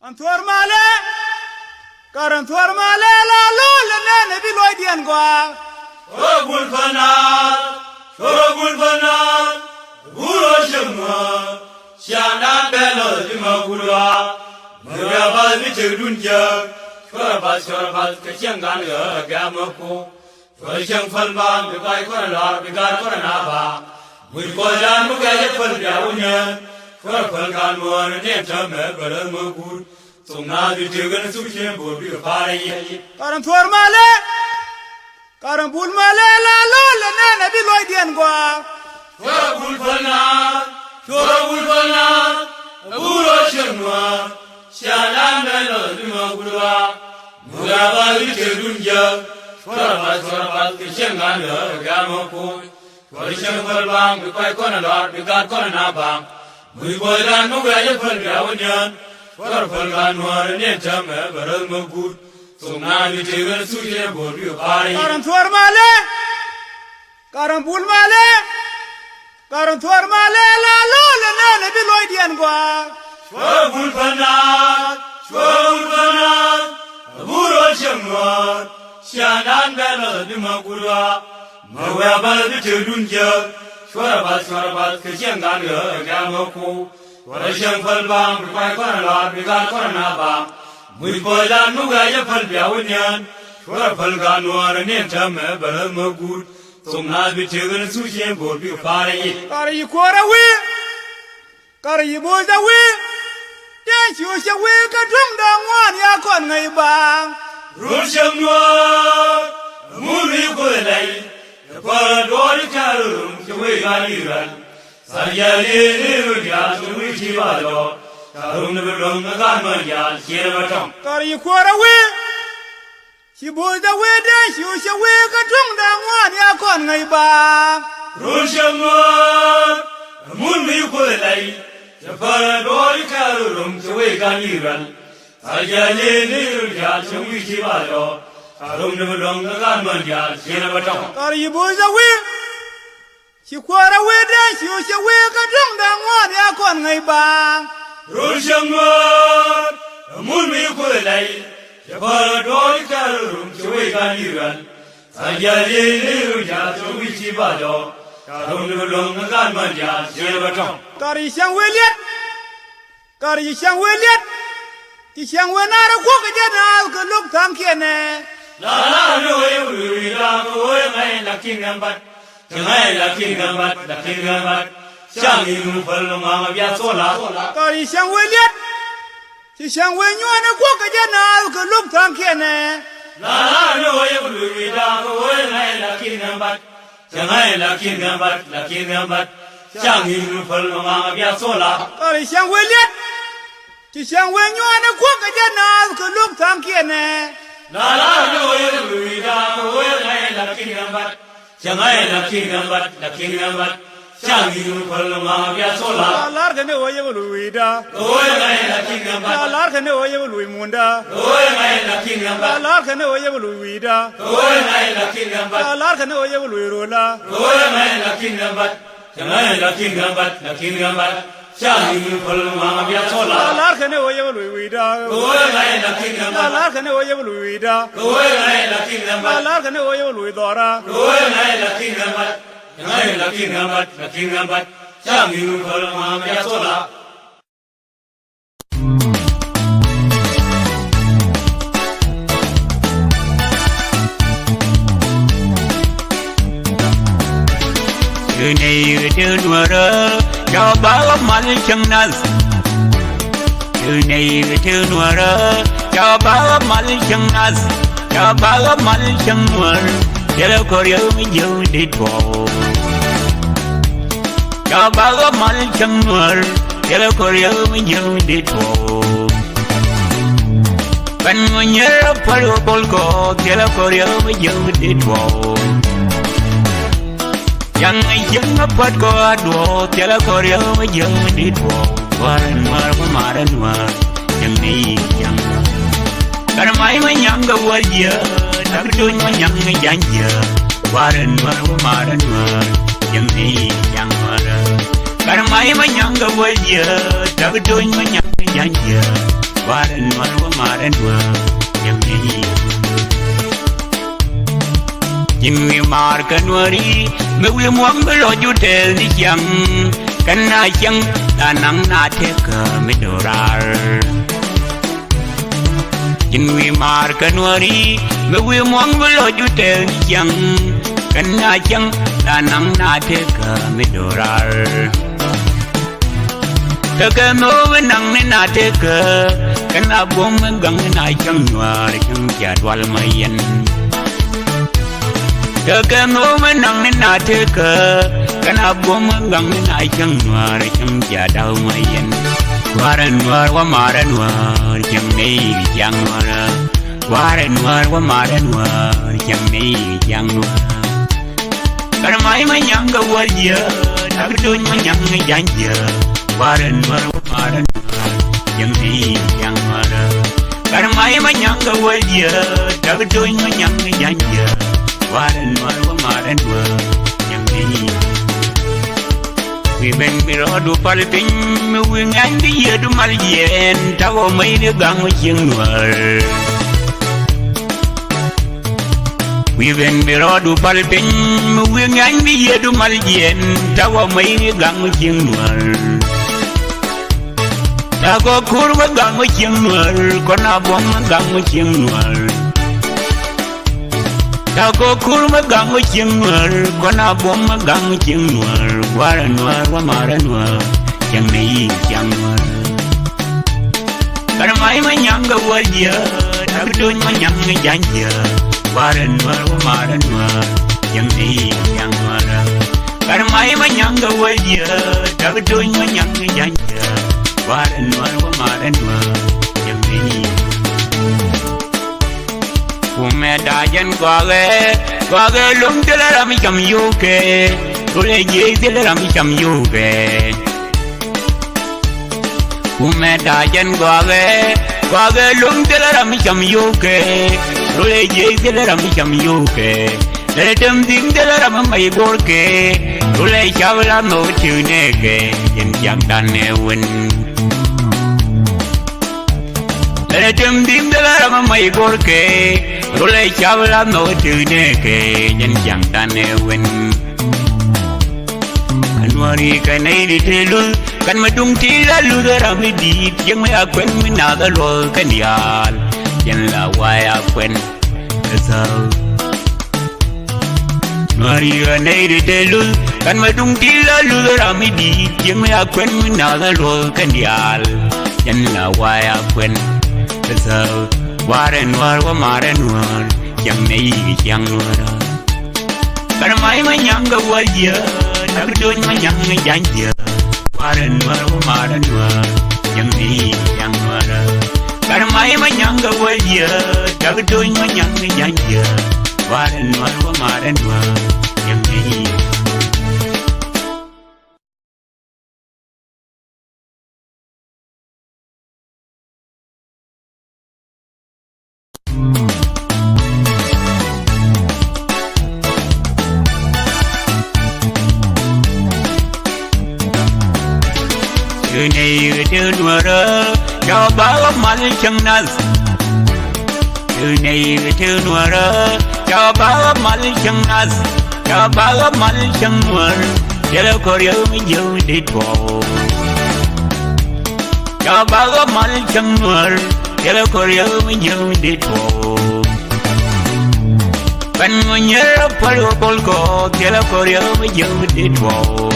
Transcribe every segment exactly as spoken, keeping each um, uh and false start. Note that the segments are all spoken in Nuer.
Ɛn thuɔ̱r malɛ, kar ɛn thuɔ̱r malɛ la lo̱l ɛ nɛn ɛ bi luɔcdiɛn gɔaa. Thuɔ̱r ɛ gul päl-naath, thuɔ̱r ɛ gul päl-naath, ɛ bur ɣöö cieŋ nuäär, ciaaŋdan bɛ lɔth bi ma gul ɣɔaa. Mɛ wiaa bath bi tëkdun jiääk, cuɔr ɛ bath, cuɔr ɛ bath kɛ cieŋ gan ɣä ɛ gɛ̈m ɛ ku. Cuɔr cieŋ päl baaŋ bi kuay kɔn ɛ lɔr bi gaat kɔn ɛ na baaŋ. Muc kɔcdan mi gɛ̈c ɛ päl bia wä niɛn. Cuɔr ɛ päl gaat nuäär ni ɛn täämɛ bɛ läth mi guut. Thok naath bi tëk ɛn thuk cieŋ bo̱o̱r bikɛ pa̱a̱r ɛ yic. Kar ɛn thuɔ̱r malɛ, kar ɛn bul malɛ la lo̱l ɛ nɛn ɛ bi luɔcdiɛn gɔaa. Cuɔr ɛ bul päl-naath, cuɔr ɛ bul päl-naath, ɛ bur ɣöö cieŋ nuäär, ciaaŋdan bɛ lɔth bi ma gul ɣɔaa. Mɛ wiaa bath bi tëkdun jiääk, cuɔr ɛ bath, cuɔr ɛ bath kɛ cieŋ gan ɣä ɛ gɛ̈m ɛ ku. Cuɔr cieŋ päl baaŋ bi kuay kɔn ɛ lɔr bi gaat kɔn ɛ na baaŋ. Muc kɔcdan mi gɛ̈c ɛ päl bia wä niɛn. Cuɔr ɛ päl gaat nuäär ni ɛn täämɛ bɛ läth mi guut. Thok naath bi tëk ɛn thuk cieŋ bo̱o̱r bikɛ pa̱a̱r ɛ yic. Kar ɛn thuɔ̱r malɛ, kar ɛn bul malɛ, kar ɛn thuɔ̱r malɛ la lo̱l ɛ nɛn ɛ bi luɔcdiɛn gɔaa. Cuɔr ɛ bul päl-naath, cuɔr ɛ bul päl-naath, ɛ bur ɣöö cieŋ nuäär, ciaaŋdan bɛ lɔth bi ma gul ɣɔaa. Mɛ wiaa bath bi tëkdun jiääk, cuɔr ɛ bath, cuɔr ɛ bath kɛ cieŋ gan ɣä ɛ gɛ̈m ɛ ku. Cuɔr cieŋ päl baaŋ bi kuay kɔn ɛ lɔr bi gaat kɔn ɛ na baaŋ. Muc kɔcdan mi gɛ̈c ɛ päl bia wä niɛn. Cuɔr ɛ päl gaat nuäär ni ɛn täämɛ bɛ läth mi guut. Thok naath bi tëk ɛn thuk cieŋ bo̱o̱r bikɛ pa̱a̱r ɛ yic. Kar ɛ yi kuäär ɛ wi̱i̱, kar ɛ yi bo̱o̱th ɛ wi̱i̱. Tëë ciööc ɛ wi̱i̱ kä tuŋdɛ ŋuan ya kɔn ŋäc baaŋ. Run cieŋ nuäär, ɛ mun wi̱i̱ kuoth ɛ lɛy. Cɛ päl duɔɔr i̱ kɛ̈l rum cɛ wec gan i̱ rɛl. Thar jiɛl i̱ ni run diaal cɛ wi̱i̱ ci ba jɔɔk. Ca rum ni bi luäŋ kä gan män diaal ciël bä tɔ̱ŋ. Kar yi kuäär ɛ wi̱i̱, ci bo̱o̱th ɛ wi̱i̱ dee ciööc ɛ wi̱i̱ kä tuŋdɛ ŋuan ya kɔn ŋäc baaŋ. Run cieŋ nuäär, ɛ mun wi̱i̱ kuoth ɛ lɛy. Cɛ päl duɔɔr i̱ kɛ̈l rum cɛ wec gan i̱ rɛl. Thar jiɛl i̱ ni run diaal cɛ wi̱i̱ ci ba jɔɔk. Ca rum ni bi luäŋ kä gan män diaal ciël bä tɔ̱ŋ. Kar yi bo̱o̱th ɛ wi̱i̱, ci kuäär ɛ wi̱i̱ dee ciööc ɛ wi̱i̱ kä tuŋdɛ ŋuan ya kɔn ŋäc baaŋ. Run cieŋ nuäär, ɛ mun wi̱i̱ kuoth ɛ lɛy. Cɛ päl duɔɔr i̱ kɛ̈l rum cɛ wec gan i̱ rɛl. Thar jiɛl i̱ ni run diaal cɛ wi̱i̱ ci ba jɔɔk. Ca rum ni bi luäŋ kä gan män diaal ciël bä tɔ̱ŋ. Kar yi cäŋ wëë liɛt, kar yi cäŋ wëë liɛt. Ci cäŋ wëë naar ɛ kuɔk kɛ jɛ naath kɛ lo̱k tha̱a̱ŋkiɛn ɛ. La la ni wee wee wee la kɛ wee ŋa̱c la ki̱n ŋa̱c bat. Cɛ ŋa̱c la ki̱n ŋa̱c bat, la ki̱n ŋa̱c bat. Cäŋ i̱ nu päl ŋa̱ŋ bia thola. Kar yi cäŋ wëë liɛt. Ci cäŋ wëë nyuɔ̱ɔ̱n ɛ kuɔk kɛ jɛ naath kɛ lo̱k tha̱a̱ŋkiɛn ɛ. La la ni wee wee wee la kɛ wee ŋa̱c la ki̱n ŋa̱c bat. Cɛ ŋa̱c la ki̱n ŋa̱c bat, la ki̱n ŋa̱c bat. Cäŋ i̱ nu päl ŋa̱ŋ bia thola. Kar yi cäŋ wëë liɛt. Ci cäŋ wëë nyuɔ̱ɔ̱n ɛ kuɔk kɛ jɛ naath kɛ lo̱k tha̱a̱ŋkiɛn ɛ. La la ni wee wee wee la kɛ wee ŋa̱c la ki̱n ŋa̱c bat. Cɛ ŋa̱c la ki̱n ŋa̱c bat, la ki̱n ŋa̱c bat. Cäŋ i̱ nu päl ŋa̱ŋ bia thola. La lar kɛ ni wee yɛ wee lui̱da. Kɛ wee ŋa̱c la ki̱n ŋa̱c bat. La lar kɛ ni wee yɛ wee lui̱ munda. Kɛ wee ŋa̱c la ki̱n ŋa̱c bat. La lar kɛ ni wee yɛ wee lui̱ wi̱da. Kɛ wee ŋa̱c la ki̱n ŋa̱c bat. La lar kɛ ni wee yɛ wee lui̱ rola. Kɛ wee ŋa̱c la ki̱n ŋa̱c bat. Cɛ ŋa̱c la ki̱n ŋa̱c bat, la ki̱n ŋa̱c bat. Cäŋ i̱ nu päl ŋa̱ŋ bia thola. La lar kɛ ni wee yɛ wee lui̱ wi̱da. Kɛ wee ŋa̱c la ki̱n ŋa̱c bat. La lar kɛ ni wee yɛ wee lui̱ wi̱da. Kɛ wee ŋa̱c la ki̱n ŋa̱c bat. La lar kɛ ni wee yɛ wee lui̱ dhɔra. Kɛ wee ŋa̱c la ki̱n ŋa̱c bat. Cɛ ŋa̱c la ki̱n ŋa̱c bat, la ki̱n ŋa̱c bat. Cäŋ i̱ nu päl ŋa̱ŋ bia thola. Tëë nɛy kɛ tëë nuäärä, ca ba mal cäŋ nath. Tëë nɛy kɛ tëë nuäärä, ca ba mal cäŋ nath. Ca ba mal cäŋ nuäär, thilɛ kɔr yɛ mi jiäk dit tuɔɔk. Ca ba mal cäŋ nuäär, thilɛ kɔr yɛ mi jiäk dit tuɔɔk. Bän ŋɔ nyɛr a pal wä bol kɔ, thilɛ kɔr yɛ mi jiäk dit tuɔɔk. Yaŋ jiäk a pat kɔ a duɔɔk, thilɛ kɔr yɛ mi jiäk dit tuɔɔk. Warɛ nuäär wä marɛ nuäär, cäŋ ni cäŋ. Kar may ma nyaŋ kɛ wal jiä, tak tuny ma nyaŋ kɛ ja̱ny jiä. Warɛ nuäär wä marɛ nuäär, cäŋ ni cäŋ nuäär. Kar may ma nyaŋ kɛ wäl jiɛ, tak do̱ny ma nyaŋ kɛ ja̱ny jiɛ. Warɛ nuɔr wä marɛ nuɔr, yɛm ni. Ji̱n wi̱i̱ maar kɛ nuɔri, mi wi̱i̱ muɔ̱ŋ bi lɔc ju tɛɛl ni ciaŋ. Kɛn na ciaŋ, na naŋ na tëk mi do̱raar. Ji̱n wi̱i̱ maar kɛ nuɔri, mi wi̱i̱ muɔ̱ŋ bi lɔc ju tɛɛl ni ciaŋ. Kɛn na ciaŋ, na naŋ na tëk mi do̱raar. Tekɛ mi wä bi naŋ ni na tekä, kɛn a buɔ̱m mi gaŋ ni na cäŋ nuäär cäŋ cia dual ma yɛn. Tekɛ mi wä bi naŋ ni na tekä, kɛn a buɔ̱m mi gaŋ ni na cäŋ nuäär cäŋ cia daw ma yɛn. Warɛ nuäär wä marɛ nuäär cäŋ ni ciaŋ nuäärä. Warɛ nuäär wä marɛ nuäär cäŋ ni ciaŋ nuäärä. Kar may ma nyaŋ kɛ wäl jiɛ, tak do̱ny ma nyaŋ kɛ ja̱ny jiɛ. Warɛ nuɔr wä marɛ nuɔr, jiɛŋ ni jiaŋ nuɔrä. Kar may ma nyaŋ kɛ wäl jiɛ, tak do̱ny ma nyaŋ kɛ ja̱ny jiɛ. Warɛ nuɔr wä marɛ nuɔr, jiɛŋ ni. Wi̱i̱ ben bi rɔɔdu pal piny, mi wi̱i̱ ŋa̱ny bi yiëëdu mal jiɛɛn, tak ɔ mäyni gaŋ ɔ cieŋ nuɔr. Wi̱i̱ ben bi rɔɔdu pal piny, mi wi̱i̱ ŋa̱ny bi yiëëdu mal jiɛɛn, tak ɔ mäyni gaŋ ɔ cieŋ nuɔr. Tak ɔ kur wä gaŋ ɔ cieŋ nuɔr, kɔn a buɔ̱m wä gaŋ ɔ cieŋ nuɔr. Tak ɔ kur wä gaŋ ɔ cieŋ nuɔr, kɔn a buɔ̱m wä gaŋ ɔ cieŋ nuɔr, warɛ nuɔr wä marɛ nuɔr, cieŋ ni yi cieŋ nuɔr. Kar may ma nyaŋ kɛ wäl jiɛ, tak do̱ny ma nyaŋ kɛ ja̱ny jiɛ. Warɛ nuɔr wä marɛ nuɔr, cieŋ ni cieŋ nuɔrä. Kar may ma nyaŋ kɛ wäl jiɛ, tak do̱ny ma nyaŋ kɛ ja̱ny jiɛ. Warɛ nuɔr wä marɛ nuɔr, cieŋ ni. Kumɛ da̱a̱ jɛn gɔakɛ, gɔakɛ lo̱ŋ thilɛ ram cam yokɛ. Rulɛ jiec thilɛ ram cam yokɛ. Kumɛ da̱a̱ jɛn gɔakɛ, gɔakɛ lo̱ŋ thilɛ ram cam yokɛ. Rulɛ jiec thilɛ ram cam yokɛ. Lɛrɛ tem dhi̱ŋ thilɛ ram mac go̱rkɛ. Rulɛ cap la nhɔk ti̱w nɛɛkɛ. Jɛn ciaŋdan ɛ wen. Lɛrɛ tem dhi̱ŋ thilɛ ram mac go̱rkɛ. Rulɛ cap la nhɔk ti̱w nɛɛkɛ. Jɛn ciaŋdan ɛ wen. Anuari kɛ nɛy di te luth, kan ma duŋ ti la luth ram mi di̱i̱t, yäŋ mi a kuɛn mi nath a luɔth kɛn diaal, yɛn la way a kuɛn kɛ thäk. Anuari kɛ nɛy di te luth, kan ma duŋ ti la luth ram mi di̱i̱t, yäŋ mi a kuɛn mi nath a luɔth kɛn diaal, yɛn la way a kuɛn kɛ thäk. Warɛ nuɔr wä marɛ nuɔr, cäŋ nɛy ciaŋ nuɔrä. Kar may ma nyaŋ kɛ wäl jiɛ, tak do̱ny ma nyaŋ kɛ ja̱ny jiɛ. Warɛ nuɔr wä marɛ nuɔr, cäŋ ni ja̱ŋ nuɔrä. Kar may ma nyaŋ kɛ wäl jiɛ, tak do̱ny ma nyaŋ kɛ ja̱ny jiɛ. Warɛ nuɔr wä marɛ nuɔr, cäŋ ni. Yu nɛy yu te nuɔrä, ca ba mal cäŋ nath. Yu nɛy yu te nuɔrä, ca ba mal cäŋ nath. Ca ba mal cäŋ nuɔr, thilɛ kɔr yɛ mi jiɛ mi dit tuɔw. Ca ba mal cäŋ nuɔr, thilɛ kɔr yɛ mi jiɛ mi dit tuɔw. Kan mi nyier a pal wä kɔl kɔ, thilɛ kɔr yɛ mi jiɛ mi dit tuɔw.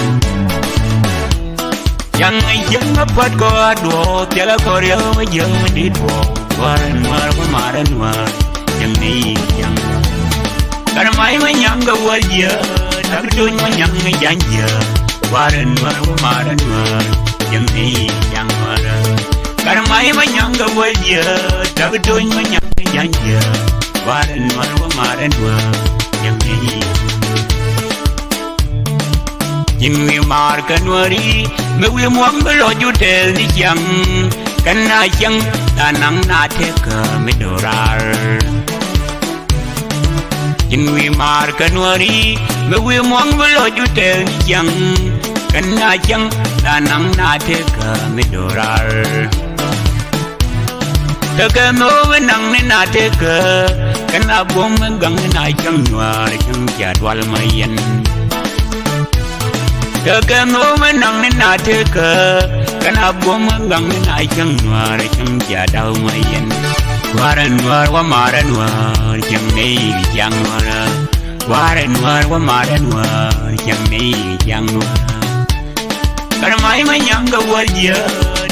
Yaŋ jiäŋ a puɔt kɔ a duɔ̱ɔ̱k, thilɛ kɔr yɛ mi jiäŋ mi di̱t duɔ̱ɔ̱k. Warɛ nuaar wä marɛ nuaar, jiäŋ ni jiäŋ. Kar may ma nyaŋ kɛ wäl jiä, tak tuny ma nyaŋ kɛ ja̱ny jiä. Warɛ nuaar wä marɛ nuaar, jiäŋ ni jiäŋ nuaarä. Kar may ma nyaŋ kɛ wäl jiä, tak tuny ma nyaŋ kɛ ja̱ny jiä. Warɛ nuaar wä marɛ nuaar, jiäŋ ni jiäŋ. Ji̱n wi̱i̱ maar kä nuääri, mi wi̱i̱ muɔ̱ŋ bi lɔc ju tɛɛl ni ciaŋ. Kɛn na ciaŋ, na naŋ na tëkä mi do̱raar. Ji̱n wi̱i̱ maar kä nuääri, mi wi̱i̱ muɔ̱ŋ bi lɔc ju tɛɛl ni ciaŋ. Kɛn na ciaŋ, La naŋ na tekä mi dorar. Tekä mi wä naŋ ni na tekä. Kɛn a buɔ̱m mi gaŋ ni na cäŋ nuaar cäŋ cia dual ma yɛn. Tekä mi wä naŋ ni na tekä. Kɛn a buɔ̱m mi gaŋ ni na cäŋ nuaar cäŋ cia daw ma yɛn. Warɛ nuaar wä marɛ nuaar cäŋ ni ciaŋ nuaar. Warɛ nuaar wä marɛ nuaar cäŋ ni ciaŋ nuaar. Kar may ma nyaŋ kɛ wäl jiɛ,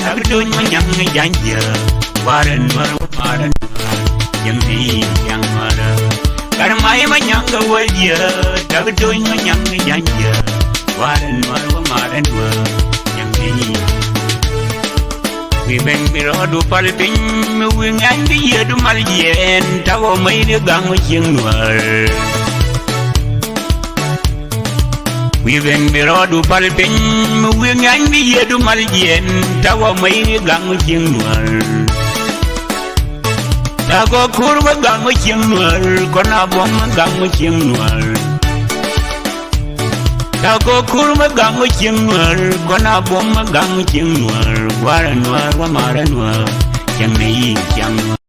tak tuny ma nyaŋ kɛ ja̱ny jiɛ. Warɛ nuɔr wä marɛ nuɔr, jiɛŋ ni ja̱ŋ nuɔr. Kar may ma nyaŋ kɛ wäl jiɛ, tak tuny ma nyaŋ kɛ ja̱ny jiɛ. Warɛ nuɔr wä marɛ nuɔr, jiɛŋ ni. Wi̱i̱ ben bi rɔɔdu pal piny, mi wi̱i̱ ŋa̱ny bi yiëëdu mal jiɛɛn, tak wä may di gaŋ wä cieŋ nuɔr. Wi̱i̱ ben bi rɔɔdu pal piny, mi wi̱i̱ ŋa̱ny bi yiëëdu mal jiɛɛn, tak wä mäy gaŋ cieŋ nuäär. Tak kɔ kur wä gaŋ cieŋ nuäär, kɔn a buɔ̱m gaŋ cieŋ nuäär. Tak kɔ kur wä gaŋ cieŋ nuäär, kɔn a buɔ̱m gaŋ cieŋ nuäär. Warɛ nuäär, wä marɛ nuäär, cieŋ ni yiëë cieŋ nuäär.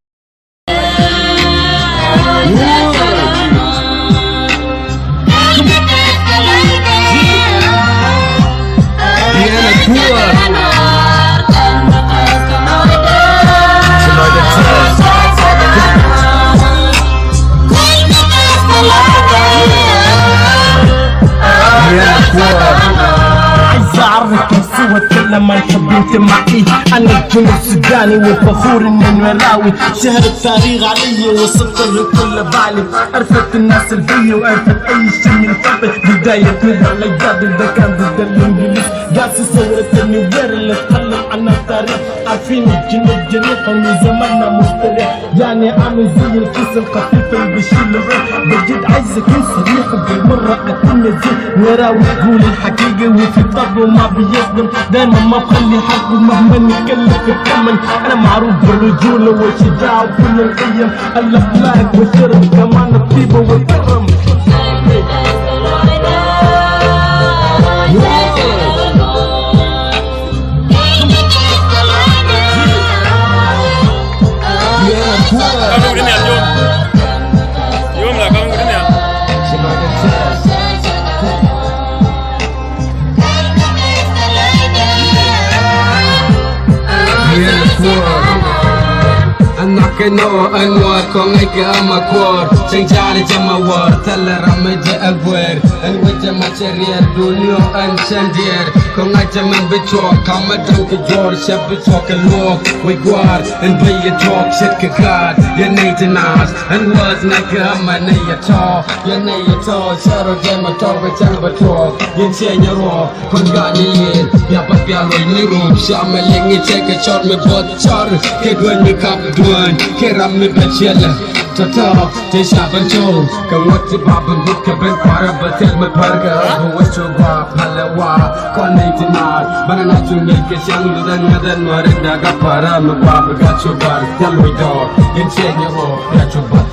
عايز أعرفكم سوا، أتكلم عن حبي انتمائي. أنا الجنوب سوداني وفخور إني نويراوي. شهر التاريخ علي وسطر كل بالي. عرفت الناس البي وعرفت أي شي من قبل. بداية نضال الأجداد ده كان ضد الإنجليز. قاسي ثورة النوير اللي اتكلم عن التاريخ. عارفين الجنوب جريح ومن زماننا مستريح. يعني عامل زي الكيس الخفيف اللي بيشيل الروح. بجد عايز أكون صريح وبالمرة أكون نزيه. نويراوي يقول الحقيقة وفي طبعه ما بيظلم. دايما ما بخلي حقه مهما يكلف الثمن. أنا معروف بالرجولة والشجاعة وكل القيم. الأخلاق والشرف كمان الطيبة والكرم. Ɛn nhɔk kɛ nɔ ɛn nuɔɔr kɔŋ ŋäc kɛ ɛmɛ kuɔɔr. Cieŋ jaal jɛ mɛ wäär thilɛ ram mi jɛ ɛ guɛɛr. Ɛn wec jɛ mɛ cɛ riɛɛr duuniɔ ɛn cɛn diɛɛr. Kɔŋ ŋa̱c jɛ mɛn bi cuɔɔk kamɛ däŋ kɛ juɔɔr cɛ bi cuɔɔk kɛ luɔɔk. Wec gua̱a̱r ɛn bä yɛ tuɔɔk ce̱tkɛ gaat yɛ nɛy ti naath. Ɛn wäth ŋa̱c kɛ ɛmɛ nɛy yɛ tɔ̱ yɛ nɛy yɛ tɔ̱ cɛ rɔ jɛ mɛ tɔ̱ bɛ cɛŋ bɛ tuɔɔk. Yɛn ciɛ nyɛ ruɔ̱ɔ̱k. Kun gani yen ya ba bia luɔc ni rum. Cia mɛ liŋ i̱ cɛ kɛ cɔr mi buɔth cɔr. Kɛ duɔ̱ny mi kap duɔ̱ny kɛ ram mi bɛ ciɛlɛ. Tɔtɔ tëë ca ben cɔw kɛ ŋuɔ̱t ti ba ben gup kɛ ben kuarɛ bɛ thil mi pär kɛ rap wä cu gua palɛ wa. Kɔn ni ti naar banɛ na cu ŋi̱c kɛ cäŋ luthɛ ŋäthɛ nuɔ̱ri daga parä mi gua bi gat cu bar thil wi̱c dɔɔr. Yɛn ciɛ nyɛ ruɔ̱ɔ̱k ya cu bar.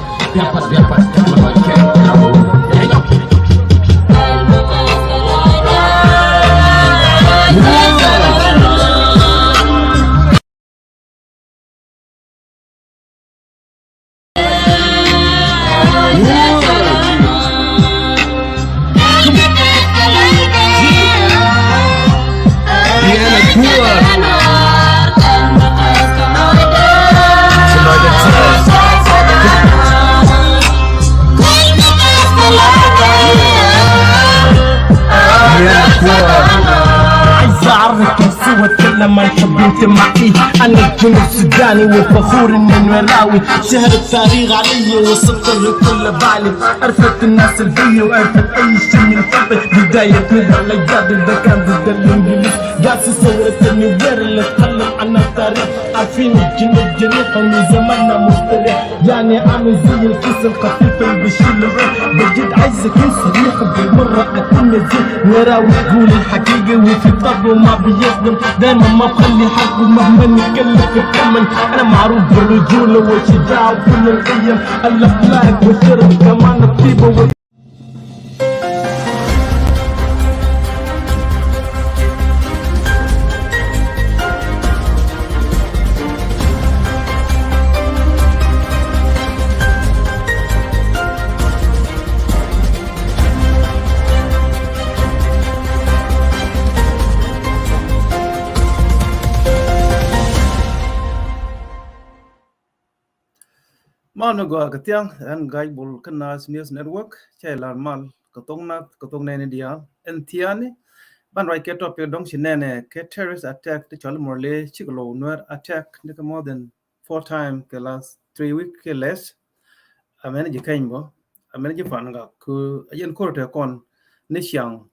عايز أعرفكم سوا، أتكلم عن حب انتمائي. أنا الجنوب سوداني وفخور إني نويراوي. شهر التاريخ علي وسطر كل بالي. عرفت الناس البي وعرفت أي شي من قبل. بداية نضال الأجداد ده كان ضد الإنجليز. قاسي ثورة النوير اللي اتكلم عن التاريخ. عارفين الجنوب جريح ومن زماننا مستريح. يعني عامل زي الكيس الخفيف اللي بيشيل الروح. بجد عايز أكون صريح وبالمرة أكون نزيه. نويراوي يقول الحقيقة وفي طبعه ما بيظلم. دايما ما بخلي حقه مهما يكلف الثمن. أنا معروف بالرجولة والشجاعة وكل القيم. الأخلاق والشرف كمان الطيبة وال- Mal mi gɔaa kɛ thiaŋ, ɛn Gac Bol kä Naath News Network, cɛ lar mal kɛ thok Naath kɛ thok nɛɛni diaal. Ɛn thiaani ban ruac kɛ topic dɔŋ ci nɛnɛ kɛ terrorist attack ti cɔl Murle, cikɛ low Nuer attack ni kɛ more than four time kɛ last three week kɛ less. Amɛn ji̱ kɛny bɔ, amɛn ji̱ pan gak ku a yɛn kor tɛ kɔn ni ciaŋ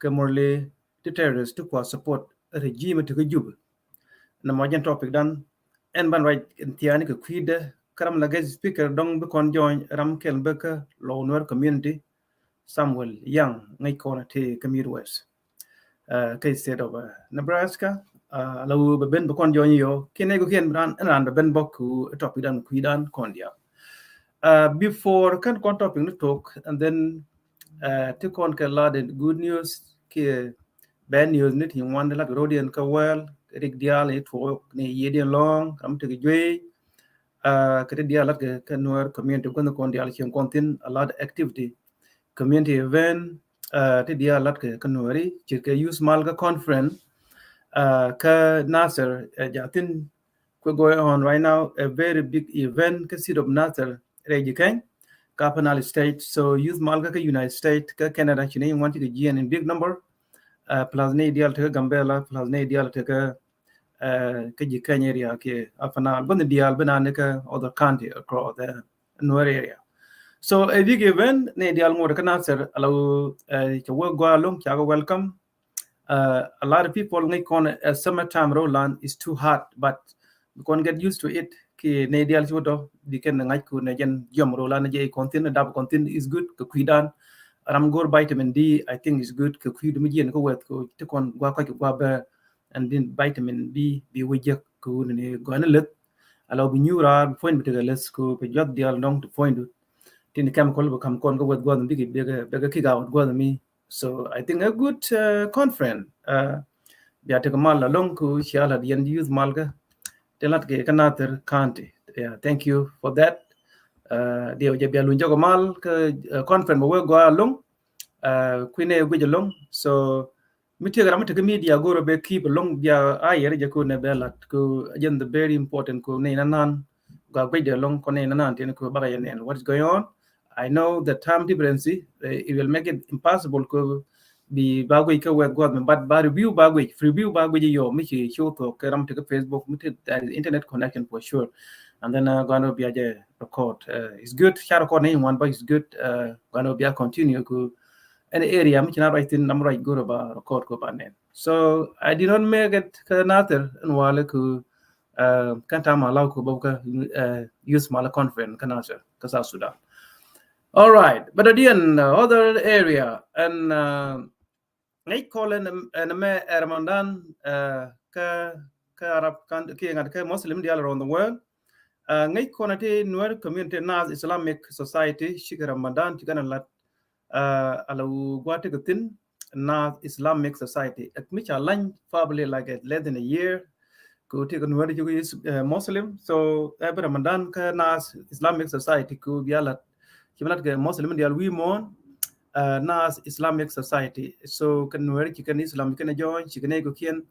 kɛ Murle ti terrorist ti kua support regime ti kä Juba. Nɛ mɔ jɛn topic dan ɛn ban ruac ɛn thiaani kɛ kui̱dɛ kä ram la guest speaker dɔŋ bi kɔn join ram kɛl bä kä low Nuer community, Samuel Young, ŋäc kɔn ti kä Midwest, uh, kä state of uh, Nebraska. Uh, la wu bɛ ben bɛ kɔn join yɔ kiɛ nɛ kɛ kiɛn ran ɛn ran bɛ ben bɔk ku topic dan kui̱dan kɔn diaal. Uh, before kɛn kɔn topic ni tok, and then uh, ti kɔn kɛ la den good news kiɛ bad news ni ti ŋuan di lat rodiɛn kä world, rik diaal ni tuɔk ni yiediɛn lɔŋ ram ti kɛ juey. Uh, kɛ ti diaal lat kɛ kɛ Nuer community gua̱n kɔn diaal cieŋ kɔn thin a lot activity, community event, uh, ti diaal lat kɛ kɛ Nueri ci kɛ youth mal kɛ conference, uh, kɛ Nasir, uh, ja thin kɛ going on right now, a very big event kɛ city of Nasir rɛ ji̱ kɛny ka Upper Nile State. So youth mal kɛ kɛ United States kɛ Canada ci ni ŋuan ci kɛ jiɛn in big number, uh, plus ni diaal ti kɛ Gambela, plus ni diaal ti kɛ uh, kä ji̱ kɛny area kiɛ Upper Nile. Bä ni diaal bi naan ni kä other county across the Nuer area. So a big event ni diaal ŋot kä Nasir, a la wu, uh, cɛ wä gua loŋ ca kɛ welcome. Uh, a lot of people ŋäc kɔn, uh, summer time row lan is too hot, but bi kɔn get used to it. Kiɛ ni diaal ci wä dɔ bi kɛn ŋa̱c ku ni jɛn jiɔm row lan jɛ kɔn thin, dap kɔn thin is good kɛ kui̱dan. Ram go̱r vitamin D, I think is good kɛ kui̱du mi jiɛn kä wɛth ku ti kɔn gua kɔc kɛ gua bɛ and then vitamin B bi wä jek ku ni gɔni leth. A la bi nyuur raar bi puɔ̱ny bi tekɛ leth ku bi juath diaal dɔŋ ti puɔ̱nydu. Tin chemical bi kam kɔn kä weth guath mi bikɛ bikɛ bikɛ kick out guath mi. So I think a good, uh, conference. Uh, bia tekɛ mal along ku cia la diɛn youth mal kä. Tin lat kɛ kä Nasir County. Yeah, thank you for that. Uh, diɛ jɛ bia luny jɔk mal kä, uh, conference bɛ wek gua along. Uh, kuinɛ guic along. So mi tiek ram mi tekɛ media go̱r bɛ keep along bia a yɛr jɛ ku nɛ bɛ lat ku jɛn the very important ku nɛ nanan gua guic de along ku nɛ nanan tin ku bakɛ yɛ nɛn what is going on. I know the time difference, uh, it will make it impossible ku bi ba guic kä wɛth guath mi, but ba review ba guic, review ba guic yɔ mi ci show thok kɛ ram tekɛ Facebook mi tekɛ, there is internet connection for sure. And then, uh, gua nɔ bia jɛ record, uh, it's good. Ca record ni ŋuan ba it's good. Uh, gua nɔ bia continue ku any area mi ci na ruac thin nam ruac go̱r ba record ku ba nɛn. So I did not make it kä Nasir in wale ku, uh, kɛn tam a law ku bä kä, uh, youth mal conference kä Nasir kä South Sudan. All right, but again, uh, other area and, uh, ŋäc kɔn ɛn, ɛn mɛ ɛ Ramadan, uh, kä kä Arab kan kiɛ ŋa̱t kä Muslim diaal around the world. Uh, ŋäc kɔn ti Nuer community Naath Islamic Society cikɛ Ramadan cikɛ na lat, uh, a la wu gua tekɛ thin Naath Islamic Society. Ɛk mi ca lany probably like a less than a year. Ku ti kɛ Nuer ti kɛ, uh, Muslim. So every Ramadan kä Naath Islamic Society ku bia lat ci mi lat kɛ Muslim diaal wi̱i̱ muɔ̱ɔ̱n, uh, Naath Islamic Society. So kɛ Nuer ci kɛn Islam ci kɛn join, ci kɛn ɛ kɔkiɛn,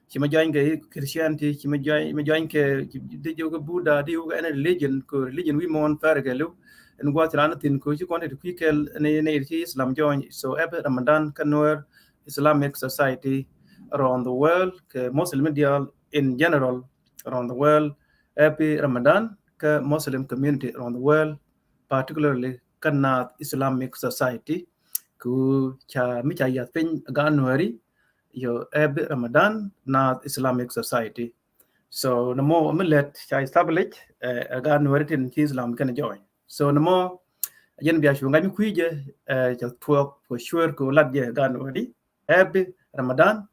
ci mi join kɛ Christianity, ci mi join, mi join kɛ, di jiw kɛ Buddha, di jiw kɛ any religion, ku religion wi̱i̱ muɔ̱ɔ̱n fɛr kɛ liw. Ɛn gua̱th ci ran thin ku ci kɔn ti kui̱ kɛl ni, ni ci Islam join. So every Ramadan kɛ Nuer Islamic Society around the world, kɛ Muslim diaal in general around the world, happy Ramadan kä Muslim community around the world, particularly kä Naath Islamic Society. Ku ca mi ca yath piny ɛ gaat Nuɛri, yɔ happy Ramadan Naath Islamic Society. So nɛ mɔ mi lɛt ca establish, eh, ɛ gaat Nuɛri tin ci Islam kɛn join. So nɛ mɔ jɛn bia cu ŋa̱c mi kui̱ jɛ, eh, ca tuɔɔk for sure ku lat jɛ ɛ gaat Nuɛri. Happy Ramadan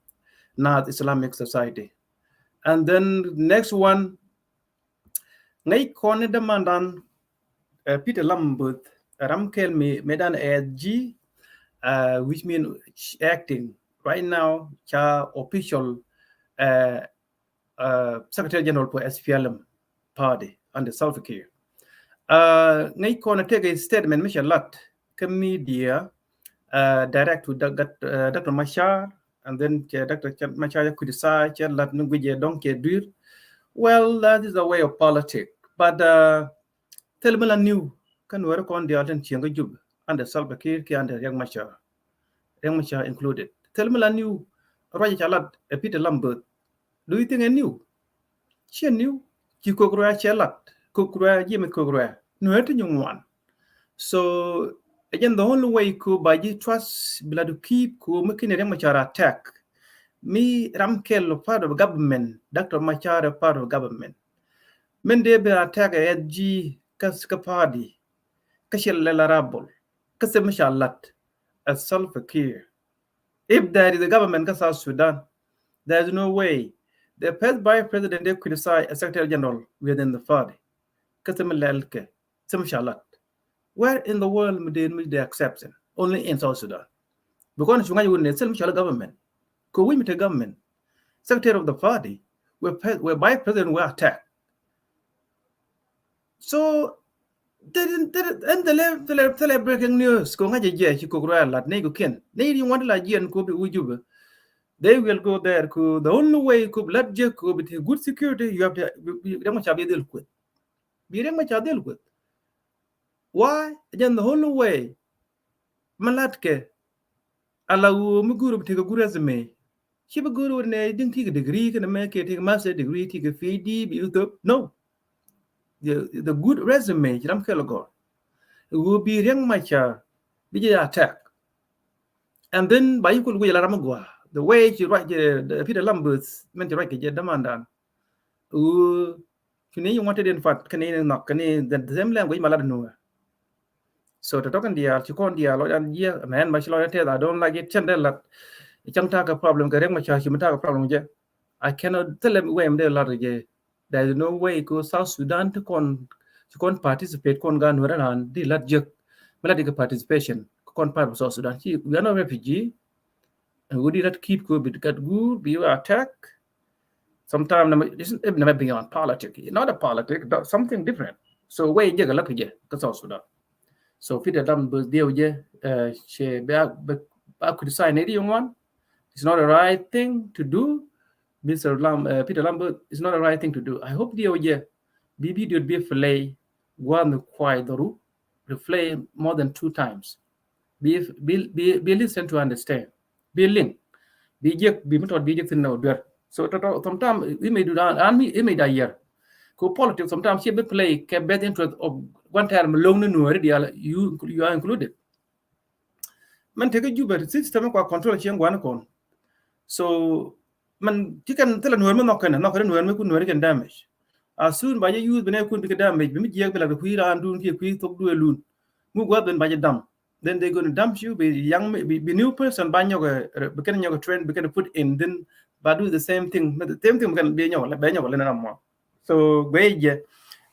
Naath Islamic Society. And then next one, ŋäc kɔn ni dämandan, uh, Peter Lam Booth, ram kɛl mi, mi dan A S G, uh, which mean acting right now ca official, uh, uh, Secretary General for S P L M party under Salva Kiir. Uh, ŋäc kɔn tekɛ statement mi cɛ lat kä media, uh, direct to Doc-, uh, Doctor Machar, and then cɛ Doctor Machar cɛ criticize, cɛ lat ni guijɛ dɔŋ cɛ duir. Well, that is a way of politics. But, uh, Thil mi la new kä Nuɛri kɔn diaal tin cieŋ kä Jubɛ under Salva Kiir kiɛ under Riek Machar. Riek Machar included. Thil mi la new, ruac ca lat ɛ Peter Lambert. Do you think ɛ new? Ciɛ new. Ci Kok Ruɛ cɛ lat. Kok Ruɛ, James Kok Ruɛ, Nuɛri ti nyin ŋuan. So again, the only way ku ba ji̱ trust, bi la du keep ku mi kini Riek Machar attack. Mi ram kɛl part of government, Doctor Machar part of government. Min dee bi attack ɛ S G kä, kä party, kä cɛ lɛ la rabol, kä thil mi ca lat ɛ Salva Kiir. If there is a government kä South Sudan, there is no way the first vice president dee criticize a secretary general within the party. Kä thil mi lɛl kɛ, thil mi ca lat. Where in the world mi dee, mi dee accepting? Only in South Sudan. Because cu ŋa̱c wun ni thil mi ca lat government. Kɛ wi̱c mi te government, secretary of the party, where, where vice president were attacked. So they didn't, they didn't, and the le-, the le-, the le-, breaking news. Kɛ ŋa̱c jɛ, ci Kok Ruɛ lat ni kɛ kiɛn. Ni di ŋuan la jiɛn ku bi wä Jubɛ. They will go there ku, the only way ku bi lat jɛ ku bi te good security, you have to, bi, bi, Riek Machar bi dhil kueth. Bi Riek Machar dhil kueth. Why? Jɛn the only way mi lat kɛ, ala ɣöö mi go̱o̱r bi tekɛ good resume. Ci bi go̱o̱r wä nɛ di̱ŋ tekɛ degree kɛnɛ mɛ kɛ tekɛ master degree, tekɛ P H D, bi thop. No. The, the good resume ci ram kɛl gɔ̱r. Ɣöö bi Riek Machar bi jɛ attack. And then ba yi kul guic la ram gɔaa. The way ci ruac jɛ, the Peter Lambert, min ci ruac kɛ jɛ dämandan. Ɣöö cu ni yi ŋuɔ̱t ti din fat, kɛ ni ni nhɔk, kɛ ni the same language ma lat Nuɛr. So tɔ̱tɔ̱ kɛn diaal, ci kɔn diaal lɔc an jiɛ, mɛn ma ci lɔc an tɛth, I don't like it, cɛn dee lat. Cäŋ ta̱a̱ kɛ problem kɛ Riek Machar, ci mi ta̱a̱ kɛ problem jɛ. I cannot tell them where mi dee lat jɛ. There is no way ku South Sudan ti kɔn, ti kɔn participate, kɔn gan Nuɛr an di lat jek. Mi lat jek participation, kɔn part of South Sudan. Ci, we are not refugee. And we did not keep ku bi gat guur, bi attack. Sometimes nama, this is nama beyond politics. It's not a politic, but something different. So way jek a lat jɛ kä South Sudan. So Peter Lambert diɛw jɛ, uh, cɛ bɛ, bɛ, bɛ criticize ni di ŋuan. It's not a right thing to do. Mister Lam-, uh, Peter Lambert, it's not a right thing to do. I hope diɛw jɛ bi video bi play guan kuay dhoru, replay more than two times. Bi, bi, bi, bi listen to understand. Bi link. Bi jek, bi mi tɔt bi jek thin na duer. So tɔtɔ, sometimes we may do that, and we, we may die here. Ku politics sometimes ci bi play kɛ best interest of guan tɛɛr mi loŋ ni Nuɛri diaal, you, you are included. Mɛn tekɛ Jubɛ system kua control cieŋ gua̱n kɔn. So mɛn ti kɛn thilɛ Nuɛr mi nhɔk kɛn, nhɔk kɛn Nuɛr mi ku Nuɛr kɛn damage. As soon ba jɛ use bi nɛ kun bikɛ damage, bi mi jiɛk bi la bi kui̱ raan dun kiɛ kui̱ thok duëë lun. Mi gua̱th ben ba jɛ dam. Then they gonna dump you, bi young, bi, bi new person ba nyɔk, eh, bi kɛn nyɔk train, bi kɛn put in, then ba do the same thing. The same thing bi kɛn bi nyɔk, bi nyɔk lɛ na mɔ. So guɛ jɛ,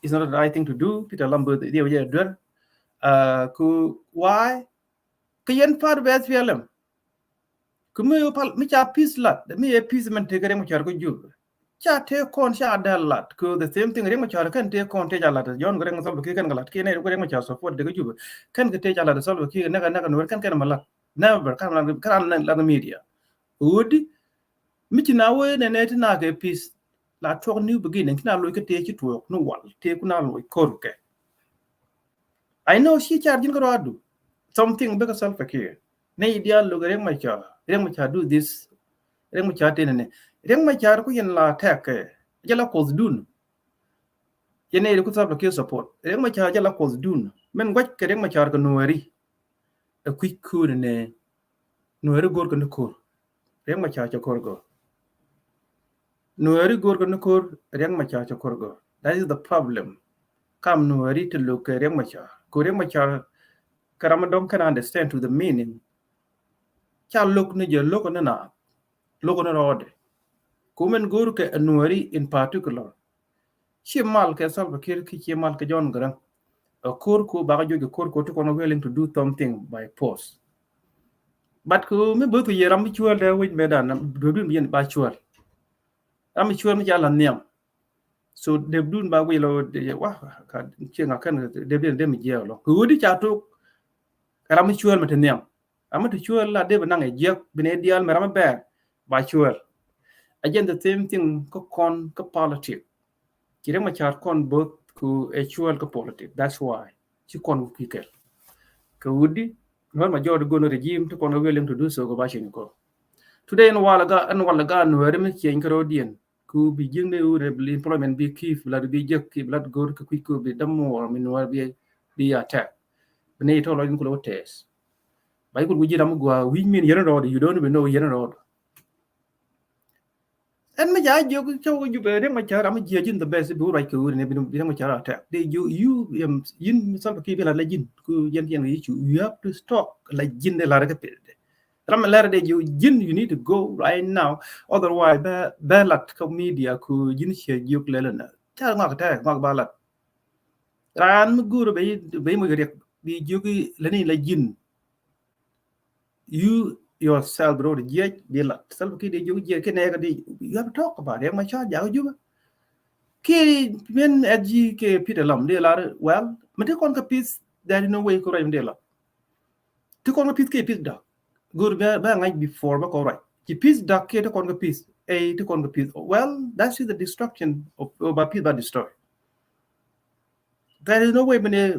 it's not the right thing to do. Peter Lambert, diɛ wä jɛ duer. Uh, ku why? Kɛ yɛn part of S P L M. Kɛ mi pal, mi ca peace lat, mi ɛ peace mɛn tekɛ Riek Machar kä Jubɛ. Ca tëë kɔn ca dee lat, kɛ the same thing Riek Machar kɛn tëë kɔn tëë ca lat. Jɔn kɛ Riek Salva Kiir kɛn kɛ lat, kiɛ nɛ Riek Machar support dee kä Jubɛ. Kɛn kɛ tëë ca lat Salva Kiir nɛkɛ, nɛkɛ Nuɛr kɛn, kɛn mɛ lat. Never, kɛn lat, kɛn lat media. Wudi, mi ci na wee nɛ nɛ ti na kɛ peace. La tuɔk new beginning, ti na loc kä tëë ci tuɔk ni wal, tëë ku na loc kor kɛ. I know ci car ji̱n kä ruadu. Something bikɛ Salva Kiir. Nɛ idial look Riek Machar. Riek Machar do this. Riek Machar tëë nɛ nɛ. Riek Machar ku yɛn la attack kɛ. Jɛ la koth dun. Yɛn nɛ ku Salva Kiir support. Riek Machar jɛ la koth dun. Mɛn guac kɛ Riek Machar kɛ Nuɛri. Ɛ kui̱ kuur nɛ. Nuɛri go̱r kɛ ni ko̱r. Riek Machar cɛ ko̱r go̱r. Nuɛri go̱r kɛ ni ko̱r, Riek Machar cɛ ko̱r go̱r. That is the problem. Kam Nuɛri ti lo̱k kɛ Riek Machar. Ku Riek Machar kɛ ram dɔ̱ŋ kɛn understand to the meaning. Ca lo̱k ni jɛ lo̱k ni na. Lo̱k ni rɔɔdɛ. Ku mɛn go̱r kɛ Nuɛri in particular. Ci mal kɛ Salva Kiir ki ci mal kɛ John Garang. A ko̱r ko ba ka juɔc kɛ ko̱r ko ti kɔn willing to do something by force. But ko mi both ye ram mi cuɛl dee wec mɛ dan duebdun bi yɛn ba cuɛl. Ram mi cuɛl mi ca la nhiam. So duebdun ba wec lɔ de wa ka ci ŋa kɛn duebdun de mi jiɛ lɔ. Ko wudi ca tok ram mi cuɛl mi te nhiam. Ram mi te cuɛl la de bi naŋ ɛ jiɛk bi ne dial mi ram mi bɛɛr ba cuɛl. Again the same thing kä kɔn kä politic. Ci Riek Machar kɔn both Ku ɛ cual kä politic. That's why ci kɔn ku kui̱ kɛl. Kɛ wut di, Nuɛr majority go̱n regime ti kɔn kä willing to do so kɛ ba cin kɔ. Today ɛn wal ga, ɛn wal ga Nuɛr mi cieny kä rɔdiɛn. Ku bi jiäkni wut bi employment bi kif, bi lat bi jek, bi lat go̱r kɛ kui̱ ku bi dämuɔɔr mi Nuɛr bi, bi attack. Bi ni tɔ lɔc ni ku lɛ wä tɛth. Ba ikut ku ji̱ ram gua wi̱c min yɛn rɔɔd, you don't even know yɛn rɔɔd. Ɛn mi ca jiök cä wä Jubɛ Riɛk Macar ram jiɛ ji̱n the best bi wä ruac kɛ wuri ni bi Riɛk Macar attack. Dee jiök you, yɛn Salva Kiir bi la la ji̱n ku yɛn yɛn kɛ issue. You have to stop la ji̱n dee la rɛ kɛ pil dee. Ram mi lɛr dee jiök ji̱n, you need to go right now. Otherwise bɛ, bɛ lat kä media ku ji̱n ciɛ jiök lɛl na. Ca ŋɔak tɛ ŋɔak ba lat. Raan mi go̱o̱r bɛ, bɛ moc riɛk bi jiök lɛ ni la ji̱n. You yourself bro, di jiɛc bi lat. Salva Kiir di jiök jiɛc ki nɛɛk di, you have to talk about it. Riɛk Macar jakä Jubɛ. Ki min S G kɛ Peter Lam di lar, well, mi ti kɔn kä peace, there is no way ku ruac mi di lat. Ti kɔn kä peace kɛ peace dak. Go̱o̱r bɛ, bɛ ŋa̱c before bä kɔn ruac. Ci peace dak kɛ ti kɔn kä peace. Ɛ ti kɔn kä peace. Well, that is the destruction of, of a peace that destroy. There is no way mini,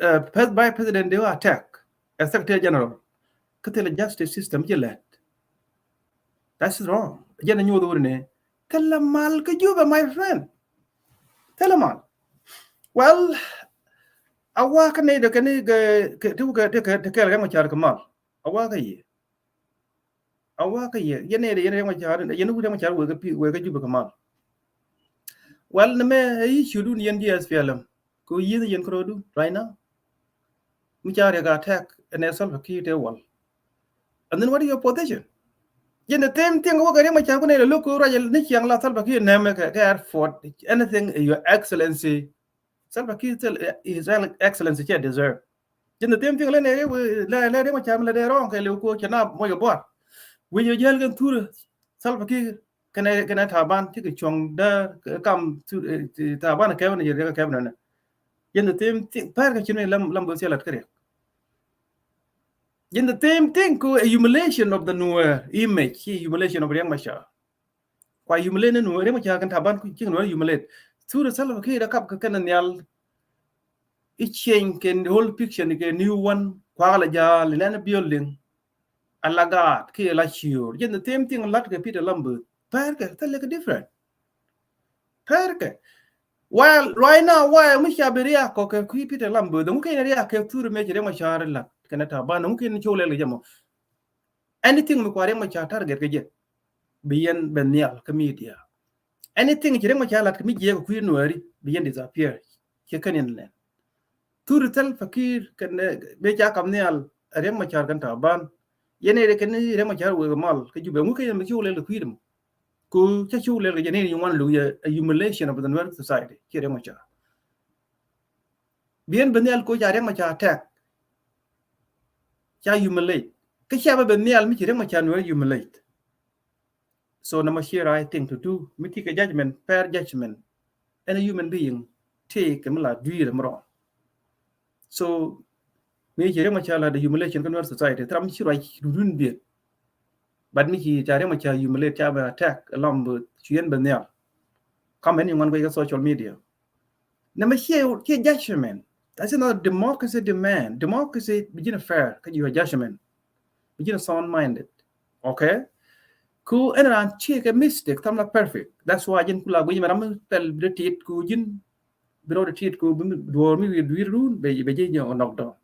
uh, pres-, vice president di attack a secretary general. Kä thilɛ justice system ci lɛt. That's wrong. Jɛn a nyuɔth wuri ni. Thilɛ mal kä Jubɛ, my friend. Thilɛ mal. Well, a wa kä ni dee kɛ ni kɛ, kɛ, ti kɛ, ti kɛ, ti kɛ Riɛk Macar kɛ mal. A wa kä yɛ. A wa kä yɛ. Yɛn ni dee yɛn Riɛk Macar, yɛn wut Riɛk Macar wee kä pi, wee kä Jubɛ kɛ mal. Well, ni mɛ yi ciötdun yɛn ji̱ S P L M. Kɛ wä yieth yɛn kärɔɔdu right now. Mi ca riɛk attack ɛn ɛ Salva Kiir tɛ wal. And then what is your position? Jɛn the same thing wä kɛ Riɛk Macar kunɛ lɛ lo̱k kɛ ruac ni ciaŋ la Salva Kiir nɛmɛ kɛ, kɛ airport. Anything, Your Excellency. Salva Kiir tell, eh, His Excellency cɛ deserve. Jɛn the same thing lɛ nɛ, lɛ, lɛ Riɛk Macar mi lɛ dee wrong kɛ lɛ kɛ cɛ na mɔc ɛ buar. Wi̱c yɛ jäl kɛn thurɛ Salva Kiir kɛnɛ, kɛnɛ Taban, ti kɛ cuɔ̱ŋ däär, kɛ kam, eh, ti Taban kɛpnɛ, yɛ riɛk kɛpnɛ nɛ. Jɛn the same thing, pɛr kɛ ci ni Lam, Lam Beth cɛ lat kä riɛk. Jɛn the same thing, ku a humiliation of the Nuer image, ci humiliation of Riɛk Macar. Kua humiliate ni Nuer, Riɛk Macar kɛn Taban ku ci Nuer humiliate. Thurɛ Salva Kiir kap kɛ kɛn nhial. I change kɛ whole picture ni kɛ new one, kua la jal, lɛn building. A la gaat kiɛ la ciöör. Jɛn the same thing lat kɛ Peter Lam Beth. Pɛr kɛ, thilɛ kɛ different. Pɛr kɛ. Well, right now, why mi ca bi riak kɔ kɛ kui̱ Peter Lam Beth? Ŋu kɛn riak kɛ thurɛ mɛ ci Riɛk Macar lat kɛnɛ Taban? Ŋu kɛn cio̱w lɛl kɛ jɛ mɔ? Anything mi kua Riɛk Macar target kɛ jɛ, bi yɛn bɛ nhial kä media. Anything ci Riɛk Macar lat kɛ mi jiɛk kɛ kui̱ Nuɛri, bi yɛn disappear. Ciɛ kɛn in lɛn. Thurɛ Salva Kiir kɛn, eh, bɛ ca kam nhial, Riɛk Macar kɛn Taban. Yɛn ɛ kɛn Riɛk Macar wek mal kä Jubɛ. Ŋu kɛ yɛn mi ci wulɛ lɛ kui̱ dɛm. Ku ca ci wulɛ lɛ jɛ ni ŋuan luk yɛ a humiliation of the Nuer society. Ci Riɛk Macar. Bi yɛn bɛ nhial ko ca Riɛk Macar attack. Ca humiliate. Kä ca bɛ bɛ nhial mi ci Riɛk Macar Nuer humiliate. So number here, I think to do, mi ti kɛ judgment, fair judgment. Any human being ti kɛ mi la dui̱r mi rɔɔn. So mi ci Riɛk Macar la the humiliation kä Nuer society. Thram ci ruac dudun biet. But mi ci ca Riɛk Macar humiliate, ca bɛ attack, lam bɛ, cu yɛn bɛ nhial. Comment in one way kä social media. Nɛ mɛ ciɛ, ciɛ judgment. That's not democracy demand. Democracy bi ji̱n fair kä ji̱ judgment. Bi ji̱n sound minded. Okay? Ku ɛn ran ciɛ kɛ mistake, tham la perfect. That's why ji̱n ku la guic mɛ ram pɛl bi tit ku ji̱n bi rɔ tit ku bi duɔr mi wi̱i̱ dui̱r run bɛ, bɛ ji̱ nyɛ ɔ knock down.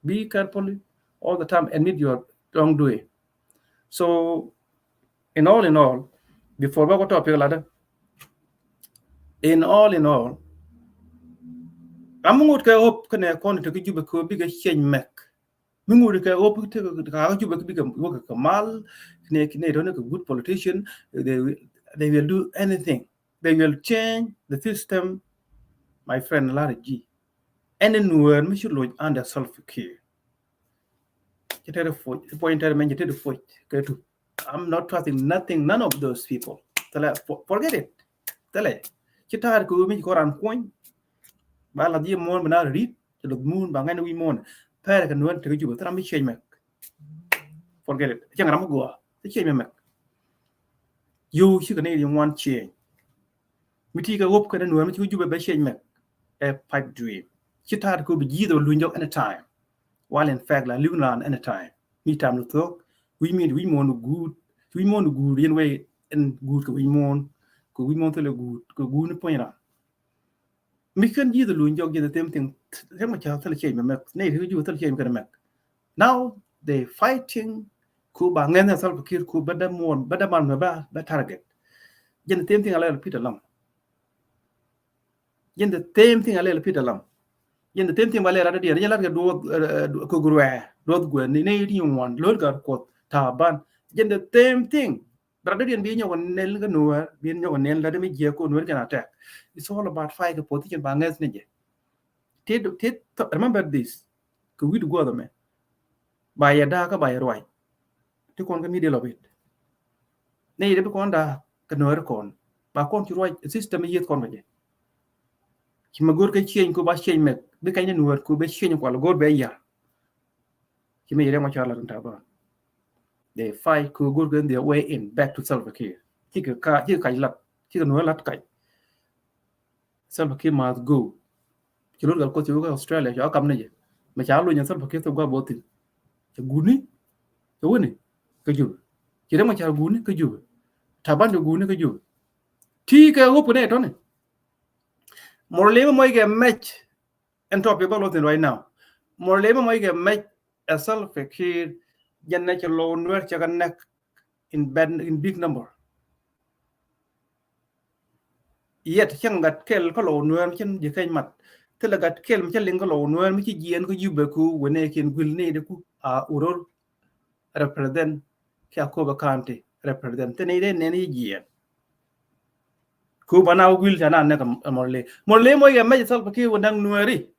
Be carefully all the time, admit your wrongdoing. So in all in all, before bä kɔ topic ladä, in all in all, ram mi ŋut kɛ hope kɛnɛ kɔn te kä Jubɛ kɛ bikɛ change mɛk. Mi ŋut kɛ hope te kä Jubɛ kɛ bikɛ wä kɛ mal, kɛnɛ, kɛnɛ tɔni kɛ good politician, they will, they will do anything. They will change the system. My friend, lar ji̱. Any Nuer mi ci loc under Salva Kiir. Ci tɛri foc, point tɛri mɛn ci tɛri foc kɛ tu. I'm not trusting nothing, none of those people. Thilɛ, for-, forget it. Thilɛ. Ci ta̱a̱r kɛ ɣöö mi ci kɔn ran kuɔny. Ba la dhie muɔ̱ɔ̱n bi na rit, ci luth muun ba ŋɛn wi̱i̱ muɔ̱ɔ̱n. Pɛrɛ kɛ Nuer tekɛ Jubɛ, thilɛ mi change mɛk. Forget it. Cieŋ ram mi gɔaa. Ci change mɛk. Yio̱w cikɛ ni ri ŋuan change. Mi ti kɛ wop kɛnɛ Nuer mi ci Jubɛ bɛ change mɛk. Ɛ pipe dream. Ci ta̱a̱t kɛ bi ji̱ dhɔ luny jɔk anytime. While in fact la li̱w naan anytime. Mi tam ni thuɔ̱k wi̱c mi wi̱c muɔ̱ɔ̱n guut, wi̱c muɔ̱ɔ̱n guut yɛn wee ɛn guut kɛ wi̱c muɔ̱ɔ̱n, kɛ wi̱c muɔ̱ɔ̱n thilɛ guut kɛ guut ni puɔ̱ny ran. Mi kän ji̱ dhɔ luny jɔk ji̱ the same thing. Riɛk Macar thilɛ change mɛ mɛk, nɛy ti kɛ ji̱ thilɛ change mɛ kɛn mɛk. Now they fighting ku ba ŋɛn ni Salva Kiir ku bä dämuɔn bä däman mɛ bä bä target. Ji̱n the same thing a lɛ repeat alɔŋ. Ji̱n the same thing a lɛ repeat alɔŋ. Ji̱n the same thing ba lɛ rat diɛn ji̱n lat kɛ duɔth kɛ gurwɛ duɔth guɛ ni ni ti ŋuan lol gar kuɔth Taban. Ji̱n the same thing. Brother diɛn bi nyɔk nɛl kɛ nuɔr bi nyɔk nɛl la demi jiɛ ko nuɔr kɛn attack. It's all about fight kɛ position ba ŋɛth ni jɛ. Tit tit remember this. Kɛ wi̱i̱ ti guɔth ɛmɛ ba yɛ da̱a̱ kä ba yɛ ruac. Ti kɔn kä middle of it. Ni yɛ bi kɔn da̱a̱ kɛ nuɔr kɔn ba kɔn ci ruac system yieth kɔn kɛ jɛ. Ci mɛ go̱r kɛ change ko ba change mɛ bi kany ni nuɔr ko bɛ change kual go̱r bɛ yar. Ci mi yɛ Riɛk Macar la tun Taban. They fight ko go̱r kɛ in their way in back to Salva Kiir. Ci kɛ ka ci kɛ kac lat ci kɛ nuɔr lat kac. Salva Kiir must go. Ci lor gal ko ci wä Australia ci akam ni jɛ. Mɛ ca luny Salva Kiir thok gua both thing. Ca guni ca wuni ka jube. Ci Riɛk Macar guni ka jube. Taban ca guni ka jube. Ti kɛ wop kɛ ne tɔni. Mor lebe mɔc kɛ mɛc. Ɛn tɔpi bä luɔth in right now. Mor lebe mɔc kɛ mɛc ɛ Salva Kiir jɛn nɛ cɛ lɔw nuɛr cɛ kɛ nɛk in bad in big number. Yet cäŋ gat kɛl kä lɔw nuɛr mi cin ji̱ keny mat. Thilɛ gat kɛl mi cä liŋ kä lɔw nuɛr mi ci jiɛn kä Jubɛ ku wenɛ kiɛn guil ni di ku a uror represent. Kia Koba County represent thini de neni jiɛn. Ku bana wil tana ne ka Morley. Morley mo ye mej Salva Kiir wä naŋ nuɛri.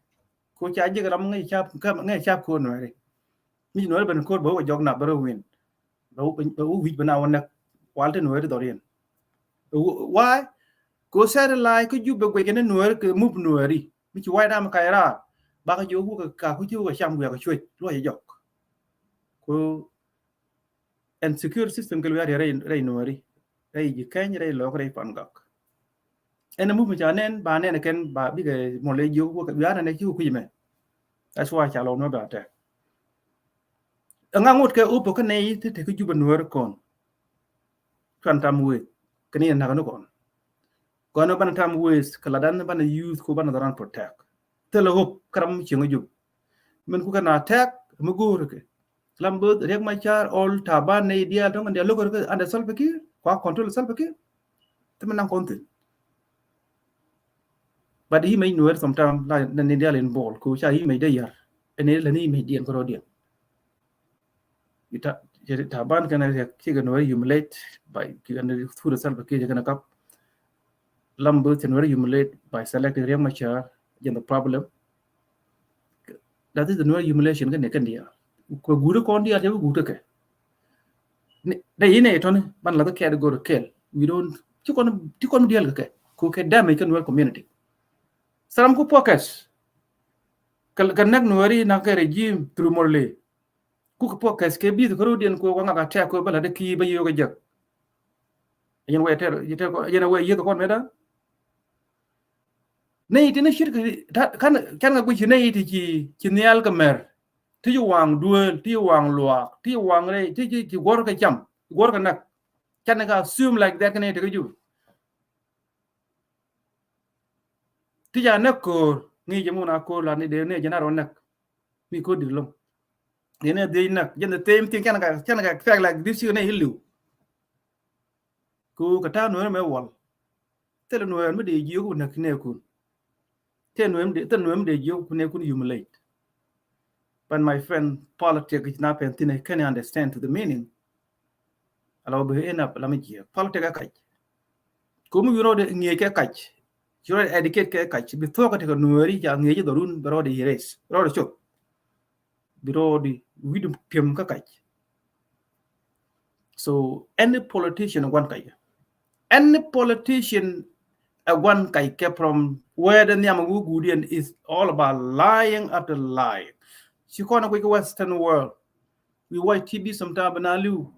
Ku ca jik ram ŋäc cap ŋäc cap ko nuɛri. Mi nuɛri ben kor ba wä jɔk na bä rɛ win. Ba wä wä wic bana wä nek wal te nuɛri dhɔriɛn. Why? Ku sɛri lai ku Jubɛ guec kɛ ni nuɛri kɛ mup nuɛri. Mi ci wa̱i̱ dam ka̱c raar bakä ji̱ wä wä kɛ ka ku ci wä kɛ cam wiak kɛ cuec luɔc jɔk. Ku ɛn security system kɛ luɛɛr rɛy rɛy nuɔri rɛy ji̱ kɛny rɛy lɔk rɛy pan gak. Ɛn a mup mi ca nɛn ba nɛn kɛn ba bikɛ mɔl rɛy jiök wä kɛ wiak nɛn ci wä kui̱c mɛ. That's why ca lɔk nuɔr ba tɛk. Ɛŋa ŋot kɛ upo kä nɛy ti te kä Jubɛ nuɔri kɔn. Cuan tam weth kɛ ni nak ni kɔn. Kɔn banɛ tam weth kɛ ladan banɛ youth ko banɛ dharan protect. Thilɛ hope kä ram mi cieŋ Jubɛ. Min ku kɛ na attack mi go̱o̱r kɛ. Lam both Riek Machar all Taban nɛy diaal tɔŋ diaal lo̱k kɛ under Salva Kiir kua control Salva Kiir. Thimɛ naŋ kɔn thin. But yi mec nuɛr sometime la ni diaal in ball ko ca yi mec de yar. Ɛn la ni mec diɛn kɛ rɔ diɛn. Ita Taban kɛn Riek cikɛ nuɛr humiliate by kɛn through Salva Kiir kɛn kap. Lam both kɛn nuɛr humiliate by selecting Riek Machar jɛn the problem. That is the nuɛr humiliation kɛn kɛn diaal. Kɛ guut kɔn diaal cɛ bi guut kɛ. Dɛ yi nɛ tɔni ban la kɛ kɛɛt go̱r kɛl. We don't ti kɔn ti kɔn diaal kɛ kɛ ko kɛ damage kɛ nuɛr community. Saram ku focus kɛ kɛ nɛk nuɛri na kɛ regime through Morley. Ku kɛ focus kɛ bith kɛ ro̱diɛn ku waŋa ka tɛk ku bä la dee ki bä yio̱k kɛ jek. Yɛn wee tɛr yɛn wee yieth kɔn mɛ da. Nɛy ti ni cit kɛ kan kan kɛ guic ci nɛy ti ci ci nhial kɛ mɛr. Ti ci waŋ duel ti ci waŋ luaak ti ci waŋ rɛy ti ci ci guɔr kɛ cam guɔr kɛ nak. Can ni ka assume like that kɛ nɛy ti kɛ Jubɛ. Ti ca näk ko̱o̱r ŋi̱i̱c jɛ mun a ko̱o̱r la ni dee ni jɛ na rɔ näk. Mi ko̱o̱r dit lo̱ŋ dee ni dhiec näk jɛn the same thing can ka can ka fɛk like this ci nɛy iliw. Ku kɛ ta̱a̱ nuɛɛr mɛ wal. Thilɛ nuɛɛr mi dee jiök ku näk kinɛɛkun. Thilɛ nuɛɛr mi dee jiök ku nɛɛkun humiliate. But my friend, politics na pɛn thin I can understand to the meaning. Ala wä bi end up la mi jiɛ politic ɛ kac. Komi wi̱n rɔɔdɛ ŋiɛc kɛ kac. Ci rɔɔdɛ educate kɛ kac bi thuɔ̱k kɛ tekɛ nueeri ca ŋiɛc i̱ dhɔrun bi rɔɔdɛ erase bi rɔɔdɛ cop. Bi rɔɔdɛ wi̱dum piɛm kä kac. So any politician ɛ gua̱n kac kɛ. Any politician ɛ gua̱n kac kɛ from where the nhiam ɛ wä guudiɛn is all about lying after lying. Ci kɔn ɛ guic kɛ Western world. We watch T V sometimes bɛ na li̱w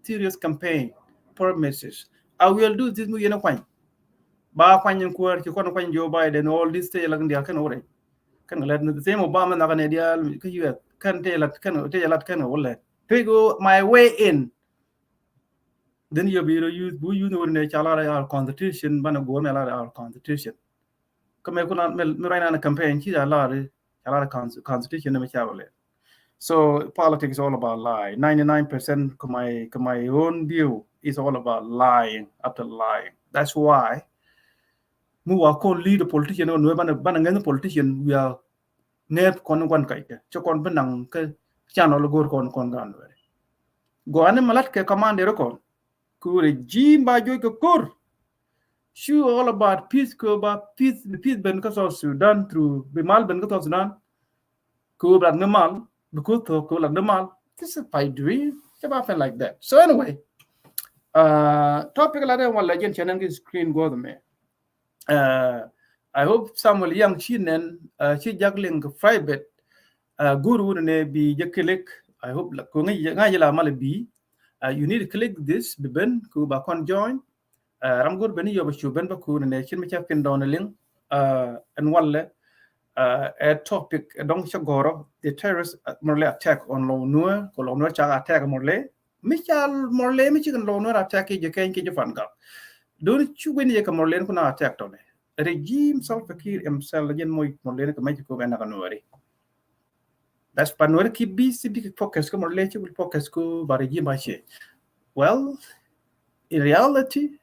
serious campaign promises. I will do this mi yɛn kuany. Ba kuany in kuäär, ci kɔn kuany Joe Biden, all this tëë lat in diaal kɛn wä rɛy. Kɛn kɛ lɛt ni the same Obama nhɔkä ni diaal kä U S, kɛn tëë lat kɛn, tëë lat kɛn wä lɛt. Tëë go my way in. Then you be use, bu use ni wä ni ca lar our constitution, banɛ go̱o̱r mi lar our constitution. Kä mɛ kuna mi, mi right now campaign ci a lar, a lar con-, constitution mi ca wä lɛ. So politics is all about lie. Ninety-nine percent of my, of my own view is all about lying after lying. That's why mi wa kɔn lead politician, ɔ nuɛ banɛ, banɛ ŋɛn politician, we are nɛɛp kɔn guan kac kɛ. Cɛ kɔn bi naŋ kä channel go̱o̱r kɔn, kɔn gan wɛrɛ. Go ani malat kɛ commander kɔn. Ku regime ba joc kɛ ko̱r. Cu all about peace, kɛ ba peace, bi peace ben kä South Sudan through, bi mal ben kä South Sudan. Kɛ bi lat ni mal, because thok kɛ bi lat ni mal. This is my dream. Cɛ ba pen like that. So anyway, uh, topic la dee wan la jɛn channel kɛ screen go̱o̱r mɛ. Uh, I hope Samuel Young ci nɛn, uh, ci jak liŋ kɛ private. Uh, go̱o̱r wun ni bi jɛ click. I hope la, ku ŋa̱c, ŋa̱c la mal bi. Uh, you need to click this, bi ben, ku ba kɔn join. Uh, ram go̱o̱r ben yɔ ba cu ben ba ku ni nɛ cin mi ca pin dɔn liŋ. Uh, ɛn walɛ, uh, ɛ topic, ɛ dɔŋ ca gɔrɔ, the terrorist, uh, Murle attack on Lou Nuer, ku Lou Nuer ca attack Murle. Mi ca Murle, mi ci kɛn Lou Nuer attack kɛ jɛ kɛn kɛ jɛ fan gak. Doni cu wen yɛ kɛ Murle kuna attack tɔnɛ. Regime Salva Kiir himself, jɛn moc Murle ni kɛ mɛc kɛ kɛ nak Nueri. That's why Nueri keep busy, big focus kɛ Murle, ci will focus kɛ ba regime ba change. Well, in reality,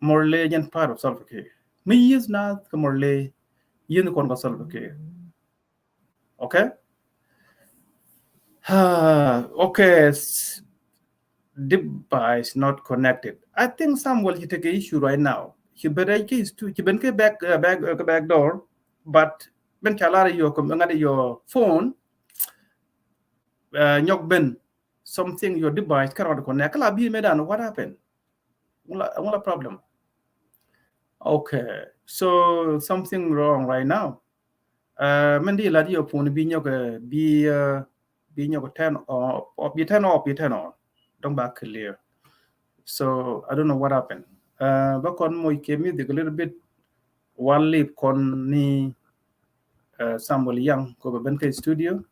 Murle jɛn part of Salva Kiir. Mi yieth na kɛ Murle, yieth ni kɔn kɛ Salva Kiir. Okay? Ah, okay. S-, device not connected. I think Samuel ci tekɛ issue right now. Ci ben rɛc kɛ is too, ci ben kɛ back, uh, back, uh, back door, but ben ca lar yɔ kɛ ŋa̱t yɔ phone, uh, nyɔk ben something, your device cannot connect. Kɛ la bi mɛ dan, what happened? Ŋu la, ŋu la problem? Okay, so something wrong right now. Uh, mɛn di lat yɔ phone bi nyɔk, uh, bi, uh, bi nyɔk turn off, off, bi turn off, bi turn on. Dɔŋ ba clear. So I don't know what happened. Uh, ba kɔn moc kɛ music a little bit. Wal lip kɔn ni, uh, Samuel Young kɛ bɛ ben kɛ studio.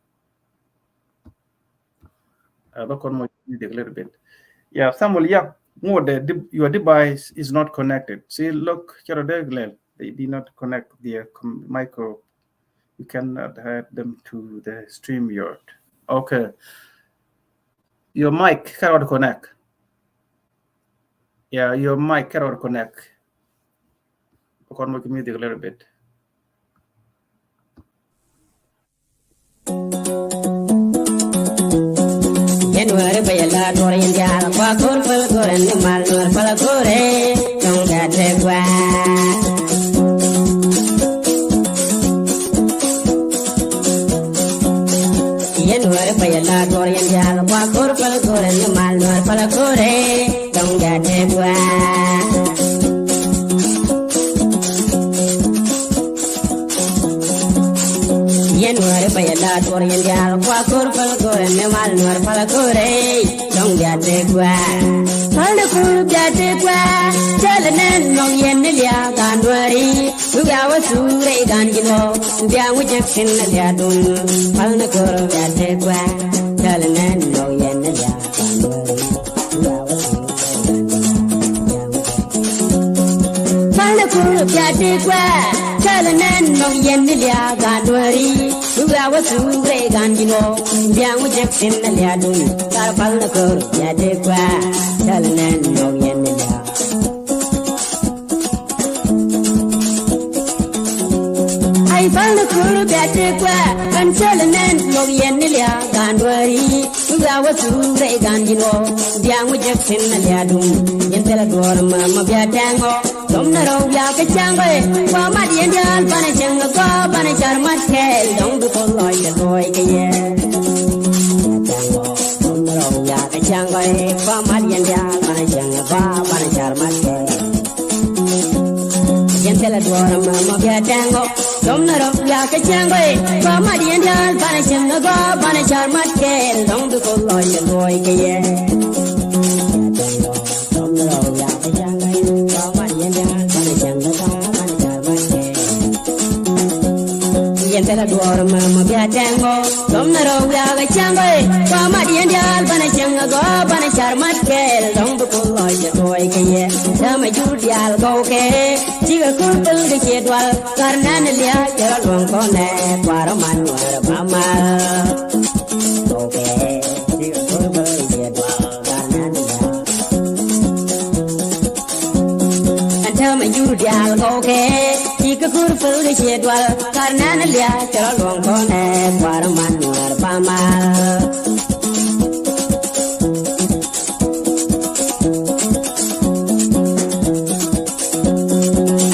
Uh, ba kɔn moc music a little bit. Yeah, Samuel Young, ŋuɔdɛ, de-, your device is not connected. See, look, cɛ rɔ dee lɛl. They did not connect their com-, micro. You cannot add them to the StreamYard. Okay. Your mic cannot connect. Yeah, your mic cannot connect. Kɔn moc music a little bit. January bɛ yɛ la duɔr yɛn diaal kua kor pal kor ɛn ni mal nuɔr pal kor ɛ tɔŋ gat lɛ gua. January bɛ yɛ la duɔr yɛn diaal kua kor pal kor ɛn ni mal nuɔr pal kor ɛ tɔŋ gat lɛ gua. January bɛ yɛ la duɔr yɛn diaal kua kor pal kor ɛn ni mal nuɔr pal kor ɛ tɔŋ gat lɛ gua. Pal ni kor gat lɛ gua. Jɛl nɛn nɔŋ yɛn ni lia gan duɔri. Wä wä thurɛ gan jin wä. Bia ŋu jek sin na lia dun. Pal ni kor gat lɛ gua. Jɛl nɛn nɔŋ yɛn ni lia gan duɔri. Pal ni kor bia ti kua, kɛl nɛn nɔk yɛn ni lia gan duɔri. Wä wä thurɛ gan jin wä, bia ŋu jek sin na lia dun. Kar pal ni kor bia ti kua, kɛl nɛn nɔk yɛn ni lia. Ay pal ni kor bia ti kua, kan kɛl nɛn nɔk yɛn ni lia gan duɔri. Wä wä thurɛ gan jin wä, bia ŋu jek sin na lia dum. Yɛn thilɛ duɔr ma ma bia tɛŋ wä. Dom na rɔw bia kɛ cäŋ wä, kua mat yɛn diaal banɛ cäŋ wä, kua banɛ car mat kɛɛl, dɔŋ bi kɔn lɔc kɛ lɔc kɛ yɛ. Dom na rɔw bia kɛ cäŋ wä, kua mat yɛn diaal banɛ cäŋ wä, kua banɛ car mat kɛɛl. Yɛn thilɛ duɔr ma ma bia tɛŋ wä. Dom na rɔw bia kɛ cäŋ wä, kua mat yɛn diaal banɛ cäŋ wä, kua banɛ car mat kɛɛl, dɔŋ bi kɔn lɔc kɛ lɔc kɛ yɛ. Dom na rɔw bia kɛ cäŋ wä, kua mat yɛn diaal banɛ Yɛn thilɛ duɔɔr mɛ mɔ bia tɛŋ gɔ. Dɔm na rɔ wiak a cäŋ gɔ ɛ. Kua mat yɛn diaal banɛ cäŋ a gɔ banɛ car mat kɛɛl. Dɔm bi kuth lɔc cɛ tuɔɔc kɛ yɛ. Dämɛ jur diaal gɔw kɛ. Cikɛ kur thil kɛ ciɛ dual. Kar nɛn lia̱a̱ cɛ rɔ luɔ̱ŋ kɔnɛ. Kuarɛ man wärɛ ba mal. Gɔw kɛ. Cikɛ kur thil kɛ ciɛ dual. Kar nɛn lia̱a̱. Ɛn täämɛ jur diaal gɔwkɛ, ti kä kur päl kɛ ciɛ dual. Kar nɛn lia̱a̱ cɛ rɔ luɔ̱ŋ kɔnɛ, kuarɛ man nuäär pa mal.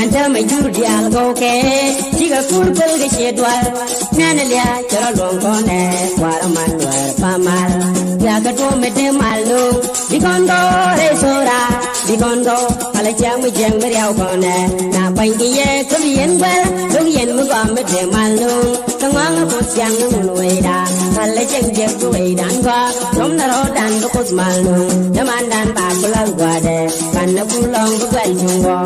Ɛn täämɛ jur diaal gɔwkɛ, ti kä kur päl kɛ ciɛ dual. Nɛn lia̱a̱ cɛ rɔ luɔ̱ŋ kɔnɛ, kuarɛ man nuäär pa mal. Biakä tuɔm mi dee mal nuŋ. Bikɔn gɔw rɛy thora, bikɔn gɔw, palä ciaŋ mi jiɛŋ mi riaw kɔnɛ. Na pa̱ny kɛ yɛ kä bi yɛn guɛl, duk yɛn mi gɔam mi dee mal nuŋ. Kä ŋɔaŋ a kuth ciaŋ mi mun wecda, palä ciaŋ jiɛk bi wecdan gɔaa. Dɔm na rɔɔdan bi kuth mal nuŋ, dämandan ba ku lath gua̱dɛ. Pan na ku lɔŋ bi guɛl cuŋ gɔɔ.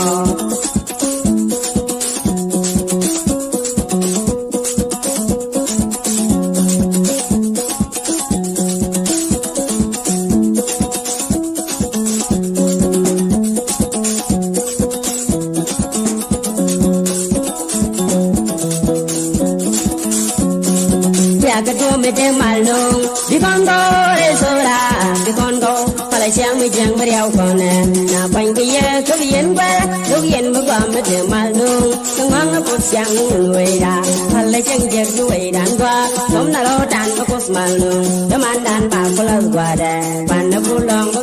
Biakä duɔ̱ɔ̱p mi dee mal no̱o̱ŋ, bikɔn gɔw rɛy thora, bikɔn gɔw, palä ciaŋ mi jiäŋ mi riaw kɔnɛ. Na pa̱ny kɛ yɛ kä bi yɛn guɛl, duk yɛn mi gɔam mi dee mal no̱o̱ŋ. Kä ŋɔaŋ a kuth ciaŋ mi mun wecda, palä ciaŋ jiɛk bi wecdan gɔaa. Dɔm na rɔɔdan bi kuth mal nuŋ, dämandan ba ku lath gua̱dɛ. Pan na ku lɔŋ bi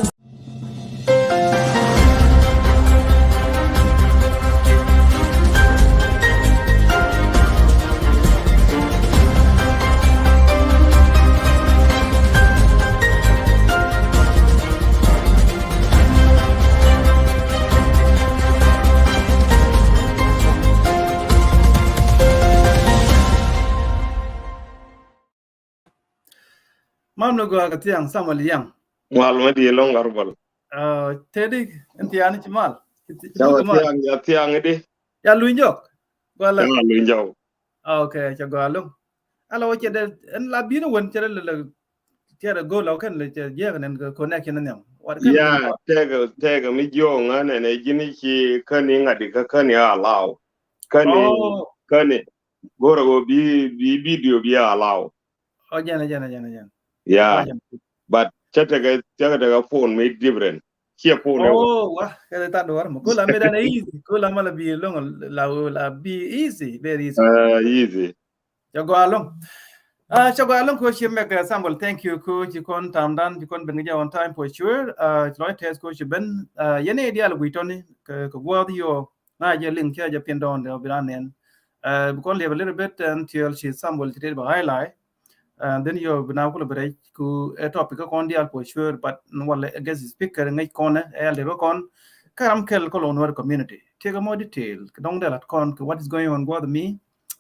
Mam ni gɔaa kɛ thiaŋ Samuel Yaŋ. Mal mi di lɔŋ Garbal. Ah, Teddy, ɛn thiaŋ ci mal. Ci, ci, ci mal. Thiaŋ, ya thiaŋ di. Ya luny jɔk. Gɔaa la. Ya luny jɔk. Ah, okay, cɛ gɔaa loŋ. Ala wä cɛ dee, ɛn la bi̱n wän cɛ dee lɛ, lɛ, cɛ dee go̱o̱l la kɛn lɛ cɛ jiɛk nɛn kɛ connection ni nhiam. Wat kɛn. Ya, tɛk, tɛk mi jiɔk ŋa̱n ɛn ɛ ji̱n ci käni ŋa̱t di kä käni a law. Käni, oh, käni. Go̱rɛ wä bi, bi video bi a law. Oh, jɛn, jɛn, jɛn, jɛn. Yeah. Oh, jɛn. But cä tekɛ, cä tekɛ phone mi different. Ciɛ phone ɛ wä. Oh, wa, kɛ ta duɔr mɔ. Kula mi dan easy. Kula ma la bi long la, la bi easy, very easy. Uh, easy. Cɛ gɔaa loŋ. Ah, cɛ gɔaa loŋ ko ci mɛk, uh, Samuel, thank you ko ci kɔn tam dan, ci kɔn ben jɛ on time for sure. Ah, ci lɔc tɛth ko ci ben. Ah, yɛn ɛ dial gui tɔni kɛ, kɛ guath yo. Na jɛ link cɛ jɛ pin dɔn de bi ran nɛn. Uh, bi kɔn liep a little bit until ci Samuel ci tet ba highlight. And then yo bi na kulɛ bi rɛc ku ɛ topic kä kɔn dial for sure, but walɛ guest speaker ŋäc kɔn ɛ liep kä kɔn. Kä ram kɛl kä lon Nuer community. Tiek a more detail kɛ dɔŋ dɛ lat kɔn kɛ what is going on guath mi.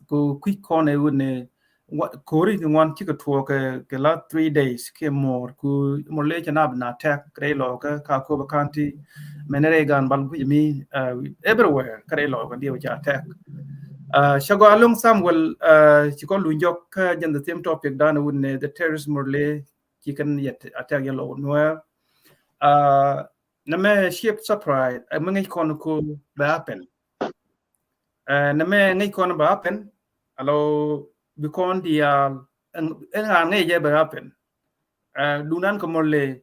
Ku kui̱c kɔn ɛ wun ɛ Wa-, ko̱ri ti ŋuan cikɛ tuɔɔk kɛ, kɛ last three days kiɛ more, ku more lɛ cɛ nap na attack rɛy lɔɔkä Kakobo County. Mɛn rɛy gan bal kui̱c mi, uh, everywhere kä rɛy lɔɔkä diɛ wä ca attack. Uh, cɛ gɔaa loŋ Samuel, uh, ci kɔn luny jɔk kä jɛn the same topic dan wun ni the terrorist more lɛ ci kɛn yɛ attack yɛ lɔɔk Nuɛɛr. Uh, nɛ mɛ ciɛ surprise, uh, mi ŋäc kɔn ko bɛ happen. Eh, nɛ mɛ ŋäc kɔn ba happen, alo bi kɔn diaal, ɛn, ɛn ŋa̱a̱n ŋäc jɛ ba happen. Eh, dunan kɛ mɔlɛ,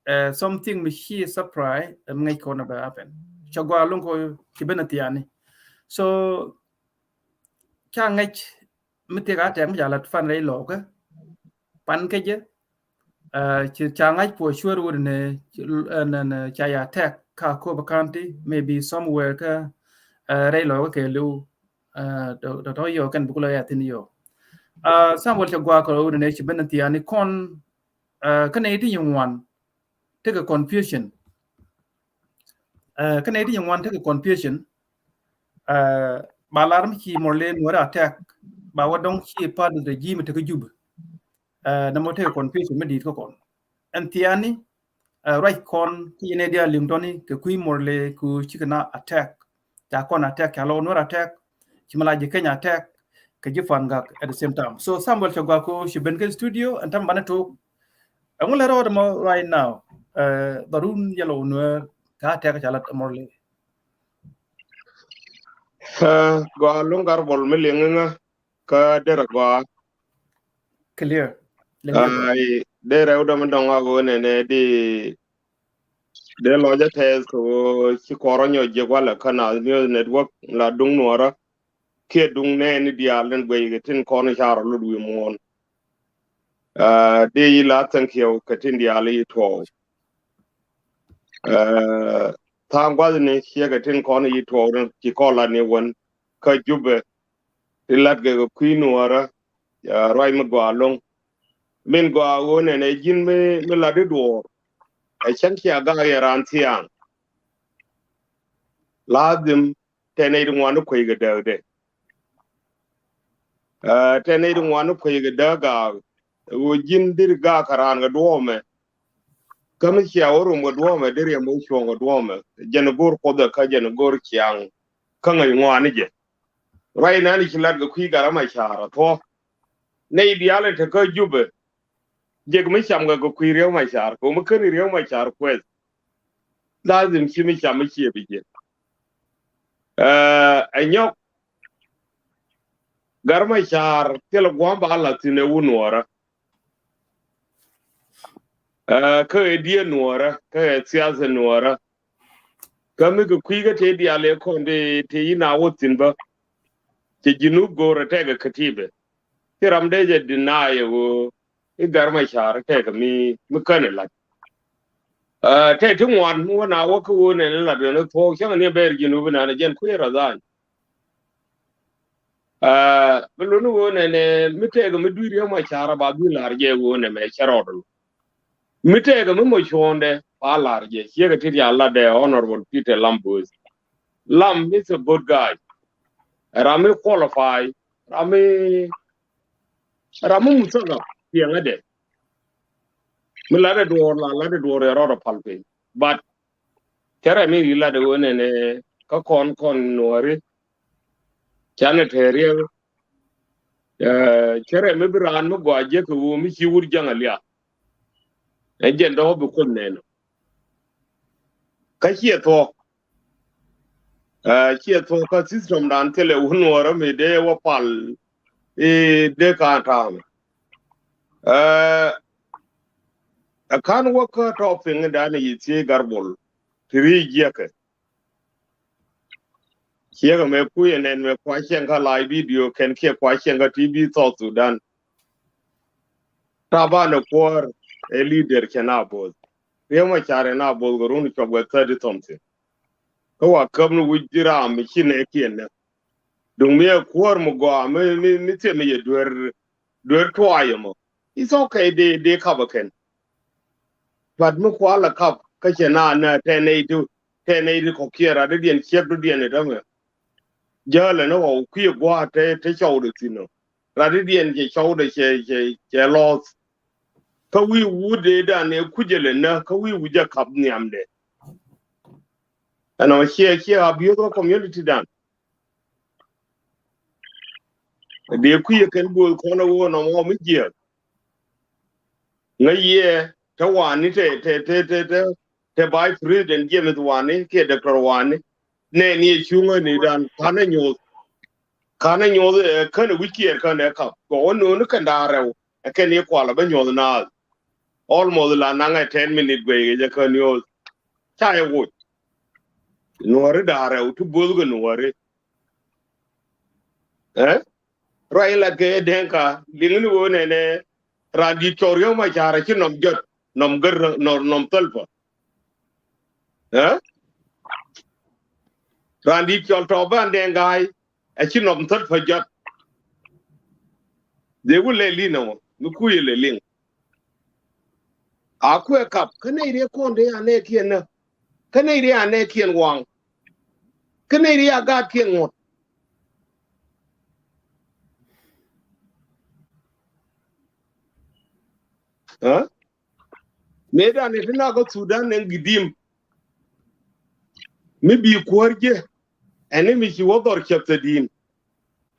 eh, something mi ci surprise, eh, mi ŋäc kɔn ba happen. Cɛ gɔaa loŋ kɔ ci ben a thiani. So, ca ŋäc mi thiek a tɛk mi ca lat fan rɛy lɔɔkä. Pan kä jɛ, uh, ci ca ŋa̱c puɔ cuɛr wut ni, ci, uh, ni, ni ca ya attack Kakobo County, maybe somewhere kä, uh, rɛy lɔɔkä kɛ liw, uh, tɔ, tɔ, tɔ yɔ kɛn bi kulɛ ya thin yɔ. Uh, Samuel cɛ gɔaa kɛ wut ni ci ben thiani kɔn, uh, kä nɛ iti nyi ŋuan, tekɛ confusion. Uh, kä nɛ iti nyi ŋuan tekɛ confusion. Uh, ba lar mi ci more lɛ Nuɛɛr attack, ba wä dɔŋ ci part of the regime tekɛ Jubɛ. Uh, nɛ mɔ tekɛ confusion mi di̱i̱t kä kɔn. Ɛn thiani, uh, ruac kɔn ki yɛn ɛ diaal liŋ tɔni kɛ kui̱ more lɛ ku cikɛ na attack. Ca kɔn attack, ca lɔ Nuɛɛr attack, ci mi la ji̱ Kenya attack, kɛ ji̱ Pan Gak at the same time. So Samuel, cɛ gɔaa kɛ ɣöö ci ben kä studio, ɛn täämɛ banɛ tok. Ɛŋu lɛ rɔɔdɛ mɔ right now? Ɛ, dhɔrun yɛlɛ wä Nuäär, kä tɛk ca lat mɔrli. Ɛ, gɔaa ɛlɔ̱ŋ Garbol, mi liŋ ŋä kä derɛ gɔaa. Clear. Liŋ ŋä. Ay, derɛ wä dɔ̱ŋ mi dɔ̱ŋ a ɣöö nɛnɛ di, dee lɔcä tɛth kɛ ɣöö ci kɔrɔ nyɔk jiɛk walɛ kä Naath News Network la duŋ Nuɔɔrä. Kiɛ duŋ nɛɛni diaal tin guɛc kɛ tin kɔn car lot wi̱i̱ muɔ̱ɔ̱n. Ɛ, dee yi la thank you kɛ tin diaal yi tuɔɔk. Ɛ, tha̱a̱ŋ gua̱thni ciɛ kɛ tin kɔn yi tuɔɔk ni ci kɔn lat ni wän kä Jubɛ. Ti lat kɛ kɛ kui̱ Nuɔɔrä, ɛ, ruac mi gɔaa ɛlɔ̱ŋ. Min gɔaa ɣöö nɛnɛ ji̱n mi, mi lat di duɔɔr. Ɛ cäŋ cia gak yɛ raan thia̱a̱ŋ. Lazim tɛn nɛy ti ŋuan ni kuec kɛ dääkdɛ. Ɛ, tɛn nɛy ti ŋuan ni kuec kɛ dääk gaak. Ɣöö ji̱n deri gaak kɛ raan kɛ duɔ̱ɔ̱mɛ. Kä mi cia wä rom kɛ duɔ̱ɔ̱mɛ, deri ɛmɔ cuɔ̱ɔ̱ŋ kɛ duɔ̱ɔ̱mɛ. Jɛn go̱o̱r Kuoth ɛ kä jɛn go̱o̱r ciaŋ. Kä ŋäc ŋuan ni jɛ. Ruac nani ci lat kɛ kui̱ Gat Macar a thuɔ̱k. Nɛy diaal in te kä Jubɛ. Jek mi cam kɛ kɛ kui̱ Riek Macar, kɛ mi ken Riek Macar kuɛth. Lazim ci mi cam mi ciɛ bi jek. Ɛ, ɛ nyɔk. Gat Macar thilɛ gua̱a̱m ba la thi̱n ɛ wun Nuɔɔrä. Ɛ, kä ɛ diɛ Nuɔɔrä, kä ɛ thiathɛ Nuɔɔrä. Kä mi kɛ kui̱ kä tëë diaal ɛ kɔn dee tëë yi na wä thi̱n bä. Cɛ Junub go̱o̱rɛ tɛkɛ kɛ tibɛ. Ci ram dee jɛ deny ɛ ɣöö i̱ Gat Macar tɛkɛ mi, mi känɛ lat. Ɛ, tɛk ti ŋuan mi wä na wä kä ɣöö nɛn lat ɣän thuɔ̱k cäŋ ni bɛɛr Junub inan ɛ jɛn kui̱ radhan. Ɛ, bi luni ɣöö nɛnɛ mi tɛkɛ mi dui̱r Riek Macar ba bi la̱r jɛ ɣöö nɛ mɛ cɛ rɔɔd. Mi tɛkɛ mi mɔ cuɔ̱ɔ̱ndɛ ba la̱r jɛ ciekɛ ti rial latdɛ Honorable Peter Lam Böth. Lam is a good guy. Ram mi qualify, ram mi, ram mi muthakap piɛŋädɛ. Mi latdɛ duɔɔr la latdɛ duɔɔr yɛ rɔɔd a pal piny. But cärɛ mi ri latdɛ ɣöö nɛnɛ kä kɔn kɔn Nuɔɔri. Canɛ tɛɛriɛk. Ɛ, cärɛ mi bi raan mi gɔaa jiäk kɛ ɣöö mi ci wut ja̱ŋ a liak. Ɛ jɛn dɔ̱k bi kuoth nɛn ɔ. Kä ciɛ thuɔ̱k. Ɛ, ciɛ thuɔ̱k kä system dan thilɛ wun Nuɔɔrä mi dee wä pal i̱ dee ka̱n ta̱a̱m. Ɛ, ɛ ka̱n wä kä tɔpiŋ dan i̱ yi thiec Garbol ti ri jiäkɛ. Ciek ɛmɛ kui̱ ɛnɛn mɛ kua cieŋ kä live video kɛn kiɛ kua cieŋ kä T V South Sudan. Taban ɛ kuäär ɛ leader cɛ na both. Riek Macar ɛ na both kɛ run cuɔp kɛ thirty something. Kä wa käp ni wi̱c ji̱ ram mi ci nɛ kiɛn nɛ. Duŋ mi ɛ kuäär mi gɔaa mi, mi, mi thiɛ mi yɛ duer, duer tuaay ɛmɔ. It's okay, dee, dee kap ɛ kɛn. But mi kual a kap kä cɛ na nɛ tɛ nɛy ti, tɛ nɛy ti kɔkiɛ rat diɛn ciek ti diɛn itämɛ. Jäl ɛn ɣɔw kuiɛ gua̱a̱ tɛ, tɛ cɔwdɛ thi̱n ɔ. Rat diɛn cɛ cɔwdɛ cɛ, cɛ, cɛ lɔth. Kä wi̱i̱ wut dee dan ɛ kucɛ lɛ nä kä wi̱i̱ wut jɛ kap nhiamdɛ. Ɛn ɔ ciɛ, ciɛ abuse kä community dan. Dee kui̱ yɛ kɛn bo̱o̱th kɔn a ɣöö nɔmɔ mi jiɛk. Ŋäc yɛ te Wani te, te, te, te, te, te Vice President James Wani kiɛ Doctor Wani. Nɛɛni ɛ cuŋä ni dan ka̱n ɛ nyoth. Ka̱n ɛ nyoth, ɛ, kän ɛ wi̱c kiɛɛr kän ɛ kap. Kɛ wä no̱o̱ni kɛn da̱a̱ rɛw. Ɛ kɛn i̱ kual ɛ bä nyoth naath. Almost la naŋ ɛ ten minute guey kɛ jɛ kän nyoth. Ca yɛ woc. Nuɔri da̱a̱ rɛw ti bo̱o̱th kɛ nuɔri. Ɛ? Ruac in lat kɛ Dɛŋka, liŋ ni ɣöö nɛnɛ, raan di̱t cɔw Riek Macar ci nɔm jɔt, nɔm gär, nɔm, nɔm Thalpa. Ɛ? Raan di̱t cɔl Tɔɔban Dɛŋ Ga̱a̱y, a ci nɔm Thalpa jɔt. Dee wä lɛ li̱n ɛmɔ, mi kui̱ lɛ liŋ. A kuɛ kap, kä nɛy riek kɔn dee a nɛɛkiɛn nä. Kä nɛy riek a nɛɛkiɛn waŋ. Kä nɛy riek a gaatkiɛn ŋuɔ̱t. Ɛ? Mëëdan ɛ ti nak kä Thudan ɛn gidim. Mi bi kuäär jɛ. Ɛn ni mi ci wä dhɔr cäp thädi̱n.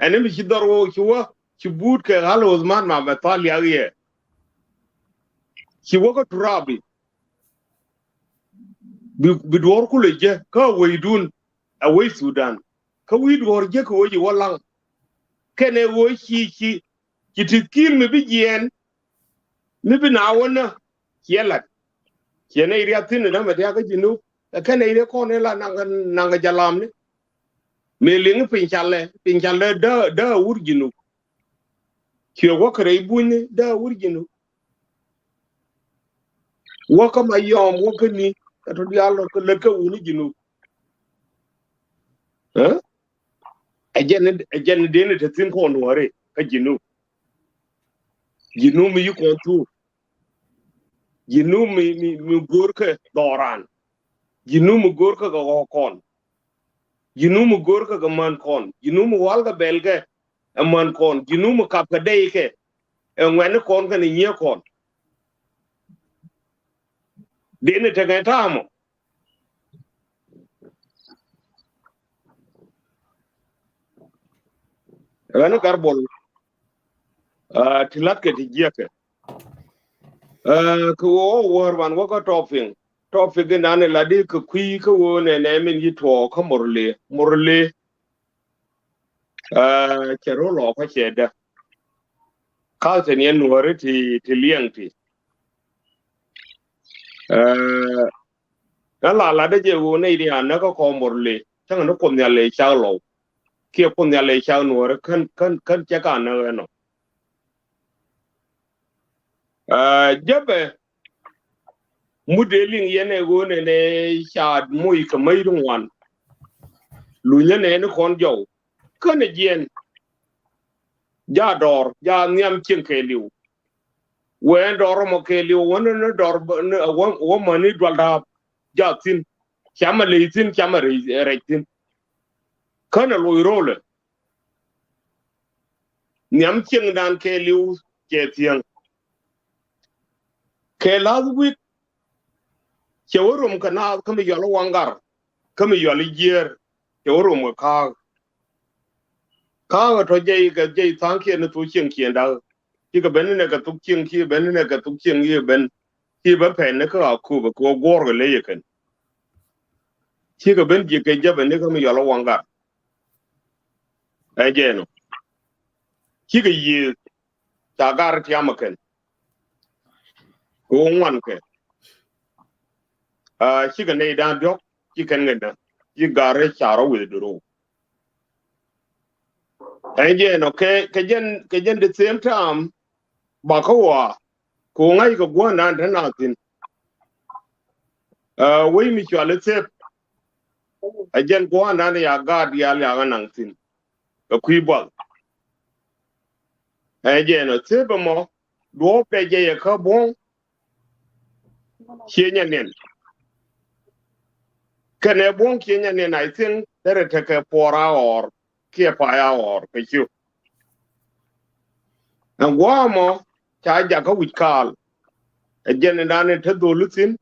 Ɛn mi ci dhɔr wä ci wä ci buut kɛ ɣal Uthman Mahamad Thal Yag yɛ. Ci wä kä turabi. Bi, bi duɔ̱ɔ̱r kulɛ jɛ kä wecdun ɛ wec Sudan. Kä wi̱i̱ duɔ̱ɔ̱r jɛ kɛ wec i̱ wä laŋ. Kɛnɛ wec ci, ci, ci ti ki̱i̱l mi bi jiɛɛn. Mi bi na wä nä ciɛ lat. Ciɛ nɛ iriat thi̱n inä mɛ diakä Jinub. Ɛ kɛnɛ iriat kɔn in la naŋ, naŋ jalamni. Mëë liŋ piny calɛ, piny calɛ dä, dä wur Jinub. Ciɛ wä kɛ rɛy bunyni dä wur Jinub. Wä kä Mayɔm, wä kä ni, kɛ tɔ diaal kɛ lät kɛ wuni Jinub. Ɛ? Ɛ jɛn, ɛ jɛn deni te thi̱n kɔn wä ri kä Jinub. Jinub mi yi kɔn thuk. Jinub mi, mi, mi go̱o̱r kɛ dhɔran. Jinub mi go̱o̱r kɛ kɛ ɣɔ̱k kɔn. Jinub mi go̱o̱r kɛ kɛ män kɔn. Jinub mi wal kɛ bɛl kɛ ɛ män kɔn. Jinub mi kap kɛ dɛy kɛ ɛ ŋuɛ̈ni kɔn kɛnɛ nyiee kɔn. Deni tekɛ ta̱a̱mɔ. Ɣän Garbol, ah, ti latkɛ ti jiäkɛ. Ah, kɛ ɣöö wäär ban wä kä topic. Topic in dan in la di kɛ kui̱ kä ɣöö nɛ nɛ min yi tuɔɔk kä Murle. Murle. Ah, cɛ rol ɔ kä cɛ dä. Culture ni ɛn Nuäri ti, ti liɛŋ ti. Ah, na la lat dä jɛ ɣöö nɛ idi anä kä kɔ Murle. Cäŋ ni Kuoth Nhial lɛ cak Lɔw. Kiɛ Kuoth Nhial lɛ cak Nuäri kän, kän, kän cɛ ka anä ɛnɔ. Ah, jäpɛ mut dee liŋ yɛn ɛ ɣöö nɛnɛ ca moc kɛ mäc ti ŋuan. Lunyä nɛɛni kɔn jɔw. Känɛ jiɛn. Ja dɔɔr, ja nhiam cieŋ kɛɛliw. Wee dɔɔr mɔ kɛɛliw, wä ni, ni dɔɔr, ni, wä, wä mäni dual daap. Ja thi̱n. Camɛ ley thi̱n, camɛ rɛc, rɛc thi̱n. Känɛ loc ro̱lɛ. Nhiam cieŋdan kɛɛliw cɛ thiäŋ. Kɛ last week, cɛ wä rom kɛ naath kä mi yɔl i̱ Waŋgar, kä mi yɔl i̱ Jiɛɛr, cɛ wä rom kɛ ka̱a̱k. Ka̱a̱k ɛ tɔ jɛy kɛ jɛy tha̱a̱ŋkiɛn ni thok cieŋ kiɛn da̱k. Cikɛ ben ni nɛ kɛ thok cieŋ, cikɛ ben ni nɛ kɛ thok cieŋ, cikɛ ben. Ci bä pɛn ni kä Akupä kɛ wä guɔ̱ɔ̱r kɛ ley ɛ kɛn. Cikɛ ben ji̱ kɛ jäpɛ ni kä mi yɔl i̱ Waŋgar. Ɛ jɛn ɔ. Cikɛ yiëëth ca gar tiam ɛ kɛn. Kɛ wä ŋuan kɛ. Ah, cikɛ nɛy da̱a̱n diɔ̱k ci kɛn kɛ nä ci gar ca rɔ withdraw. Ɛ jɛn ɔ kɛ, kɛ jɛn, kɛ jɛn the same time. Bakä wa kɛ wä ŋa̱c kɛ gua̱a̱r nan te na thi̱n. Ah, wec mi cual i̱ Thep. Ɛ jɛn gua̱a̱r nan ya gaat diaal ya ɣä naŋ thi̱n. Kɛ kui̱ buath. Ɛ jɛn ɔ Thep ɛmɔ duɔ̱ɔ̱p tɛ jɛ yɛ kä buɔ̱ŋ. Ciɛ nyɛ niɛn. Kɛnɛ buɔ̱ŋ ciɛ nyɛ niɛn, I think derɛ tekɛ four hour kiɛ five hour kɛ ciö. Ɛn gua̱a̱mɔ ca jakä wi̱c kaal. Ɛ jɛn indan in te dholi thi̱n.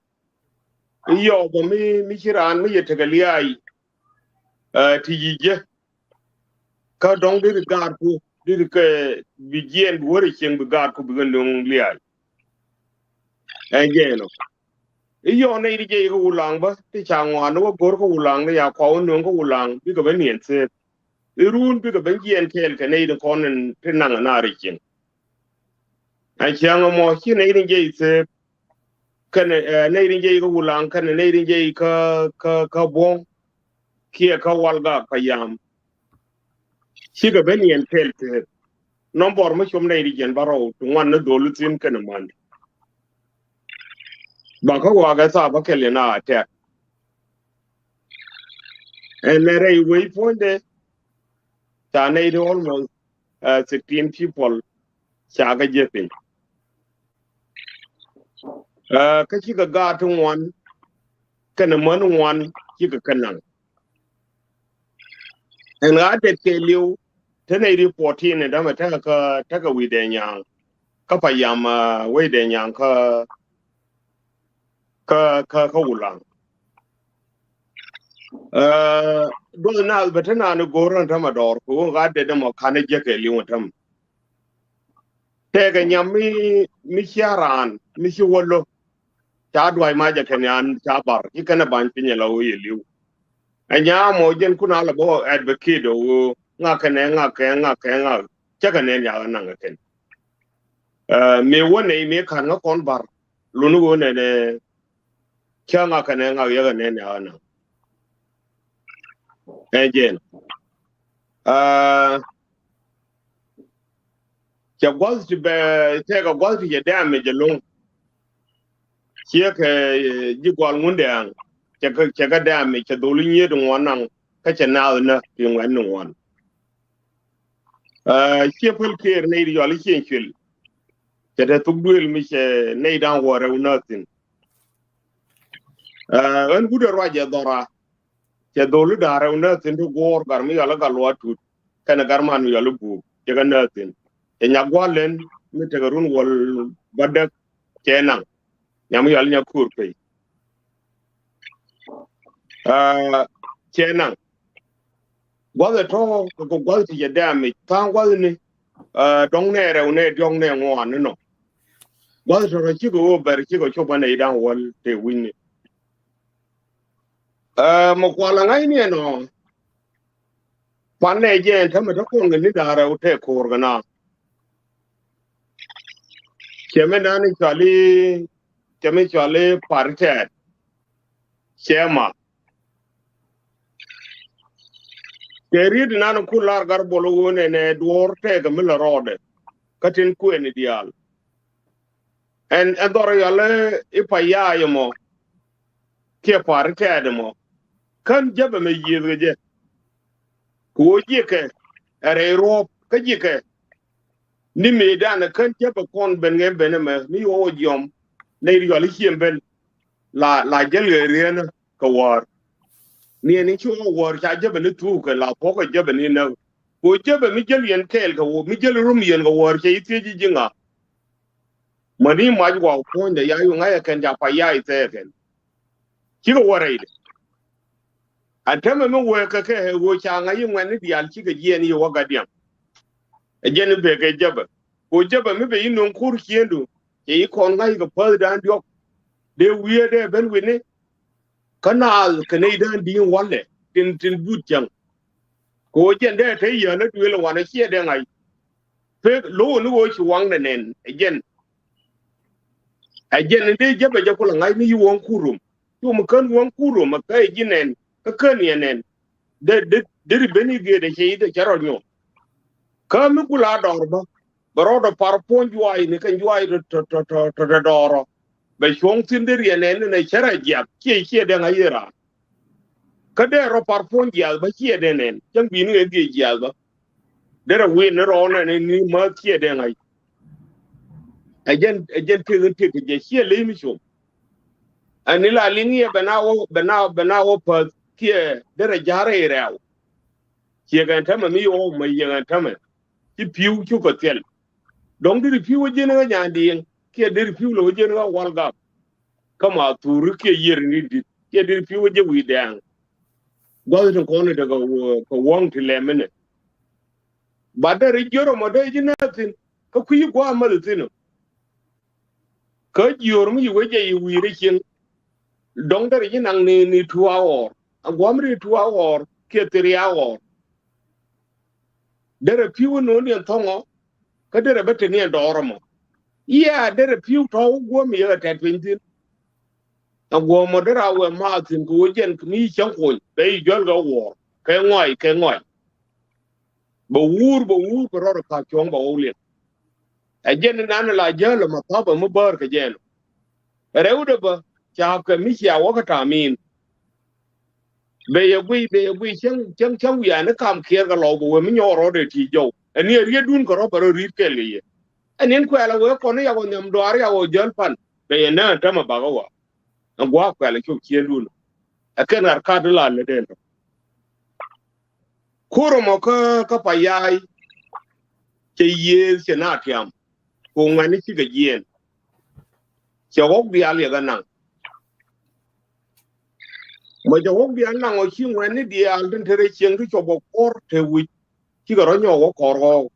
I̱ yɔɔk bä mi, mi ci raan mi yɛ tekɛ lia̱a̱c. Ɛ, ti yic jɛ. Kä dɔ̱ŋ deri gaatku, deri kɛ bi jiɛɛn bi wä rɛ cieŋ bi gaatku bi kɛ nöŋ lia̱a̱c. Ɛ jɛn ɔ. I̱ yɔɔk nɛy ti jɛ ikä Wulaŋ bä, ti ca ŋɔaani wä go̱r kä Wulaŋ ni ya kua wä nöŋ kä Wulaŋ, bikɛ ben niɛn Thep. I̱ run bikɛ ben jiɛɛn kɛɛl kɛ nɛy ti kɔn in ti naŋ na rɛ cieŋ. Ɛ ciaŋ ɛmɔ ci nɛy ti jɛ i̱ Thep. Kɛnɛ, ɛ, nɛy rin jɛ ikä Wulaŋ, kɛnɛ nɛy rin jɛ ikä, kä, kä buɔ̱ŋ. Kiɛ kä Walgak pa yam. Cikɛ ben yɛn kɛɛl tëët. Nɔmbɔr mi com nɛy rin jɛn bärɔw ti ŋuan ni dholi thi̱n kɛnɛ man. Bakä wakɛ thaap bä kɛl yɛn a tɛk. Ɛn nɛ rɛy wec puɔ̱nydɛ. Ca nɛy ti almost, uh, sixteen people ca kɛ jiɛ piny. Uh, kä cikɛ gaat ti ŋuan kɛnɛ män ŋuan cikɛ kɛ naŋ. Ɛn ɣaa det kɛɛliw te nɛy ti fourteen in dämɛ tekɛ kä, tekɛ wi̱i̱ dee nyaŋ. Kä pa yam, uh, wec dee nyaŋ kä, kä, kä, kä Wulaŋ. Ɛ, duɔth naath bɛ te naan i̱ go̱o̱r ɛn tämɛ dɔɔr kɛ ɣöö ɣa̱t dee dämɔ ka̱n ɛ jiäk kɛ li̱w ɛn tämɛ. Tɛkɛ nyam mi, mi cia raan mi ci wä lo̱k. Ca dua̱c mac ɛ kɛn yan ca bar ci kɛn ɛ ba̱ny piny ɛ la ɣöö yɛ li̱w. Ɛ nyam ɔ jɛn kun a la bä advocate ɔ ɣöö ŋak kɛn ɛ ŋak kɛ ŋak kɛ ŋak. Cä kɛ nɛn yakä naŋ kɛ kɛn. Ɛ, mëë wä nɛy mëë ka̱n ŋä kɔn bar luni ɣöö nɛnɛ cä ŋak kɛn ɛ ŋak yɛ kɛ nɛn yakä naŋ. Ɛ jɛn. Ɛ, cɛ gua̱th ti bɛ tɛkɛ gua̱th ti cɛ dɛ̈ɛ̈m mi jɛ lo̱ŋ. Ciɛ kɛ, ɛ, ji̱ gual ŋundɛ aŋ cɛ kɛ, cɛ kɛ dɛ̈ɛ̈m mi cɛ dholi nyiet ŋuan naŋ kä cɛ naath nä ti ŋuɛn ni ŋuan. Ɛ, ciɛ päl kër nɛy ti yɔal i̱ ciɛn cuël. Cɛ te thuk duëël mi cɛ nɛy da̱ŋ wä rɛw nääthin. Ɛ, ɣän wut ɛ ruac ɛ dhɔra. Cɛ dholi da̱ŋ rɛw nääthin ti guɔ̱ɔ̱r gar mi yɔal i̱ gal luaak tut kɛnɛ gar man mi yɔal i̱ buuk cɛ kɛ nääthin. Cɛ nyak gua̱l lɛn mi tekɛ run wäl bädäk cɛ naŋ. Nyam mi yɔal i̱ nyak kuur pey. Ɛ, cɛ naŋ. Gua̱th ɛ tɔ̱ kɛ kɛ gua̱th ti cɛ dɛ̈ɛ̈m mi tha̱a̱ŋ gua̱thni. Ɛ, dɔ̱ŋ nɛ rɛw nɛ diɔ̱ŋ nɛ ŋuan ni nɔ. Gua̱th tɔ̱ rɔ cikɛ ɣöö bɛr cikɛ cop ɣän ɛ i̱ da̱ŋ wäl tëë wi̱cni. Ɛ, mɛ kual aŋa̱cni ɛnɔ. Pan nɛ jɛ ɛn tämɛ te kɔn kɛ ni da̱ŋ rɛw tëë ko̱o̱r kɛ na. Cɛ mi nani cuali, cɛ mi cuali paritɛɛt. Cɛ ma. Kɛ riet inan ku lar gar bol wun ɛnɛ duɔr tɛkɛ mi la rɔɔdɛ. Kä tin kuɛni diaal. Ɛn, ɛn dhɔr yɔl i̱ pa yaay mɔ. Kiɛ paritɛɛt mɔ. Kän jäpɛ mɛ yiëth kɛ jɛ. Ku wä jiɛkɛ. Ɛ rɛy ruɔp kä jiɛkɛ. Ni mëëdan ɛ kän jäpɛ kɔn ben ŋɛ ben ɛmɛ mi wä wä jiɔm. Nɛy yɔl i̱ ciem ben. La, la jäl ɣɛ rienä. Kɛ wäär. Niɛn in ci ɣɔw wäär ca jäpɛ ni thuukɛ la puɔ̱kɛ jäpɛ ni näk. Kɛ ɣöö jäpɛ mi jäl yɛn kɛɛl kɛ ɣöö mi jäl rum yɛn kɛ wäär cɛ i̱ thiec i̱ ji̱ ŋa. Mäni mac waw puɔ̱nydɛ ya yu ŋa̱c ɛ kɛn ca pa ya i̱ thɛɛk kɛn. Cikɛ wä rɛydɛ. Ɛn täämɛ mi wee kɛ kɛ ɛ ɣöö ca ŋa̱c i̱ ŋuɛ̈tni diaal cikɛ jiɛɛn i̱ wä gat diaŋ. Ɛ jɛn i̱ bekɛ jäpɛ. Kɛ ɣöö jäpɛ mi bɛ i̱ nöŋ ko̱r ciëëndu. Cɛ i̱ kɔn ŋa̱c kɛ päthdan diɔ̱k. Dee wiee dee ben wi̱ni. Kä naath kɛ nɛy dään di̱i̱n walɛ tin, tin but cäŋ. Kɛ ɣöö jɛn dee te yäänä duëël wanɛ ciɛ dee ŋa̱c. Pek lo̱w ni ɣöö ci waŋnɛ nɛn ɛ jɛn. Ɛ jɛn in dee jäpɛ jɛ kulɛ ŋa̱c ni yi wäŋ kurum. Cum kän wäŋ kurum ɛ kä ɛ ji̱ nɛn kä kän yɛ nɛn. Dee, dee, dee ri ben i̱ gëëdɛ cɛ i̱ dee cɛ rɔ nyuɔ̱th. Kä mi kula dɔɔr bä. Bɛ rɔɔdɛ par puɔ̱ny juaac ni kɛn juaac tɔ, tɔ, tɔ, tɔ, tɔ dɔɔrɔ. Bɛ cuɔ̱ŋ thi̱n dee riɛn nɛn ni nɛ cärɛ jiath ciɛ, ciɛ dee ŋa̱c i̱ raan. Kä dee rɔ par puɔ̱ny jiath bä ciɛ dee nɛn cäŋ bi̱i̱ni ɛ dhiec jiath bä. Derɛ wi̱i̱n ni rɔɔnɛ ni, ni mäth ciɛ dee ŋa̱c. Ɛ jɛn, ɛ jɛn tëk in tëk kɛ jɛ ciɛ ley mi com. Ɛn ni la liŋ yɛ bɛ na wä, bɛ na, bɛ na wä päth kiɛ derɛ ja̱rɛ i̱ rɛw. Ciɛ kɛn tämɛ mi yɛ wä mɛ yɛ kɛn tämɛ. Ci pi̱w cukɛ thil. Dɔ̱ŋ deri pi̱w wä jiɛn ɣä nyandiɛŋ kiɛ deri pi̱w lɛ wä jiɛn ɣä wal gak. Kä ma thuri kiɛ yier ni dit kiɛ deri pi̱w wä jiɛ wi̱i̱ dɛɛŋ. Gua̱th tin kɔn i̱ tekɛ wä, kɛ wäŋ ti lɛm inɛ. Ba deri jiör ɔmɔ dee ji̱ nääthin kä kui̱ gua̱a̱ mäth ithin ɔ. Kä jiöör mi yi wec jɛ yi wi̱i̱ rɛy cieŋ. Dɔ̱ŋ derɛ ji̱ naŋ ni, ni two hour. A gua̱a̱m ri two hour kiɛ three hour. Derɛ pi̱w ni wä ni ɛn thɔ̱ŋɔ. Kä derɛ bä te ni ɛn dɔɔr ɛmɔ. Yia derɛ pi̱w tɔ̱ wä guäm yɛ kɛ tɛt piny thi̱n. A guɔ̱ɔ̱mɔ derɛ a wɛ maath thi̱n kɛ wä jɛn kɛ mi yi cäŋ kuɔny bɛ yi jɔl kɛ wuɔɔr kɛ ŋɔac kɛ ŋɔac. Bɛ wuur, bɛ wuur, bɛ rɔɔdɛ ka̱p cuɔ̱ŋ bɛ wä liɛŋ. Ɛ jɛn inan la jäl ɛmɔ thapɛ mi bäär kɛ jɛn. Rɛwdɛ bä ca̱a̱pkɛ mi cia wä kä ta̱a̱ min. Bɛ yɛ guiy, bɛ yɛ guiy cäŋ, cäŋ, cäŋ wiaa ni kam kiɛɛr kɛ lɔw bɛ wee mi nyɔɔk rɔɔdɛ ti̱i̱ jɔw. Ɛn ni ɛ riet dun kɛ rɔ̱ bɛ rɔ ri̱t kɛɛl kɛ yɛ. Ɛn ni ɛn kuɛɛl ɛ wee kɔn i̱ yak ɔ nhiam dɔaar yak ɔ jäl pan. Bɛ yɛ nään tämɛ bakä wa. Ɛn gua̱a̱k kuɛl ɛ cop ciëndun. Ɛ kɛn ɣar kat i̱ la lät ɛn tɔ. Kur ɛmɔ kä, kä pa ya̱a̱y. Cɛ yiëëth cɛ na tiam. Ku ŋuɛ̈ni cikɛ jiɛɛn. Cɛ ɣɔ̱k diaal yɛ kɛ naŋ. Mɔ cɛ wok diaal naŋ ɔ ci ŋuɛ̈tni diaal tin te rɛy cieŋ ti cop ɔ kuɔr te wi̱c. Cikɛ rɔ nyɔk wä kɔr ɣɔw.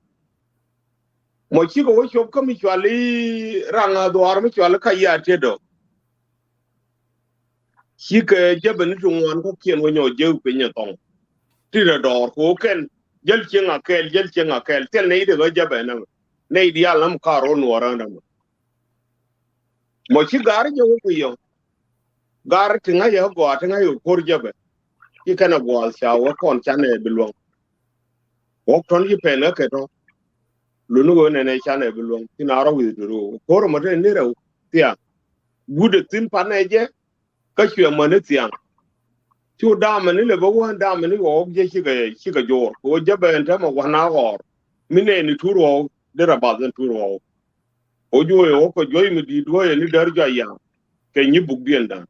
Mɔ cikɛ wä cop kä mi cual i̱ raŋ a dhuaar mi cual i̱ ka ya tiet ɔ. Cikɛ jäbɛ ni ti ŋuan kɔ̱kiɛn wä nyɔk jek piny ɛ thɔŋ. Ti rɛ dɔɔr kɛ wä kɛn jäl cieŋ a kɛɛl, jäl cieŋ a kɛɛl. Thil nɛy ti ɣä jäbɛ nɛ mɛ. Nɛy diaal nɛ mɛ kaar wä nuɔɔr ɣä nɛ mɛ. Mɔ ci gaari jɛ wä kɛ yɔ. Gaari ti ŋa̱c yɛ gɔaa ti ŋa̱c yɛ ko̱r jɛ bɛ. Ci kɛn a gua̱a̱th ca wä kɔn canɛ bi luäŋ. Wä tɔn ci pɛn kä kɛ tɔ. Luni wä nɛnɛ canɛ bi luäŋ. Ci na rɔ wi̱i̱ duri wä. Ko̱r mɔ te ni rɛw thiaŋ. Guut ɛ thi̱n panɛ jɛ. Kä cuɛ mäni thiaŋ. Cu damɛ ni lɛ bä wä damɛ ni wä wä jɛ cikɛ, cikɛ jo̱o̱r. Kɛ wä jɛ bɛ ɛn tɛmɛ wä na ɣɔr. Mi nɛni tur wä wä. Di rɛ bath ɛn tur wä wä. Ɔ juɔyɛ ɔ kɛ juɔy mi di̱i̱t duɔyɛ ni däär juɔy ya̱a̱ kɛ nyi buk diɛn da̱a̱n.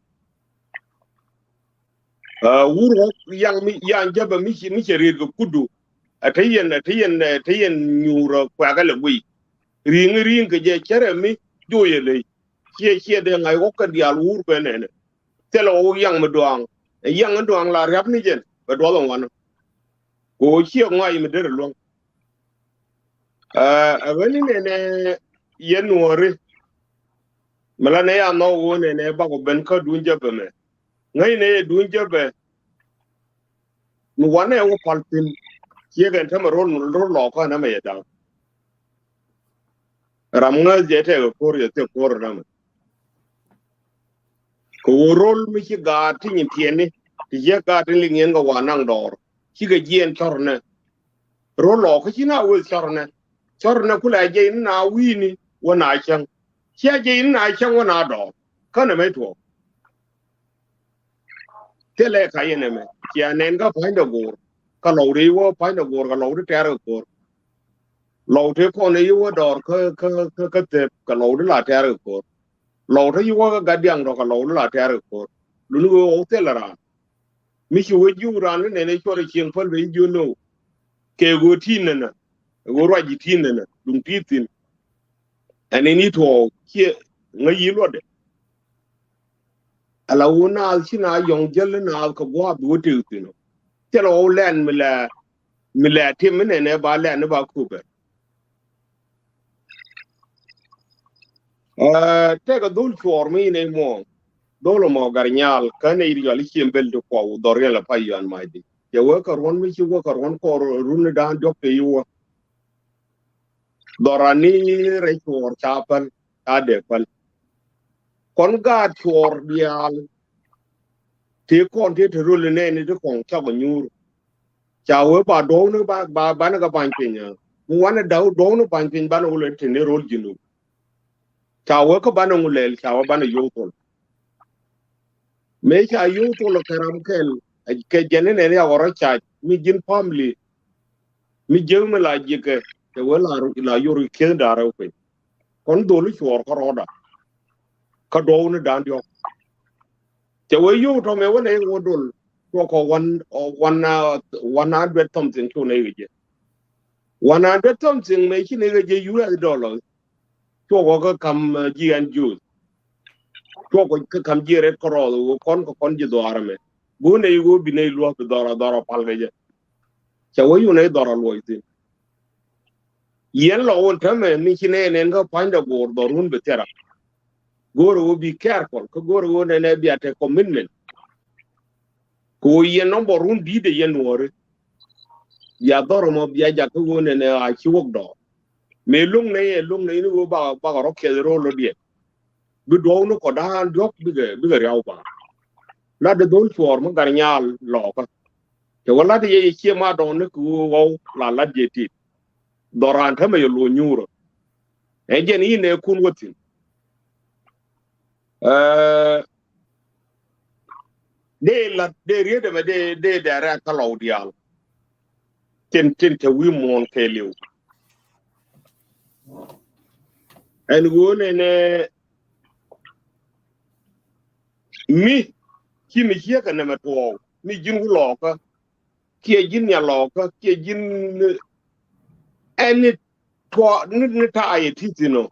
Ɛ wur ɣɔk yaŋ mi yaŋ jäpɛ mi ci, mi cɛ riet kɛ kudu. Ɛ te yɛn, ɛ te yɛn, ɛ te yɛn nyuur ɛ kuɛkɛ lɛ guiy. Ri̱i̱ŋ ri̱i̱ŋ kɛ jɛ cärɛ mi juɔyɛ ley. Ciɛ ciɛ dee ŋa̱c ɣɔk kɛ diaal wur bɛ nɛnɛ. Thilɛ ɣɔk yaŋ mi duaŋ. Ɛ yaŋ mi duaŋ la riap ni jɛn bɛ duɔth ɛ ŋuanä. Kɛ ɣöö ciɛ ŋɔac mi derɛ luäŋ. Ɛ ɣän ni nɛnɛ yɛn nuɔ̱ɔ̱ri. Mi la nɛ ya nhɔk ɣöö nɛnɛ bakɔ ben kä duun jäpɛ mɛ. Ŋäc nɛ yɛ duun jäpɛ. Mi wanɛ wä pal thi̱n. Ciɛ kɛn tämɛ ro̱l, ro̱l lɔɔkä nɛmɛ yɛ da̱ŋ. Ram ŋäth jɛ tɛk ko̱r yɛ thik ko̱r nɛmɛ. Kɛ ɣöö ro̱l mi ci gaat ti nyin tiɛni ti ciɛ gaat ti liŋ yɛn kɛ wa naŋ dɔɔr cikɛ jiɛn cɔrnɛ. Ro̱l lɔ kä ci na weth cɔrnɛ. Cɔrnɛ kulɛ jɛ in na wi̱i̱ni wä na cäŋ. Cia jɛ in na cäŋ wä na dɔɔr. Känɛ mɛ tuɔɔk. Thilɛ ka yɛn ɛmɛ cia nɛn kä pa̱ny dɛ go̱o̱r. Kä lɔw ri wä pa̱ny dɛ go̱o̱r kä lɔw ri tɛ̈r kɛ ko̱r. Lɔw te kɔn i̱ wä dɔɔr kä, kä, kä, kä thep kɛ lɔw di la tɛ̈r kɛ ko̱r. Lɔw te i̱ wä kä gat diaŋ dɔk kɛ lɔw di la tɛ̈r kɛ ko̱r. Luni wee wä thil raan. Mi ci wee jiw raan ni nɛn i̱ cuɔr i̱ cieŋ päl ben i̱ jiö no̱o̱. Kɛ ɣöö ti̱i̱n nɛnɛ. Ɣöö ruac ji̱ ti̱i̱n nɛnɛ. Duŋ ti̱i̱ thi̱n. Ɛn in i̱ tuɔɔk ciɛ ŋäc yi luɔtdɛ. Ala wun naath ci na yɔŋ jäl naath kɛ gua̱a̱th wä tëk thi̱n ɔ. Thilɛ ɣɔw lɛn mi lɛ, mi lɛ tim mi nɛnɛ ba lɛn ni ba kupɛ. Ɛ, tɛkɛ dhol cuɔɔr mi nɛy muɔɔŋ. Dhol ɛmɔ gar nyal kä nɛy ri yɔl i̱ ciem bel ti kuɔw dhɔr yɛn lɛ pay yuan mac di. Cɛ wee kɛ ruɔ̱n mi ci wee kɛ ruɔ̱n kɔɔr run ni da̱a̱n diɔ̱k te yi wä. Dhɔrani rɛy cuɔɔr ca päl, ca dee päl. Kɔn gaat cuɔɔr diaal. Tëë kɔn tëë te rol inɛɛni ti kɔn cakɔ nyuur. Ca wee ba duɔ̱wni ba, ba, banɛ kɛ ba̱ny piny. Mi wanɛ daw duɔ̱wni ba̱ny piny banɛ wulɛ te ni rol ji̱n wuk. Ca wee kä banɛ ŋu lɛl, ca wee banɛ yo̱w thol. Mëë ca yo̱w thol kɛ ram kɛl, kɛ jɛn inɛɛni a ɣɔr rɔ cac, mi ji̱n family. Mi jiäk mi la ji̱kɛ, cɛ wee la, la yor kieth da̱rɛ wee. Kɔn dholi cuɔɔr kä rɔɔda. Kä duɔw ni da̱a̱n diɔ̱k. Cɛ wee yo̱w tɔmɛ wee nɛ wee dol. Cuɔ kɔ one, one, uh, one hundred something cu nɛ kɛ jɛ. One hundred something mɛ ci nɛ kɛ jɛ U S dollar. Cuɔ kɔ kä kam, uh, ji̱ ɛn juth. Cuɔ kɔ kä kam ji̱ Red Cross wee kɔn kɛ kɔn ji̱ dhɔaar mɛ. Go̱o̱r nɛ i̱ ɣöö bi nɛ i̱ luɔ̱th bi dhɔra dhɔra pal kɛ jɛ. Cɛ wee yun nɛ i̱ dhɔra luɔc thi̱n. Yɛn lɔ wun tämɛ mi ci nɛ nɛn kä pa̱nydɛ go̱o̱r dhɔrun bi thiara. Go̱o̱r ɣöö bi careful kä go̱o̱r ɣöö nɛnɛ bia te commitment. Kɛ ɣöö yɛn nɔmbɔ run di̱i̱t ɛ yɛn nuɔ̱ɔ̱ri. Bia dhɔr ɛmɔ bia jak kä ɣöö nɛnɛ a ci wok dɔɔr. Mëë lo̱ŋ nɛ yɛ lo̱ŋ nɛ in ɣöö bakɔ, bakɔ rɔ kiɛth ro̱o̱l rɔ diɛn. Bi duɔ̱w ni kɔ da̱a̱n diɔ̱k bikɛ, bikɛ riaw ba. Lat di dhol cuɔɔr mi gat nyaal lɔɔkä. Cɛ wä lat yɛ yɛ cie ma dɔɔn ni kɛ ɣöö ɣɔw la lat yɛ tit. Dhɔran tämɛ yɛ luɔ nyuurä. Ɛ jɛn inɛ kun wä thi̱n. Ɛ, dee lat, dee riet ɛmɛ, dee, dee dɛrɛ kä lɔw diaal. Tin, tin te wi̱i̱ muɔ̱ɔ̱n kɛɛliw. Ɛn ɣöö nɛnɛ mi ci mi ciek kɛ nɛmɛ tuɔɔk mi ji̱n wä lɔɔkä kiɛ ji̱n nya lɔɔkä kiɛ ji̱n ɛn ni tuɔɔk ni, ni ta̱a̱ yɛ ti thi̱n ɔ.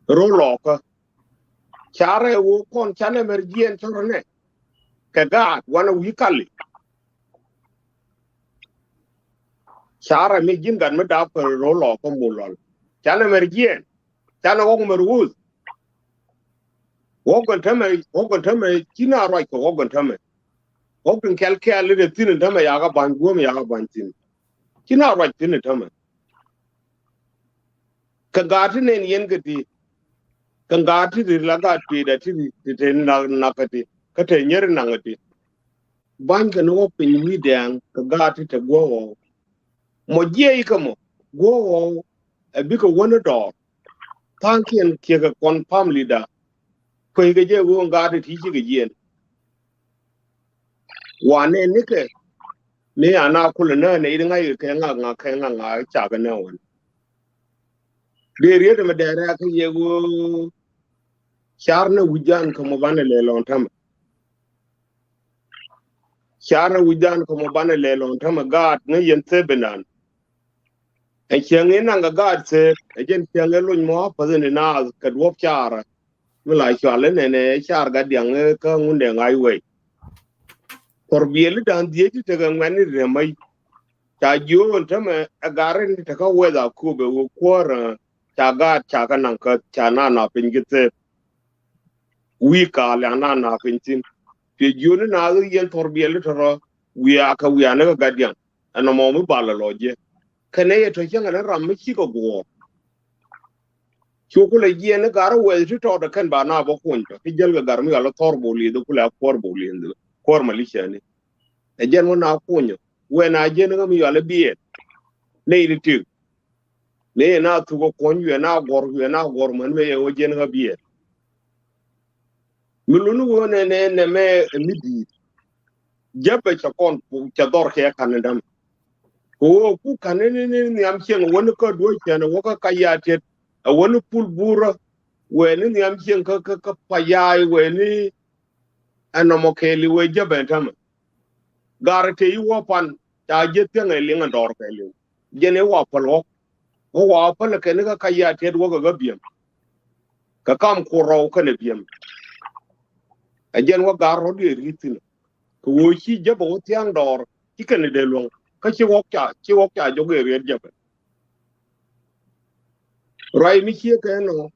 Ro̱l lɔɔkä. Carɛ wä kɔn canɛ mɛr jiɛn cɔrɔ nɛ kɛ gaat wanɛ wi̱i̱ kali. Carɛ mi ji̱n gat mi dap kɛ ro̱l lɔ kä mul lɔl. Canɛ mɛr jiɛn, canɛ ɣɔk mɛr wuth. Ɣɔk gɔn tämɛ, ɣɔk gɔn tämɛ ci na ruac kɛ ɣɔk gɔn tämɛ. Ɣɔk tin kɛl kɛl i̱ dee thi̱n in tämɛ yakä ba̱ny guäm yakä ba̱ny thi̱n. Ci na ruac thi̱n in tämɛ. Kɛ gaat ti nɛn yɛn kɛ ti, kɛ gaat ti ri la gaat ti da ti ri ti te nak nak kɛ ti kä te nyeri naŋ kɛ ti. Ba̱ny kɛ ni wä piny wi̱i̱ dɛŋ kɛ gaat ti te guɔ wä. Mɔ jiɛc kɛ mɔ guɔ wä ɛ bikɛ wä ni dɔɔr. Tha̱a̱ŋkiɛn kiɛ kɛ kɔn pam lida kueckɛ jɛ wee ŋa̱a̱t ti ti cikɛ jiɛn. Wa nɛ nikɛ mi ana kulɛ nä nɛ it ŋa̱c kɛ ŋa̱ ŋa̱ kɛ ŋa̱ ŋa̱ cakɛ nä wän. Dee riet mɛ dɛrɛ kä yɛ wee car nɛ wi̱c dan kɛ mɔ banɛ lɛ lɔn tämɛ. Car nɛ wi̱c dan kɛ mɔ banɛ lɛ lɔn tämɛ gaat nɛ yɛn thep inan. Ɛ cieŋ in naŋ kɛ gaat thep ɛ jɛn cieŋ in lony mɔ a päth in naath kɛ duɔ̱p carɛ. Mi la cual in nɛnɛ car gat diaŋ kä ŋundɛ ŋa̱c wei. Kɔr biɛli dan dhiec ti tekɛ ŋuɛ̈tni rɛm mäc. Ca jiöön tämɛ ɛ gat rin tekä weth a kööbɛ wä kuäärä. Ca gaat ca kä naŋ kä ca na na piny ki thep. Wi̱i̱ kaal ya na na piny thi̱n. Piɛ jiöön in naath yɛn thɔr biɛli tɔrɔ wiaa kɛ wiaa ni kä gat diaŋ. Ɛn nɔmɔ mi bal ɛ lɔ jiɛ kɛnɛ yɛ tɔ cäŋ ɛn ram mi cikɛ guɔɔr. Cu kulɛ jiɛn ni gar wɛth ti tɔɔt ɛ kɛn ba na bä kuny tɔ ti jäl kɛ gar mi yɔal ɛ thɔr bol yeth kulɛ a kuɔr bol yeth kuɔr maliciani. Ɛ jɛn wä na kunyä wɛ na jiɛn ni kä mi yɔal ɛ biɛɛr. Nɛy ti tik ni yɛ na thuk ɛ kuɔny yɛ na gɔr yɛ na gɔr män mi yɛ wä jiɛn kä biɛɛr. Mi luni wee nɛ nɛ nɛ mɛ mi di̱i̱t. Jäpɛ cɛ kɔn cɛ dhɔr kɛ ka̱n ni däm. Kɛ wee ku ka̱n ni ni nhiam cieŋ wä ni kä duɔ̱c cɛn wä kä ka ya tiet ɛ wä ni pul burä. Wee ni nhiam cieŋ kä kä kä pa yaay wee ni ɛ nɔmɔ kɛɛli wee jäpɛ tämɛ. Gar te i̱ wä pan ca jieth thiäŋ ɛ liŋ ɛ dɔr kɛ liŋ. Jɛn i̱ wa päl ɣɔk wä wa päl kɛn i̱ kä ka ya tiet wä kɛ kä biɛm. Kɛ kam ku rɔw kɛnɛ biɛm. Ɛ jɛn wä gar rɔ̱t i̱ ri̱t thi̱n. Kɛ wee ci jäpɛ wä thia̱ŋ dɔɔr ci kɛnɛ dee luäŋ kä ci ɣɔk ca ci ɣɔk ca jɔk i̱ riɛt jäpɛ. Ruac mi cië kɛ nɔ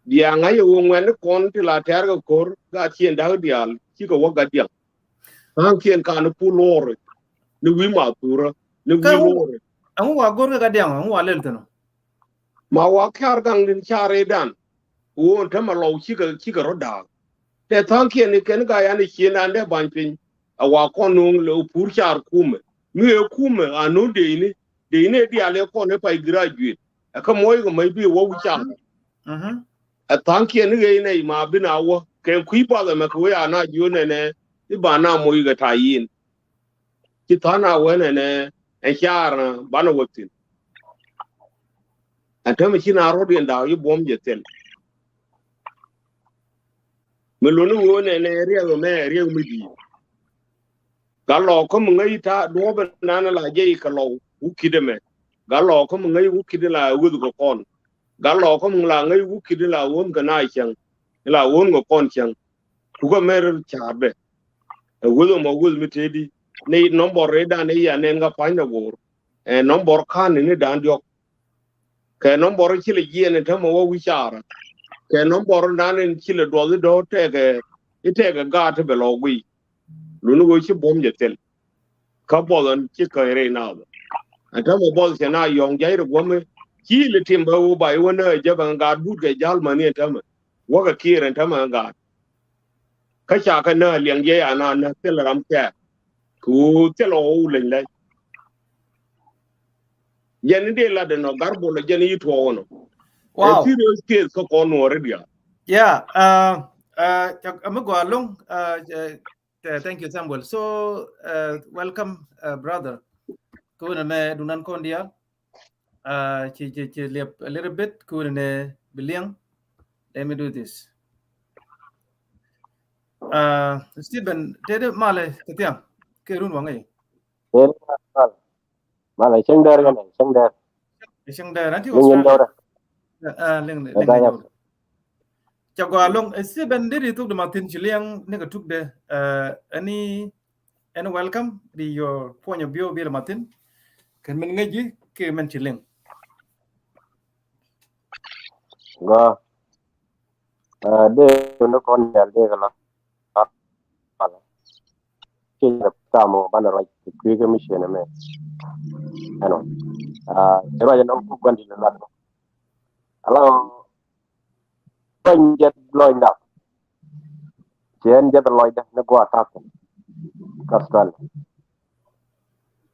bia ŋa̱c ɛ wee ŋuɛ̈tni kɔn ti la tɛ̈r kɛ ko̱r gaat ciɛn da̱k diaal cikɛ wä gat diaŋ. Tha̱a̱ŋkiɛn ka̱n pul luɔɔri ni wi̱i̱ ma thurä ni wi̱i̱ luɔɔri. Ɛŋu wa go̱r kɛ gat diaŋ ɛŋu wa lɛl thi̱n ɔ? Ma wa kiar gaŋ din ca rɛydan. Wee tämɛ lɔw cikɛ cikɛ rɔ da̱a̱k. Tɛ tha̱a̱ŋkiɛn ni kɛn ka yan i̱ cien an dee ba̱ny piny. A wa kɔn nuŋ lɛ pur car kumɛ mi ëë kumɛ a nuŋ deeni deeni ëë diaal ëë kɔn ëë pay graduate. Ɛ kä muɔc kɛ mäc bi wä wi̱c car. Ɛ tha̱a̱ŋkiɛn ni ɣɛy nɛy ma bi na wä kɛ kui̱ buath ɛmɛ kɛ wee a na jiö nɛnɛ i̱ ba na moc kɛ ta̱a̱ yin. Ci tha̱a̱ŋ a wee nɛnɛ ɛ car banɛ wä thi̱n. Ɛn tämɛ ci na rɔ̱t yɛn da̱a̱k i̱ buɔ̱m jɛ thil. Mi luni wee nɛnɛ riɛk mɛ riɛk mi di̱i̱t. Gat lɔɔkä mi ŋäc ta̱a̱ duɔ̱ɔ̱p ɛnan la jɛ i̱ kɛ lɔw wä ki̱t ɛmɛ. Gat lɔɔkä mi ŋäc wä ki̱t la weth kɛ kɔn. Gat lɔɔkä mi la ŋäc wä ki̱t la wä mi kɛ na cäŋ. La wä mi kɛ kɔn cäŋ. Kukä mɛr ca̱a̱t bɛ. Ɛ weth ɛmɔ weth mi tëëdi ni nɔmbɔr rɛydan i̱ ya nɛn kä pa̱ny nɛ go̱o̱r. Ɛ nɔmbɔr ka̱n ni dan diɔ̱k. Kɛ nɔmbɔr ci lɛ jiɛn in tämɛ wä wi̱c carä. Kɛ nɔmbɔr nan in ci lɛ duɔth i̱ dɔ̱ tɛkɛ i̱ tɛkɛ gaat ti bɛ lɔ guiy. Luni wee ci buɔ̱m jɛ thil. Kä buɔth ɛn ci käny rɛy naath. Ɛn tämɛ buɔth cɛ na yɔ̱ŋ ja̱c rɛ guɔ̱mi ci lɛ tim bä wä ba i̱ wä nä ɛ jäp ɛn gaat but kɛ ja̱l mäni ɛn tämɛ. Wäkɛ kiɛɛr ɛn tämɛ ɛn gaat. Kä ca kɛ nä liɛŋ jɛ ya na nä thil ram kɛɛk. Kɛ ɣöö thil ɔ wä wuleny lɛc. Jɛn i̱ dee lat ɛnɔ gar bolɛ jɛn i̱ tuɔɔk ɛnɔ. Wow. Ɛ serious case kä kɔn nuɔɔri diaal. Yeah, uh, uh, cak ami gɔaa loŋ, uh, uh, thank you Samuel. So, uh, welcome, uh, brother. Kɛ wen ɛmɛ dunan kɔn diaal. Uh, ci ci ci liep a little bit kɛ wen ɛnɛ bi liɛŋ. Let me do this. Uh, Stephen, tëëdɛ malɛ kɛ thiaŋ kɛ run waŋ i̱. Tëëdɛ malɛ. Malɛ cäŋ dɛr kɛnɛ cäŋ dɛr. Cäŋ dɛr an ti Australia. Liŋ in dɔrɛ. Ah, liŋ liŋ in dɔrɛ. Ca gɔaa ɛlɔ̱ŋ, ɛ, ci ben deri thuk de Martin ci liɛŋ ni kɛ thuk de, ɛ, ɛni, ɛni welcome di your point of view bi Martin. Kɛ min ŋäc ji̱ kɛ min ci liɛŋ. Gɔaa. Ɛ, dee ni kɔn yɛl dee kɛ la. Ci jɛ tam ɔ banɛ ruac kɛ kui̱ kɛ mi cienɛ mɛ. Ɛnɔ. Ɛ, ci ruac ɛnɔ ku gua̱n di lɛ lat. Ala ruac jɛ lɔcda. Ci ɛn jɛ lɔcda ni gua̱ tak. Kä Australia.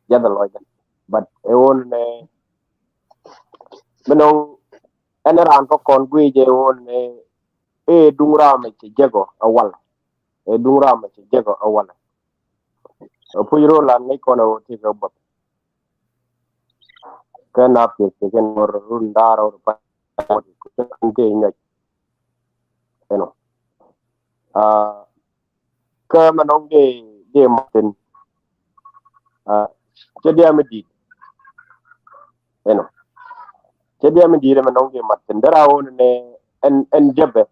Jɛ lɔcda. But ɛ wun ni mi nɔŋ ɛn raan kä kɔn guic ɛ wun ni ɛ duŋ ram ɛ ci jɛ gɔ ɛ wal. Ɛ duŋ ram ɛ ci jɛ gɔ ɛ wal. Ɛ puc rol an ŋäc kɔn ɛ wun ti kɛ buɔth. Kä na pieth kɛ kɛn ŋuɔr run da̱a̱r rɔ pa kɛ nyɔc. Ɛnɔ. Aa, kä mɛ nɔŋ dee, dee Martin. Aa, cɛ diam mi di̱i̱t. Ɛnɔ. Cɛ diam mi di̱i̱t mɛ nɔŋ dee Martin. Dee ra wun ni ɛn, ɛn jɛpɛ.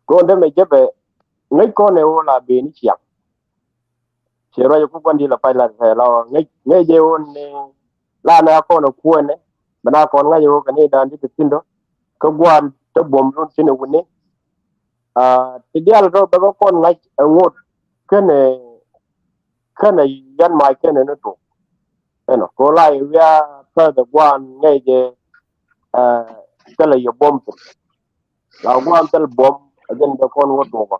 Kɔn dee mɛ jɛpɛ ŋäc kɔn ɛ wun la ben ni ciaŋ. Ci ruac ku gua̱n di la pac la kɛ la ŋäc, ŋäc jɛ wun ni la na kɔn kuɔnɛ bɛ na kɔn ŋa̱c wun kɛ ni dan di ti thi̱n dɔ. Kä gua̱n te buɔm lun thi̱n wuni. Aa, ti dial tɔ bɛ kɛ kɔn ŋa̱c ɛ ŋot kɛnɛ, kɛnɛ yan mac kɛnɛ ni tok. Ɛnɔ ko la iwia päth ɛ gua̱n ŋäc jɛ, aa, thilɛ yɛ buɔm thi̱n. La gua̱n thil buɔm ɛ jɛn bɛ kɔn wä tok ɔ.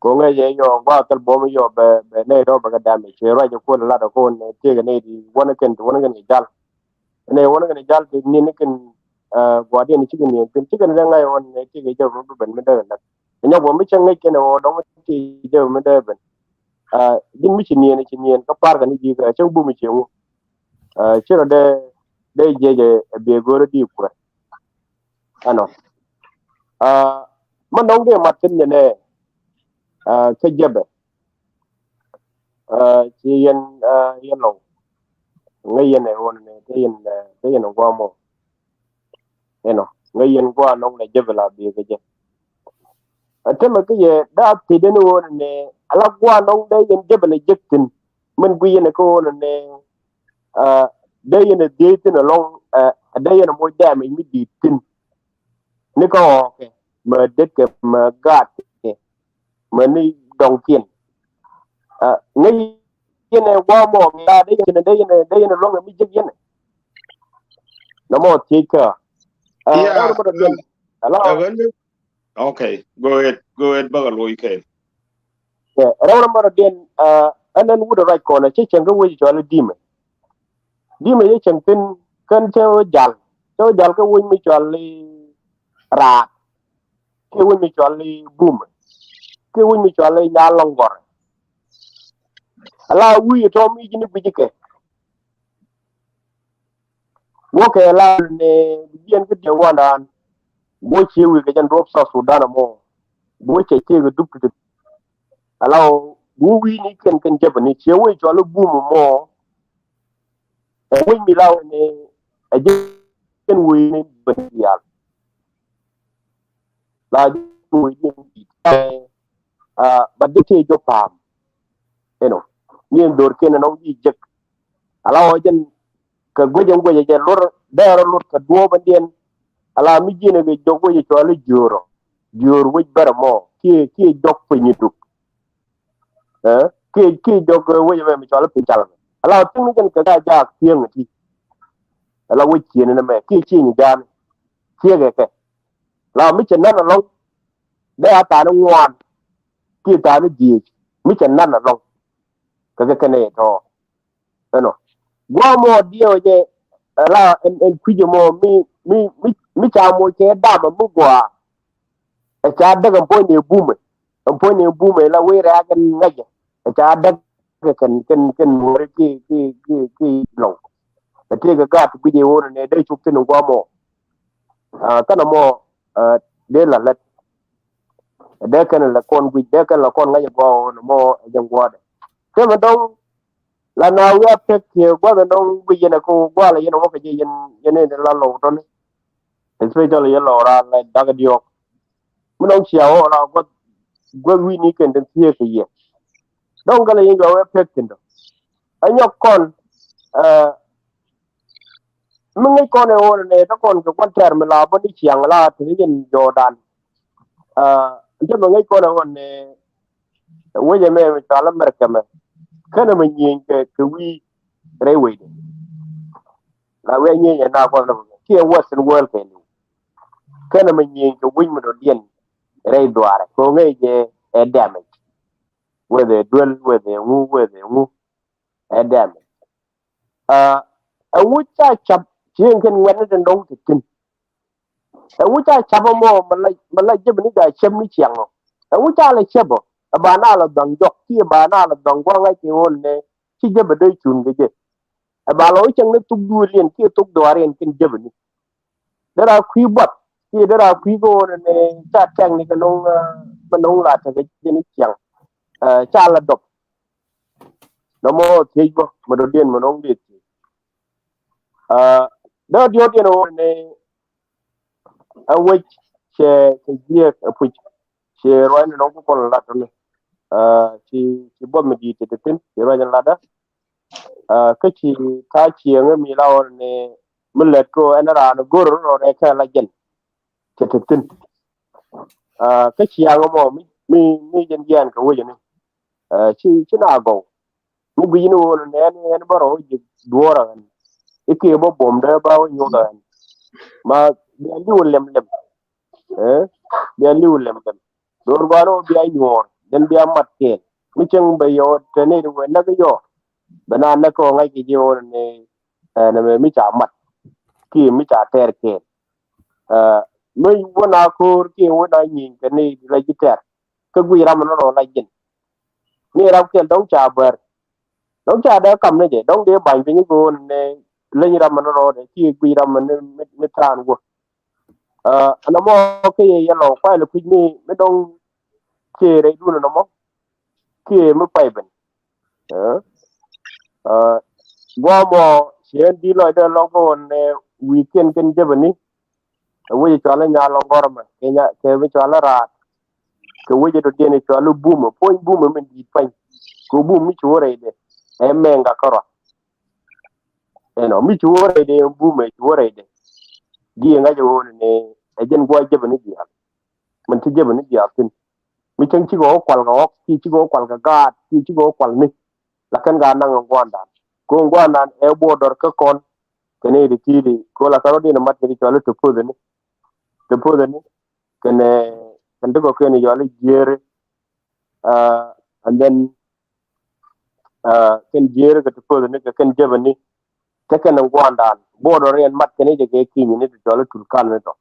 Ko ŋäc jɛ yɔ gua̱ thil buɔm yɔ bɛ, bɛ nɛy dɔ̱ bɛ kɛ damage. Cɛ ruac jɛ kuɔl lat ɛ ko nɛ tiek nɛy di wänä kɛn, wänä kɛn kɛ jal. Nɛ wänä kɛn jal ti niɛn ni kɛn, ɛ, gua̱diɛn cikɛ niɛn kɛn cikɛ ni dee ŋa̱c ɣɔn nɛ tiek jɛ run bi ben mi dee kɛ näk. Nyɔk bɔ mi cɛ ŋäc kɛn ɛ ɣɔn dɔ̱ŋ ti jɛ mi dee ben. Ɛ, ji̱n mi ci niɛn, ci niɛn kä parkɛ ni ji̱ kɛ cäŋ bum ci ŋu. Ɛ, ci rɔ dee, dee jiɛc ɛ biɛ go̱o̱rä di kuɛ. Ɛnɔ. Aa, mɛ nɔŋ dee mat thi̱n nyɛ nɛ, aa, kä jɛpɛ. Aa, ci yɛn, aa, yɛn lɔw. Ŋäc yɛn ɛ ɣöö nɛ te yɛn, aa, te yɛn ɛ gua̱a̱ mɔ. Ɛnɔ. Ŋäc yɛn gua̱a̱ nɔŋ lɛ jɛpɛ la biɛ kɛ jɛ. Ɛ tämɛ kä yɛ da̱a̱ thi̱n dee ni ɣöö nɛ ala gua̱a̱ nɔŋ dee yɛn jɛpɛ lɛ jek thi̱n. Min gui̱c yɛn ɛ kä ɣöö nɛ, aa, dee yɛn ɛ dhiec thi̱n ɛlɔ̱ŋ, aa, dee yɛn ɛ moc damage mi di̱i̱t thi̱n. Ni kä ɣɔɔkɛ, mɛ detkɛ, mɛ gaatkɛ, mɛ ni dɔŋkiɛn. Aa, ŋäc yɛn ɛ gua̱a̱ mɔ, ŋa̱ dee yɛn, dee yɛn, dee yɛn luɔ̱ŋ ɛ mi jek yɛn ɛ. Nɔmɔ thiec kä. Aa, yeah, rɛw nɔmɔ rɔ diɛn. Hello? Okay, go ahead, go ahead, bäkɛ luɔc kɛn. Yeah, rɛw nɔmɔ rɔ diɛn, aa, ɛn ɛn wut ɛ ruac kɔn ɛ, cɛ cɛŋ kä wec cɔal i̱ Dimɛ. Dimɛ yɛ cɛŋ thi̱n kɛn cɛ wä jal. Cɛ wä jal kä wec mi cɔal i̱ Raat. Kɛ wec mi cɔal i̱ Bumɛ. Kɛ wec mi cɔal i̱ Nyalɔŋgɔr. Ala wi̱i̱ tɔ̱ mi ji̱n i̱ gui̱c ikɛ. Wä kɛ la ni jiɛn kä diɛ wandan. Wä cie wi̱i̱ kɛ jɛn duɔ̱p South Sudan mɔ. Wä cɛ cie kɛ dup ti. Ala wä wi̱i̱ ni kɛn kɛn jɛpɛ ni cie wec cɔal i̱ Bumɛ mɔ. Ɛ wec mi la wä ni ɛ jɛn wec ni bɛ dial. La jɛn wec ni dial. Aa, ba dee tëë jɔk pa̱a̱m. Ɛnɔ. Ni ɛn dho̱rkiɛn ɛnɔ wi̱i̱ jek. Ala ɣɔɔ jɛn kɛ guecɛ guecɛ jɛ luɔr dɛɛr luɔr kɛ duɔɔp ɛndiɛn. Ala mi jiɛn ɛ kɛ jɔk wec ɛ cɔal i̱ jiöör ɔ. Jiöör wec bärɛ mɔ kiɛ, kiɛ jɔk piny i̱ duk. Ɛ kiɛ, kiɛ jɔk wec ɛmɛ mi cɔal i̱ piny cal. Ala ɣɔɔ thi̱n ni jɛn kɛ ka jaak thi̱eŋ ɛ ti. Ala wec ciëni nɛ mɛ kiɛ ciëni jaani. Thiekɛ kɛ. La mi cɛ nan ɛlɔ̱ŋ. Dee a thaani ŋuan. Kiɛ thaani jiec. Mi cɛ nan ɛlɔ̱ŋ. Kɛ kɛ kɛnɛ tɔ̱. Ɛnɔ. Gua̱a̱ mɔ diɛw jɛ. Ala ɛn, ɛn kui̱c mɔ mi, mi, mi, mi ca moc kɛ dam mi gua̱a̱. Ɛ ca däk ɛn puɔ̱ny ni Bumɛ. Ɛn puɔ̱ny ni Bumɛ la wec rɛ̈ɛ̈k ɛn ŋäcɛ. Ɛ ca däk kɛ kɛn, kɛn, kɛn nuɔ̱ɔ̱ri ki, ki, ki, ki lɔw. Ɛ tëëkɛ gaat guic ɛ ɣöö nɛ dee cop thi̱n gua̱a̱ mɔ. Aa, kɛn ɛmɔ, aa, dee la lät. Dee kɛn la kɔn guic, dee kɛn la kɔn ŋäc ɛ gua̱a̱ ɣöö nɛ mɔ ɛ jɛn gua̱a̱dɛ. Kɛ mɛ dɔ̱ŋ la na wi̱i̱ a pek kiɛ gua̱a̱dɛ dɔ̱ŋ guic yɛn ɛ kɛ ɣöö gua̱a̱ la yɛn ɛ wä kɛ jɛ yɛn, yɛn ɛ la lɔw tɔ̱ni. Especially yɛn lɔw raan la dak diɔ̱ɔ̱k. Mi nɔŋ cia ɣɔɔ la guäth guäth wi̱i̱ni kɛn den thiee kɛ yɛ. Dɔ̱ŋ kɛ lɛ yin jɔwɛ pek thi̱n dɔ. Ɛ nyɔk kɔn, eh, mi ŋäc kɔn ɛ ɣöö nɛ te kɔn kɛ gua̱n tɛr mi la bä ni ciaŋ la te ni jɛn jɔɔdan. Ah, jɛ mi ŋäc kɔn ɛ ɣöö nɛ wecɛ mɛ mi cɔal America mɛ. Kɛnɛ mi nyieny kɛ, kɛ wi̱i̱ rɛy wecdɛ. La wi̱i̱ a nyieny ɛ na kɔn kiɛ Western world kɛ liw. Kɛnɛ mi nyieny kɛ wi̱i̱ mi dɔ̱diɛn rɛy dhuaarɛ kɛ ɣöö ŋäc jɛ ɛ damage. Whether duel, whether ŋu, whether ŋu, ɛ damage. Ah, ɛŋu ca cap cieŋ kɛn ŋuɛtni tin dɔ̱ŋ ti thi̱n. Ɛŋu ca cap ɛmɔ mɛ la, mɛ la jep ni ca cep ni ciaŋ ɔ. Ɛŋu ca lɛ cep ɔ. Ɛ ba na lɛ dhɔŋ jɔk kiɛ ba na lɛ dhɔŋ gua̱a̱ŋ ŋa̱c kɛ ɣöö nɛ ci jep ɛ dee cun kɛ jɛ. Ɛ ba lɔ cäŋ ni thuk duëëliɛn kiɛ thuk dhuaariɛn kɛn jep ni. Dee ra kui̱ buɔth kiɛ dee ra kui̱ kɛ ɣöö nɛ ca tɛŋ ni kɛ no̱ŋ, ah, kɛ no̱ŋ la tekɛ jɛ ni ciaŋ. Ah, ca lɛ dɔp. Nɔmɔ thiec bä mɛ dɔ̱diɛn mɛ nɔŋ dee thiec. Ah, dee diɔ̱ɔ̱diɛn ɣöö ni ɛ wec cɛ kɛ jiɛɛk ɛ puc. Ci ruacni nɔŋ ku kɔn lat tɔni. Ah, ci, ci buɔth mi di̱i̱t ti ti thi̱n ci ruacni latdä. Ah, kä ci ta̱a̱ cieŋä mi la ɣöö ni mi lät kɛ ɣöö ɛn raan go̱r rɔ rɛ kɛ la jɛn. Ti ti thi̱n. Ah, kä ciaŋ ɛmɔ mi, mi, mi jɛn jiɛɛn kɛ wecni. Ah, ci, ci na gɔw. Mi guic ni ɣöö nɛ ɛn, ɛn bä rɔ ji̱ duɔ̱ɔ̱r ɛ ɣän. I̱ kiɛ bä buɔ̱mdä ba wä nyuɔ̱th ɛ ɣän. Ma bia li̱w lɛm lɛm. Eh? Bia li̱w lɛm lɛm. Do̱r gua̱a̱r wä bia nyuɔ̱ɔ̱r. Jɛn bia mat kɛɛl. Mi cäŋ bɛ yɔ te ni wee näk yɔ. Bɛ na näk kɛ ɣöö ŋa̱c kɛ ji̱ ɣöö nɛ, eh, nɛ mɛ mi ca mat. Kiɛ mi ca tɛɛr kɛɛl. Eh, mi wä na ko̱o̱r kiɛ wä na nyieny kɛ ni la ji̱ tɛɛr. Kä guic ram mi nɔ rɔ la ji̱n. Ni ram kɛl dɔ̱ŋ ca bär. Dɔ̱ŋ ca dee kam ni jɛ dɔ̱ŋ dee ba̱ny piny go̱o̱n ni leny ram mi nɔ rɔ dee kiɛ guic ram mi ni, mi, mi taan wä. Ah, ɛn ɛmɔ kä yɛ yɛ lɔ kuay lɛ kui̱c mi, mi dɔ̱ŋ kiɛ rɛy duun ɛn ɛmɔ. Kiɛ mi pay ben. Eh? Ah, guamɔ ci ɛn di lɔcdɛ lɔk kä ɣɔn, eh, wi̱i̱ kiɛn kɛn jepɛ ni. Ɛ wec cual i̱ nyal lɔ gɔrmɛ kɛ nya kɛ mi cual i̱ raat. Kɛ wec i̱ dɔ̱diɛn i̱ cual i̱ bumɛ puɔ̱ny bumɛ min di̱i̱t pany. Kɛ bum mi ci wä rɛydɛ ɛ mɛŋ ka kärɔa. Ɛnɔ mi ci wä rɛydɛ ɛ bumɛ ci wä rɛydɛ. Ji̱ ɛ ŋa̱c ɛ ɣöö ni ɛ jɛn gua̱c jepɛ ni diaal. Min ci jepɛ ni diaal thi̱n. Mi cäŋ cikɛ wä kual kɛ ɣɔk kiɛ cikɛ wä kual kɛ gaat kiɛ cikɛ wä kual ni. Lakin ka naŋ ɛ gua̱a̱ndan. Kɛ ɣöö gua̱a̱ndan ɛ buɔɔr dɔr kä kɔn. Kɛn i̱ ti ti̱i̱t i̱ kɛ ɣöö la kɛ rɔ̱diɛn ɛ mat kɛ ti cual i̱ te puɔ̱thäni. Te puɔ̱thäni. Kɛn ɛ, kɛn ti kɔ̱kiɛn i̱ cual i̱ jiääri. Ah, and then, ah, kɛn jiääri kɛ te puɔ̱thäni kɛ kɛn jepɛni. Te kɛn ɛ gua̱a̱ndan buɔɔr dɔr i̱ ɛn mat kɛn i̱ jɛ kɛ ki̱nyini ti cual i̱ Turkan ni tɔ.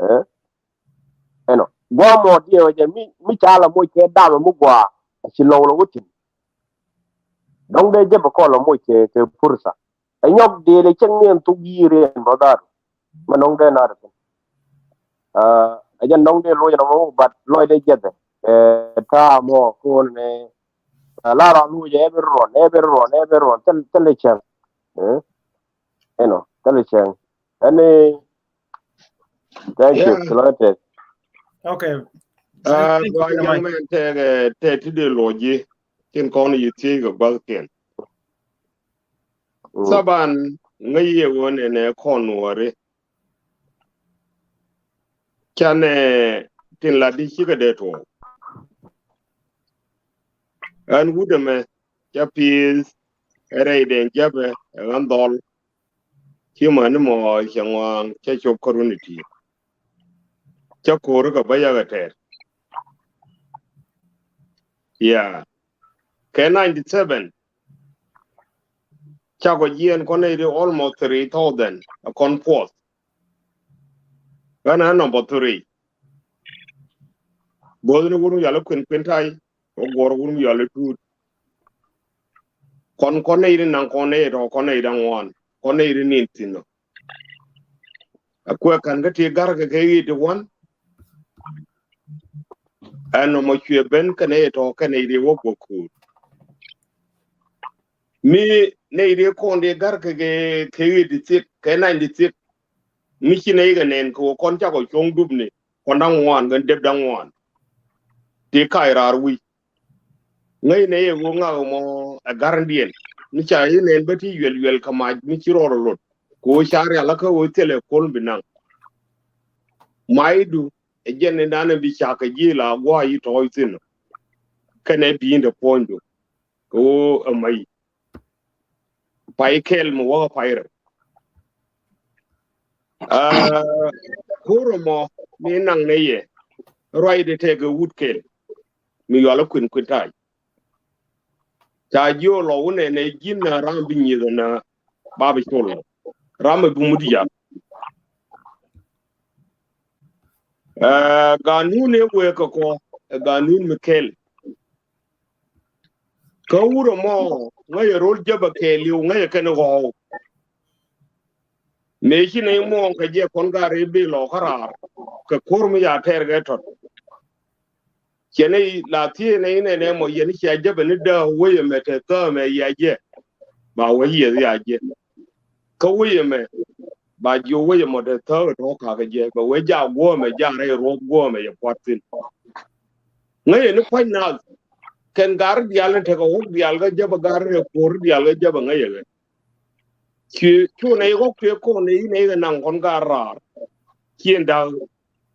Eh? Ɛnɔ gua̱a̱ mɔ diɛ wä jɛ mi, mi ca la moc kɛ damɛ mi gua̱a̱. A ci lɔw lɔ wä thi̱n. Dɔ̱ŋ dee jɛ bɛ kɔn la moc kɛ, kɛ pursa. Ɛ nyɔk dee lɛ cɛŋ ni ɛn thuk yiëër ɛn bä dhaar. Mɛ nɔŋ dee naar thi̱n. Ah, ɛ jɛn dɔ̱ŋ dee loc ɛn mɔ but lɔcdɛ jiɛthɛ. Eh, ta̱a̱ mɔ ko̱n ni, ah, la ram loc ɛ bi ruɔn, ɛ bi ruɔn, ɛ bi ruɔn thil, thil cɛŋ. Eh? Ɛnɔ thil cɛŋ. Ɛn ni, thank you. Yeah. Kɛ lɔcdɛ tɛth. Okay. Ah, thank you very much. Mɛn tɛk, eh, tɛk ti dee luɔc ji̱. Tin kɔn yi thiec kɛ gua̱thkiɛn. Mm. Thaban ŋäc yɛ ɣöö nɛnɛ kɔn nuɔri. Canɛ tin lat di cikɛ dee tuɔɔk. Ɣän wut ɛmɛ ca pi̱i̱th ɛ rɛy dɛn jäpɛ ɛ ɣän dhɔl. Ci mäni mɔ cɛ ŋɔaŋ cɛ cop kärun iti. Cä ko̱ri kɛ bä yakɛ tɛr. Yeah. Kɛ ninety seven. Cakɔ jiɛn kɔn nɛy ri almost three thousand a kɔn puɔth. Ɣän a number three. Bo̱o̱th ni wun wial a kuin kuin tay. Kɛ guɔr wun wial a tuut. Kɔn kɔn nɛy ri naŋ kɔn nɛy tɔ kɔn nɛy daŋ wan kɔn nɛy ri nin thin nɔ. A kuɛ kan kä ti gar kɛ kɛ yi ti wan. Ɛn nɔmɔ cuɛ ben kɛnɛ yɛ tɔ kɛnɛ yɛ wä guɔ kuut. Mi nɛ yɛ kɔn di gar kɛ kɛ kɛ yɛ di thiek kɛ nany di thiek. Mi ci nɛ yɛ kɛ nɛn kɛ wä kɔn cakɔ cuɔ̱ŋ dup ni. kɔn da̱ŋ ŋuan kɛn dep da̱ŋ ŋuan. Ti kac raar wi̱c. Ŋäcnɛ yɛ ɣöö ŋak ɛmɔ ɛ ga̱rändiɛn mi ca i̱ nɛn bä ti yuɛl yuɛl kɛ mac mi ci rɔɔr ɛ lot. Kɛ ɣöö ca rial kä ɣöö thilɛ ko̱l bi naŋ. Macdu ɛ jɛn ni dan ɛ bi cak kɛ ji̱ la gua̱a̱c i̱ tɔɔc thi̱n. Kɛnɛ bi̱i̱n te puɔ̱nydu kɛ ɣöö ɛ mac. Pay kɛl mi wäkä pay rɛw. Aa, ko̱r ɛmɔ mi naŋ nɛ yɛ ruacdɛ tɛkɛ wut kɛl mi yualä kuën kuën tac. Ca jiö lɔ wunɛ nɛ ji̱n na ram bi nyieth na ba bi col ram bi mut yal. Aa, ganun ɛ wee kɛ kɔ ɛ ganun mi kɛl. Kä wurɛ mɔ ŋäcɛ ro̱l jäpɛ kɛɛliw ŋäcɛ kɛn ɣɔw. Mëë ci nɛy muɔ̱ɔ̱ŋ kɛ jɛ kɔn gar i̱ bi lɔ kä raar kɛ ko̱r mi ya tɛɛr kɛ tɔt. Cɛ nɛy la thiee nɛy nɛnɛ mɔ yɛn cia jäpɛ ni dääk wec ɛmɛ te thäämɛ ya jɛ. Ba wec yieth ya jɛ. Kä wec ɛmɛ ba jiök wec ɛmɔ te thääk ɛ tɔ̱ kakä jɛ bɛ wec ja guɔ̱ɔ̱mɛ ja rɛy ruɔ̱th guɔ̱ɔ̱mɛ yɛ pua̱t thi̱n. Ŋäcɛ ni pua̱ny naath kɛn gar diaal ni tekɛ wok diaal kä jäpɛ gar ni kuɔr diaal kä jäpɛ ŋäcɛ kɛ. Ci cu nɛy ɣɔk tuɛ kɔn nɛy nɛy kɛ naŋ kɔn gar raar. Ciɛ da̱k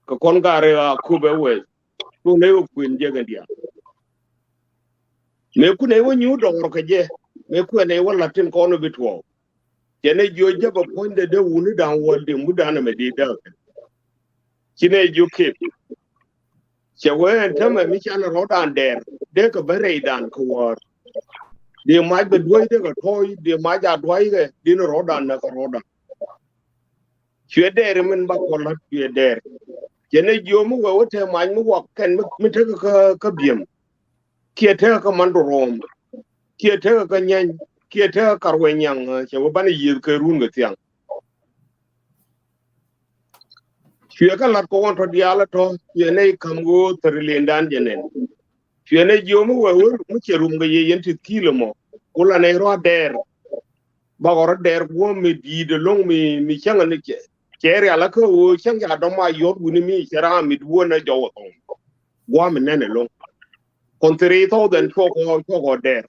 kɛ kɔn gar ri a kup ɛ wee. Cu nɛy ɣɔk kuën jɛ kɛn diaal. Mëë ku nɛy wä nyu dɔɔr kɛ jɛ mëë kuɛ nɛy wä la̱t tin kɔn wä bi tuɔɔk. Cɛ nɛy jiö jäpɛ puɔ̱nydɛ dee wuni da̱ŋ wäl di mut da̱ŋ ɛmɛ di dääk. Ci nɛy jiö kep. Cɛ wee ɛn tämɛ mi canɛ rɔ̱dan dɛɛr dee kɛ bä rɛydan kɛ wäär. Di mac bɛ duäc dee kɛ tɔ̱ɔ̱c di mac a duackɛ di ni rɔ̱dan nɛ kɛ rɔ̱dan. Cuɛ dɛɛr min ba kɔl la̱t cuɛ dɛɛr. Cɛ nɛy jiö mi wee wä te mac mi wak kɛn mi tekɛ kä biëm. Kiɛ tekɛ kä man duruɔm kiɛ tekɛ kä nyany kiɛ tekɛ kä ruɛ nyaŋ. Cɛ wä banɛ yiëth kɛ run kɛ thiaŋ. Cuɛ kä la̱t kɛ ɣɔn tɔ diaal tɔ cuɛ nɛy ka̱m ɣöö thäri lendan jɛ nɛn. Cuɛ nɛy jiö mi wee wä mi cɛ rum kɛ yɛ yɛn ti thi̱i̱l ɛmɔ. Ku la nɛy rɔ̱ a dɛɛr. Bakɔ rɔ dɛɛr guɔ̱m mi di̱i̱t ɛlɔ̱ŋ mi mi cäŋ ni cɛ cɛ rial akä ɣöö cäŋ ca dɔ̱m a yɔ̱t wi̱ni mi cɛ raam mi duɔ̱n ɛ jɔw ɛ thɔŋ. Gua̱a̱m mi nɛn ɛlɔ̱ŋ. Kɔn thiri thɔw dhɛn cuɔkɔ cuɔkɔ dɛɛr.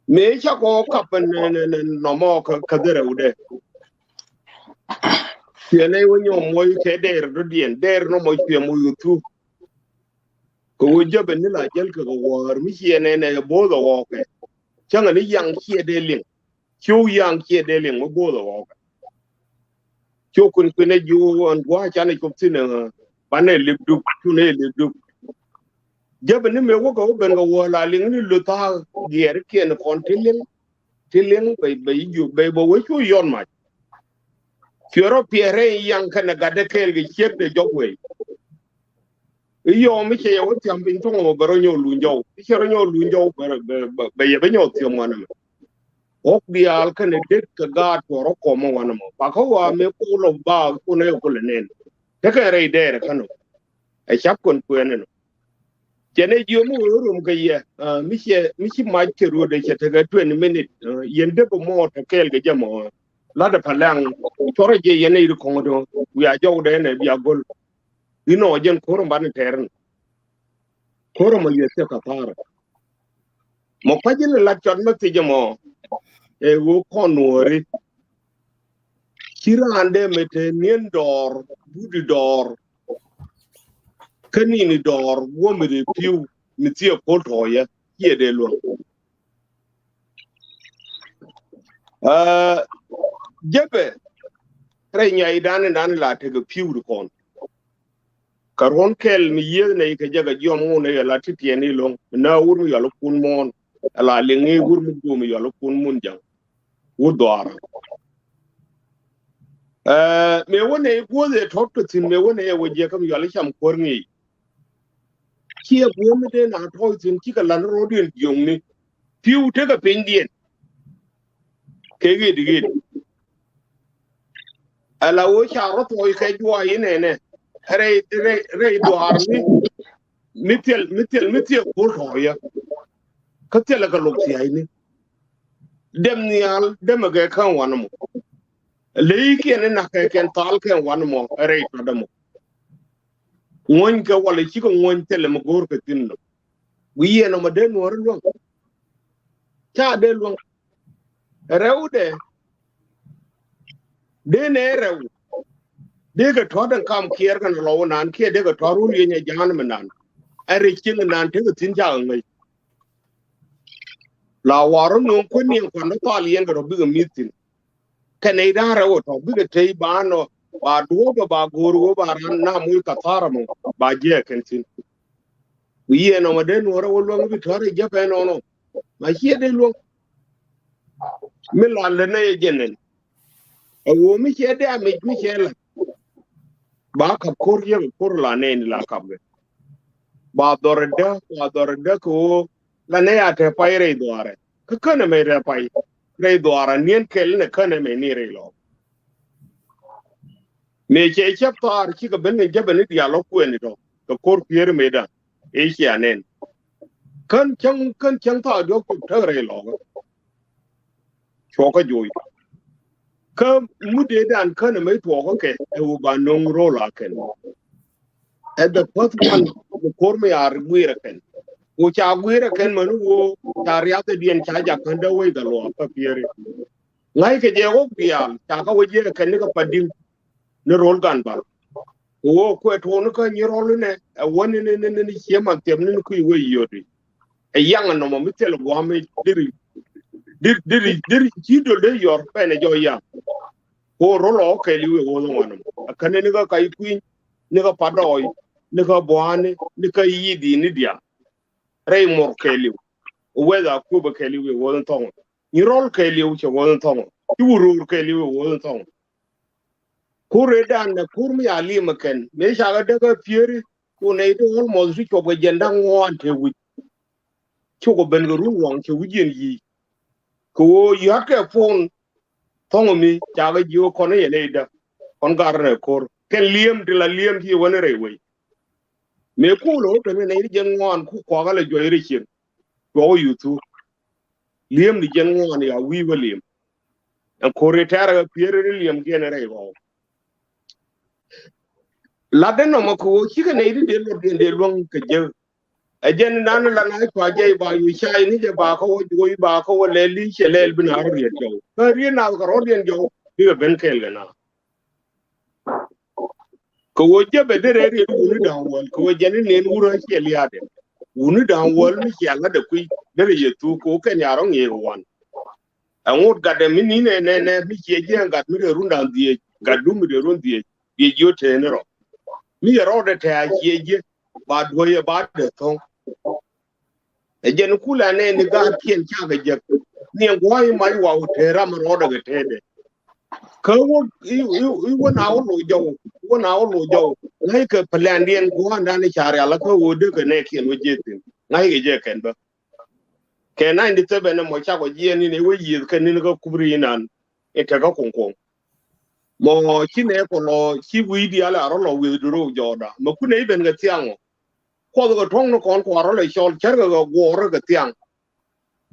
Mëë cakɔ kap ɛn ɛn ɛn nɔmɔ kä kä dhɛrɛ wudɛ. Cuɛ nɛy wä nyɔm mɔc kɛ dɛɛr dɔ̱diɛn dɛɛr nɔmɔ cuɛ mɔc wä thu. Kɛ ɣöö jäpɛ ni la jäl kɛ kɛ wäär mi ciɛ nɛnɛ kɛ bo̱o̱th ɛ ɣɔɔkɛ. Cäŋɛ ni yaŋ ciɛ dee liŋ. Ciw yaŋ ciɛ dee liŋ mi bo̱o̱th ɛ ɣɔɔkɛ. Ciw kuin kuin ɛ jiw ɛn gua̱a̱c canɛ cop thi̱n ɛ banɛ lip dup cunɛ lip dup. Jäpɛ ni mëë wäkɛ wä ben kɛ wäär la liŋ ni luth thaak giɛɛr kiɛn kɔn ti liŋ. Ti liŋ bɛ bɛ jiw bɛ bɛ wec cu yɔn mac. Cuɛ rɔ piɛɛrɛ yaŋ kɛnɛ gatdɛ kɛɛl kɛ ciek dee jɔk wei. I̱ yɔɔ mi cɛ yɛ wä thiam piny thɔŋ mɔ bɛ rɔ nyɔk luny jɔw i̱ cɛ rɔ nyɔk luny jɔw bɛ bɛ bɛ yɛ bɛ nyɔk thiam wanɛ mɛ. Ɣɔk diaal kɛnɛ det kɛ gaat tuɔrɔ kɔmɔ wanɛ mɔ bakä wa mëë kol ɔ ba kunɛ yɛ kulɛ nɛn. Tekɛ rɛy dɛɛrɛ känɔ. Ɛ cap kɔn kuɛɛnɛ nɔ. Cɛ nɛ jiö mi wee rum kɛ yɛ mi cɛ mi ci mac kɛ ruɔdɛ cɛ tekɛ twenty minute. Yɛn dee bɛ mɔɔr tɛ kɛɛl kɛ jɛ mɔ. Latdɛ palaŋ cɔrɛ jɛ yɛn nɛ yir kɔŋdɔ. Wiaa jɔwdɛ nɛ bia go̱l. Inɔ jɛn ko̱r in banɛ tɛɛr in. Ko̱r in mɔ yɛ thiɛ kathara. Mɔ kua̱c in lat cɔt mɛ thiec ɛmɔ. Ɛ ɣöö kɔn nuɔɔri. Ci raan dee mɛ te niɛn dɔɔr, duudi dɔɔr. Kä nini dɔɔr guɔ̱mɛ dee pi̱w mi thiɛ ko̱l tɔɔyɛ ciɛ dee luɔ̱ŋ. Aa, jepɛ rɛy nyaidan in dan la tekɛ pi̱w di kɔn. Kɛ ruɔ̱n kɛl mi yieth nɛy kɛ jɛ kɛ jiɔm ŋun nɛy ala ti tiɛɛni lo̱ŋ mi nä wur mi yɔl kun muɔ̱ɔ̱n. Ala liŋi wur mi guum mi yɔl kun mun jaŋ. Wur dhɔaarä. Aa, mëë wä nɛy guɔth ɛ tɔt kɛ thi̱n mëë wä nɛy ɛ wä jiɛk kä mi yɔl cam kuäär ŋi̱i̱c. Ciɛ guɔ̱m mi dee na tɔ̱ɔ̱c thi̱n cikɛ la̱t ni ro̱o̱diɛn jiökni. Pi̱w tekɛ pinydiɛn. Kɛ ɣet ɣet. Ala ɣöö ca rɔ thuɔɔc kɛ juɔc inɛnɛ. Rɛy rɛy rɛy duaar mi mi thil mi thil mi thil ko̱r tɔɔyä. Kä thilɛ kɛ lok thia̱cni. Dɛm nhial dɛmɛ kɛ kɛn wanɛ mɔ. Ley kiɛn inak kɛ kɛn thal kɛn wanɛ mɔ rɛy tɔt dɛmɔ. Ŋuɔ̱ny kɛ walɛ cikɛ ŋuɔ̱ny thilɛ mi go̱o̱r kɛ thi̱n nɔ. Wi̱i̱ yɛn ɔmɔ dee nuɔ̱ɔ̱ri luäŋ. Ca dee luäŋ. Rɛwdɛ dee nɛ rɛw. Dee kɛ tɔ̱ den kam kiɛɛr kɛn lɔw nan kiɛ dee kɛ tɔ̱ run yɛn ɛ ja̱a̱n mi nan. Ɛ rɛ cieŋ nan tekɛ thi̱n ca kɛ ŋäc. La warɔ nuɔ̱ŋ kuän ni ɛn kuan ni thal yɛn kɛ tɔ̱ bikɛ mi̱th thi̱n. Kɛn nɛy da̱a̱n rɛw ɛ tɔ̱ bikɛ tey ba nɔ ba duɔ̱ɔ̱pɛ ba go̱o̱r wee ba ran na moc kathara mɔ ba jiɛ kɛn thi̱n. Wi̱i̱ yɛn ɔmɔ dee nuɔ̱ɔ̱rɛ wä luäŋ bi tɔ̱ rɛ jɛ pɛn ɔnɔ. Ma ciɛ dee luäŋ. Mi la lɛ nɛ yɛ jɛ nɛn. Ɛ woo mi ciɛ dee a mec mi ciɛ la. Ba kap ko̱r yɛ kɛ ko̱r la nɛn la kap kɛ. Ba dhɔr dä ba dhɔr dä kɛ woo. La nɛ ya tɛ pay rɛy dhuaarɛ. Kä känɛ mɛ rɛ pay rɛy dhuaarɛ niɛn kɛl nɛ känɛ mɛ ni rɛy lɔ. Mëë cɛ cäp thaar cikɛ ben kɛ jäpɛ ni diaal lɔ kuɛɛni tɔ kɛ ko̱r pieri mëëdan. Ëë cia nɛn kän cäŋ kän cäŋ thaar diɔk cop täk rɛy lɔkä. Cuɔkä joc kä mudee dan kän ɛmɛ tuɔɔkä kɛ ɛ wä ba no̱ŋ ro̱l a kɛn. Ɛ the first one mi ko̱r mi yaar guiirä kɛn. Ku ca guiirä kɛn mäni woo ca riathɛ diɛn ca jak kän dee wec kɛ luɔɔk kä pieri. Ŋa̱ckɛ jɛ wä biaal ca kä wä jiɛkɛ kɛn ni kä padiŋ. Ni ro̱l gan bal. Ku wä kuɛ tuɔɔni kä nyi ro̱l inɛ ɛ wä ni ni ni ni ciɛ man thiɛm ni ni kui̱ wä yio̱di. Ɛ yaŋ ɛ nɔmɔ mi thil gua̱a̱m mi diri diri diri diri ci dol dee yɔr pɛn ɛ jɔk yaŋ. Ku ro̱l ɔ kɛɛliw ɛ wä ni wanɔ ɛ kän ni ni kä kac kui̱ny ni kä padɔɔy ni kä bua̱a̱ni ni kä yi̱i̱di ni diaal. Rɛy mɔr kɛɛliw. Weth a kuopɛ kɛɛliw ɛ wä ni thɔŋɔ. Nyi rɔl kɛɛliw cɛ wä ni thɔŋɔ. Ci wä ro̱o̱r kɛɛliw ɛ wä ni thɔŋɔ. Kur ëë dan nɛ kur mi a lim ɛ kɛn mëë cakɛ däk ɛ pieri. Cu nɛy ti almost ti cuɔp kɛ jɛn da̱ŋ ŋuan te wi̱c. Cukɛ ben kɛ run waŋ cɛ wi̱c yɛn yi̱i̱c. Kɛ ɣöö yɔ̱tkɛ puɔ̱n thɔ̱ŋ mi cakɛ jiök kɔn i̱ yɛn nɛy däk. Kɔn gar nɛ ko̱r kɛn li̱em ti la li̱em ti yɛ wän i̱ rɛy wec. Mëë kuul ɣöö ben kɛ nɛy ti jɛn ŋuan ku kuakä lɛ juɔc rɛy cieŋ. Cuɔk yuthu li̱em ti jɛn ŋuan ya wi̱i̱ wä li̱em. Ɛn ko̱r i̱ tɛ̈rɛ kɛ pieri ni li̱em kiɛn i̱ rɛy ɣɔw. Lat dee nɔmɔ kɛ ɣöö cikɛ nɛy ti dee luɔt diɛn dee luäŋ kɛ jek. Ɛ jɛn nan la na cua jɛy ba yu cay ni jɛ ba kä wä juɔy ba kä wä lɛl li cɛ lɛl bi na rɔ riɛn jɔw kä riɛn na kɛ rɔ riɛn jɔw. Bikɛ ben kɛɛl kɛ na kɛ ɣöö jɛ bɛ derɛ riɛn wuni da̱ŋ wäl kɛ ɣöö jɛn ni nɛn wurä ciɛ liaadɛ. Wuni da̱ŋ wäl mi ciɛ latdɛ kui̱ derɛ yɛ thuk kɛ ɣöö kɛn ya rɔ ŋi̱i̱k wan. Ɛŋot gatdɛ mi ni nɛ nɛ nɛ mi ciɛ jiɛn gat mi dee run da̱ŋ dhieec gat dum mi dee run dhieec. Dhieec jiö tëë ni rɔ mi yɛ rɔɔdɛ tɛ̈ a ciɛ jiɛ ba duɔ̱yɛ ba dee thɔ̱ŋ. Ɛ jɛn kulɛ nɛ ni gaat kiɛn cakɛ jek ni ɛn gua̱a̱c mac waw tëë ram rɔɔdɛ kɛ tëëdɛ. Kä wä i̱ wä na wä loc jɔw wä na wä loc jɔw ŋa̱ckɛ plɛndiɛn gua̱a̱ndan i̱ ca rial kä wä dee kɛ nɛ kiɛn wä jiɛ thi̱n ŋa̱ckɛ jɛ kɛn bä. Kɛ ninety seven ɛmɔ cakɔ jiɛn in ɛ wä yiëth kɛ nin kä kubri inan in tekä kuŋkuɔŋ. Mɔ ci nɛ kɔ lɔ ci wi̱i̱ diaal a rɔ lɔ wi̱i̱ duro̱w jɔɔda mɛ kun ɛ i̱ ben kɛ thiaŋɔ. Kuɔth kɛ tuɔ̱ŋ ni kɔn kuarɔ lɛ cɔl cärkɛ kɛ guɔɔrä kɛ thiaŋ.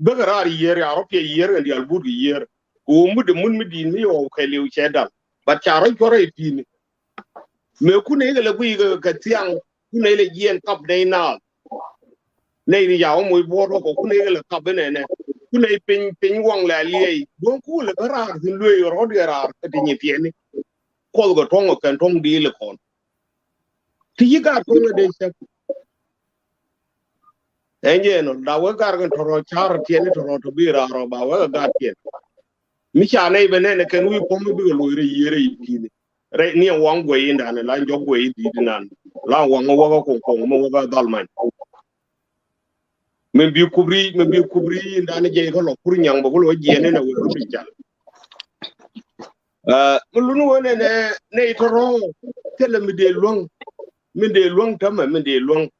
Bekɛ raar yiër ya rɔ piɛ yiër kɛ diaal but kɛ yiër. Kɛ wä mut de mun mi di̱i̱t mi yɔw kɛ liw cɛ dal. Bat ca rɔ cuɔrɛ i̱ pi̱i̱ni. Mëë kun nɛy kɛ lɛ guiy kɛ thiaŋ kun nɛy lɛ jiɛn kap nɛy naath. Nɛy ri yaw moc buɔ̱ɔ̱r wä kɔ kun nɛy kɛ lɛ kap inɛnɛ. Kun nɛy piny piny waŋ lɛ aliɛy duɔ̱ŋ kun lɛ bä raar thi̱n lueey rɔ̱t yɛ raar kɛ ti nyi tiɛni. Kuɔth kɛ tuɔ̱ŋ kɛ kɛn tuɔ̱ŋ diil kɔn. Ti yi gaat tuɔ̱ŋ lɛ dee cäk. Ɛn jɛ nɔ da wek gar kɛn tɔrɔ car tiɛni tɔrɔ tɔ bi raar ɔ ba wek ɛ gaat tiɛn. Mi ca nɛy bɛ nɛn kɛn wi̱i̱ puɔ̱m mi bikɛ loc rɛy yiër rɛy pi̱i̱ni. Rɛy ni ɛn waŋ guɛy indan la jɔk guɛy in di̱i̱t inan la waŋ wäkä koŋ koŋ mi wäkä dhal many. Min bi kubri min bi kubri indan jɛy kä lɔ kur nyaŋ bɛ ku lɔ jiɛn in a wek kä pi̱c cal. Aa, mi lun wä nɛ nɛ nɛ itɔrɔ thilɛ mi dee luäŋ min dee luäŋ tämɛ min dee luäŋ.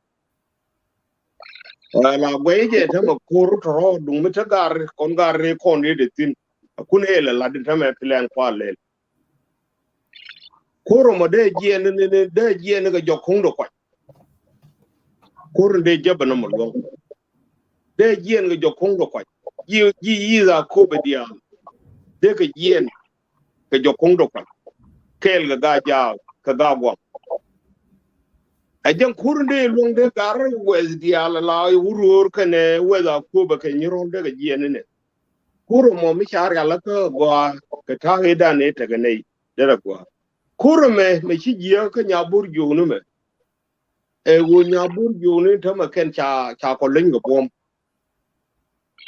Aa, la guɛy jɛ tämɛ ko̱r tɔrɔ duŋ mi te gar kɔn gar ri kɔn ri de thin. Akun ɛ lɛ lat in tämɛ pilɛn kua lɛl. Ko̱r mɔ dee jiɛn ni ni dee jiɛn ni kɛ jɔk kuŋ de kuac. Ko̱r ni dee jɛ bɛ nɔmɔ luäŋ. Dee jiɛn kɛ jɔk kuŋ de kuac. Ji̱ ji̱ yi̱th a ko̱p ɛ diaal. Dee kɛ jiɛn kɛ jɔk kuŋ de kuac. Kɛɛl kɛ gaa jaak kɛ gaa guam. Ɛ jɛn kur in dee luɔ̱ŋ dee gar wɛth diaal la wuror kɛnɛ wɛth a kuopɛ kɛ nyirɔl dee kɛ jiɛn inɛ. Kur ɛmɔ mi ca rial kä gɔaa kɛ ta̱a̱ i̱ dan i̱ tekɛ nɛy derɛ gɔaa. Kur ɛmɛ mɛ ci jiääk kä Nyabor Juɔk ni mɛ. Ɛ ɣöö Nyabor Juɔk ni tämɛ kɛn ca, ca kɔ leny kɛ buɔ̱m.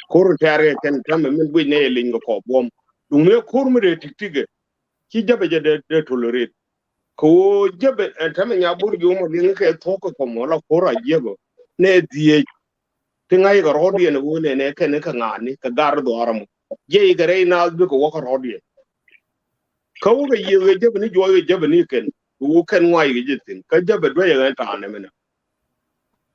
Kur in tɛɛr kɛ kɛn tämɛ min guic nɛ yɛ leny kɛ kɔ buɔ̱m. Duŋ ni kur mi dee tik tikɛ ci jäpɛ jɛ dee, dee tolerate. Kɛ ɣöö jäpɛ ɛn tämɛ Nyabor Juɔk mɔ liŋ kɛ thuɔ̱k kɛ kɔmɔ la kur a jiäk ɔ nɛ dhieec. Ti ŋa̱c kɛ rɔ̱diɛn ɣöö nɛ nɛ kɛn kɛ ŋa̱a̱ni kɛ gar dhɔaar mɔ jiɛc kɛ rɛy naath bikɛ wä kä rɔ̱diɛn. Kä wä kɛ yiëë kɛ jäpɛ ni juɔc kɛ jäpɛ ni kɛn kɛ ɣöö kɛn ŋuac kɛ jɛ thi̱n kä jäpɛ duäcɛ ɣɛn ta̱a̱n ɛmɛnɛ.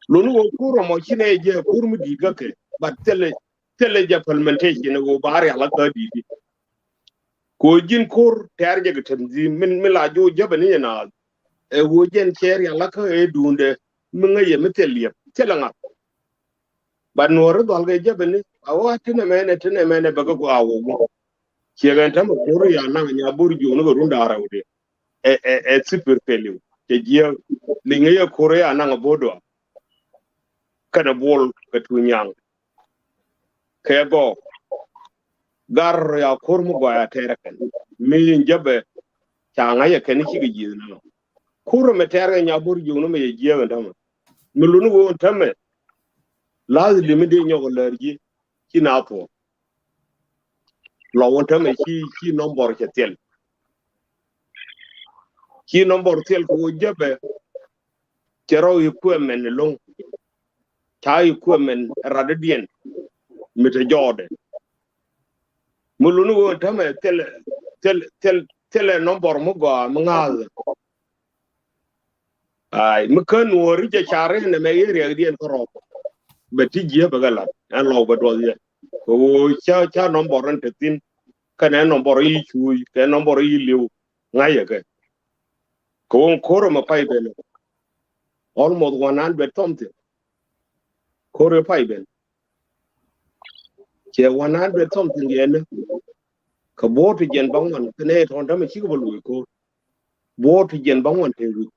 Luni ɣöö kur ɛmɔ ci nɛ jɛ kur mi di̱i̱t kä kɛ but thilɛ, thilɛ jɛ implementation ɣöö ba rial kä di̱i̱t. Kɛ ɣöö ji̱n kur tɛɛr jɛ kɛ tem dhi̱i̱m min, min la jo̱o̱c jäpɛ ni jɛ naath. Ɛ ɣöö jɛn cɛ rial kä ɛ duundɛ mi ŋäc yɛ mi thil liɛp thilɛ ŋa̱th. But nuɔ̱ɔ̱ri dhɔl kɛ jäpɛ ni a ɣöö a tinɛ mɛnɛ, tinɛ mɛnɛ bɛ kɛ gɔaa wä wä. Ciɛ kɛn tämɛ kur ya naŋ Nyabor Juɔk ni kɛ run da̱ŋ rɛw diɛ. Ɛ, ɛ, ɛ thipir kɛ liw cɛ jiääk liŋ yɛ kur ya naŋ a bo̱o̱dɔa. Kɛnɛ buɔl kɛ tuny nyaŋ. Kɛ gɔɔk gar ya kur mi gɔaa ya tɛɛr kɛn mi in jäpɛ ca ŋa̱c ɛ kɛn cikɛ ji̱th nɔ. Kur mɛ tɛɛr kɛ Nyabor Juɔk ni mɛ yɛ jiääk ɛn tämɛ. Mi luni ɣöö ɛn tämɛ la̱th lim in dee nyɔk ɛ lär ji̱ ci na thuɔ̱k. Lɔ wä tämɛ ci, ci nɔmbɔr cɛ thil. Ci nɔmbɔr thil kɛ wä jäpɛ cɛ rɔ equipment loŋ. Ca equipment radädiɛn mi te jɔɔdɛ. Mi luni wä tämɛ thil, thil, thil, thilɛ nɔmbɔr mi gɔaa mi ŋa̱a̱th. Ai mi kä nuɔ̱ɔ̱ri jɛ car in ɛmɛ i̱ riɛkdiɛn kä rɔɔk. Bɛ ti jiɛ bɛ kɛ lat ɛn lɔw bɛ duɔth yɛ kɛ ɣöö ca, ca nɔmbɔr in te thi̱n. Kɛnɛ nɔmbɔr i̱ cuuc kɛ nɔmbɔr i̱ li̱w. Ŋa̱c yɛ kɛ kɛ ɣöö ko̱r ɛmɛ pay ben almost one hundred something. Ko̱r ɛ pay ben cɛ one hundred something yɛn. Kɛ bo̱o̱t ti jɛn baŋ wan kɛ nɛ tɔ̱n tämɛ cikɛ bä luɔ̱c ko̱r. Bo̱o̱t ti jɛn baŋ wan te wi̱c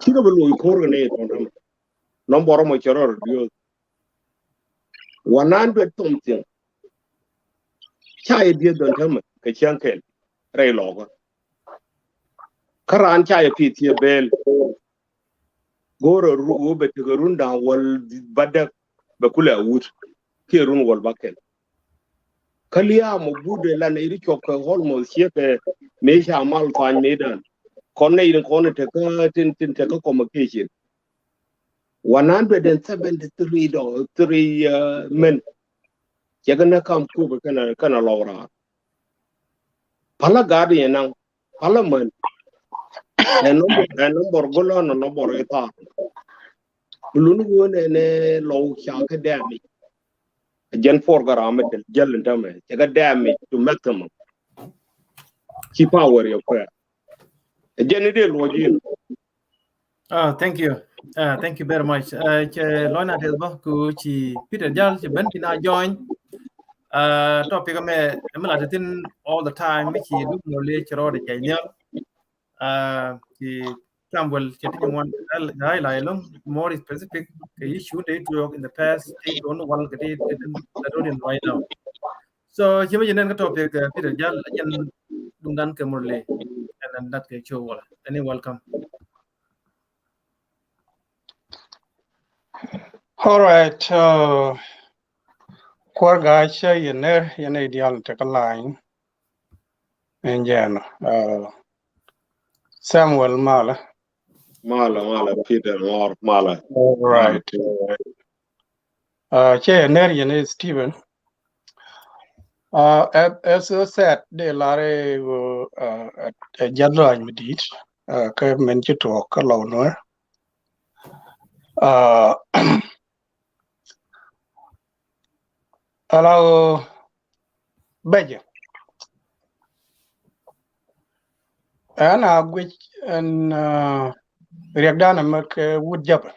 cikɛ bä luɔ̱c ko̱r kɛ nɛ tɔ̱n tämɛ. Nɔmbɔr mɔ cɛ rɔ reduce one hundred something. Ca yɛ dieth dɔn tämɛ kɛ cäŋ kɛl rɛy lɔkä. Kä raan ca yɛ pi̱i̱th thiee bel. Go̱o̱rä ru bɛ tekɛ run da̱ŋ wäl bädäk bɛ kulɛ a wut kiɛ run wäl bäkɛl. Kä lia̱a̱ mɔ but dee lan iri cuɔp kɛ almost ciekɛ mëë ca mal thuany mëëdan. Kɔn nɛ in kɔn in tekä tin, tin tekä communication. One hundred and seventy three dɔ three, uh, men. Cɛ kɛ nɛ kam kup kɛnɛ, kɛnɛ lɔw raar. Pälä gat yɛ naŋ pälä män. Ɛ nɔmbɔr, ɛ nɔmbɔr gulɔ nɔ nɔmbɔr i̱ thar. Luni wun ɛ nɛ lɔw ca kɛ damage. Ɛ jɛn program mi te jäl in tämɛ cɛ kɛ damage to maximum. Ci power yɛ kuɛ. Ɛ jɛn i̱ dee luɔc in. Ah, thank you. Ah, thank you very much. Ah, cɛ lɔcna tɛth bä ku ci Peter Jal ci ben ci na join. Ah, topic mɛ mi la te thin all the time mi ci duk mo le ci rɔɔdɛ cɛ nyal. Ah, ci Samuel cɛ ti nyɛ wan ai la ilong more specific kɛ issue te tuɔk in the past te tuɔk ni wal kɛ ti te tin the road in right now. So ci mi ci nen ka topic, uh, Peter Jal jɛn duŋdan kɛ murle and then that kɛ show wala. Any welcome. All right, uh, kuɔr ga̱a̱c cä yɛ ner yɛn i̱ diaal tekɛ line. Ɛn jɛn, uh, Samuel malä. Malä, malä, Peter Ŋɔr, malä. All right, all right. Uh, cɛ yɛ ner yɛn i̱ Stephen. Uh, as, as I said, dee lar i̱, uh, uh, ɛ jɛn lɔac mi di̱i̱t, uh, kä min ci tuɔɔk kä lɔw nuɛr. Uh, ala ɣöö bɛcɛ ɛn a guic ɛn, uh, riɛkdan ɛmɛ kɛ wut Japɛ.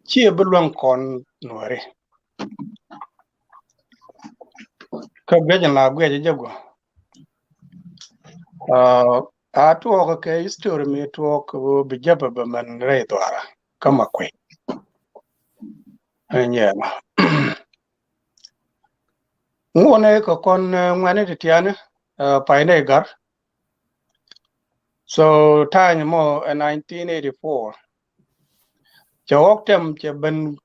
Ciɛ bi luäŋ kɔn nuɛri. Kä guic in la guic jɛ guɔ. Uh, A tuɔɔk kɛ history mi tuɔɔk kɛ ɣöö bi jäpɛ bɛ mɛn rɛy dhuaara kä ma kuec. Ɛn yɛn ŋuɔnɛ kɛ kɔn ŋuɛni ti tiani. Painɛ gar. So time mɔ ɛ nineteen eighty-four. Cɛ ɣɔk tɛm cɛ ben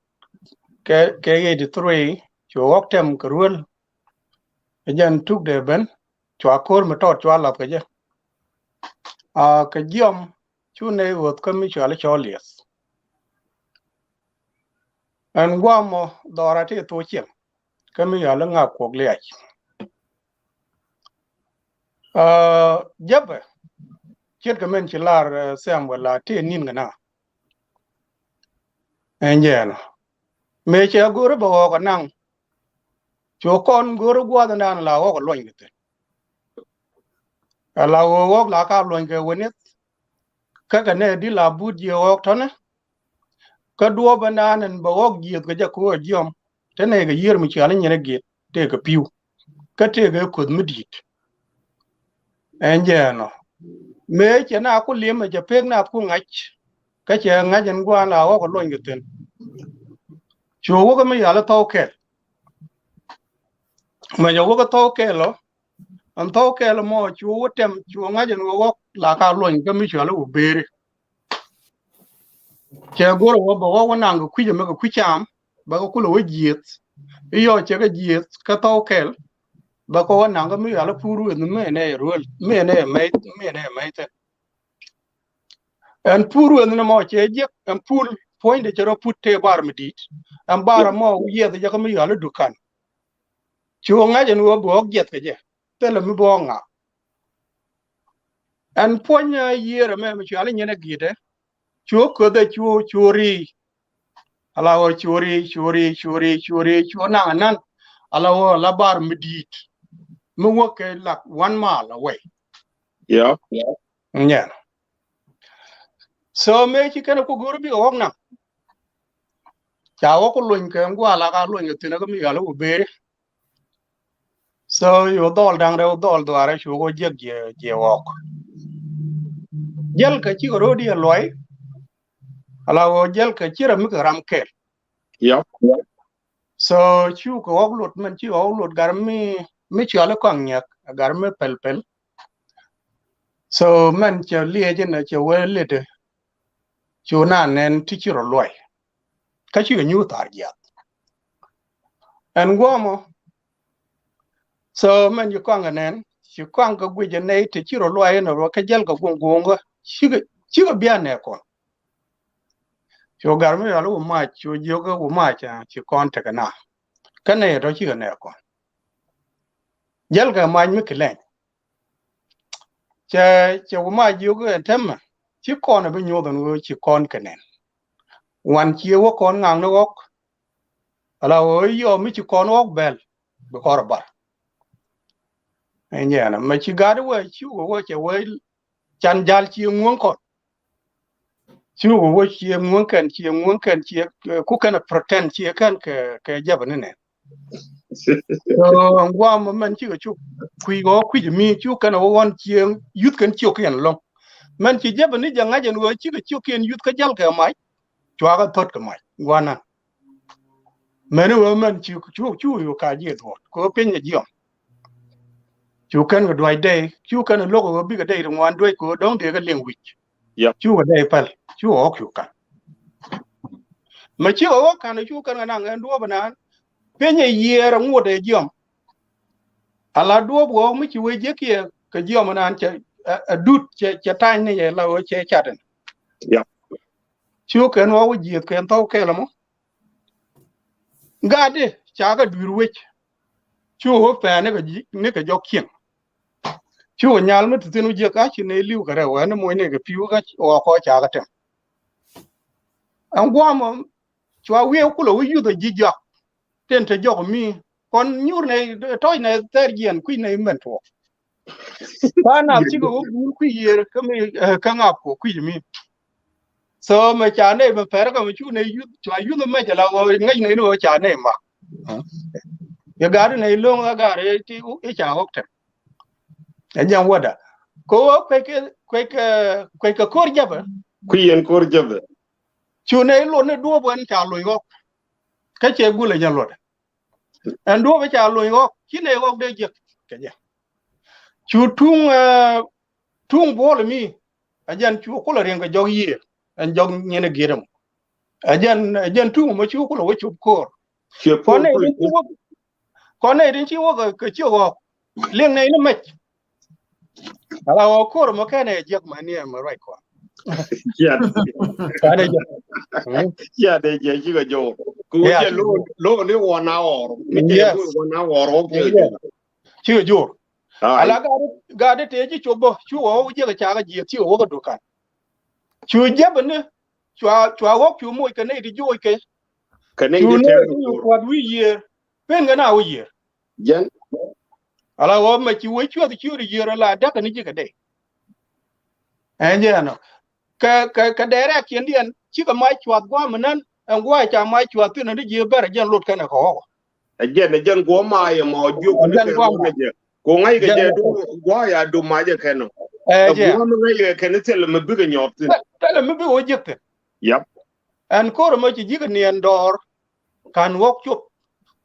kɛ eighty-three. Cɛ ɣɔk tɛm kɛ ruel. Ɛ jɛn tuk dee ben. Cua ko̱r mi tɔt cua lath kɛ jɛ. A kɛ jiɔm cu nɛy ɣöth kä mi cuali cɔl lieth. Ɛn guam mɔ dhɔra ti thok ciɛŋ kä mi cuali ŋak kuɔk liac. Aa, jäpɛ ce̱tkɛ mɛn ci lar, ɛ, Samuel la tëë ni̱n kɛ na. Ɛn jɛ ɛnɔ mëë cɛ go̱o̱ri bɛ ɣɔɔk ɛ naŋ. Cu kɔn go̱o̱ri gua̱a̱th ɛn da̱a̱n la ɣɔɔk ɛ luɔny kɛ thi̱n. Ɛ la ɣöö ɣɔɔk la ka luɔny kɛ wä ni̱th. Kä kɛ nɛ di la but jiɛ ɣɔɔk tɔ̱nɛ. Kä duɔ̱ɔ̱p ɛn da̱a̱n ɛn bɛ ɣɔɔk jiɛth kɛ jɛ ko̱o̱k ɛ jiɔm. Te nɛ kɛ yiër mi cuali nyin ɛ giet tëëkɛ pi̱w. Kä tëëkɛ kuoth mi di̱i̱t. Ɛn jɛ ɛnɔ mëë cɛ na ku li̱em ɛ cɛ pek nath ku ŋa̱c. Kä cɛ ŋa̱c ɛn gua̱a̱n la ɣɔk ɛ luɔny kɛ thi̱n. Cu wä kä mi yal ɛ thɔw kɛl. Mɛ cɛ wä kä thɔw kɛl ɔ. Ɛn thɔw kɛl ɔ mɔ cu wä tɛm cu ŋa̱c ɛn wä ɣɔk la ka luɔny kä mi cuali wä beeri. Cɛ go̱r ɛ wä bɛ ɣɔk wä naŋ kɛ kui̱c ɛmɛ kɛ kui̱ cam. Bɛ kɛ kulɛ wä jieth. I̱ yɔ cɛ kɛ jieth kä thɔw kɛl. Bɛ kɛ wä naŋ kä mi yal ɛ pur weth mi ɛn ɛ ruel mi ɛn ɛ mɛy mi ɛn ɛ mɛy thɛn. Ɛn pur weth ni mɔ cɛ jiɛk ɛn pul puɔ̱nydɛ cɛ rɔ put tëë bar mi di̱i̱t. Ɛn bar ɛmɔ wiɛth jɛ kä mi yal ɛ dukan. Cu ŋa̱c ɛn wä bi ɣɔk jiɛth kɛ jɛ thilɛ mi bi ɣɔk ŋa̱. Ɛn puɔ̱ny ɛ yiëër ɛmɛ mi cuali nyin ɛ gi̱i̱tɛ. Cu köth ɛ cu cu ri. Ala ɣöö cu ri cu ri cu ri cu ri cu naŋ ɛnan. Ala ɣöö la bar mi di̱i̱t mi wäk kɛ lak one mile away. Yeah. Nyɛn. So mëë ci kɛn ɛ ku go̱o̱r bikɛ ɣɔk naŋ. Ca ɣɔk ku lony kɛ ŋuaal la ka lony kɛ thi̱n ɛ kä mi yal ɛ ku beeri. So cu dhɔl da̱ŋ rɛw dhɔl dhuaarɛ cu kɔ jiäk jiɛ jiɛ ɣɔk. Jäl kɛ cikɛ ro̱o̱di ɛ luɔy. Ala ɣöö jäl kɛ ci rɛ mi kɛ ram kɛl. Yep. So cu kɛ ɣɔk lot mɛn ci ɣɔk lot gar mi mi cuali kɔaŋ nyiɛk gar mi pɛl pɛl. So mɛn cɛ liɛc inɛ cɛ wee litɛ. Cu na nɛn ti ci rɔ luɔy. Kä cikɛ nyuuth thar jiath. Ɛn guɔmɔ. So mɛn ci kɔaŋ kɛ nɛn ci kɔaŋ kɛ guic ɛ nɛy ti ci rɔ luɔy inɛ ruɔ kɛ jäl kɛ guɔŋ guɔŋ kä cikɛ cikɛ bian nɛ kɔn. Cu gar mi yɔl wä mac cu jiök wä mac ci kɔn tekɛ na. Kä nɛy tɔ cikɛ nɛ kɔn. Jäl kɛ mac mi kilɛny. Cɛ cɛ wä mac jiök ɛn tɛmɛ ci kɔn ɛ bi nyuɔth ɛn wä ci kɔn kɛ nɛn. Wan ci wä kɔn ŋaŋ ni ɣɔk. Ala wä yɔ mi ci kɔn ɣɔk bɛl bi kɔr bar. Ɛn jɛn mɛ ci gat wä ci wä wä cɛ wä can jal ci ŋuɔ̱ŋ kɔn. Ci wä wä ci ŋuɔ̱ŋ kɛn ci ŋuɔ̱ŋ kɛn ci ku kɛn pretend ci kɛn kɛ kɛ jɛp ni nɛ. So ɛn guam mɛn cikɛ cuk kui̱ ɣɔɔ kui̱c mi cuk kɛn wä ɣɔn ci yuth kɛn ciok kiɛn lɔŋ. Mɛn ci jɛp ni jɛ ŋa̱c ɛn wä cikɛ ciok kiɛn yuth kä jal kɛ mac. Cuakɛ thot kɛ mac guana. Mɛni wee mɛn cu cu cu yu ka jiɛ dhuɔt kɛ wee piny kɛ jiɔm. Cu kɛn kɛ duac dɛy cu kɛn lo̱k kɛ wee bikɛ dɛy ti ŋuan duec kɛ wee dɔ̱ŋ dee kɛ liŋ wi̱c. Yep. Cu kɛ dɛy päl cu kɛ ɣɔk cu kan. Mɛ ci kɛ ɣɔk kan cu kɛn kɛ naŋ ɛn duɔ̱ɔ̱p ɛnan. Piny ɛ yiëër ɛ ŋuɔt ɛ jiɔm. Ala duɔ̱ɔ̱p ɣɔk mi ci wee jiäk kiɛ kɛ jiɔm ɛnan cɛ ɛ dut cɛ cɛ ta̱ny ni yɛ la ɣöö cɛ cat ɛn. Yep. Cu kɛn ɣɔk wä jiëth kɛn thɔw kɛl ɛmɔ. Gatdi ca kɛ dui̱r wec. Cu wä pɛn ni kɛ ji̱ ni kɛ jɔk cieŋ. Cu wä nyal mi ti thin wä jiɛ ka ci ni li̱w kɛ rɛw ɛn ni moc ni kɛ pi̱w ka ɣɔk kɔ ca kɛ tɛm. Ɛn guam cua wiɛ kulɛ wä yuth ɛ ji̱ jɔak. Tin te jɔk mi kɔn nyur ni tɔc ni thɛr jiɛn kui̱ ni mɛn tuɔɔk. Ba na cikɛ wä guur kui̱ yiër kä mi kä ŋap kuɔ kui̱ mi. So mɛ ca nɛy mɛ pɛr kɛ mɛ cu nɛy yuth cua yuth mɛ cɛ la ɣöö ŋäc nɛy ni ɣöö ca nɛy mak. Yɛ gat nɛy lo̱ŋ ɛ gat ɛ ti i̱ ca ɣɔk tɛm. Ɛ jɛn wäda kɛ ɣöö kuec kɛ kuec kɛ, kuec kɛ ko̱r jäpɛ. Kui̱ yɛn ko̱r jäpɛ. Cu nɛy luɔt ni duɔ̱ɔ̱p ɛn ca loc ɣɔk. Kä cɛ gulɛ jɛ luɔt. Ɛn duɔ̱ɔ̱p ɛ ca loc ɣɔk, ci nɛy ɣɔk dee jiäk kɛ jɛ. Cu tuŋ, eh, tuŋ buɔl mi, ɛ jɛn cu kulɛ riɛŋ kɛ jɔk yiëë, ɛn jɔk nyin ɛ giet ɛmɔ. Ɛ jɛn, ɛ jɛn tuŋ mɔ cu kulɛ wä cop ko̱r. Kɔn nɛy tin ci wä, kɔn nɛy tin ci wä kɛ, kɛ ci ɣɔk. Liŋ nɛy ni mɛc. Ala wä ko̱r mɔ kɛn ɛ jiäk mɛ ni ɛmɛ ruac kɔn. Cia dee jɛ. Cia dee jɛ cikɛ jɔw. Kɛ wä cɛ lo̱o̱, lo̱o̱ ni one hour. Mi cɛ lo̱o̱ one hour wä cɛ jɔw. Cikɛ jor. Ala gat, gat tëë ci cop bä, cu wä wä jiäk ca kɛ jiäk, cikɛ wä kɛ dukan. Cu jäpɛ ni, cua, cua wä cu moc kɛ nɛy ti joc kɛ. Kɛ nɛy ti tɛɛr kɛ kuat wi̱i̱ yiëër. Pen kɛ na wä yiëër. Jɛn. Ala wä mɛ ci wä cuath ciööri yiëër ala däk kɛ ni ji̱ kɛ dee. Ɛn jɛ ɛnɔ. Kɛ, kɛ, kɛ dee rɛɛk ciɛn diɛn, cikɛ mac cuath gua̱a̱m ɛnɛn, ɛn gua̱a̱ ca mac cuath thi̱n ɛn di ji̱ bɛr ɛ jɛn lot kɛnɛ kɛ ɣɔk. Ɛ jɛn, ɛ jɛn guɔ ma yɛ ma ɔ jiök ni kɛ guɔ ma jɛ. Ku ŋa̱c kɛ jɛ du guɔ ya du ma jɛ kɛn ɔ. Ɛ jɛ. Guɔ mi ŋa̱c kɛ kɛn thilɛ mi bikɛ nyɔɔp thin. Thilɛ mi bikɛ wä jiäk thin. Yap. Ɛn ko̱r ɛmɔ ci ji̱ kɛ niɛn dɔɔr. Kan ɣɔk cop.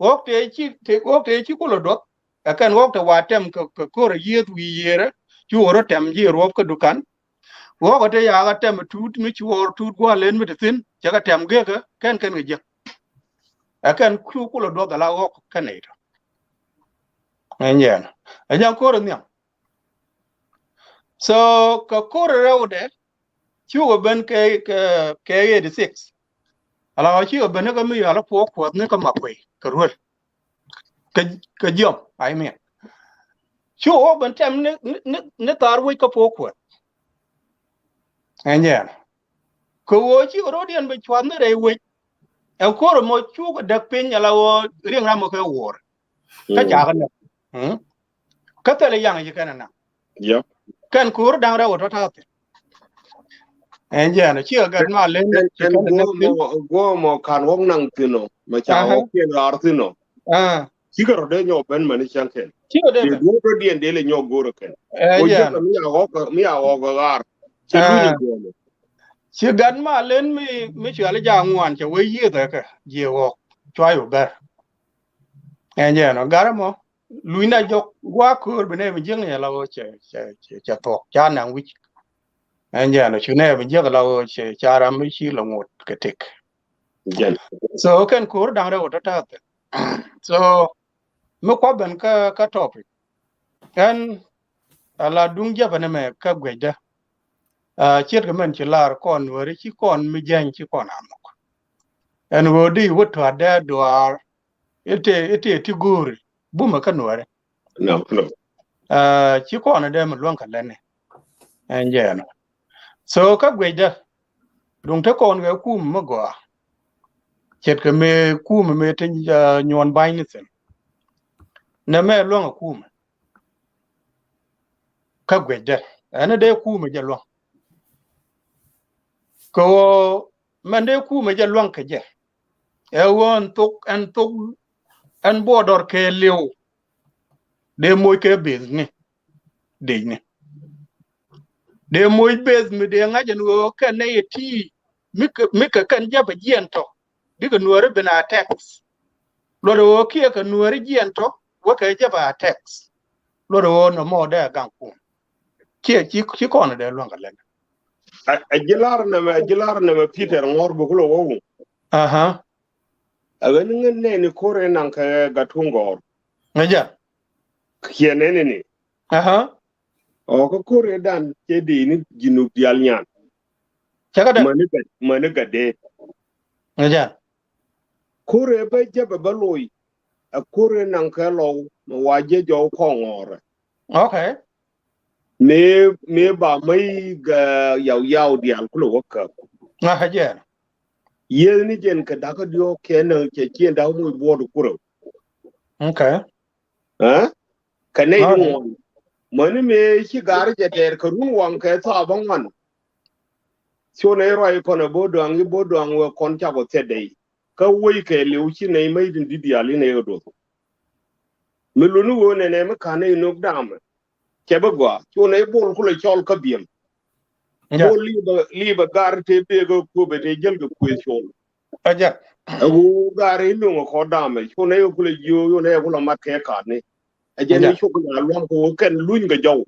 Ɣɔk tëë ci, tëë, ɣɔk tëë ci kulɛ duɔth. Ɛ kɛn ɣɔk tëë wa tɛm kɛ, kɛ ko̱r ɛ yiëëth wi̱i̱ yiëërä. Cu ɣɔr ɔ tɛm ji̱ ruɔp kä dukan. Ɣɔk ɛ te yakä tɛm ɛ tuut mi cuɔɔr tuut gua̱a̱r len mi te thi̱n, cɛ kɛ tɛm gekä, kɛn kɛn kɛ jiäk. Ɛ kɛn cu kulɛ duɔth ala ɣɔk kɛn nɛy tɔ. Ɛn jɛn. Ɛ jɛn ko̱r ɛ nhiam. So, kɛ ko̱r ɛ rɛwdɛ, cukɛ ben kɛ, kɛ, kɛ eighty six. Ala ɣɔk cikɛ ben ni kä mi yɔal ɛ puɔk kuɔth ni kä Makuei, kɛ ruel. Kɛ, kɛ jiɔm, I mean. Cu wä ben tɛm ni, ni, ni, ni thaar wec kä puɔk kuɔth. Ɛn jɛn. Kɛ ɣöö cikɛ ro̱diɛn bi cuath ni rɛy wec. Ɛn ko̱r ɛmɔ cukɛ däk piny ala ɣöö riɛŋ ram ɔ kɛ wuɔr. Kä cakɛ näk. Kä thilɛ yaŋ ci kɛn ɛ naŋ. Kɛn ko̱r da̱ŋ rɛw ɛ tɔ̱ ta̱a̱ thi̱n. Ɛn jɛn ɔ cikɛ gat ma len ci kɛn ɛ näk thi̱n. Guɔ mɔ kan ɣɔk naŋ thi̱n ɔ mɛ ca ɣɔk kiɛn ɣaar thi̱n ɔ. Cikɛ rɔ dee nyɔk ben mɛni cäŋ kɛn. Cikɛ dee ben. Duɔ̱ɔ̱p rɔ diɛn dee lɛ nyɔk go̱o̱rä kɛn. Ɛ, ko jɛ mi a ɣɔk, mi a ɣɔk ɣaar. Cɛ luny guɔmɛ. Ci gat ma len mi, mi cuali ja ŋuan cɛ wee yiëth ɛ kɛ jiɛ ɣɔk. Cua yu bɛr. Ɛn jɛ nɔ gat mɔ. Luny na jɔk gua ko̱o̱r bi nɛ bi jiäŋ yɛ la ɣöö cɛ, cɛ, cɛ, cɛ thuɔk. Ca naŋ wi̱c. Ɛn jɛ nɔ cu nɛ bi jiäk la ɣöö cɛ, ca ram mi ci la ŋot kɛ tik. So kɛn ko̱r da̱ŋ rɛw tɔ̱ ta̱a̱ thi̱n. So mi kua̱ ben kä, kä topic. Ɛn ala duŋ jäpɛ ni mɛ kä guecdä. Ce̱tkɛ mɛn ci lar kɔn Nuääri ci kɔn mi jäny ci kɔn a muk. Ɛn ɣöö di wä tua̱t dee duaar. Ite, ite ti go̱o̱ri bumɛ kä Nuääri. Ci kɔn dee mi luäŋ kɛ lɛni. Ɛn jɛ ɛnɔ. So kä guecdä. Duŋ te kɔn kɛ kum mi gɔaa. Ce̱tkɛ mëë kum mëë te nyuɔn ba̱ny ni thi̱n. Nɛ mɛ luäŋ ɛ kum. Kä guecdä. Ɛn dee kum jɛ luäŋ. Kɛ ɣöö mɛn dee kum jɛ luäŋ kɛ jɛ. Ɛ ɣöö ɛn thok, ɛn thok, ɛn buɔdɔr kɛ liw. Dee moc kɛ beth ni. Dec ni. Dee moc beth mi dee ŋa̱c ɛn ɣöö kɛn nɛy ɛ ti mi kɛ, mi kɛ kɛn jäpɛ jiɛn tɔ. Bikɛ Nuääri ben a tax. Luɔt ɣöö kiɛ kɛ Nuääri jiɛn tɔ wä kɛ jäpɛ a tax. Luɔt ɣöö nɔmɔ dee a gaŋ kum. Ciɛ ci, ci kɔn dee luäŋ kɛ lɛn. A ji̱ lar nɛmɛ, a ji̱ lar nɛmɛ Peter Ŋɔr bi kulɛ wä wuŋ. Aha. A ɣän ŋän nɛɛni ko̱r in naŋ kɛ Gattuŋ Gɔɔr. Ŋäcä. Kiɛ nɛɛni ni. Aha. Ɔ kä ko̱r in dan cɛ dee ni Jinub diaal nyan. Cɛ kä dee. Mäni gat, mäni gat dee. Ŋäcä. Ko̱r in bä jɛ bɛ bä loc. A ko̱r in naŋ kɛ lɔw mɛ wa jɛ jɔw kɔŋ ŋɔɔrɛ. Okay. Mëë, mëë ba mäy ga yaw yaw diaal kulɛ wä käp. Ŋa kä jɛn. Yieth ni jɛn kɛ dakä diɔ̱k kɛ näk cɛ ciɛn dakä moc buɔɔt kurɛ. Okay. Ɛ? Kɛ nɛy di ŋuɔn. Mäni mëë ci gaari jɛ tɛɛr kɛ run waŋ kɛ thaap aŋuan. Cu nɛy ruac kɔn ɛ bo̱o̱ duaŋ i̱ bo̱o̱ duaŋ wee kɔn cak ɔ thiet dɛy. Kä wec kɛ liw ci nɛy mäc tin di̱t diaal i̱ nɛy kɛ duɔth. Mi luni ɣöö nɛnɛ mi ka̱n nɛy nok damɛ. Cɛ bi gɔaa cu nɛy bol kulɛ cɔl kä biɛm. Bo li̱i̱ bɛ, li̱i̱ bɛ gar te bek kä kuop ɛ te jäl kɛ kueth col. Ɛ jɛ. Ɛ wu gar i̱ nuŋ ɛ kɔ damɛ. Cu nɛ yɛ kulɛ jiö, cu nɛ yɛ kulɛ mat kɛ kat ni. Ɛ jɛ ni cuk na luam kɛ wu kɛn luny kɛ jɔw.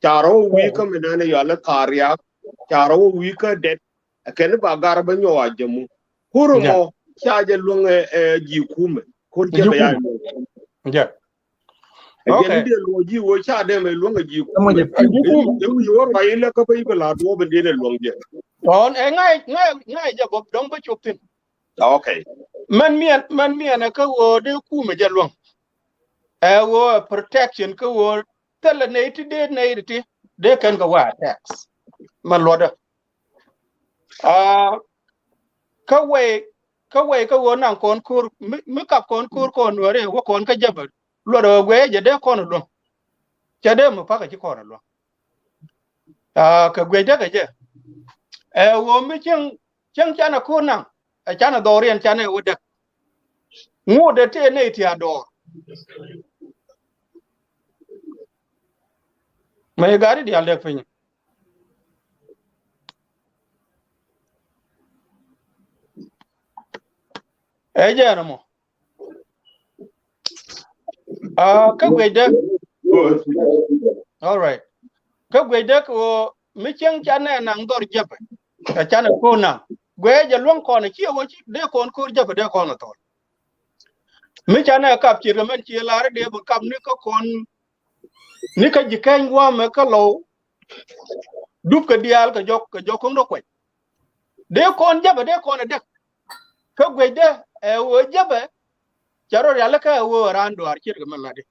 Ca rɔ wi̱i̱ kä mi nani yɔal i̱ kar riak. Ca rɔ wi̱i̱ kä dɛt. Ɛ kɛn i̱ ba gar bä nyɔw a jɛ mu. Kur mɔ ca jɛ luäŋ ɛ, ɛ ji̱ kumɛ. Kur jɛ bɛ ya luäŋ. Jɛ. Ɛ jɛ ni dee luɔ̱c ji̱ wee ca dee mɛ luäŋ ɛ ji̱ kumɛ. Ɛ wi̱i̱ wä ruac ilɛ kä bä i̱ bɛ la duɔ̱ɔ̱p in dee luäŋ jɛ. Ɣɔn ɛ ŋa̱c, ŋa̱c, ŋa̱c jɛ gɔp dɔ̱ŋ bä cop thi̱n. Okay. Mɛn miɛn, mɛn miɛn ɛ kä ɣöö dee kumɛ jɛ luäŋ. Ɛ ɣöö ɛ protection kä ɣöö thilɛ nɛy ti dee nɛy ti ti dee kɛn kɛ wä tax. Mɛn luɔtdä. Aa, kä wɛy, kä wɛy kä ɣöö naŋ kɔn ko̱r, mi, mi kap kɔn ko̱r kɔn nuɛɛri wä kɔn kä jäpɛ. Luɔt ɛ ɣöö guɛy jɛ dee kɔn luäŋ. Cɛ dee mi pakä ci kɔn luäŋ. Aa, kɛ guic däkɛ jɛ. Ɛ ɣöö mi cieŋ, cieŋ canɛ ko̱r naŋ, ɛ canɛ dhɔriɛn canɛ wä däk. Ŋot dee tëë nɛy ti a dɔɔr. Mɛ i̱ gari diaal dee piny. Ɛ jɛn ɛmɔ. Aa, kä guic dee. All right. Kä guic dee kɛ ɣöö mi cieŋ canɛ naŋ dhɔr jäpɛ. Ɛ canɛ ko̱r naŋ. Guic jɛ luäŋ kɔn ɛ ciɛ wä ci dee kɔn ko̱r jäpɛ dee kɔn ɛ thɔl. Mi canɛ kap ciet kɛ mɛn ciɛ lar dee bi kap ni kä kɔn ni kä ji̱ kɛny gua̱a̱mɛ kä lɔw. Dup kɛ diaal kɛ jɔk, kɛ jɔk kä ŋdɔ kuɛc. Dee kɔn jäpɛ dee kɔn ɛ däk. Kä guic dee ɛ ɣöö jäpɛ. Cɛ rɔ rialikä ɛ ɣöö ɛ raan dɔaar ciet kɛ mɛ mɛt i̱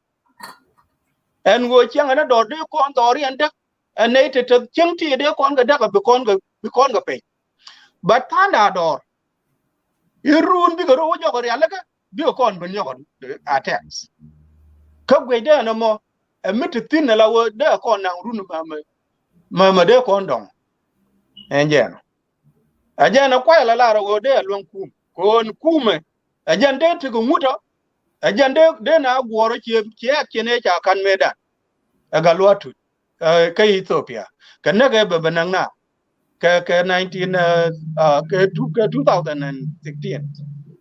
ɛn ɣöö ciɛŋ ɛn ɛ dɔɔr dee kɔn dhɔriɛn däk. Ɛn nɛy te te cieŋ ti dee kɔn kɛ däk ɛ bi kɔn kɛ, bi kɔn kɛ peny. But tha̱a̱ŋda dɔɔr i̱ run bikɛ rɔ wä jɔk rialikä bikɛ kɔn ben nyɔk a tax. Kä guic dee ɛn ɛmɔ ɛ mi te thi̱n ɛ la wä dee kɔn naŋ run mɛ mɛ mɛ dee kɔn dɔŋ. Ɛn jɛn ɛ jɛn ɛ kuay la lar ɛ wä dee ɛ luäŋ kum kɔn kumɛ. Ɛ jɛn dee tekɛ ŋut ɔ. Ɛ jɛn dee, dee na guɔ̱ɔ̱r ɔ ciɛ, ciɛ action ëë ca ka̱n mëëdan. Ɛ Gatluak Tut. Ɛ, kä Ethiopia. Kɛ näk ɛ bɛ bɛ näk na. Kɛ, kɛ nineteen, ɛ, ɛ, kɛ two, kɛ two thousand and sixteen.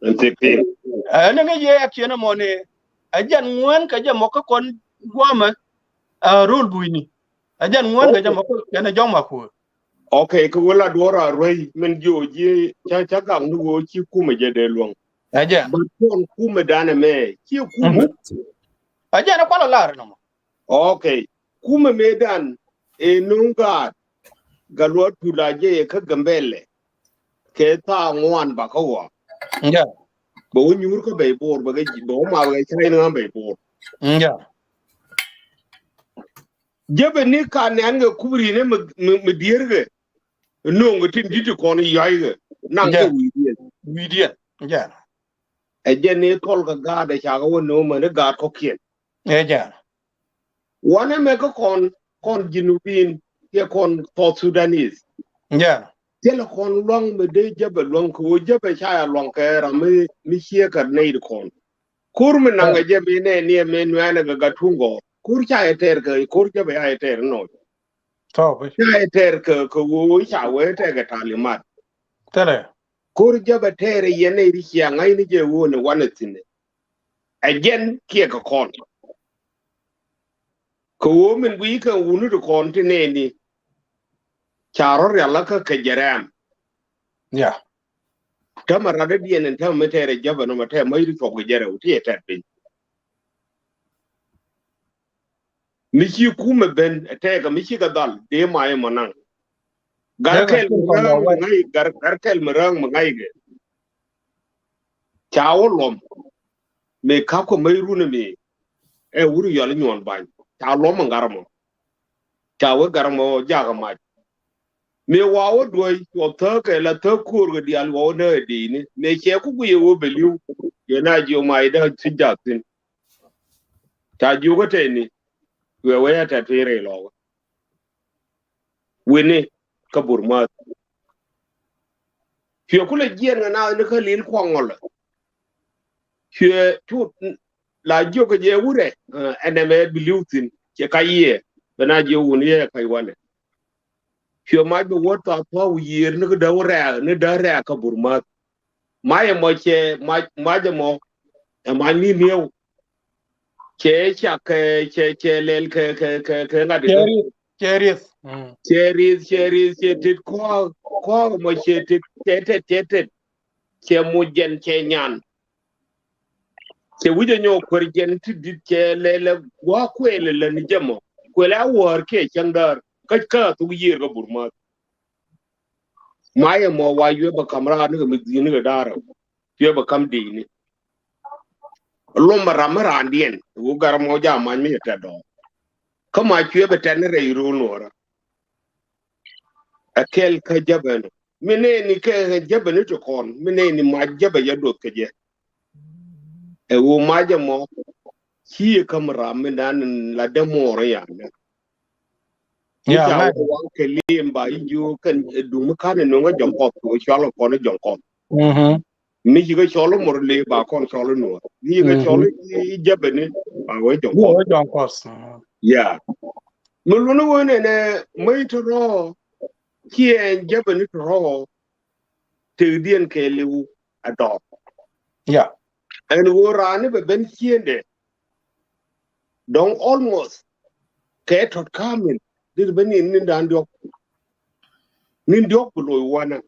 And sixteen. Ɛ, ni ŋäc yɛ action ɛmɔ ni. Ɛ jɛn ŋuɛn kɛ jɛ mɔ kä kɔn guamɛ, ɛ, rul buini. Ɛ jɛn ŋuɛn kɛ jɛ mɔ kä kɛn ɛ jɔk ma kuäär. Okay, kɛ wä la duɔ̱ɔ̱r a ruäc min jiö ji̱ ca, ca gak ni ɣöö ci kumɛ jɛ dee luäŋ. Ɛ jɛn. But kɔn kumɛ dan ɛmɛ ci kumɛ. Ɛ jɛn ɛ kual a lar nɔmɔ. Okay. Kumɛ mëëdan ëë no̱o̱ŋ gaat Gatluak Tut la jɛ yɛ kä Gambɛlɛ. Kɛ thaa ŋuan bakä ɣɔaa. Bɛ wä nyuur kä Bɛy Bo̱o̱r bɛ kɛ ji̱ bɛ wä ma bɛ kɛ cäŋ in ɣän Bɛy Bo̱o̱r. Jɛ bɛ ni ka nɛn kɛ kubri ni mi, mi, mi dier kɛ. No̱o̱ŋ kɛ tin ji̱ ti kɔn yɔ̱a̱c kɛ naŋ kɛ wi̱i̱diɛn. Wi̱i̱diɛn. Ɛ jɛn ni thɔl kɛ gaat ɛ ca kɛ wä no̱o̱ŋ mɛ ni gaat kɔ̱kiɛn. Ɛ jɛn. Wanɛ mɛ kä kɔn, kɔn Junubin, kiɛ kɔn South Sudanese. Jɛn. Thilɛ kɔn luaŋ mi dee jäpɛ luaŋ kɛ ɣöö jäpɛ ca ya luaŋ kɛ ram mi, mi ciɛ kɛ nɛy ti kɔn. Ko̱r mi naŋ kɛ jɛ mi nɛ niɛ mi nuɛɛnɛ kɛ Gattuŋ Gɔɔr. Ko̱r ca yɛ tɛɛr kɛ, ko̱r jäpɛ ca yɛ tɛɛr inɔ. Ca yɛ tɛɛr kɛ, kɛ ɣöö ca wee tɛɛr kɛ talimat. Thilɛ. Ko̱r jäpɛ tɛɛr yɛn nɛy ti cia ŋa̱cni jɛ ɣöö ni wanɛ thi̱n. Ɛ jɛn kiɛ kɛ kɔn. Kɛ ɣöö min guiy kɛ wuni ti kɔn ti nɛɛni. Ca rɔ rial la kä kɛ jɛ rɛm. Ya. Tämɛ rat dee diɛn ɛn tämɛ mi tɛɛr ɛ jäpɛ nɔmɔ tɛɛr mä yiri cuɔp kɛ jɛ rɛw ti ɛ tɛt piny. Mi ci kumɛ ben ɛ tɛɛkɛ mi ci kɛ dhal dee ma ɛmɔ naŋ. Gar kɛl mi räŋ mi ŋa̱c, gar, gar kɛl mi räŋ mi ŋa̱c kɛ. Ca wä luɔm. Mi ka̱pkɛ mäc run mi ɛ wur yɔl inyuɔn bany ca luɔm in gar mɔ. Ca wee gar mɔ jakä mac. Mi wa wä duɔ̱c cuɔ thäk kɛ la thäk ko̱o̱r kɛ diaal wa wä nä ɛ di̱i̱ni mi cɛ ku guic ɛ wä bɛ li̱w. Yɛ na jiök mac dee ci jath thi̱n. Ca jiök kä tɛni. Wee wee a tɛt pi̱i̱ rɛy lɔkä. Wi̱ni kä Burmath. Cuɛ kulɛ jiɛɛn kɛ naath ni kä lil kuaŋ ŋɔlɛ. Cuɛ cut la jiök kɛ jɛ wurɛ ɛn ɛmɛ bi li̱w thi̱n cɛ ka yiëë. Bɛ na jiök wun yɛ kac wanɛ. Cuɛ mac bɛ wä thath thua̱a̱ wi̱i̱ yiëër ni kä däk rɛ̈ɛ̈k ni däk rɛ̈ɛ̈k kä Burmath. Mac ɛmɔ cɛ mac, mac ɛmɔ ɛ mac ni miëw. Cɛ cak kɛ, cɛ, cɛ lɛl kɛ, kɛ, kɛ, kɛ ŋa̱t cɛ ikä. Rieth, cɛ rieth. Mm. Cɛ rieth, cɛ rieth, cɛ tet kɔɔk, kɔɔk ɛmɔ cɛ tet, cɛ tet, cɛ tet. Cɛ muc jɛn, cɛ nyan. Cɛ wi̱c ɛ nyɔk kuer jɛn ti di̱t cɛ lɛlɛ gua̱a̱k kuëël ɛ lät ni jɛ mɔ. Kuël a wäär kiɛ cäŋ däär. Kä, kä a thuk yiëër kä Burmath. Mac ɛmɔ wa yuɛ bɛ ka̱m raan ni kɛ mi dhi̱i̱n ni kɛ da̱a̱r ɛ. Cuɛ bɛ ka̱m di̱i̱ni. Lom bɛ ram mi raandiɛn. Wu gar mɔ jaa mac mi cɛ tɛt dɔɔr. Kä mac cuɛ bɛ tɛt ni rɛy ro̱o̱l nuɔɔrä. Ɛ kɛl kä jäbɛ ni. Mi nɛɛni kɛ jäbɛ ni ti kɔn. Mi nɛɛni mac jäbɛ yɛ doth kɛ jɛ. Ɛ wu mac ɛmɔ. Ci yɛ ka̱m ram mi dan la dee muɔɔrä yan dɛ. Ni ca wä waŋ kɛ li̱em ba i̱ jiö kɛn, eh, duŋ mi ka̱n ɛ no̱ŋ ɛ jɔŋ kɔth kɛ wä cɔal kɛ kɔn ɛ jɔŋ kɔth. Mi ci kɛ cɔl ɛ mor le ba kɔn cɔl ɛ nuɔɔr. Mi ci kɛ cɔl ɛ jäbɛ ni ba wä jɔŋ kɔth. Wä jɔŋ kɔth. Ya. Mi luni wä nɛnɛ mäc ti rɔɔ kiɛ ɛn jäbɛ ni ti rɔɔ. Tëkdiɛn kɛɛliw a dɔɔk. Ya. Ɛn ɣöö raan ni bɛ ben ciëëndɛ. Dɔ̱ŋ almost kɛ tɔt ka̱a̱min dit ben in ni̱n da̱a̱n diɔ̱k. Ni̱n diɔ̱k bi loc wanɛ.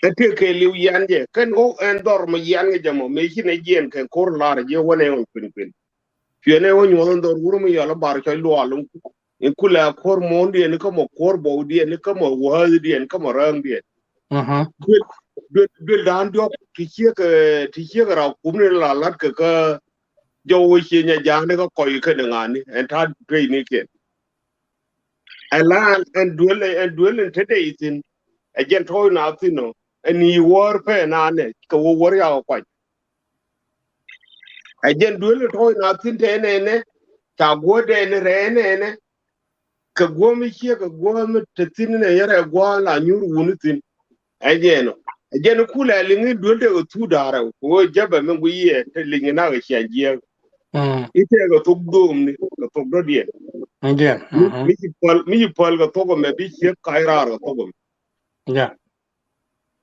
Ɛ tëë kɛ li̱w yian jɛ kɛn ɣöö ɛn dhɔr mɛ yian kɛ jɛ mɔ mëë ci nɛ jiɛn kɛ ko̱r la̱r jɛ wanɛ ɣöö kui̱n kui̱n. Cuɛ nɛ ɣöö nyuɔth ɛn dhɔr wurä mi yɔl ɛ bar cɔc luaal. In kulɛ a kuɔr muɔ̱ɔ̱ndiɛn kä mɔ kuɔr bɔwdiɛn kä mɔ wäthdiɛn kä mɔ räŋdiɛn. Duel, duel, duel da̱a̱n diɔ̱k ti ciek, eh, ti ciek raw kumni la lat kɛ kä jɔw wä cie nya ja̱a̱ni kä kɔc kɛn ŋa̱ni ɛn ta̱a̱ dueecnikiɛn. Ɛ la ɛn duel, ɛn duel ɛn te dee ithin. Ɛ jɛn tɔ̱ɔ̱c na thin ɔ ɛn i̱ wäär pɛn anɛ kɛ wä wäär yakɔ kuac. Ɛ jɛn duel tɔ̱ in a thi̱n tɛ nɛnɛ ca guɔ̱dɛ ni rɛɛ nɛnɛ. Kɛ guɔ̱m i̱ ciek kɛ guɔ̱m te thi̱n nɛ yɛrɛ guɔ̱m la nyuur wuni thi̱n. Ɛ jɛn ɔ ɛ jɛn kulɛ liŋ in duel tekɛ thu da̱rɛ kɛ ɣöö jɛpɛ mi guiy yɛ te liŋ in a kɛ cia jiɛk. I̱ tekɛ thok dhoom ni kɛ thok dɔ̱diɛn. Mi ci päl, mi ci päl kɛ thok ɛmɛ bi ciek kac raar kɛ thok ɛmɛ.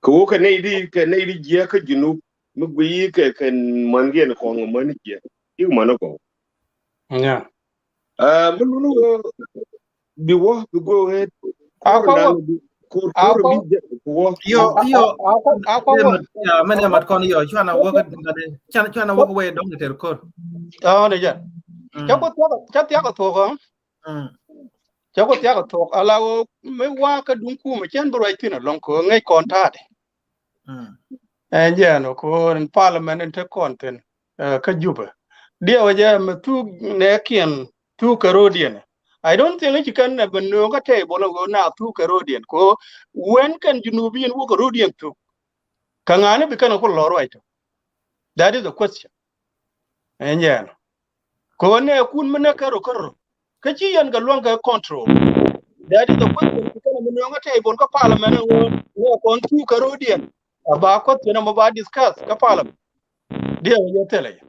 Kɛ ɣöö kɛ nɛy di, kɛ nɛy di jiɛk kä Junub mi guiy kɛ kɛn mänkiɛn kɔn kɛ män jiɛk. I̱ män kɔ. Ɛ mi luni ɣöö bi wä bi go ahead. Ko̱r dan bi ko̱r ko̱r bi jɛ bi wä. Yɔ yɔ. Mɛn ɛ mat kɔn yɔ cuan a wäk cuan a wäk wee dɔŋ ni ter ko̱r. Ɔ ni jɛ. Cä ku thiak cä thiak a thuɔk ɔ. Cä ku thiak a thuɔk ala ɣöö mi wa̱a̱ kä duŋ kumɛ cɛn bi ruac thi̱n ɛlɔ̱ŋ kɛ ɣöö ŋäc kɔn ta̱a̱dɛ. Ɛn jɛn ɔ kɛ ɣöö in parliament in te kɔn thi̱n kä Jubɛ. Diɛwä jɛ mi thuk nɛɛkiɛn thuk kɛ ro̱diɛn. I don't think ci kɛn ɛ bi nööŋ kä table ɛ ɣöö na thuk kɛ ro̱diɛn kɛ ɣöö when kɛn Junubiyin wä kɛ ro̱diɛn thuk. Kä ŋa̱ni bi kɛn ɛ ku lɔr ruac tɔ. That is the question. Ɛn jɛn ɔ. Kɛ ɣöö nɛɛkun mi näk kärɔ kärɔ kä ci yɛn kɛ luäŋ kɛ control. That is the question. Kɛn mi nuɔ̱ŋ kä table kä parliament ɛn ɣöö nɛɛkɔn thuk kɛ ro̱diɛn. A ba question ɛmɔ ba discuss kä parliament. Diɛ wä jɛ thilɛ jɛ.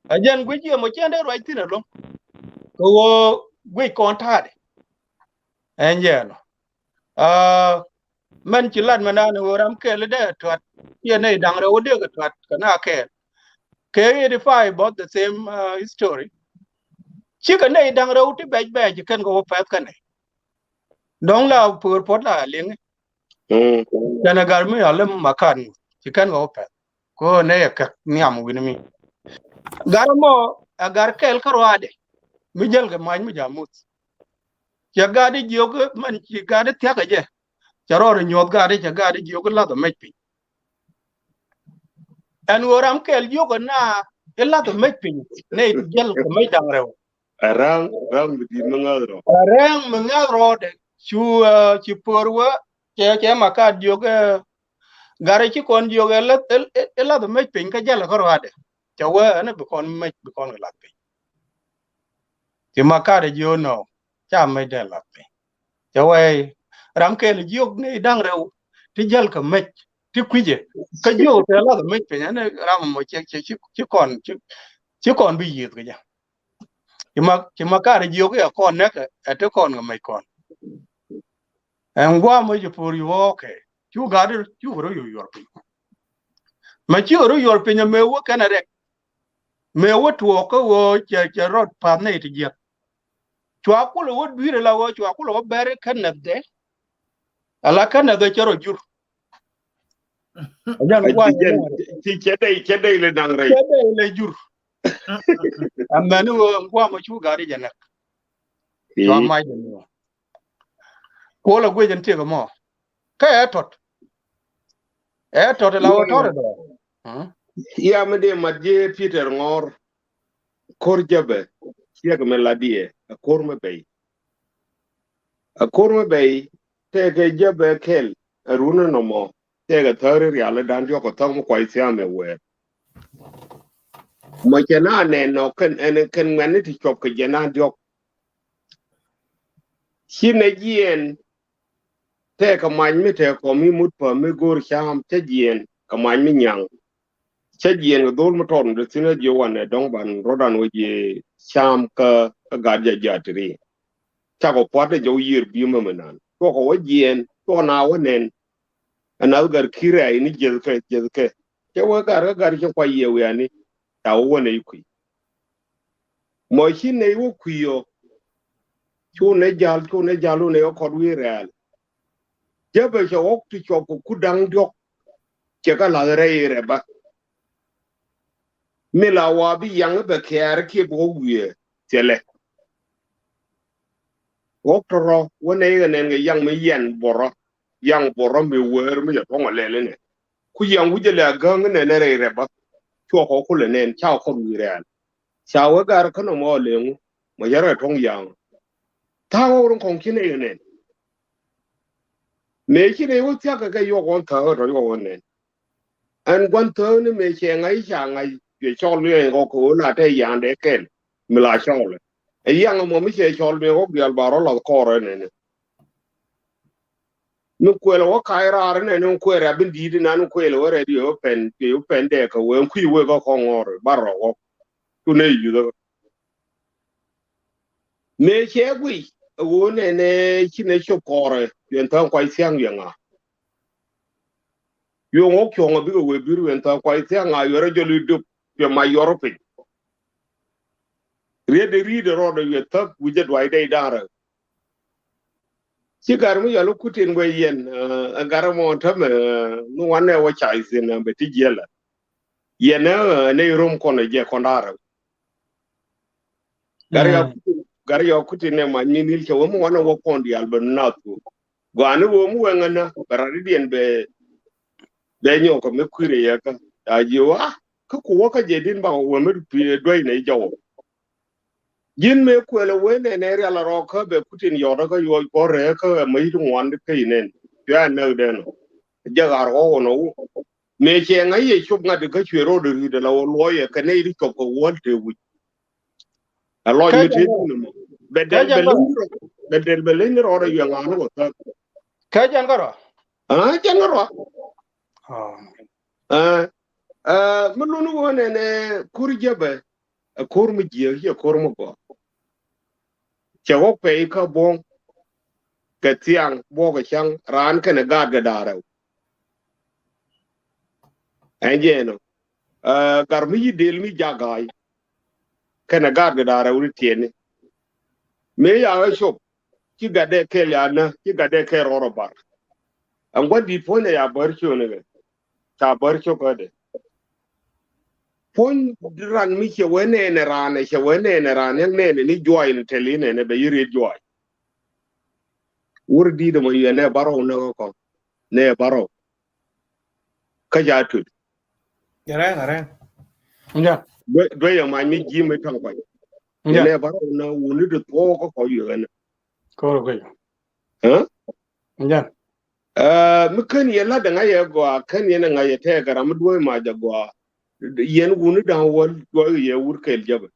A jɛn guic yɛ mɔ cɛn dee ruac thi̱n ɛlɔ̱ŋ. Kɛ ɣöö guic kɔn ta̱a̱dɛ. Ɛn jɛn ɔ. Aa, mɛn ci lat mɛn an ɣöö ram kɛl dee tuat. Yɛ nɛy da̱ŋ rɛw dee kɛ tuat kɛ na kɛɛl. Kɛ edify about the same, uh, history. Cikɛ nɛy da̱ŋ rɛw ti bɛc bɛc ci kɛn kɛ wä pɛth kɛnɛ. Dɔ̱ŋ la pöör puɔ̱t la liŋi. Kɛn ɛ gat mi a lem makan ci kɛn kɛ wä pɛth. Ko nɛy ɛ kɛk nhiam wi̱n mi. Gat ɛmɔ ɛ gat kɛl kä ruaadɛ. Mi jäl kɛ mac mi jamuth. Cɛ gat i̱ jiök mɛn ci gat i̱ thia̱k ɛ jɛ. Cɛ rɔɔd i̱ nyuɔth gat i̱ cɛ gat i̱ jiök i̱ lath ɛ mec piny. Ɛn ɣöö ram kɛl jiök ɛ na i̱ lath ɛ mec piny nɛ i̱ jäl kɛ mec da̱ŋ rɛw. Ɛ räŋ, räŋ mi di̱i̱t mi ŋäth rɔ. Ɛ räŋ mi ŋäth rɔɔdɛ cu, ɛ, ci pöör wä cɛ, cɛ makat jiök ɛ gat i̱ ci kɔn jiök ɛ lath, ɛ, ɛ, ɛ lath ɛ mec piny kä jäl ɛ kä rɔɔdɛ. Cɛ wee ɛn bi kɔn mec bi kɔn kɛ lath piny. Ci makat ɛ jiök nɔ ca mec dee lath piny. Cɛ wee ram kɛl jiök ni da̱ŋ rɛw ti jäl kɛ mec ti kui̱cɛ kä jiök tɛ lath mec piny ɛn ram mɔ ci, ci, ci, ci kɔn ci, ci kɔn bi yiëth kɛ jɛ. Ci ma, ci makat ɛ jiök ɛ kɔn nɛk ɛ ti kɔn kɛ mec kɔn. Ɛn guam wä jɛ por yu ɣɔɔkɛ. Cu gat cu kɛ rɔ yu yuɔr piny. Ma ci kɛ rɔ yuɔr piny a mëë wä kɛn a rɛk. Mëë wä tuɔɔk kä ɣöö cɛ cɛ rɔt path nɛy ti jiäk. Cua kulɛ wä dui̱r ala ɣöö cua kulɛ wä bɛr kä nɛth dɛ. Ala kä nɛth dɛ cɛ rɔ jur. Ajan guam ci cɛ dɛy cɛ dɛy lɛ naŋ rɛy cɛ dɛy lɛ jur. Amɛn ɣöö guam a cu gat jɛ nɛk. Cua mac jɛ nɛk. Kuɔl a guic in tiek mɔ. Kä ɛ tɔt. Ɛ tɔt la wä tɔt dɔ. Ya mi dee mat ji̱ Peter Ŋɔr. Ko̱r jäbɛ ciek mi la diɛ a ko̱r mi bɛy. A ko̱r mi bɛy tɛkɛ jäbɛ kɛl a run nɔmɔ. Tɛkɛ thäri rial dan diɔk kɛ thäŋ mi kuay thiam ɛ wɛɛr. Mɔ cɛ na nɛn nɔ kɛn ɛn kɛn ŋuɛn ni ti cuɔp kɛ jɛ na diɔk. Ci nɛ jiɛn tɛ kɛ mac mi tɛ kɔ mi mut pä mi go̱o̱r cam cä jiɛn kɛ mac mi nyaŋ. Cä jiɛn kɛ dhol mi tɔt mi dee thi̱n ɛ jiɛ wanɛ dɔ̱ŋ ban rɔ̱dan wä jiɛ cam kä kä gat jɛ jatiri. Cakɔ pua̱t ɛ jɔw yiër bi̱i̱ mɛ mi nan cuɔkɔ wä jiɛn cuɔkɔ na wä nɛn. Ɛ nath gat ki̱rɛ ini jiɛthkɛ jiɛthkɛ. Cɛ wä gat kä gat cɛ kua yiɛ wiani. Ca wä wä nɛ i̱ kui̱. Mɔ ci nɛy wä kui̱ ɔ. Cu nɛ jal cu nɛ jal wä nɛ kɔt wi̱i̱ rɛɛl. Jäpɛ cɛ ɣɔk ti cuɔp kɛ ku da̱ŋ diɔ̱k. Cɛ kä la̱th rɛy rɛ bä. Mi la wa bi yaŋ bɛ kɛɛr kiɛ bi ɣɔk wi̱i̱ thilɛ. Ɣɔk tɔrɔ wä nɛ ikɛ nɛn kɛ yaŋ mi yɛn borɔ. Yaŋ borɔ mi wëër mi cɛ tuɔ̱ŋ ɔ lɛl inɛ. Ku yaŋ wi̱cɛ lɛ a gäŋ inɛ nɛ rɛy rɛ bä. Cuɔkɔ kulɛ nɛn ca kɔn wi̱i̱ rɛɛl. Ca wee gar kä nɔmɔ leŋu mɔ yɛrɛ tɔŋ yaŋ. Tha̱a̱ŋ ɣɔk rin kɔŋ ci nɛy kɛ nɛn. Mëë ci nɛy wä thia̱k kɛ kɛ yuɔk ɣɔn tha̱a̱ŋ tɔ̱ yuɔk ɣɔn nɛn. Ɛn gua̱n tha̱a̱ŋ ni mëë cɛ ŋa̱c ca ŋa̱c cuɛ cɔl luɛɛny ɣɔk kɛ ɣöö la tɛ ya̱a̱ŋdɛ kɛl mi la cɔl. Ɛ yaŋ ɛmɔ mi cɛ cɔl mi ɣɔk diaal ba rɔ lath kɔɔr ɛnɛnɛ. Mi kuɛl wä kac raar inɛn in kuɛl a bin di̱i̱t inan in kuɛl wä rɛt yɛ wä pɛn yɛ wä pɛn dɛɛk kɛ wee in kui̱ wee kä kɔŋ ŋɔr bar rɔ wä. Cu nɛ yuth ɛ mëë cɛ guic ɛ wee nɛnɛ ci nɛ cop kɔɔrɛ yɛn tha̱a̱ŋ kuac thia̱ŋ yɛ ŋa. Yuɔ̱ŋ wä cuɔ̱ŋ ɛ bikɛ wee bir yɛn tha̱a̱ŋ kuac thia̱ŋ ŋa yuɔrɛ jɔl i̱ dop cuɛ mac yuɔr piny. Riet de ri̱i̱t de rɔɔdɛ wiɛ thäk wi̱cɛ duay dɛy da̱ŋ rɛw. Ci gar mi yɔl kutin guɛ yɛn ɛ gar mɔ tämɛ mi wanɛ wä cay thin bɛ ti jiɛlɛ. Yɛn ɛ nɛ irom kɔn ɛ jɛ kɔn da̱ŋ rɛw. Gar yɔ kutin gar yɔ kutin nɛ mac ni nil cɛ wä mi wanɛ wä kɔn diaal bɛ nath ku. Gɔaa ni wä mi wä ŋänä bɛ rat idiɛn bɛ bɛ nyɔk kɛ mi kui̱rɛ yɛ kä a jiɛ wä a kä ku wä kä jɛ din bak wä mi duay nɛ jɔwä. Ji̱n mëë kuɛlɛ wen ɛn ɛ rial a rɔɔkä bɛ kutin yɔt kä yuɔc kɔrɛ kä ɛ mäc ti ŋuan kä inɛn. Cuɛ a näk dɛn ɔ jɛ ɣar ɣɔw ɔnɔ wu. Mëë cɛ ŋa̱c yɛ cop ŋa̱t kä cuɛ ro̱d ri̱t ala wä luɔyɛ kɛ nɛy ti cop kɛ wäl te wi̱c. Ɛ lɔc mi te ni mɔ bɛ dɛl bɛ leny rɔ bɛ dɛl bɛ leny rɔ rɛ yuɛ ŋa̱n wä thäk. Kä jɛn kä rɔ. Aa jɛn kä rɔ. Aa mi luni wä nɛnɛ kur jɛbɛ. Ɛ ko̱r mi jiääk ciɛ ko̱r mi gɔaa. Cɛ ɣɔk pɛy kä buɔ̱ŋ kɛ thiaŋ buɔ̱k kɛ caŋ raan kɛnɛ gaat kɛ da̱a̱ rɛw. Ɛn jɛ ɛnɔ ɛ gar mi yi del mi jak ga̱a̱c kɛnɛ gaat kɛ da̱a̱ rɛw ni tiɛtni. Mëë yakä cop ci gat dee kɛl ya nä ci gat dee kɛl rɔɔr ɔ bar. Ɛn gua̱n di̱t puɔ̱nydɛ ya bär ciönikɛ ca bär cio̱kädɛ. Puɔ̱ny ran mi cɛ wee nɛɛnɛ ran ɛ cɛ wee nɛɛnɛ ran ɛ nɛɛnɛ ni juay ni tɛli nɛɛnɛ bɛ yi riet juay. Wur di̱t ɛmɔ yɛ nɛ barɔw nɛ kä kɔn nɛ barɔw. Kä ca tut. Rɛŋ rɛŋ. Duey ɛ mac mi ji̱ mi taŋ kɔc. Yɛ nɛ barɔw nɛ wuni di thuɔɔk kä kɔc yɛ nɛ. Kɔr kɔc. Ɛ mi kän yɛ lat dɛ ŋa̱c yɛ gɔaa kän yɛn ɛ ŋa̱c yɛ tɛɛkɛ ram mi duɔ̱ɔ̱c mac ɛ gɔaa. Yɛn wuni da̱ŋ wäl duɔ̱ɔ̱c yɛ wur kɛl jäpɛ.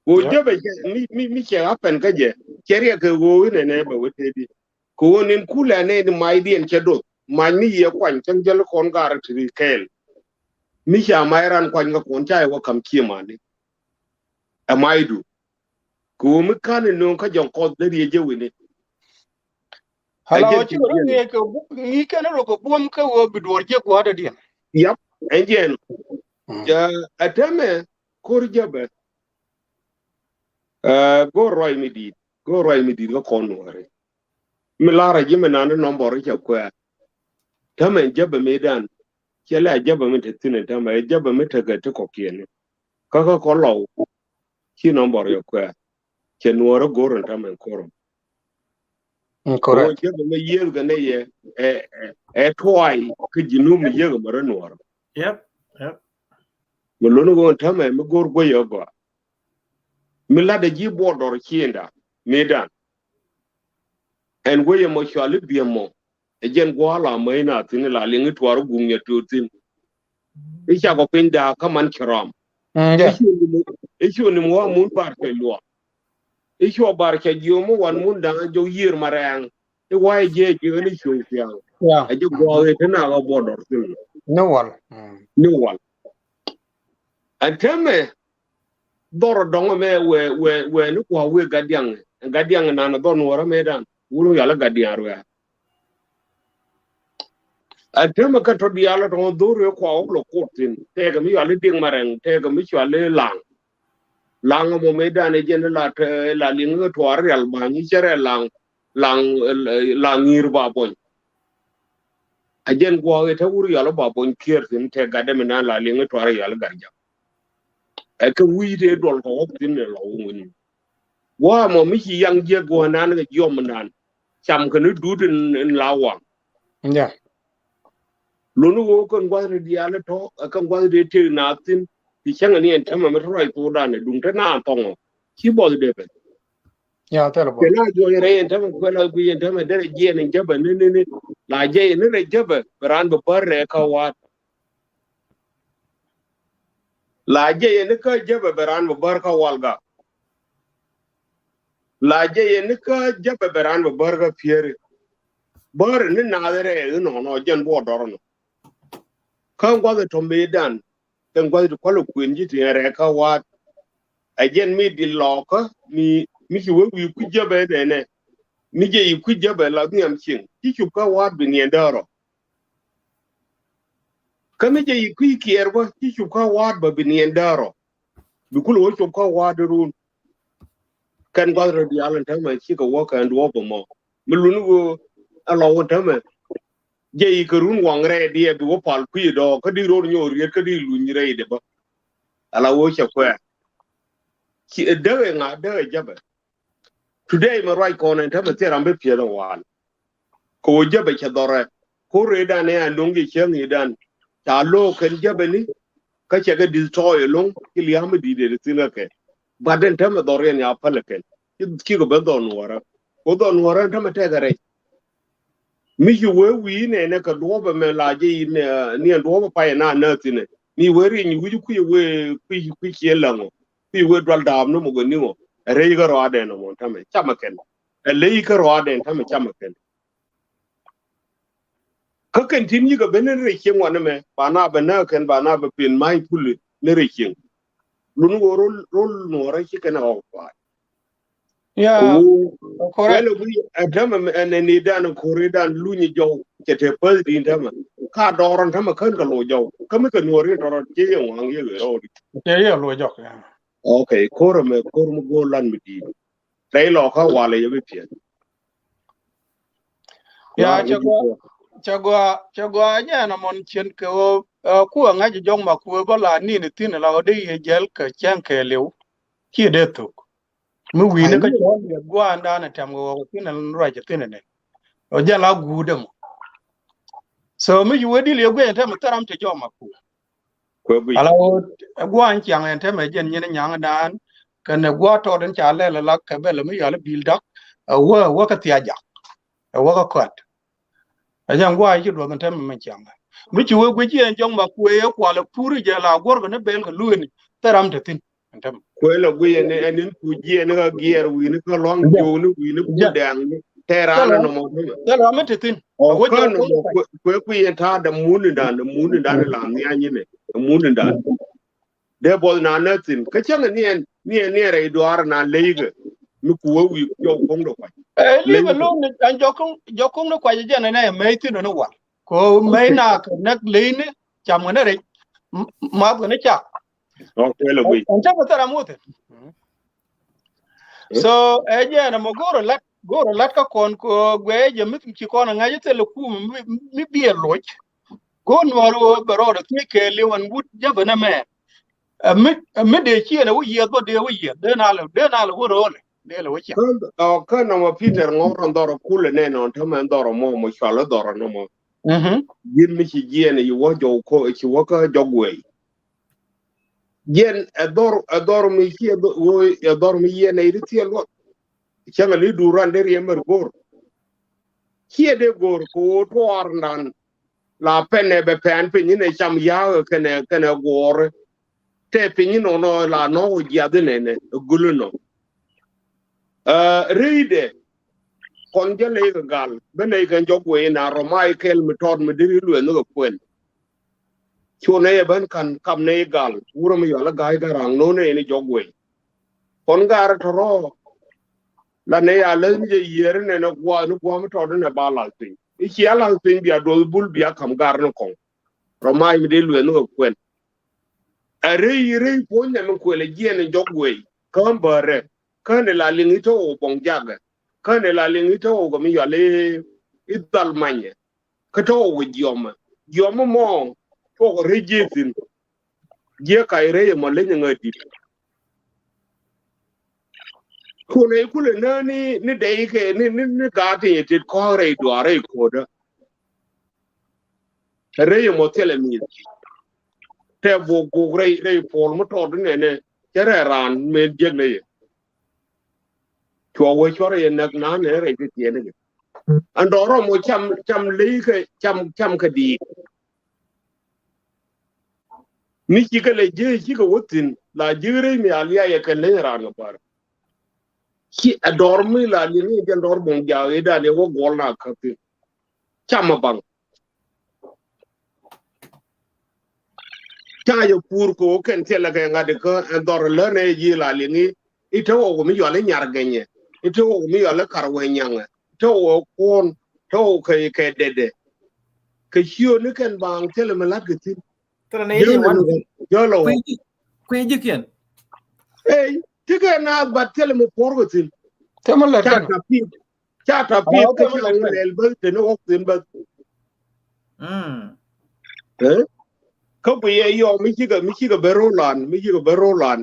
Ɣöö jäpɛ mi mi mi cɛ ɣa̱pɛn kä jɛ cɛ riɛk kɛ ɣöö inɛnɛ bɛ wä tëëdi. Kɛ ɣöö nin kulɛ nɛy ni macdiɛn cɛ doth mac mi yiɛ kuany cäŋ jäl kɔn gar ti ri kɛɛl. Mi ca mac ran kuany kä kɔn ca yɛ wä ka̱m ciëmani. Ɛ macdu. Kɛ ɣöö mi ka̱n in nööŋ kä jɔ̱ŋ kɔth dee riee jɛ wi̱ni. Hala ɣöö ci rɔ ŋi̱i̱c kɛ bu-, ŋi̱i̱c kɛn rɔ kɛ buɔ̱m kä ɣöö bi duɔ̱ɔ̱r jiɛk gua̱a̱r dɔ̱diɛn. Yap, ɛn jiɛn. Mm. Ɛ, ɛ täämɛ ko̱r jäpɛ. Ɛ, go̱o̱r ruac mi di̱i̱t. Go̱o̱r ruac mi di̱i̱t kä kɔn Nuääri. Mi la̱rä ji̱ mi nani nɔmbɔr i̱ cɛ kuɛɛr. Täämɛ jäpɛ mëëdan. Cɛ lɛ a jäpɛ mi te thi̱n ɛn täämɛ. Ɛ jäpɛ mi tekɛ ti kɔ̱kiɛn. Kä kä kɔ lɔw. Ci nɔmbɔr yɛ kuɛɛr. Cɛ Nuäärä go̱r ɛn täämɛ ko̱r. Mm, correct. Ɣöö jäpɛ mi yiëëth kɛ nɛy ɛ, ɛ, ɛ, ɛ tuay kä ji̱ nu mi yiëëk ɛmɛ rɔ Nuäärä. Yep, yep. Mi luni ɣöö ɛn täämɛ mi go̱r guäc ɛ gɔaa. Mi la̱tdɛ ji̱ border ciënda mëëdan. Ɛn guäc ɛmɔ cɔali biɛmɔ. Ɛ jɛn gua̱a̱ la mäc na thi̱n la liŋ i̱ tuaar i̱ guŋ nyɛ to̱o̱r thi̱n. I̱ cakɔ piny da̱a̱k kä man cɛ rɔam. Mm, yeah. I̱ cu nim, i̱ cu nim wä mun bar cɛ luɔk. I̱ cuɔ bar cɛ jiöm i̱ wan mun da̱a̱k jɔw yiër ma rɛɛŋ. I̱ wa̱a̱ i̱ jiɛc ji̱ ɣän i̱ cuŋ thia̱a̱ŋ. Yeah. Ɛ ji̱ gua̱a̱ i̱ te naak ɛ border thi̱n. Ni wal. Mm. Ni wal. Ɛn täämɛ dhɔr dɔŋ ɛmɛ wɛ, wɛ, wɛ ni kua wee gat diaŋ. Gat diaŋ nan dhɔr Nuäärä mëëdan. Wur mi yɔal i̱ gat diaŋ ruɛɛr. Ɛn täämɛ kä tɔ diaal tɔŋ dhor i̱ kua wä lɔ kut thi̱n. Tɛkɛ mi yɔal i̱ diŋ ma rɛŋ, tɛkɛ mi cɔal i̱ laŋ. Laŋ ɛmɔ mëëdan ɛ jɛn i̱ la te, la liŋ i̱ tuaar rial ba̱ny i̱ cɛ rɛ laŋ. Laŋ, eh, laŋ ŋi̱i̱r ba buɔ̱ny. A jɛn gua̱a̱k i̱ te wur yɔal i̱ ba buɔ̱ny kiɛɛr thi̱n tɛ gat dee mi naan la liŋ i̱ tuaar yɔal i̱ gat jam. Ɛ kɛ wi̱i̱ tëë duɔl kɛ ɣɔ̱p thi̱n ɛ lɔ wä ŋuni. Gua̱a̱k mɔ mi ci yaŋ jiäk gua̱a̱k naan kɛ jiɔm mi naan. Cam kɛ ni duut in, in la waŋ. Yeah. Luni ɣöö kɛn gua̱th ti diaal tɔ̱, ɛ kɛn gua̱th ti tëë naath thi̱n, ti cäŋɛ ni ɛn täämɛ mi te ruac thokdan ɛ duŋ te naan thɔŋɔ. Ci buɔth dee ben. Ya, thilɛ buɔth. Kɛ na juɔc rɛy ɛn täämɛ kuɛ la kui̱ ɛn täämɛ derɛ jiɛn ɛn jäpɛ ni, ni, ni. La jɛ yɛ ni rɛy jäpɛ, bɛ raan bɛ bär rɛɛ kä wa̱a̱t. La jɛ yɛ ni kä jäpɛ, bɛ raan bɛ bär kä walgak. La jɛ yɛ ni kä jäpɛ, bɛ raan bɛ bär kä pieri. Bär ni naath rɛɛ inɔnɔ jɛn buɔ dɔr nɔ. Kä gua̱th tɔ mëëdan, kɛn gua̱th ti kualɛ kuën ji̱ ti rɛɛ kä wa̱a̱t. Ɛ jɛn mi di lɔɔkä, mi, mi ci wee wi̱i̱ kui̱ jäpɛ nɛnɛ. Mi jɛ yi kui̱ jäpɛ la nhiam cieŋ. Ci cup kä wa̱a̱t bi niɛn däärɔ. Kä mi jɛ yi kui̱ kiɛɛr bä, ci cup kä wa̱a̱t bä bi niɛn däärɔ. Bi kulɛ wä cop kä wa̱a̱t run. Kɛn gua̱th rɔ diaal ɛn täämɛ cikɛ wä kɛn duɔ̱ɔ̱p ɛmɔ. Mi luni ɣöö ɛ lɔ wä täämɛ. Jɛ yi kɛ run waŋ rɛɛ diɛ bi wä pal kui̱ dɔɔk kä di ro̱r nyɔɔk riet kä di luny rɛy dɛ bä. Ala wä cɛ kuɛɛr. Ci ɛ däk ɛ ŋa̱ däk ɛ jäpɛ. Today mɛ ruac kɔn ɛn täämɛ thil ram bi piɛth ɛ wa̱a̱l. Kɛ ɣöö jäpɛ cɛ dhɔrɛ. Ko̱r rɛɛdan ɛ a no̱ŋ jɛ cäŋ i̱dan. Ca lo̱o̱k kɛn jäpɛ ni. Kä cɛ kɛ destroy ɛlɔ̱ŋ ci lia̱a̱ mi di̱i̱t ɛ thi̱n kä kɛ. But ɛn täämɛ dhɔr yɛn ya päl ɛ kɛn. Ci, cikɛ ben dhɔr Nuɔrä. Kɛ ɣöö dhɔr Nuɔrä ɛn täämɛ tɛkɛ rɛc. Mi ci wee wi̱i̱ nɛnɛ kɛ duɔ̱ɔ̱p ɛmɛ la jɛ i̱ nɛ, niɛn duɔ̱ɔ̱p ɛ pay ɛ na nääth thi̱n ɛ. Mi wee rieny wi̱c kui̱ wee kui̱, kui̱ ciɛ läŋ ɔ. Kui̱ wee dual da̱a̱p ni mɔ gɛ niŋ ɔ. Ɛ rɛy kä rɔaadɛn ɔmɔ täämɛ camɛ kɛn. Ɛ ley kä rɔaadɛn täämɛ camɛ kɛn. Kä kɛn tin yikɛ ben ni rɛy cieŋ wanɛ mɛ ba na bɛ nääk kɛn ba na bɛ pen ma̱a̱c pul ni rɛy cieŋ. Luni ɣöö ro̱l, ro̱l Nuɔrä ci kɛn ɛ ɣɔw kua̱a̱c. Ya, correct. Wɛl ɛ guiy ɛ täämɛ ɛn ɛ ni dan ko̱ri dan luny jɔw cɛ te päth din täämɛ. Ka dɔɔr ɛn täämɛ kän kɛ lo̱c jɔw. Kä mi kɛ Nuɔri tɔrɔ ci yɛ ŋuaŋ yɛ ɣöö rɔɔdi. Cɛ yɛ lo̱c jɔk, ya. Okay, ko̱r ɛmɛ ko̱r mi go̱o̱r lan mi di̱i̱t. Rɛy lɔ kä walɛ yɛ bi piɛth. Ya, cɛ gɔaa, cɛ gɔaa, cɛ gɔaa nyɛn ɛmɔn cien kɛ ɣöö, ɛ, ku ɛ ŋa̱c jɔk ma ku ɛ bä la ni̱n thi̱n la ɣöö dee yɛ jɛl kɛ cɛŋ kɛɛliw. Ci dee thok. Mi wi̱i̱ni kä cɔl yɛ gua̱a̱ndan ɛ tɛm kɛ ɣɔk thi̱n ɛn ruac thi̱n ɛnɛ. Ɔ jɛn la guut ɛmɔ. So mi ci wee dil yɛ guiɛn tɛm thil ram te jɔk ma ku. Kuɛ guic. Ala ɣöö ɛ gua̱a̱n ciaŋ ɛn tɛm ɛ jɛn nyin nyaŋdan. Kɛn ɛ gua̱a̱ tɔɔt ɛn ca lɛl ɛ la kɛ bɛl mi yɔal i̱ bil dak. Ɛ wä, ɛ wä kä thiac jak. Ɛ wä kä kɔat. Ɛ jɛn gua̱a̱ ci duɔth ɛn tɛm mi ciaŋ. Mi ci wee guic yɛn jɔk ma ku ɛ kual ɛ pur i̱ jɛ la guɔ̱r kɛ ni bɛl kɛ lueeni. Thil ram te thi̱n. Kuɛ lɔ guic ɛn, ɛn in ku jiɛn kä giɛɛr wi̱i̱ni kä luaŋ jo̱o̱ni wi̱i̱ni ku dɛŋ ni tɛɛr raan ɛn nɔmɔ. Thil ram mi te thi̱n. Ɔ, kä nɔmɔ kuɛ, kuɛ guic ɛn ta̱a̱ dɛ mun in dan, mun in dan in la nhiany in ɛ, mun in dan. Dee buɔth na nä thi̱n. Kä cäŋ in niɛn, niɛn, niɛn rɛy duaar na leykɛ. Mi ku wä wi̱i̱ jɔw ko̱ŋ dɔ kuac. Ɛ, leave alone, ɛn jɔkuŋ, jɔkuŋ ni kuac jɛn ɛn ɛ mɛy thin ni wal. Ko mɛy na kɛ näk leyni, cam kɛ ni rɛc, math kɛ ni cak. Ɛn cä kɛ thil ram wä thin. So ɛ jɛn ɛmɔ go̱o̱r ɛ lat, go̱o̱r ɛ lat kä kɔn, ko guɛ jɛ mi ci kɔn ɛ ŋa̱c ɛ thil ɛ kum mi, mi biɛ loc. Go̱o̱r nuɔr wä bɛ rɔɔdɛ thiec kɛ liw ɛn wut jɛ bɛ nɛ mɛ. Ɛ mi, ɛ mi dee ciɛn ɛ wä yiɛth bä dee wä yiɛth, dee na lɛ, dee na lɛ wä ro̱o̱lɛ, dee lɛ wä ciɛn. Kä, ɔ, kä nɔmɔ Peter ŋɔk rɔ dhɔrɔ kulɛ nɛn ɔn tämɛ dhɔrɔ mɔ, mɔ cualɛ dhɔrɔ nɔmɔ. Ji̱n mi ci jiɛn ɛ ci wä jɔw ko, ci wä kä jɔk wei. Jiɛn ɛ dhɔr, ɛ dhɔr mi ci ɛ dhɔ-, ɣöö ɛ dhɔr mi yiɛn ɛ iri thiɛl luɔt. Cäŋ ɛ li duur ran dee riɛm mɛr go̱o̱r. Ciɛ dee go̱o̱r kɛ ɣöö tuɔɔr nan. La pɛnɛ bɛ pɛn piny inɛ cam ya̱a̱k kɛnɛ, kɛnɛ guɔ̱ɔ̱r. Tɛ piny inɔnɔ la nɔk jiath inɛnɛ gul inɔ. Ɛ, rɛydɛ kɔn jɛ ley kɛ gal, bä nɛy kɛn jɔk wee na rɔ may kɛl mi tɔt mi deri lueth ni kɛ kuɛn. Cu nɛy ɛ bän kan kap nɛy gal, wurɛ mi yɔal i̱ ga̱a̱c garaŋ no̱o̱n nɛy ni jɔk wee. Kɔn gar tɔ̱rɔ̱ la nɛy a läth ni jɛ yiëër inɛnɛ gua̱a̱th ni gua̱a̱th mi tɔt inɛ ba lath piny. I̱ cia lath piny bia duɔth bul bia ka̱m gar ni kɔŋ. Rɔ mac mi dee lueth ni kɛ kuɛn. Ɛ rɛy, rɛy puɔ̱ny nɛ mi kuël ɛ jiɛn in jɔk guey. Kä bärɛ. Kä ni la liŋ i̱ te ɣɔw bɔŋ jakɛ. Kä ni la liŋ i̱ te ɣɔw kɛ mi yɔal i̱, i̱ dhal manyɛ. Kä te ɣɔw kɛ jiɔmɛ. Jiɔmɛ mɔ tuɔk rɛy jiɛ thi̱n. Jiɛ kac rɛy ɛmɔ leny ɛŋä di̱t. Kun ɛ kulɛ nä ni, ni dɛy kɛ ni, ni, ni gaat tin yɛ tet kɔ̱ɔ̱k rɛy duaar rɛy ko̱dä. Rɛy ɛmɔ thilɛ mi̱th. Tɛ buk buk rɛy, rɛy puɔl mi tɔt inɛnɛ cɛ rɛɛ raan mëë jiäk nɛ yɛ. Cuɔ wee cuɔrɛ yɛ näk naan nɛ rɛy ti tiɛɛni kɛ. Ɛn dɔɔr rɔm wä cam, cam ley kɛ, cam, cam kɛ diit. Mi cikɛ lɛ ji̱ cikɛ wä thi̱n la ji̱ rɛy mi a liayɛ kɛ leny raan kɛ bär. Ci ɛ dɔɔr mi la liŋ i̱ jɛn dɔɔr buɔ̱ŋ jaak i̱ dan i̱ wä guɔl na kä thi̱n. Cam ɛ baŋ. Ca yɛ puur kɛ wä kɛn thilɛ kɛ ŋa̱t ikä ɛn dhɔr lä nɛ ji̱ la liŋi. I̱ te wä wä mi yɔal i̱ nyar gɛnyɛ. I̱ te wä wä mi yɔal i̱ kar wɛ nyaŋɛ. I̱ te wä kuɔn. Te wä kɛ, kɛ dɛdɛ. Kɛ ciö ni kɛn baaŋ thilɛ mi la̱t kɛ thi̱n. Thilɛ ni ji̱ wan. Jɔlɔ wä. Kui̱ ji̱, kui̱ ji̱ kiɛn. Ey, ti kɛ naath bat thilɛ mi puɔr kɛ thi̱n. Ca ta pith. Ca ta pith kä ca wä lɛl bäth te ni ɣɔk thi̱n bäth. Kä bi yɛ yɔk mi cikɛ, mi cikɛ ben ro̱o̱lan, mi cikɛ ben ro̱o̱lan.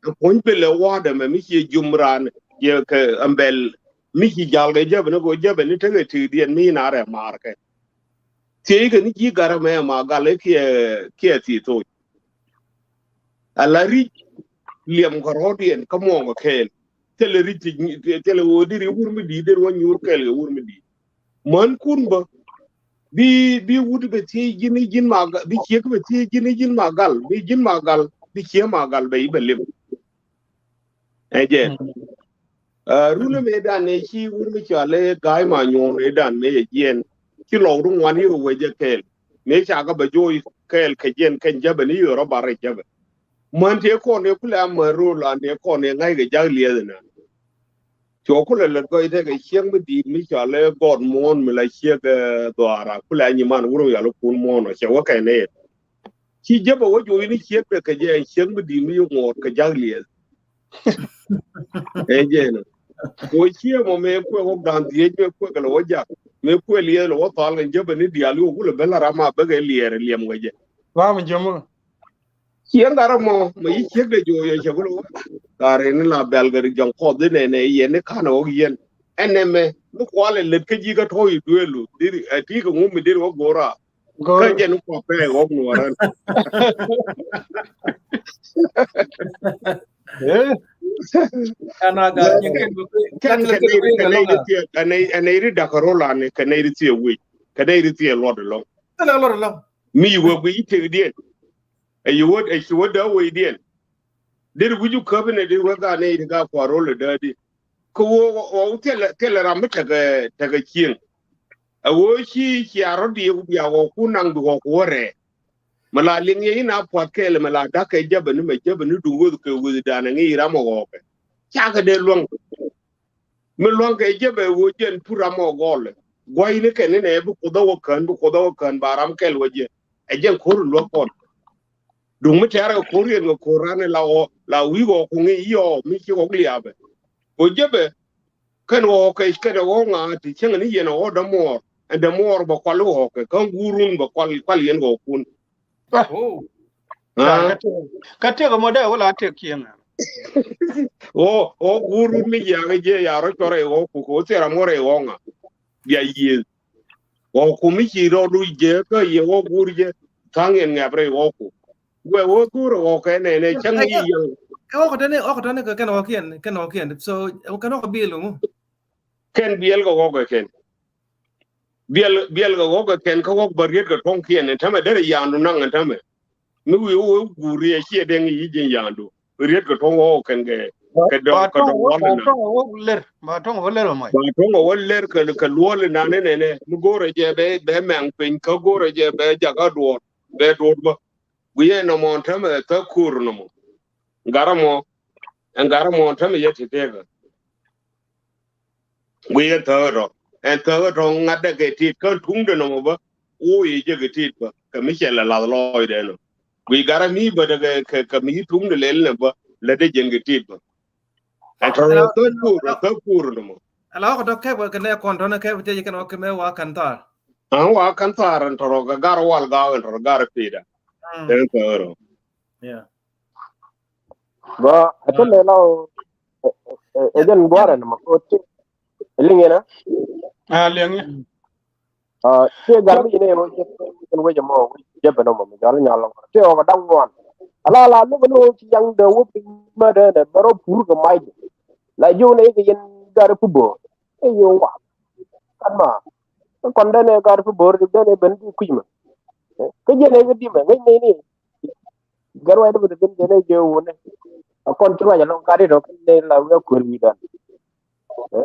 Ɛ puɔ̱ny bilɛ wa̱a̱dɛ mɛ mi ciɛ jum raan yɛ kɛ ɛmbɛl mi ci jal kɛ jäbɛ ni kɛ jäbɛ ni tekɛ ti̱i̱diɛn mi na rɛ maar kɛ. Thiec kɛ ni ji̱ garɛ mɛ ma gal i̱ kiɛ, kiɛ thiec thoc. Ala ri̱c liɛm kɛ rɔ̱diɛn kä muɔ̱ɔ̱ŋ kɛ kɛɛl. Thilɛ ri̱c ti, thilɛ ɣöö deri wur mi di̱i̱t deri wä nyuur kɛɛl kɛ wur mi di̱i̱t. Män kun bä bi, bi wut bɛ thiec ji̱n i̱ ji̱n ma gal, bi ciek bɛ thiec ji̱n i̱ ji̱n ma gal, bi ji̱n ma gal, bi ciek ma gal bɛ i̱ bɛ lim. Ɛ jɛn. Ɛ, run mëë dan ëë ci wur mi cɔal i̱ Ga̱a̱c ma nyuɔ̱ɔ̱n ëë dan mëë yɛ jiɛn. Ci lɔw ri ŋuan yɛ wec jɛ kɛɛl. Mëë ca kɛ bɛ joc kɛɛl kɛ jiɛn kɛn jäbɛ ni yɛ rɔ bar rɛ jäbɛ. Män tëë kɔn ëë kulɛ a män ro̱o̱l an tëë kɔn ëë ŋa̱ckɛ jak liɛth ɛnɛ. Cuɔ kulɛ lät gɔc tekɛ ciek mi di̱i̱t mi cɔal i̱ gɔɔt muɔ̱ɔ̱n mi la ciek, ɛ, dhuaara kulɛ a nyiman wur mi yɔal i̱ kun muɔ̱ɔ̱n ɔ cɛ wä kɛn ëë. Ci jäpɛ wä joc ni ciek dɛ kɛ jɛ ciek mi di̱i̱t mi yi ŋuɔ̱ɔ̱t kɛ jak liɛth. Ɛ jɛn. Wä ciek mɔ mëë kuɛ wä ga̱n dhiec mëë kuɛ kɛ lɛ wä jak. Mëë kuɛ liɛth lɛ wä thal kɛ jäpɛ ni diaal wä wulɛ ben la ram a bäkɛ liɛɛr liɛm kɛ jɛ. Ram jɛ mɔ. Ciek ŋarä mɔ mɛ yi ciek dɛ joc yɛ cɛ kulɛ wä. Kari ni la bɛl kɛ ri jɔŋ kɔth inɛ nɛ yɛn ni kanɛ wä yɛn. Ɛnɛ mɛ mi kualɛ lät kä ji̱ kä tɔ̱ yi duelu diri ɛ ti kɛ ŋum mi diri wä go̱ra. Kä jɛn kua pɛɛ ɣɔk nuɔrän. Kɛn kɛ nɛy ri dakä rolan kɛ nɛy ri thiɛ wec kɛ nɛy ri thiɛ luɔt ɛlɔŋ. Mi yi wek wi̱i̱ i̱ tëkdiɛn. Ɛ yi wä, ɛ ci wä däk wecdiɛn. Deri wi̱c wä käp inɛ deri wä gaa nɛy ri gaa kua rol ɛ däädi. Kä wä, wä, wä thilɛ, thilɛ ram mi tekɛ, tekɛ cieŋ. Ɛ ɣöö ci cia rɔ̱ diɛk bia ɣɔɔku naŋ bi ɣɔɔku wä rɛɛ. Mɛ la liŋ yɛ in a pua̱t kɛɛl mɛ la da̱k kɛ jäbɛ ni mɛ jäbɛ ni duŋ weth kɛ weth danɛ ŋi̱i̱c ram ɛ ɣɔɔkɛ. Cakɛ dee luäŋ. Mi lua̱ŋ kɛ jɛ bɛ wä jɛn pur ram ɔ gɔl. Guay ni kɛn ni nɛ bi kuoth ɔ wä kän, bi kuoth ɔ wä kän ba ram kɛl wä jɛ. Ɛ jɛn ko̱r luäk kɔn. Duŋ mi tɛ̈rɛ kɛ ko̱r yɛn kɛ ko̱r ran la ɣɔw, la wi̱i̱ ɣɔw kuŋ i̱ yɔɔ mi ci ɣɔk liaabɛ. Kɛ jɛ bɛ kɛn ɣɔw kɛ kɛn ɣɔw ŋa ti cäŋ ni yɛn ɣɔw dämuɔɔr. Ɛn dämuɔɔr bɛ kual ɣɔw kɛ kä guurun bɛ kual, kual yɛn ɣɔw kun. Kä tiek mɔ dee wä la tiek cieŋ. Ɣɔw, ɣɔw guurun mi yakä jɛ ya rɔ cuɔr ɛ ɣɔw ku kɛ wä thil ram ɣɔr ɛ ɣɔw ŋa. Bia yiëth. Ɣɔw ku mi ci rɔ du jɛ kä yɛ ɣɔw guur jɛ. Thaŋ yɛn ŋɛp rɛ ɣɔw ku. Wɛ wä guur ɣɔw kɛ nɛ nɛ cäŋ ni yɛn. Kɛ ɣɔw kɛ tɛni, ɣɔw kɛ tɛni kɛ kɛn ɣɔw kiɛn, kɛn ɣɔw kiɛn. So kɛn ɣɔw kɛ biɛl ŋu. Kɛn biɛl kɛ ɣɔw kɛ kɛn. Biɛl, biɛl kɛ ɣɔw kɛ kɛn kä ɣɔw bä riet kɛ tuɔ̱ŋ kiɛn ɛn tämɛ derɛ yandu naŋ ɛn tämɛ. Mi wi̱i̱ wä guur yɛ ciɛ deŋ i̱ ji̱n yandu. Riet kɛ tuɔ̱ŋ ɣɔw kɛn kɛ, kɛ dɔŋ, kɛ dɔŋ wä lɛ naŋ. Ba tuɔ̱ŋ ɣɔw lɛr, ba tuɔ̱ŋ ɣɔw lɛr mɔ. Ba tuɔ̱ŋ ɣɔw lɛr kɛ, kɛ luɔl inan inɛnɛ. Mi go̱rɛ jɛ bɛ, bɛ mɛŋ piny kä go̱rɛ jɛ bɛ jakä duɔr, bɛ duɔr bä. Guiyɛ nɔmɔ ɛn tämɛ thäk kur nɔmɔ. Garɛ mɔ, ɛn garɛ mɔ ɛn tämɛ yɛ ti tëkä. Guiyɛ thäk rɔ. Ɛn thäk rɔ ŋa̱t dɛ kɛ tit kä tuŋdɛ nɔmɔ bä. Woo yɛ jɛ kɛ tit bä. Kɛ mi cɛ lɛ lath lɔɔcdɛ nɔ. Gui garɛ mi bä dɛ kɛ, kɛ, kɛ mi tuŋdɛ lɛl nɛ bä. Lɛ dɛ jɛn kɛ tit bä. Ɛn tɔrɔ thäk kur, thäk kur nɔmɔ. Ala wä kɛ tɔ kɛp kɛ nɛ kɔn tɔnɛ kɛp tëë jɛ kɛn wä kɛ mɛ wa kan thar. An wa kan thar ɛn tɔrɔ kɛ gar wal gaw ɛn tɔrɔ gar pida. Ɛn thäk rɔ. Yeah. Ba, ɛ tɛ lɛ la ɛ, ɛ, ɛ, ɛ jɛn guarɛ ni ma ko ti. Ɛ liŋ yɛn a? A liŋ yɛn. A, ti gar mi yɛn ɛ wä jɛ, jɛn wä jɛ mɔ, wä jɛ bɛ nɔ mɔ, mi jɔl nyal lɔ. Ti ɔ ka daŋ ŋuan. Ala la, luk ni wä ci yaŋ dɛ wä piny ma dɛ dɛ, bɛ rɔ pur kɛ may dɛ. La jiw ni kɛ yɛn gar pu bor. Ɛ yɛ wa. Kan ma. Kɔn dɛ ni gar pu bor, dɛ ni ben di kuc ma. Kä jɛn ɛ kɛ di ma, ŋäc ni ni. Gɛr wɛt bä te ben jɛ nɛ jɛ wunɛ. A kɔn ci ruac alɔŋ kat itɔ kɛ nɛ la wi̱i̱ a kuɛl wi̱i̱ dan. Ɛ,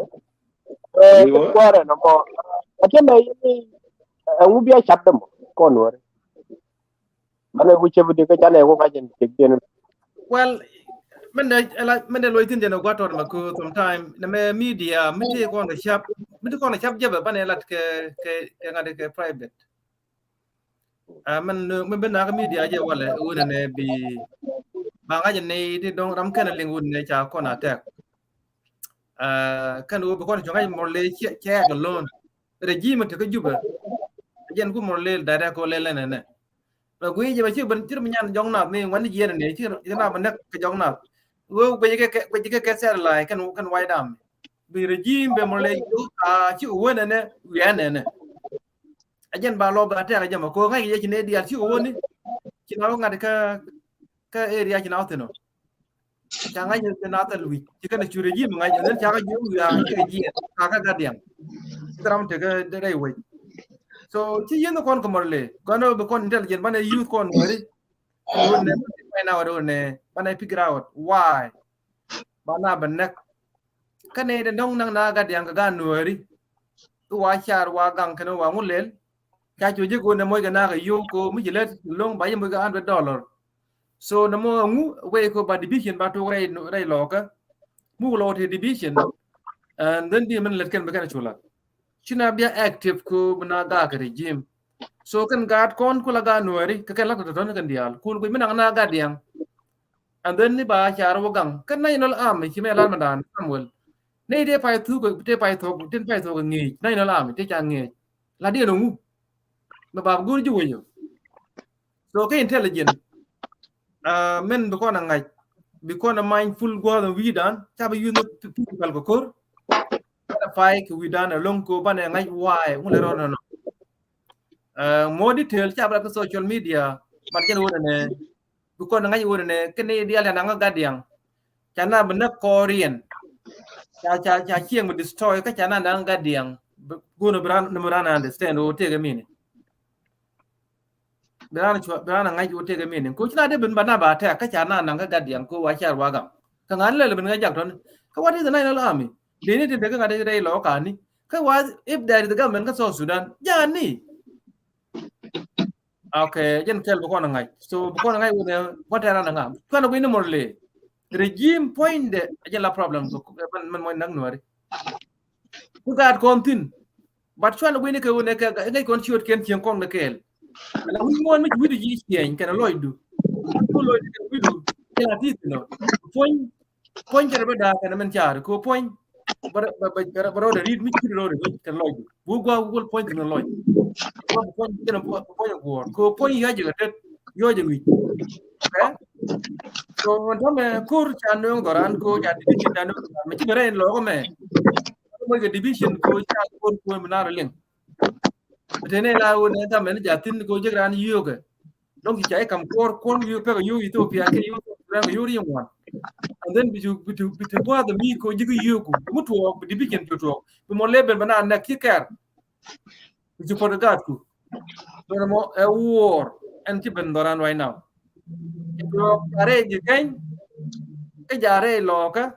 ɛ, kɛ kuarɛ nɔmɔ. A cɛ nɛ yini, ɛ, ŋu bia cat dɛ mɔ kɔn wɛrɛ. Manɛ ku cɛ bi di kä canɛ ku ka jɛn cɛ jɛn. Well, mɛn dɛ, ɛla, mɛn dɛ lɔc thin jɛn a gua̱ tɔt ma ku sometime nɛ mɛ media mi ti kɔn kɛ cap, mi ti kɔn kɛ cap jɛ bɛ banɛ lat kɛ, kɛ, kɛ ŋa̱t kɛ private. A, mɛn, mɛn ben nakä media jɛ walɛ wunɛ nɛ bi ba ŋa̱c ni ti dɔŋ ram kɛn liŋ wunɛ ca kɔn attack. A, kɛn wä bi kɔn cɔŋ ŋa̱c Murle cɛ, cɛ kɛ lon. Regime ti kä Jubɛ. Jɛn ku Murle direct ko lɛ lɛ nɛ nɛ. Bɛ gui jɛ bɛ ci ben cir mi nyan jɔŋ nath ni ŋuan ni jiɛn ni ci, ci na bɛ näk kɛ jɔŋ nath. Wä guic kɛ, guic kɛ, kɛ satellite kɛn, kɛn White Army. Bi regime bɛ Murle jɛ a ci wä nɛ nɛ wian nɛ nɛ. A jɛn ba lɔ ba tɛk a jɛ mɔ ko ŋa̱c yɛ ci nɛ diaal ci wä ni. Ci na wä ŋa̱t kä, kä area ci na wä thin ɔ. Ca ŋa̱c yɛ ci na thil wi̱c ci kɛn a cu regime ŋa̱c, and then ca kä ji̱ wi̱c a ci kɛ jiɛn ka kä Gadiaŋ. Ci ram tekɛ rɛy wec. So ci yien kɔn kɛ Murle kɔn bi kɔn intelligent banɛ youth kɔn weri. Wä nɛ banɛ find out wä nɛ banɛ figure out why. Ba na bɛ näk. Kä nɛ dɛ nɔŋ naŋ na Gadiaŋ kɛ gan nuääri. I̱ wa car wa gaŋ kɛn wa ŋu lɛl. Ca cu jek wä nɛ moc kɛ na kɛ yio̱w ko mi ci lät lo̱ŋ ba yɛ moc kɛ hundred dollar. So nɛ mɔ ŋu wee ko ba division ba tok rɛy, rɛy lɔkä. Muk lɔ ti division. And then bi mɛn lät kɛn bɛ kɛn cu lat. Ci na bia active ko bi na gak kɛ regime. So kɛn gaat kɔn ku la gan nuääri kɛ kɛn la tɔtɔ ni kɛn diaal kul guic mi naŋ na Gadiaŋ. And then ni ba car wä gaŋ kä National Army ci mɛ lar ma dan Samuel. Ni dee pay thuk, dee pay thuk, tin pay thuk ŋi̱i̱c National Army ti ca ŋi̱i̱c. La dee nɔŋu. Mɛ ba go̱r ji̱ wecä. So kɛ intelligent. A, mɛn bi kɔn a ŋa̱c bi kɔn a mindful gua̱a̱th wi̱i̱dan ca bi yuth ni physical kɛ ko̱r. Kɛn a pay kɛ wi̱i̱dan a lo̱ŋ ko banɛ ŋa̱c wa̱a̱ ŋu lɛ rɔn nɔ. A, more detail ca bi lat kä social media. But jɛn wä nɛ bi kɔn ŋa̱c wä nɛ kɛ ni diaal ca naŋ kä Gadiaŋ. Ca na bi näk kɔɔriɛn. Ca, ca, ca cieŋ bi destroy kä ca na naŋ Gadiaŋ. Go̱n bi ran, ni bi ran understand wä tëëk mini. Bi ran cua, bi ran ŋa̱c wä tëëk mini. Ko ci na dee bin ba na ba tɛk kä ca na naŋ kä Gadiaŋ ko wa car wa gam. Kä ŋa̱n lɛl bin ŋa̱c jak tɔni. Kä what is the National Army? Dee ni tin dee kä ŋa̱t dee lɔ kani. Kä wa if there is the government kä South Sudan. Jani. Okay, jɛn kɛl bi kɔn a ŋa̱c. So bi kɔn a ŋa̱c wunɛ gua̱n tɛran a ŋa̱c. Kuan a gui̱n ni Murle. Regime puɔ̱nydɛ a jɛn la problem. So mɛn, mɛn mɔc nak nuääri. Ku gaat kɔn thi̱n. But cuan wi̱ni kɛ wunɛ kɛ ŋäc kɔn ciöt kɛn cieŋ kɔn ni kɛɛl. Ala wi̱c muɔ̱ɔ̱n mi ci wi̱du ji̱ ciɛny kɛn a lɔcdu. Ku lɔcdu kɛn wi̱du kɛn a ti̱i̱ thi̱n ɔ. Puɔ̱ny, puɔ̱ny kɛn a bä da̱a̱ kɛn a mɛn ca̱a̱r kɛ puɔ̱ny. Bä rɔɔdɛ ri̱t mi ci wi̱du rɔɔdɛ ri̱t kɛn lɔcdu. Bu gua̱a̱k wul puɔ̱ny thi̱n lɔc. Puɔ̱ny kɛn a puɔ̱ny a guɔ̱ɔ̱r kɛ puɔ̱ny yɔ̱c jɛ kɛ tet yɔ̱c jɛ ŋi̱c. Okay? So wän tɔ̱mɛ ko̱r ca nööŋ dhɔran ko ca division ca nööŋ dhɔran mɛ ci bɛ rɛy in lɔɔk mɛ. Mɔc kɛ division ko ca ko̱r ko mi nar liŋ. Tene la wun en thamɛ ni ja thin ko jek ran yioke. Dɔŋ ci ca i kam kuɔr kuɔn yio pek yio Ethiopia ke yio Sudan ke yio riŋ wan. And then bi tu bi tu bi tu buath mi ko jek yioku. Bi mu tuɔɔk bi division bi tuɔɔk. Bi mɔ leben bana nɛk ki kɛr. Bi tu pɔt gat ku. Dɔn mɔ ɛ wuɔr ɛn ci ben dhɔran right now. Ci tuɔɔk jare ji keny. Ke jare lɔɔke.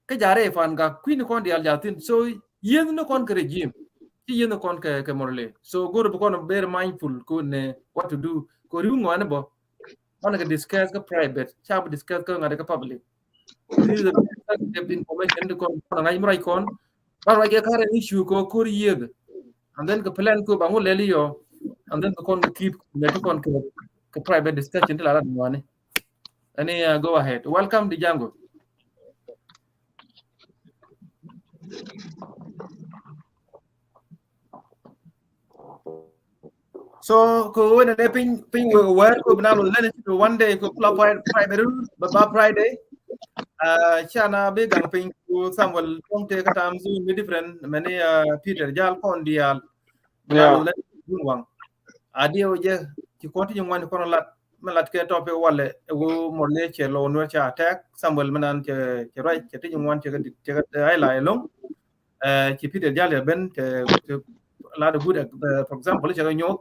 Kä ja̱rɛ fan ka kui̱ni kɔn dial ja̱thin. So yieth ni kɔn kɛ regime. Ci yieth ni kɔn kɛ, kɛ Murle. So go̱r bi kɔn very mindful ko ne what to do. Ko riw ŋɔani bɔ. Kɔn kɛ discuss kä private. Ca bi discuss kä ŋa̱t kä public. This is a very sensitive information. Di kɔn kɔn ŋa̱c mi ruac kɔn. Ba ruac kɛ current issue ko ko̱r yieth. And then kɛ plan ko ba ŋu lɛli yɔ. And then kɛ kɔn kɛ keep ne ti kɔn kɛ, kɛ private discussion ti la rat ŋɔani. Ani, uh, go ahead. Welcome, Django. So ko wene ne piny piny wek wer ko bina lo lene to one day ko kula Friday, Friday ru ba ba Friday. Uh, chana bi gang piny ko Samuel kong te katam Zoom mi different mani, uh, Peter Jal kon dial. Bina lo lene Zoom wang. Adio je ci konti nyungwan kono lat. Mɛ lat kɛ topic walɛ ɛ wo mɔr lɛ cɛ lɔ nuɛr cɛ attack Samuel mɛ nan cɛ, cɛ ruac cɛ ti nyuŋ wan cɛ kɛ dit cɛ kɛ ai la ɛlɔŋ. Ɛ ci Peter Jal yɛ ben cɛ, cɛ lat ɛ good, ɛ, for example cɛ kɛ nyuɔth.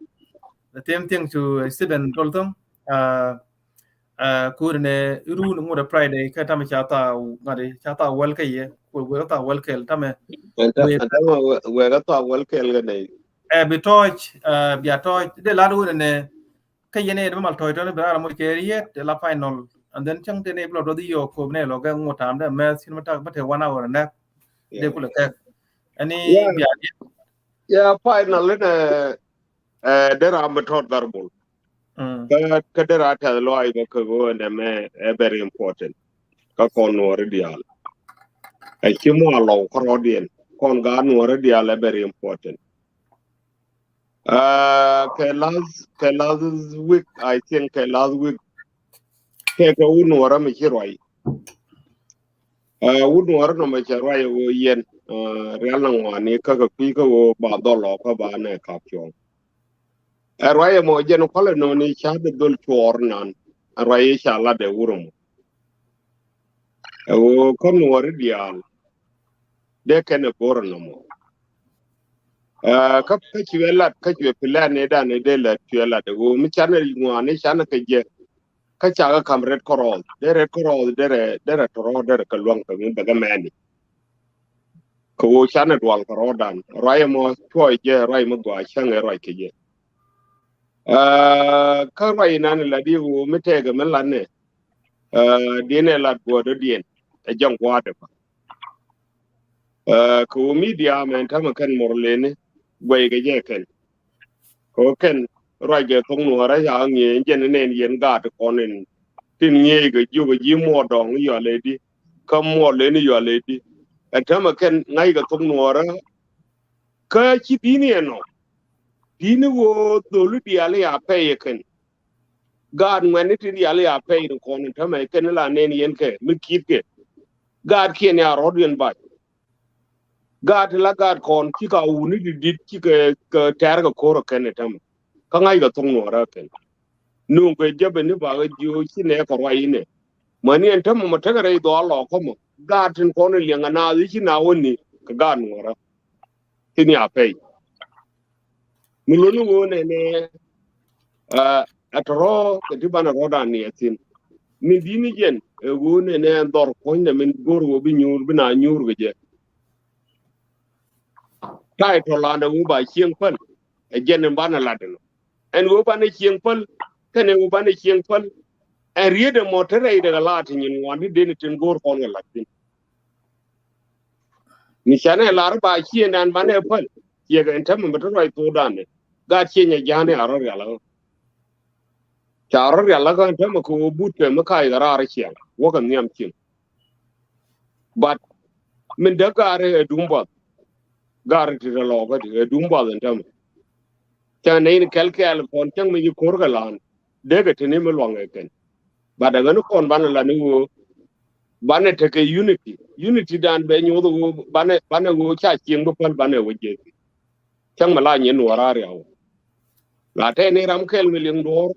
The same thing to Stephen Tolthom. Ɛ, ɛ, kur nɛ run ŋut ɛ Friday kɛ tamɛ ca tha ŋa̱t ca tha wäl kɛ yɛ. Wek, wek tha wäl kɛl tamɛ. Ɛn ta, wek, ɛn tamɛ wek, wek tha wäl kɛl kɛ nɛ. Ɛ bi tɔc, ɛ bia tɔc de lat wun nɛ. Kä yɛn ɛ dee mal tɔy tɔni bi rar moc kɛ riet la final. And then cäŋ tɛn ɛ bi lɔ duɔth yɔ kop nɛ lɔ gɛ ŋot tam dɛ mɛth cin mi tak bä te one hour and that. Dee kulɛ kɛk. Ɛni bia diet. Yeah, final inɛ, ɛ, dee ram bi tɔt garbul. Kä, kä dee ram tɛth lɔac bä kä ɣöö ɛn ɛmɛ ɛ very important. Kä kɔn nuɔri diaal. Ɛ ci mual lɔw kä rɔɔdiɛn kɔn gaat nuɔri diaal ɛ very important. Uh, kɛ last, kɛ last week, I think kɛ last week. Kɛ kɛ wut nuɔrä mi ci ruac. Uh, wut nuɔrä nɔmɔ cɛ ruac ɛ woo yɛn. Uh, rial na ŋuani kä kɛ kui̱ kä woo ba dhɔl lɔ kä ba nɛ kap cuɔ̱ŋ. Ɛ ruac ɛmɔ jɛn kualɛ nɔni ca dee dhol cuɔɔr nan. Ɛ ruac i̱ ca lat ɛ wur ɛmɔ. Ɛ woo kä nuɔri diaal. Dee kɛn ɛ go̱r ɛnɔmɔ. Ɛ, kä, kä cuɛ lat, kä cuɛ plan ni dan ni dee lat, cuɛ lat. Ɛ woo mi canɛ ŋuani canɛ kɛ jɛ. Kä cakɛ kam Red Cross. Dee Red Cross, dee rɛ, dee rɛ tɔrɔ, dee rɛ kɛ luaŋ kɛ mi bɛ kɛ mɛni. Kɛ woo canɛ dual kɛ rɔɔdan. Ruac ɛmɔ cuɔy jɛ, ruac ɛmɔ gɔaa cäŋɛ ruac kɛ jɛ. Ɛ, kä ruac inan lat i̱ woo mi tɛkɛ mi lat nɛ. Ɛ, diɛn ɛ lat guɔ̱ɔ̱dɔ̱diɛn. Ɛ jɛn gua̱a̱dɛ pa. Ɛ, kɛ wä media mɛn tämɛ kɛn mɔr leni guɛy kɛ jɛ kɛn. Kɛ wä kɛn ruac kɛ thoŋ nuɔrä ca ŋi̱eec jɛn nɛn yɛn gaat kɔn in tin ŋi̱eec kɛ jiök kɛ ji̱ muɔɔr dɔ̱ŋ yɔalɛ di kä muɔɔr leni yɔalɛ di. Ɛ tämɛ kɛn ŋa̱c kɛ thoŋ nuɔrä kä ci di̱n yɛn nɔ di̱n wä dholi diaal ya pɛy kɛn. Gaat ŋuɛ̈tni tin yal ya pɛy ni kɔn in tämɛ kɛn la nɛn yɛn kɛ mi ki̱i̱t kɛ. Gaat kiɛn ya rɔ̱t yɛn bac. Gaat ti la gaat kɔn ci ka wuni ti dit ci kɛ, kɛ tɛ̈r kɛ ko̱r kɛn in tämɛ. Kä ŋa̱c kɛ thoŋ nuɔrä kɛn. Nuŋ kɛ jäpɛ ni bakɛ jiö ci nɛ kɛ ruac inɛ. Mäni ɛn tämɛ mɔ tekɛ rɛy dhɔaal lɔ kä mɔ. Gaat tin kɔn in liɛŋ anaath i̱ ci na wäni kɛ gaat nuɔrä. Tin ya pɛy. Mi luni woo nɛnɛ, ɛ, ɛ tɔrɔ kɛ ti banɛ rɔɔdan ni ɛ thin. Mi dini jɛn ɛ woo nɛnɛ dhɔr kuɔ̱nydɛ min go̱r woo bi nyuur bi na nyuur kɛ jɛ. Ta̱y tɔ̱ landɛ woo ba cieŋ päl ɛ jɛn in banɛ lat ɛnɔ. Ɛn woo banɛ cieŋ päl kɛnɛ woo banɛ cieŋ päl. Ɛn riet ɛmɔ te rɛy dɛ kɛ lat ti nyin ŋuan ti den tin go̱r kɔn kɛ lat thin. Ni canɛ lar ba ciëŋdan banɛ päl. Ciɛ kɛ ɛn tämɛ mi te ruac thokdan ni. Gat ciɛ nyɛ ja̱a̱n ni a rɔ rial kä. Ca rɔ rial kä ɛn tämɛ kɛ wä but kɛ mi kac kɛ raar ciɛŋ. Wä kɛ nhiam cieŋ. But min dee gaari ɛ duŋ buath. Gaari ti rɛ lɔɔkä ti ɛ duŋ buath ɛn tämɛ. Cäŋ nɛy ni kɛl kɛɛl kɔn cäŋ mi ci ko̱r kɛ lan. Dee kɛ tini mi luaŋ ɛ kɛn. But ɛ ɣän kɔn banɛ la ni ɣöö banɛ tekɛ unity. Unity dan bɛ nyoth ɣöö banɛ, banɛ ɣöö ca cieŋ bi päl banɛ wä jiɛth. Cäŋ mi la nyin wä raar yaw. La tɛni ram kɛl mi liŋ duɔ̱ɔ̱r.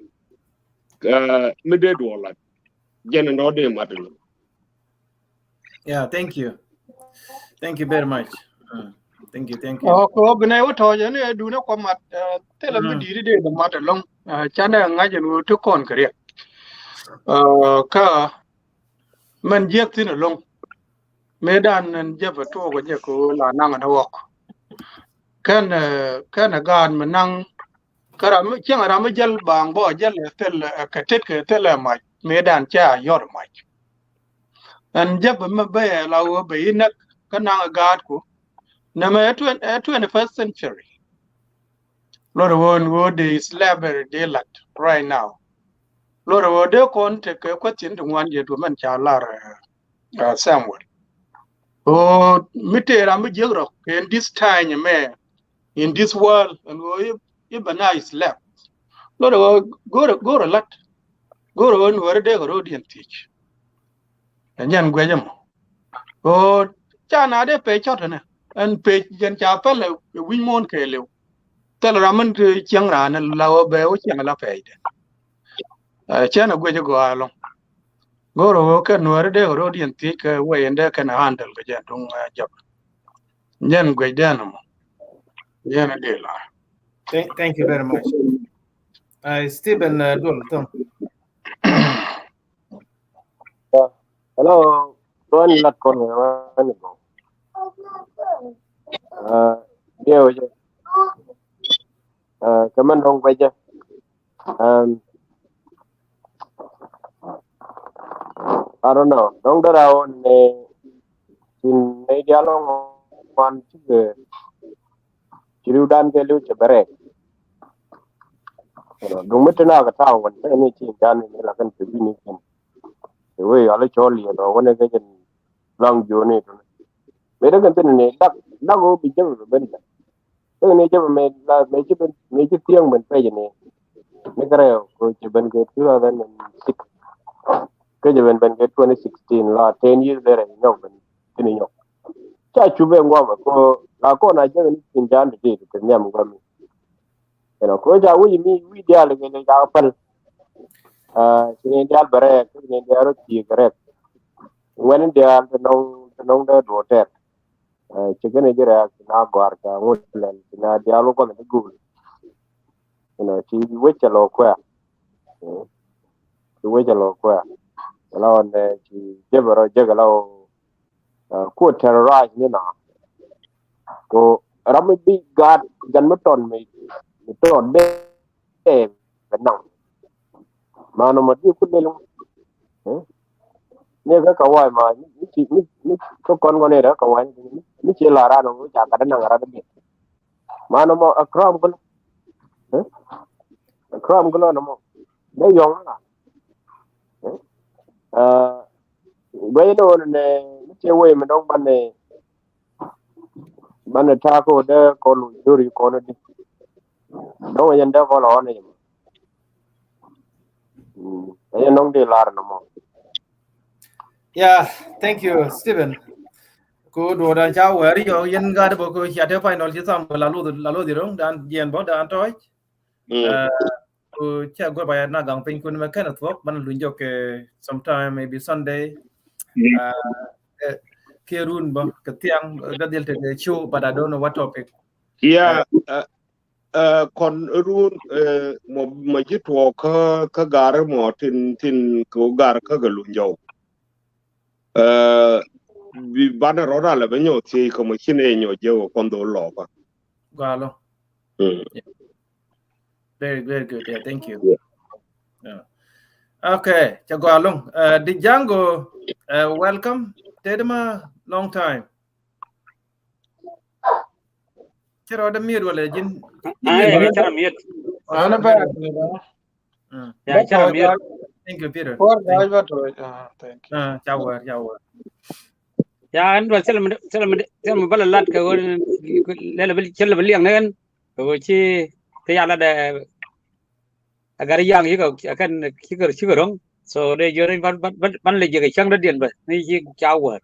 Ɛ, mi dee duɔ̱ɔ̱r lat. Jɛn in dɔ̱ dee mat in. Yeah, thank you. Thank you very much. Mm. Thank you, thank you. Ɔ, kɛ ɣöö bi nɛy wä tɔ̱ɔ̱c ɛn ɛ duundɛ kuɔ mat, ɛ, thilɛ mi di̱i̱t dee dee mat ɛlɔ̱ŋ. Ɛ, canɛ ŋa̱c ɛn ɣöö ti kɔn kɛ riɛk. Ɛ, kä mɛn jiäk thi̱n ɛlɔ̱ŋ. Mëëdan ɛn jɛ bɛ tuɔɔk ɛ jɛ kɛ ɣöö la naŋ ɛn ɣɔk. Kɛn, ɛ, kɛn ɛ gaat mi naŋ kä ram mi cieŋ ram mi jäl baaŋ bä jäl ɛ thil, ɛ, kɛ tet kɛ thil ɛ mac. Mëëdan cɛ a yɔt ɛ mac. Ɛn jɛ bɛ mi bä ɛ la ɣöö bɛ yi näk kä naŋ ɛ gaatku. Nɛmɛ ɛ twen-, ɛ twenty-first century. Lot ɣöö, ɣöö dee slavery dee lat right now. Lot ɣöö dee kɔn tekɛ question ti ŋuan jɛ duɔ̱mɛn ca lar, ɛ, ɛ, Samuel. Ɣöö mi tëë ram mi jiäk rɔ kɛ in this time mɛ, in this world, ɛn ɣöö i̱, i̱ bɛ na slave. Lot ɣöö go̱rɛ, go̱rɛ lat. Go̱rɛ ɣöö nuɔ̱ɔ̱ri dee kɛ ro̱o̱diɛn thiec. Ɛ nyɛn guɛcä mɔ. Ɣöö ca na dee pec cɔt ɛnɛ. Ɛn pec jɛn ca pɛl ɛ wi̱c muɔ̱ɔ̱n kɛɛliw. Thil ram min ti cieŋ raan la ɣöö bɛ wä cieŋ la pɛcdɛ. Ɛ, cɛn ɛ guɛcä gɔaa ɛlɔ̱ŋ. Go̱o̱rä ɣöö kɛn nuääri dee kɛ ro̱o̱diɛn thiec kɛ wɛy ɛn dee kɛn ɛ handle kɛ jɛn duŋ, ɛ, jɔk. Jɛn guɛcdɛn ɛmɔ. Jɛn ɛ dee la. Thank, thank you very much. Ɛ, Stephen, ɛ, Duol Thom. Hello, ruan lat kɔn ɛ ruan ɛ gɔw. Ɛ, diɛ wecɛ. Ɛ, kɛ mɛn dɔŋ guecɛ. Um, I don't know. Dɔŋ dee ra wä ni tin nɛy diaal ŋuan cikɛ ci riwdan kɛ liw cɛ bɛ rɛɛk. You know, duŋ mi tin a kɛ ta̱a̱ wän cɛ ni ci dan ni la kɛn kɛ wi̱ni kɛn. Kɛ wee yɔal i̱ cɔl yɛn ɔ wän kɛ jɛn laŋ jiöni tuni. Mëë dee kɛn thin ni dak, dak wä bi jɛ bɛ ben jɛ. Tëk ni jɛ bɛ mëë la mëë ci ben, mëë ci thiäŋ ben pɛc ni. Ni kɛ rɛw kɛ ci ben kɛ two thousand and six. Kɛ ci ben ben kɛ twenty sixteen la ten years later ni nyɔk ben kini nyɔk. Ca cu ben guam kɛ la kɔn a jɛ ni tin jan ti ti ti nhiam guam. You know, kɛ ca wi̱c mi wi̱c diaal kɛ ni ca päl. Ɛ, ci ni diaal bɛ rɛɛk, ci ni diaal rɔ thiek rɛɛk. Ŋuɛn diaal ti nɔŋ, ti nɔŋ dee duɔ tɛr. Ɛ, ci kɛn ji̱ rɛɛk ci na gɔ̱a̱r ca ŋut lɛl ci na diaal wä kɔn ti gul. You know, ci wec cɛ lɔ kuɛ. Ɛ, ci wec cɛ lɔ kuɛ. Ci la ɣɔn, ɛ, ci jebɛ rɔ jek la ɣɔ, ɛ, kuɔ terrorize ni na. Ko ram mi bi gaat gan mi tɔn mi, mi tɔn bɛ, bɛ naŋ. Ma nɔmɔ di ku lel. Ɛ? Ni kä ka wa̱a̱ ma ni ci, ni, ni kä kɔn kɔn ni rɛ ka wa̱a̱ ni, ni ci la ran ŋu ca gat naŋ ran bi. Ma nɔmɔ a crime gul. Ɛ? A crime gul nɔmɔ. Dee yɔŋ la. Ɛ? Ɛ, guɛy ni wun ni, ni ci wee mi dɔŋ ban ni, banɛ ta̱a̱ kä wä dee kɔn wä jori kɔn wä di. Dɔ̱ŋ wä yɛn dee kɔn wä wä ni jɛ mɔ. Mm. Ɛ yɛn dɔ̱ŋ di lar ni mɔ. Yeah, thank you, Stephen. Ku duɔdan ca wɛɛr yɔ yɛn gat bä ku cia te final ci tham la luth, la luth ro̱ŋ dan jiɛn bä dan tɔc. Mm. Ɛ, ku cɛ guɔ̱r ba ya na gaŋ piny kun mɛ kɛn a thuɔk ban luny jɔk kɛ sometime maybe Sunday. Yeah. Ɛ, ɛ, kiɛ run bä kɛ thiaŋ, ɛ, kä dhil tekɛ show, but I don't know what topic. Yeah, ɛ, ɛ, kɔn run, ɛ, mɔ, mɔ ji̱ tuɔɔk kä, kä gar mɔ tin, tin kɛ gar kä kɛ luny jɔk. Ɛ, bi banɛ rɔɔd alɛ bɛ nyɔ thiec kɛ mɔ ci nɛ nyɔ jɛ wä kɔn dhol lɔɔkä. Gɔaa lɔ. Mm. Yeah. Very, very good. Yeah, thank you. Yeah. Yeah. Okay, cɛ gɔaa lɔŋ. Ɛ, Django, ɛ, welcome. Tedma, long time. Cɛ rɔ dee miet wala ji̱n? Ai, cɛ rɔ miet. Ana bɛ. Mm. Ya, cɛ rɔ miet. Thank you, Peter. Thank you. Ah, ca wär, ca wär. Ya, ɛn dual cɛ lɛ mi, cɛ lɛ mi, cɛ lɛ mi bä lɛ lat kɛ ɣöö lɛ lɛ bi, cɛ lɛ bi liɛŋ ni ɛn kɛ ɣöö ci te ya lat ɛ. A gar yaŋ yikɛ, a kɛn cikɛ, cikɛ ro̱ŋ. So dee jiɔr ban, ban, ban, ban lɛ jiɛk cäŋ dɔ̱diɛn bä ni ci ca wär.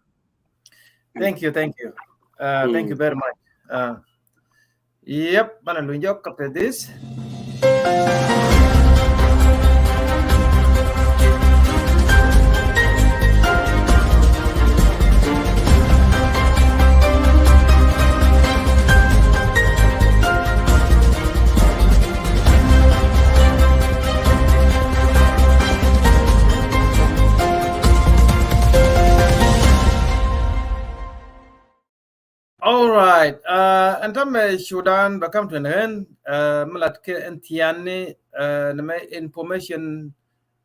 Thank you, thank you. Uh, thank you very much. Uh, yep, banɛ luny jɔk after this. All right. Uh, ɛn tämɛ Sudan bɛ kam tuɛn ɣän, uh, mi lat kɛ ɛn thiani, uh, nɛ mɛ information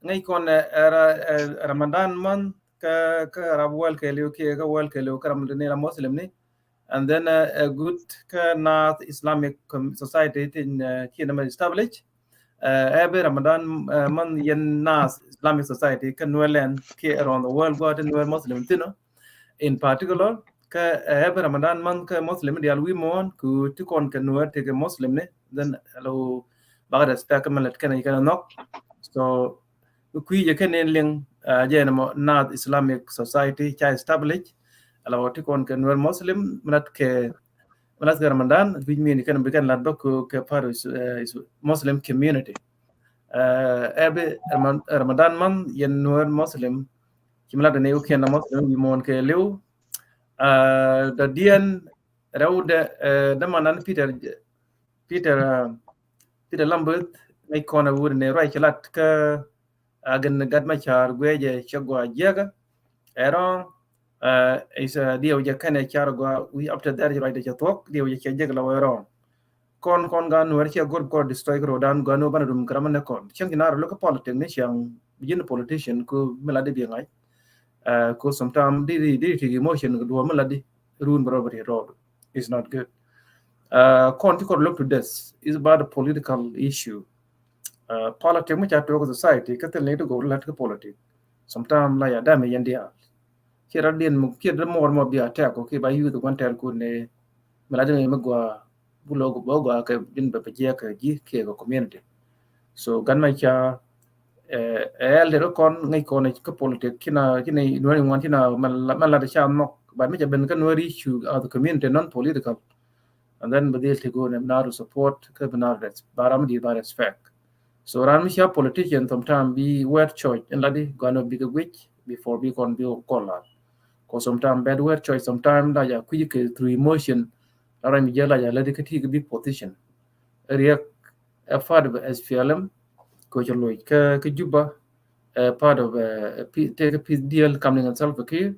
ŋäc kɔn, uh, Ra-, uh, Ramadan month kä, kä Arab world kɛɛliw kiɛ kä world kɛɛliw kä Ramadan ni la Muslim ni. And then, uh, a good kä North Islamic Com-, Society tin, uh, kiɛ nɛ mɛ establish. Uh, every Ramadan, uh, month yɛn North Islamic Society kä Nuer land kiɛ around the world gua̱a̱th tin Nuer Muslim thin ɔ. In particular, kä, uh, every Ramadan month kä Muslim dial wi̱i̱ muɔ̱ɔ̱n ku ti kɔn kɛ Nuer ti kɛ Muslim ni, then lo bak respect kä mɛ lät kɛn kɛn nhɔk. So kui̱ jɛ kɛn in liŋ, uh, jɛ ni mɔ North Islamic Society ca establish. Ala wä ti kɔn kɛ Nuer Muslim mi lat kɛ, mi lat kɛ Ramadan, which mean kɛn bi kɛn lat bä kɛ part of, uh, Muslim community. Uh, every Rama-, Ramadan month yɛn Nuer Muslim ci mi lat ni wä kiɛn la Muslim wi̱i̱ muɔ̱ɔ̱n kɛɛliw. Uh, dɔ̱diɛn rɛwdɛ, uh, dämanan Peter, Peter, uh, Peter Lambert ŋäc kɔn a wut ni ruac ci lat kä, uh, gɛn Gat Macar guecɛ cɛ gua jiäkä. Ɛ rɔ̱ŋ, uh, is, uh, diɛw jɛ kɛnɛ car gua wi̱i̱ after that ruacdɛ cɛ thuɔ̱k diɛw jɛ cɛ jek la wee rɔ̱ŋ. Kɔn, kɔn gan Nuer cɛ gor kɔn destroy kɛ rodan gan wä banɛ rum kɛ ram ni kɔn. Cieŋ ci na rɔ lo̱k kɛ politic ni ciaŋ bi ji̱n politician ku mi la di bi ŋa̱c. Uh, ku sometime di, di, di ti emotion duɔ mi la di run bɛ rɔ bɛ ri rɔ. It's not good. Uh, kɔn ti kɔn look to this is about a political issue. Uh, politic mi ca tuɔk society kä thil ni ti gok lat kä politic. Sometime la ya dam yɛn diaal. Kiɛ rat diɛn mu kiɛ rat mɔɔr mɔ bia tɛk ko kiɛ ba yuth guan tɛl kun ni mi la di mi gua bu lo bä gua kɛ din bɛ pɛ jiɛ kɛ ji̱ kiɛ kɛ community. So gan ma ca, eh, eh, ɛl de rɔ kɔn ŋäc kɔn kä politic kina, kina nuani ŋuan kina ma la, ma la de ca mɔk. But mi ca ben kä nuari issue as a community non political. And then bɛ dhil ti go ne bi na ru support kä bi na ru res-, ba ram di ba respect. So ran mi cia politician sometime bi word choice in la di gɔano bi kɛ guic before bi kɔn bi kɔn la. Ko sometime bad word choice sometime la ja kui̱ kɛ through emotion. La ran mi jɛ la ja la di kä ti kɛ bi position. Riek a part of S P L M ko cɛ loc kä, kä Juba, uh, part of, uh, a pe-, take a peace deal coming and Salva Kiir.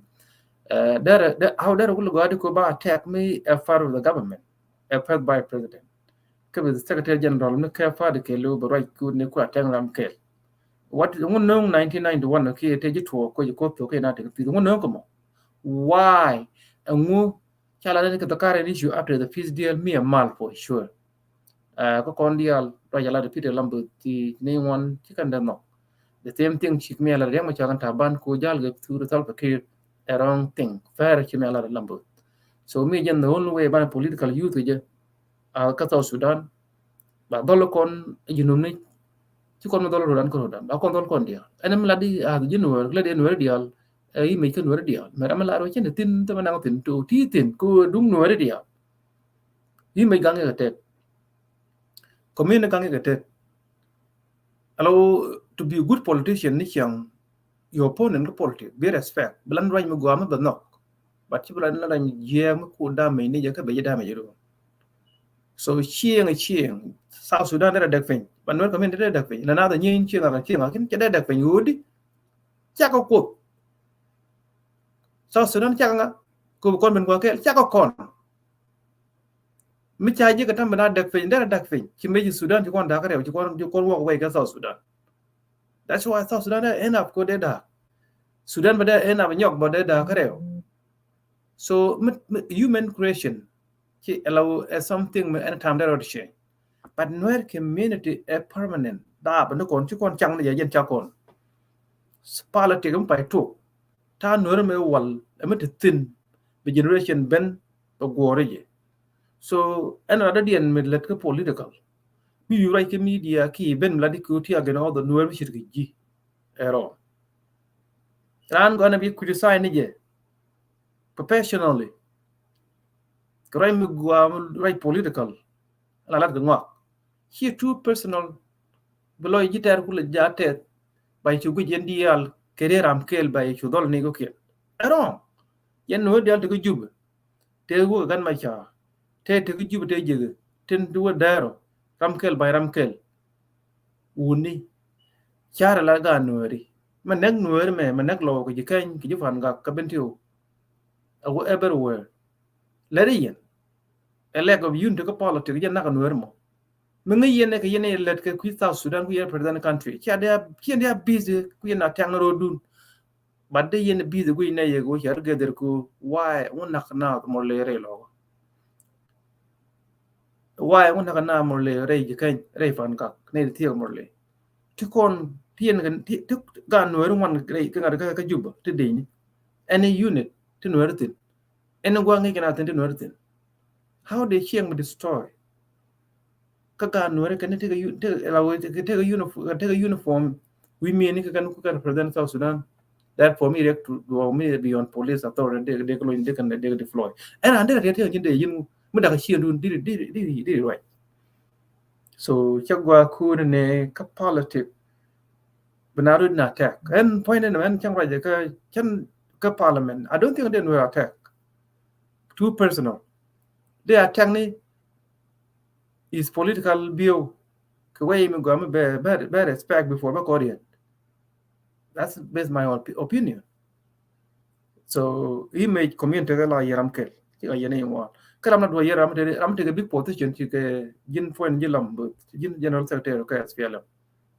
Uh, there, there, how there will go to ba attack me a part of the government, a first vice president. Kɛ bi secretary general ni kɛ party kɛ lo bɛ ruac ku ni ku attack ram kɛ. What, ŋun nöŋ nineteen ninety-one ki te ji̱ tuɔɔk ko ji̱ ko tuɔɔk kɛ na te peace. Ŋun nöŋ kɛ mɔ. Why? Ŋu ca la ni kɛ the current issue after the peace deal mi a mal for sure. Uh, kä kɔn diaal ruac a la de Peter Lambert ti ni ŋuan ci kɛn dɛ nhɔk. The same thing ci mi a la de Riek Machar Taban ko jal gɛ through Salva Kiir, a wrong thing. Fair ci mi a la de Lambert. So mi jɛn the only way ban political youth jɛ, uh, kä South Sudan. Ba dhɔl kɔn junub ni ci kɔn mi dhɔl rodan kɛ rodan. Ba kɔn dhɔl kɔn diaal. Ɛn mi la di a ji̱ Nuer, la di Nuer diaal. Ɛ image kä Nuer diaal. Mɛ ram mi la ro cin thin, thin, thin, thin, thin, thin, ko duŋ Nuer diaal. Image gaŋ kɛ tet. Community gaŋ kɛ tet. Alo, to be a good politician ni ciaŋ your opponent kä politic, bi respect. Bi lan ruac mi gɔaa mi bɛ nhɔk. But ci bi lan ruac mi jiɛɛk mi ku damage ni jɛ kä bɛ jɛ damage ru. So cieŋ, cieŋ South Sudan dee dek piny. But Nuer community dee dek piny. Na na the nyin cieŋ a cieŋ a kin cɛ dee dek piny wudi. Cakɔ kuoth. South Sudan cakɔ ŋa. Ko bi kɔn ben gua kɛɛl cakɔ kɔn. Mi ca ji̱ kɛ tam bi na dek piny, derɛ dek piny. Ci meci Sudan ci kɔn da̱k rɛw, ci kɔn, ci kɔn walk away kɛ South Sudan. That's why South Sudan dee end up ko dee da̱k. Sudan bɛ dee end up nyɔk bɛ dee da̱k rɛw. So mi, mi, human creation. Ci ɛlɔ ɛ something mi ɛn tam dɛ rɔ ti cɛ. But Nuer community ɛ permanent. Daap ni kɔn ci kɔn caŋ ni jɛ jɛn ca kɔn. Politic mi pay tuk. Ta Nuer mi wal ɛ mi ti thin. Bi generation ben bɛ guɔri jɛ. So ɛn rat dadiɛn mi lät kä political. Mi yu ruac kä media ki ben mi lat di ki ti a gɛn ɔdhɔ Nuer mi cit kɛ ji̱. Ɛ rɔ. Ran gɔn ɛ bi criticize ni jɛ. Professionally. Kɛ ruac mi gua ruac political. La lat kɛ ŋuak. Ci too personal. Bi lɔ ji̱ tɛr kulɛ ja tɛth. Ba cu guic yɛn diaal kɛ ri ram kɛl ba cu dhɔl ni gokiɛn. Ɛ rɔ. Yɛn ni wä diaal ti kä Jubɛ. Tëë wä kɛ gan ma ca tëë tëë kä Jubɛ tëë jek tin ti wä dɛɛrɔ ram kɛl bay ram kɛl. Wuni carɛ la gaat Nuɛɛri mɛ nɛk Nuɛɛri mɛ mɛ nɛk lɔw kɛ ji̱ kɛny kɛ ji̱ Pan Gak kä Bentiu. A wä everywhere. Lɛri yɛn ɛ lack of unity kä politic jɛ nak Nuɛɛri mɔ. Mi ŋäc yɛn ɛ kɛ yɛn ɛ lɛt kɛ kui̱ South Sudan kui̱ yɛn president country cia dia cia dia busy kui̱ yɛn a tɛŋ ni ro̱o̱dun. But dee yɛn busy guic nɛ yɛ go̱o̱c cɛ ri gɛdhɛr ko why ŋu nak na murle rɛy lɔkä. Why ŋu nak na murle rɛy ji̱ keny rɛy Pan Gak nɛ di thiek murle. Ti kɔn ti yɛn ti ti gaat Nuɛɛri ŋuan rɛy kä ŋa̱t kä Jubɛ ti dec ni. Any unit ti Nuɛɛri thin. Any gua̱a̱ ŋi̱i̱c kɛ na thin ti Nuɛɛri thin. How they change mi destroy. Kä gaat Nuɛɛri kɛn tekɛ tekɛ uniform wi̱i̱ mi̱i̱ni kɛ kɛn ku kɛn president South Sudan. That for me rek to me beyond police authority dek dek lo̱ny dek kɛn dek deploy. Ɛn an dek dek tekɛ ji̱n dee yi̱n mi dak a ciëndun diri diri diri diri ruac. So cɛ gua kuuni ni kä politic. Bi na rut na attack ɛn point ni mɛn cɛn ruac kä cɛn kä parliament. I don't think dee Nuɛɛri attack. Too personal. Dee attack ni is political view. Kɛ way mi gua mi bɛ bɛ respect before bɛ kɔriɛn. That's based my opinion. So image community kɛ la yɛ ram kɛl ci kɛ yɛn iŋuan kä ram na duɔ yɛ ram tekɛ big position ci kɛ ji̱n point ji̱ lam ji̱n general secretary kɛ S P L M.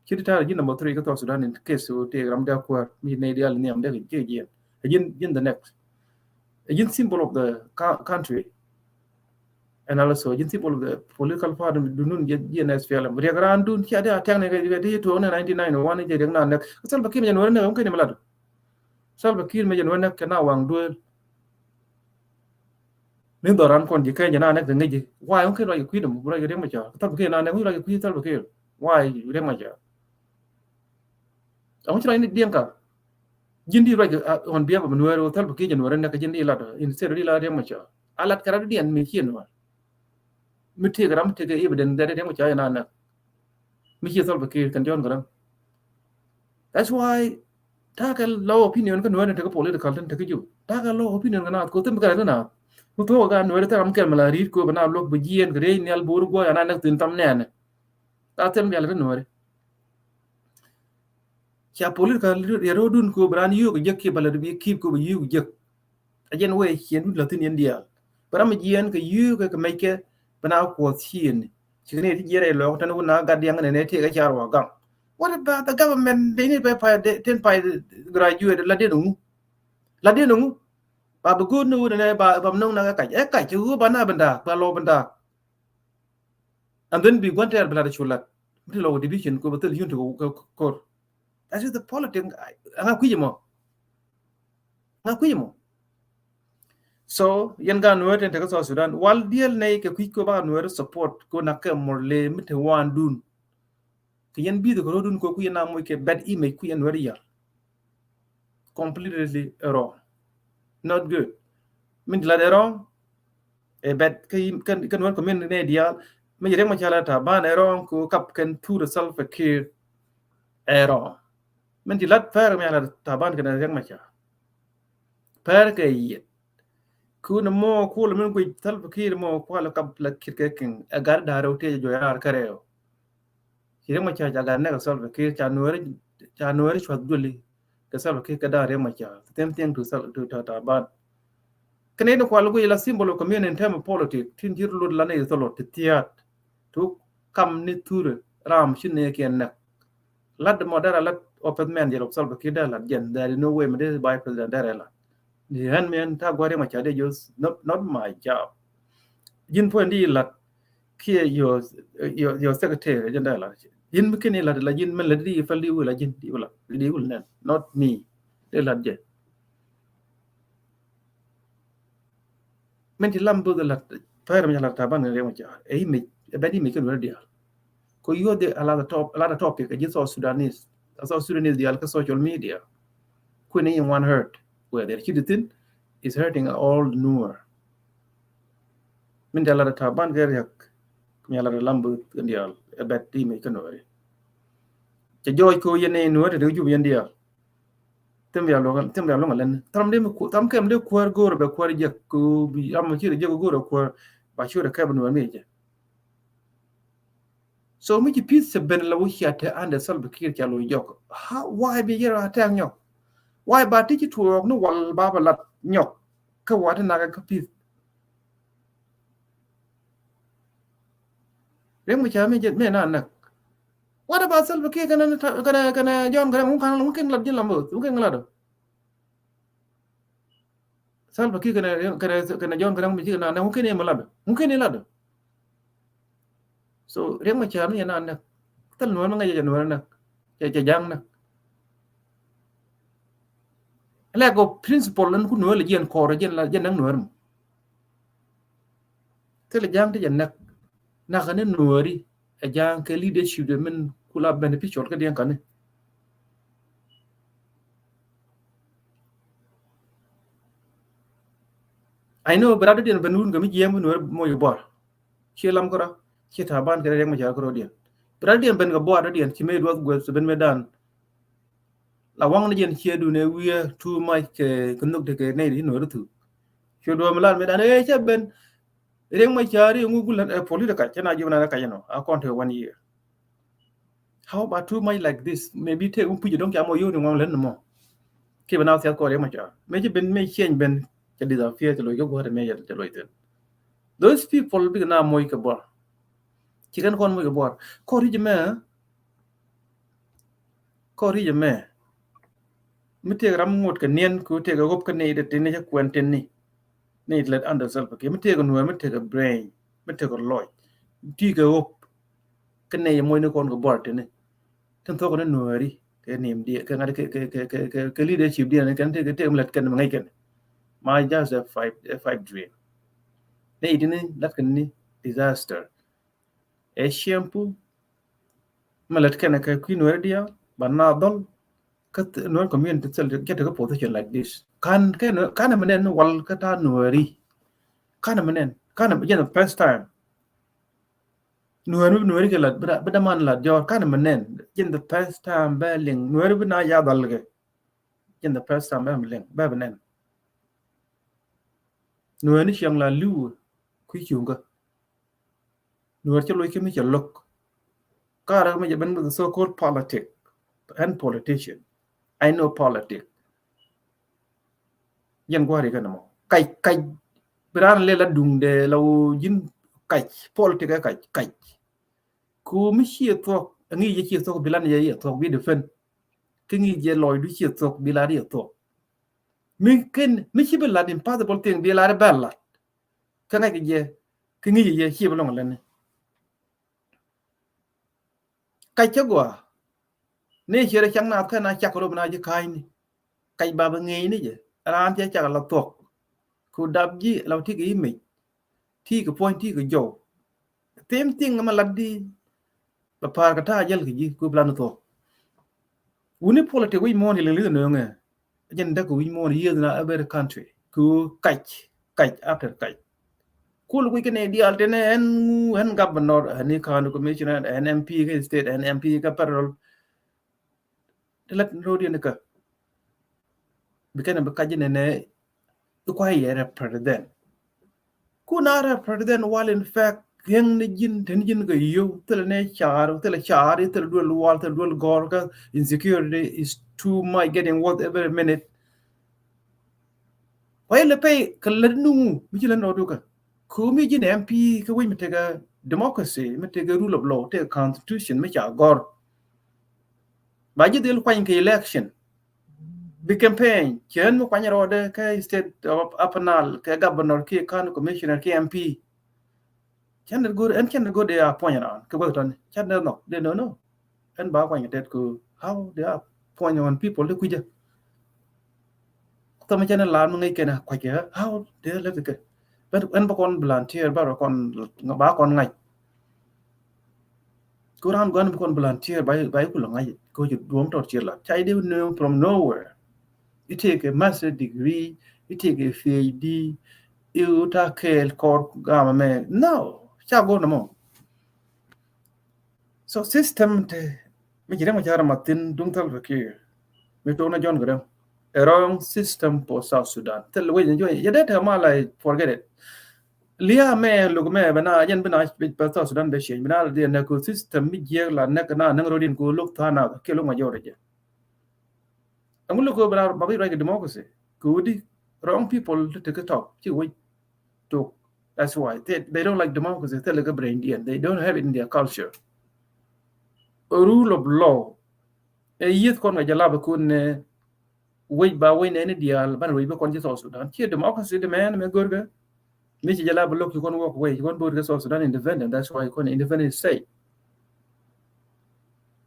Ci ti ta̱a̱ ji̱n number three kä South Sudan in case wä tëë ram dee kuäär mi nɛy diaal nhiam dee kɛ jiɛn. Ɛ ji̱n ji̱n the next. Ɛ ji̱n symbol of the country. And also ji̱n symbol of the political party dunun jiɛn S P L M. Riɛk raan dun cia dee a tɛŋ ni kɛ ti tuɔɔk ni nineteen ninety one jɛ riɛk na nɛk. Salva Kiir mi jɛ Nuɛɛri nɛk ɔm keni mi lat. Salva Kiir mi jɛ Nuɛɛri nɛk kɛ na waŋ duel. Ni dhɔran kɔn ji̱ keny jɛ na nɛk kɛ ŋäc ji̱ why ɔm keni ruac kɛ kui̱ däm ruac kɛ Riɛk Macar. Salva Kiir na nɛk ruac kɛ kui̱ Salva Kiir. Why Riɛk Macar. Ɔŋ ci ruac ni diɛŋ ka ji̱n di ruac ɣɔn biɛp mi Nuɛɛri wä Salva Kiir jɛ Nuɛɛri nɛk ji̱n di lat instead di lat Riɛk Macar. A lat kɛ rat diɛn mi ciɛ Nuɛɛri. Mi tëëk ram tëëk evidence that Riɛk Macar jɛ na nɛk. Mi ciɛ Salva Kiir kɛn John Garang. That's why ta̱a̱ kɛ law opinion kä Nuɛɛri tekɛ political tin tekɛ ji̱ ta̱a̱ kɛ law opinion kɛ na ko thim kɛ na. Mi thok kɛ Nuɛɛri thil ram kɛl mi la ri̱t ko bɛ na luɔk bi jiɛn kɛ rɛy nhial bo̱o̱r guɔ ya na nɛk thin tham nɛɛnɛ. Ta̱a̱ thil mial kä Nuɛɛri. Ca political riɛt ro̱o̱dun ko bi raan yio̱o̱k jek kiɛ bä lät bi kip ko bi yio̱o̱k jek. A jɛn wee ciɛn dun la̱thin yɛn diaal bi ram jiɛɛn kɛ yio̱o̱k kɛ mɛckɛ bi na kuɔth ciëëni. Cikɛ ni ti jiɛɛr ɛ lɔɔk tɛn wun na gat diaŋ nɛnɛ tëëk ɛ car wa gaŋ. What about the government? They need pay pay ten pay graduate la den ŋu. La den ŋu. Ba bi go̱o̱r ni wun nɛ ba ba no̱ŋ na kɛ kac ɛ kac ci ɣöö ba na bi ndaak ba lɔ bi ndaak. And then bi gua̱n tɛɛr bi lat cu lat mi ti lɔ wä division ko bä thil yun ti ko kor. That is the politic. Aŋa kui̱c mɔ. Aŋa kui̱c mɔ. So yɛn gaat Nuɛɛri tin tekɛ South Sudan wal diɛl nɛy kɛ kui̱c ko ba Nuɛɛri support ko nak kɛ murle mi te waan dun. Kɛ yɛn bi̱i̱th kɛ ro̱dun ko kui̱ yɛn na moc kɛ bad image kui̱ yɛn Nuɛɛri yar. Completely wrong. Not good. Min ti lat ɛ wrong. Ɛ bad kä kä Nuɛɛri community nɛ diaal mi jɛ Riɛk Macar la Taban ɛ wrong ko kap kɛn thur Salva Kiir ɛ wrong. Min ti lat pɛr mi ala Taban kɛn Riɛk Macar pɛr kɛ yiet. Kun mɔ kul min guic Salva Kiir mɔ kual kap la kir kɛ kiŋ ɛ gar da̱rɛ wä tëë jɛ jɔy raar kärɛw. Ci Riɛk Macar ca gat nɛk kɛ Salva Kiir ca Nuɛɛri ca Nuɛɛri cuath duëli kɛ Salva Kiir kɛ da̱ŋ Riɛk Macar. The same thing to Sal to Taban. Kɛn ni kual guic la symbol of community in term of politics tin ji̱ lut la ni thɔlɔ ti thiaat. Tuk kam ni thurɛ ram ci ni kiɛn nɛk. Lat mɔ dara lat opeth mɛn jɛ rop Salva Kiir dara lat jɛn there is no way mi dee vice president dara lat. Ni ɣän mi ɣän ta̱a̱ gua̱r Riɛk Macar dee just not my job. Ji̱n puɔ̱ny di lat kiɛ your, your, your secretary jɛn dee lat. Ji̱n mi ken ilat la ji̱n min la di fɛl di wul la ji̱n di wul la di wul nɛn, not me. Dee lat jɛ. Min ti lam both lat pɛr mi lat Taban ni Riek Machar. Ɛ image, ɛ bɛn image ken wɛrɛ dial. Ko yuɔ di a lot of top, a lot of topic, ɛ ji̱ South Sudanese. A South Sudanese dial kä social media. Kuini in one hurt. Whether ci di thin is hurting all Nuer. Min dial lat Taban kɛ Riek. Mi lat lam both ken dial. Ɛ bɛt image ken wɛrɛ. Cɛ jɔɔc ko yɛn ni Nuer te jub yɛn dial. Thim bia luŋ, thim bia luŋ a lɛn. Tham de mi ku, tham kɛm de kuäär go̱o̱r bɛ kuäär jek ku bi am ci de jek go̱o̱r kuäär ba ci de kɛp ni wä mi jɛ. So mi ci peace cɛ ben la wä cia te under Salva Kiir ca lo̱c jɔk. Ha, why bi yɛr a tɛk nyɔk? Why ba ti ci tuɔɔk ni wal ba ba lat nyɔk? Kä wa ti nak kä peace. Riek Machar mi jɛ mi na nak. What about Salva Kiir kɛnɛ, kɛnɛ, kɛnɛ John Garang? Ŋu kan, ŋu ken lat ji̱ lam both? Ŋu ken lat dɔ? Salva Kiir kɛnɛ, kɛnɛ, kɛnɛ John Garang mi ji̱ na, na ŋu ken i̱ mi lat dɔ? Ŋu ken i̱ lat dɔ? So Riek Machar mi yɛ na nɛ. Thil Nuɛr mi ŋäc jɛ Nuɛr nɛ. Cɛ, cɛ ja̱ŋ nɛ. Lɛ kɔ principle lɛn ku Nuɛr lɛ jiɛn kɔɔr jiɛn la jiɛn näk Nuɛr mɔ. Thilɛ ja̱a̱ŋ ti jɛ näk. Nakä ni Nuääri ɛ ja̱a̱ŋ kɛ leadership de min kula beneficial kä diɛn kani. I know bi rat dɔ̱diɛn ben wun kɛ mi jiɛɛm bi Nuääri moc kɛ buar. Ci lam kärɔ ci Taban kɛ Riek Machar kärɔ diɛn. Bi rat dɔ̱diɛn ben kɛ buar dɔ̱diɛn ci mëë duɔth gueth ci ben mëë dan. La waŋ ni jɛn ciɛ dun ɛ wiɛ too much kɛ kɛ nhök tekɛ nɛy ti Nuääri thuk. Ciɛ duɔth mi lat mi dan ɛ cɛ ben. Riek Machar ri ŋu gul ɛ politika cɛ na jiɔk na rɛ kac nɔ a kɔn te one year. How about too much like this? Maybe te ŋu puc dɔŋ ca mɔ yoni ŋɔŋ lɛn mɔ. Kiɛ bɛ na thiath kɔ Riek Machar. Mɛ ci ben mɛ ciɛny ben cɛ disappear cɛ loc kɛ guɔ̱t mɛ cɛ loc thin. Those people bik na moc kɛ buar. Ci kɛn kɔn moc kɛ buar. Kɔ ric mɛ Kɔ ric ɛmɛ mi tëëk ram ŋot kɛ niɛn kɛ wä tëëk ɛ ɣöp kä nɛy dee tini cä kuɛn tini. Nɛy ti lät under Salva Kiir mi tëëk ɛ Nuɛɛr mi tëëk ɛ brain mi tëëk ɛ lɔc. Ti kɛ ɣöp kä nɛy ɛ moc ni kɔn kɛ buar tini. Tin thok ni Nuɛɛri kɛ nim diɛ kɛ ŋa̱t kɛ kɛ kɛ kɛ kɛ leadership diɛ ni kɛn tëëk tëëk mi lät kɛn mi ŋäc kɛn. Ma just a five, a five dream. Nɛy tini lät kɛn ni disaster. Ɛ ciɛmpu mɛ lät kɛnɛ kɛ kui̱ Nuɛɛri diaal ba na dhɔl kä Nuɛɛri community thil jɛ tekɛ position like this. Kan kɛ Nuɛɛri kan mɛ nɛn wal kä ta Nuɛɛri. Kan mɛ nɛn kan mɛ jɛn the first time. Nuɛɛri Nuɛɛri kɛ lat bi da man lat jɔɔr kan mɛ nɛn jɛn the first time bɛ liŋ Nuɛɛri bi na ya dhɔl kɛ. Jɛn the first time bɛ mɛ liŋ bɛ bi nɛn. Nuɛɛri ciɛŋ la li̱w kui̱ cuŋkä. Nuɛɛr cä loc kä mi cɛ lo̱k. Karɛ mi jɛ ben with the so-called politic. Ɛn politician. I know politic. Jɛn gua̱ri kɛn mɔ. Kac, kac. Bi raan lɛ la duŋdɛ la woo ji̱n kac. Politic ɛ kac, kac. Ku mi ciɛ thuɔ̱k. Ŋi̱i̱c jɛ ciɛ thuɔ̱k bi lan jɛ ciɛ thuɔ̱k bi defend. Kä ŋi̱i̱c jɛ lɔcdu ciɛ thuɔ̱k bi lat ciɛ thuɔ̱k. Mi ken, mi ci bi lat impossible thing bi lat bɛ lat. Kä ŋa̱c kɛ jɛ, kä ŋi̱i̱c jɛ ciɛ bi lɔŋ lɛni. Kac cä gɔaa. Ni ciɛ rɛ cak na kɛ na cak rɔ bi na ji̱ ka̱a̱cni. Kac ba bi ŋi̱i̱cni jɛ. Raan cɛ cak la thuɔ̱k. Ku dap ji̱ la ti kɛ image. Ti kɛ puɔ̱ny ti kɛ jɔw. Same thing ma lat di. Bɛ pa̱a̱r kɛ ta̱a̱ jäl kɛ ji̱ ku plan thuɔ̱k. Wuni politic wi̱c muɔ̱ɔ̱n ci liŋ li̱th nööŋɛ. Jɛn däk wi̱c muɔ̱ɔ̱n yiëëth na every country. Ku kac, kac after kac. Kul wi̱c kɛ ni diaal tɛn ɛn, ɛn governor, ɛn county commissioner, ɛn M P kɛ state, ɛn M P kɛ federal. Ti lät ro̱o̱diɛn kä. Bi kɛn bi kac jɛ nɛnɛ i̱ kua yɛ represent. Ku na represent wal in fact yɛŋ ni ji̱n, te ni ji̱n kɛ yio̱w, thilɛ ni caar, thilɛ caar, thilɛ duel wal, thilɛ duel gɔr kä insecurity is too much, getting worse every minute. Kua ilɛ pɛy kɛ lät nuŋu mi ci lät nɔ dukä. Ku mi ji̱n M P kä wi̱c mi tekɛ democracy, mi tekɛ rule of law, tekɛ constitution mi ca gɔr. Ba ji̱ dhil kuany kɛ election. Bi campaign cɛ ɣän mi kuany rɔɔdɛ kɛ state of Upper Nile, kɛ governor, kɛ county commissioner, kɛ M P. Candidate go̱r, ɛn candidate go̱r dee appoint ran kɛ guäth tɔni. Candidate nhɔk dee, no, no. Ɛn ba kuany kɛ tɛt kɛ how they appoint on people dee kui̱cä. Thɔmɛ candidate lar mi ŋäc kɛn a kuac kɛ how dee lät kɛ. But ɛn ba kɔn volunteer, ba kɔn, ba kɔn ŋa̱c. Kɛ ran gua̱n bi kɔn volunteer ba, ba kulɛ ŋa̱c kɛ ci duɔ̱m tɔt ci la. Ca idee nööŋ from nowhere. I̱ tëëkɛ master degree, i̱ tëëkɛ P H D, i̱ ta kɛɛl kɔr gamɛ mɛ. No, ca go̱r nɔmɔ. So system te mi ci rɛm a ca rɛm a thin duŋ Salva Kiir. Mi tuɔk na John Garang. A wrong system for South Sudan. Thil wec ni juɔc yɛ det te ma la forget it. Lia mɛ luk mɛ bɛ na jɛn bi na bɛ South Sudan bɛ change bi na di nɛ ku system mi jiɛk la nɛ na nɛ rodi ku luk tha na kɛ luk ma jɔrɛ jɛ. Ɛŋu luk ku bɛ na ba bi ruac kɛ democracy. Ku di wrong people ti ti ki top ci wec tuk. That's why they, they don't like democracy. Thil kɛ brain diɛn. They don't have it in their culture. A rule of law. Ɛ yieth kɔn kɛ jalab kun nɛ wec ba wec nɛ ni dial ban wec ba kɔn ci South Sudan. Ci democracy di mɛn mɛ gor kɛ. Mi ci jalab lok ci kɔn walk away, ci kɔn bor kɛ South Sudan independent. That's why kɔn independent state.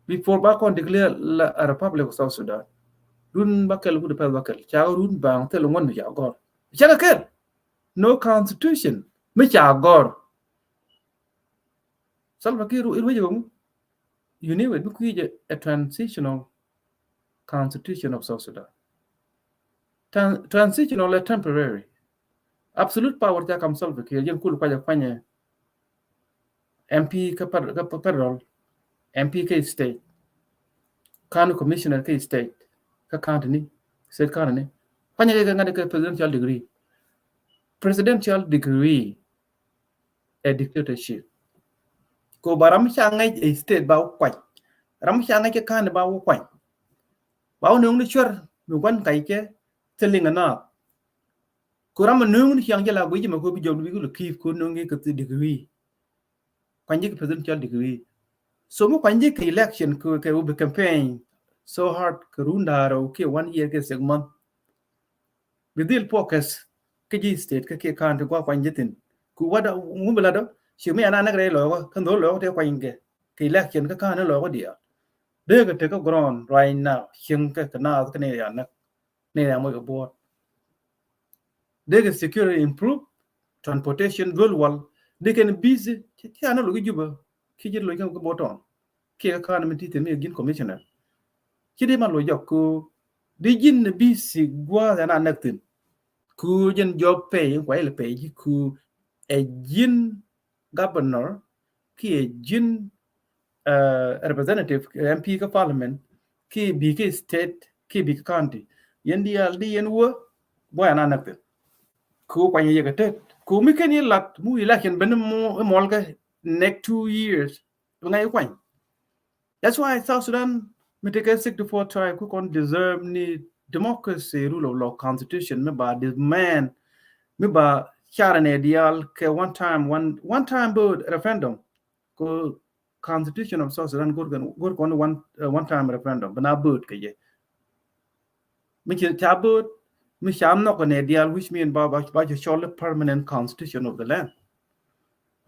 Before ba kɔn declare la a Republic of South Sudan. Run ba kɛl wut pɛl ba kɛl. Ca run bang thil ŋuan mi ca gɔr. Ca kɛl. No constitution. Mi ca gɔr. Salva Kiir, it wec kɛ ŋu? You knew it. Bi kui̱ jɛ a transitional constitution of South Sudan. Tran-, transitional ɛ temporary. Absolute power ca kam Salva Kiir, jɛn kul kuacɛ kuanyɛ M P kä fed-, kä federal, M P kä state, county commissioner kä state, kä county ni, state county ni. Kuanyɛ kɛ ŋa̱t kɛ presidential decree. Presidential decree ɛ dictatorship. Ko ba ram ca ŋäc ɛ state ba wä kuany. Ram ca ŋäc kɛ county ba wä kuany. Ba wä nööŋ ni cuɛr mi gua̱n kac kɛ thiliŋ ɛ naath. Ko ram mi nööŋ ni ciaŋ jɛ la guic mɛ ko bi jɔk bi kul ki̱i̱p ko nööŋ kɛ kɛ degree. Kuany jɛ kɛ presidential degree. So mi kuany jɛ kɛ election kɛ, kɛ wä bi campaign so hard kɛ run da̱a̱r ɔ kɛ one year kɛ six month. Bi dhil focus kä ji̱ state kä kiɛ county gua kuany ji̱ thin. Ku wada ŋu bi ladɔ ci mi ana näk rɛy lɔɔkä kä ndhol lɔɔkä tëë kuany kɛ kɛ election kä county lɔɔkä diaal. Dee kɛ tek kä ground right now cieŋ kɛ kɛ naath kä ni ya näk ni ya moc kɛ buɔt. Dee kɛ security improve, transportation dhol wal. Dee kɛn busy ci ana loki Juba ki ji̱ loki kɛ botɔn. Kiɛ kä ka̱n mi ti thil mi ji̱n commissioner. Ci di ma lo jɔk ku di ji̱n bi si gua̱a̱th ɛn a näk thi̱n. Ku ji̱n jɔk pɛy in kuay lɛ pɛy ji̱ ku ɛ ji̱n governor kiɛ ji̱n, uh, representative, M P kä parliament kiɛ bi kä state kiɛ bi kä county. Yɛn diaal di yɛn wä bɔ ɛn a näk thi̱n. Ku kuany yɛ kɛ tet ku mi ken yɛ lat mu election ben mu muɔl kɛ next two years. Bi ŋa̱c kuany. That's why South Sudan mi tekɛ sixty-four tribe ku kɔn deserve ni democracy, rule of law, constitution mi ba demand mi ba car nɛ diaal kɛ one time, one, one time vote referendum. Ko constitution of South Sudan gor kɔn, gor kɔn one, uh, one time referendum bi na vote kɛ jɛ. Mi ci ca bööt mi ca nhɔk nɛ diaal, which mean ba, ba, ba cɛ cɔl permanent constitution of the land.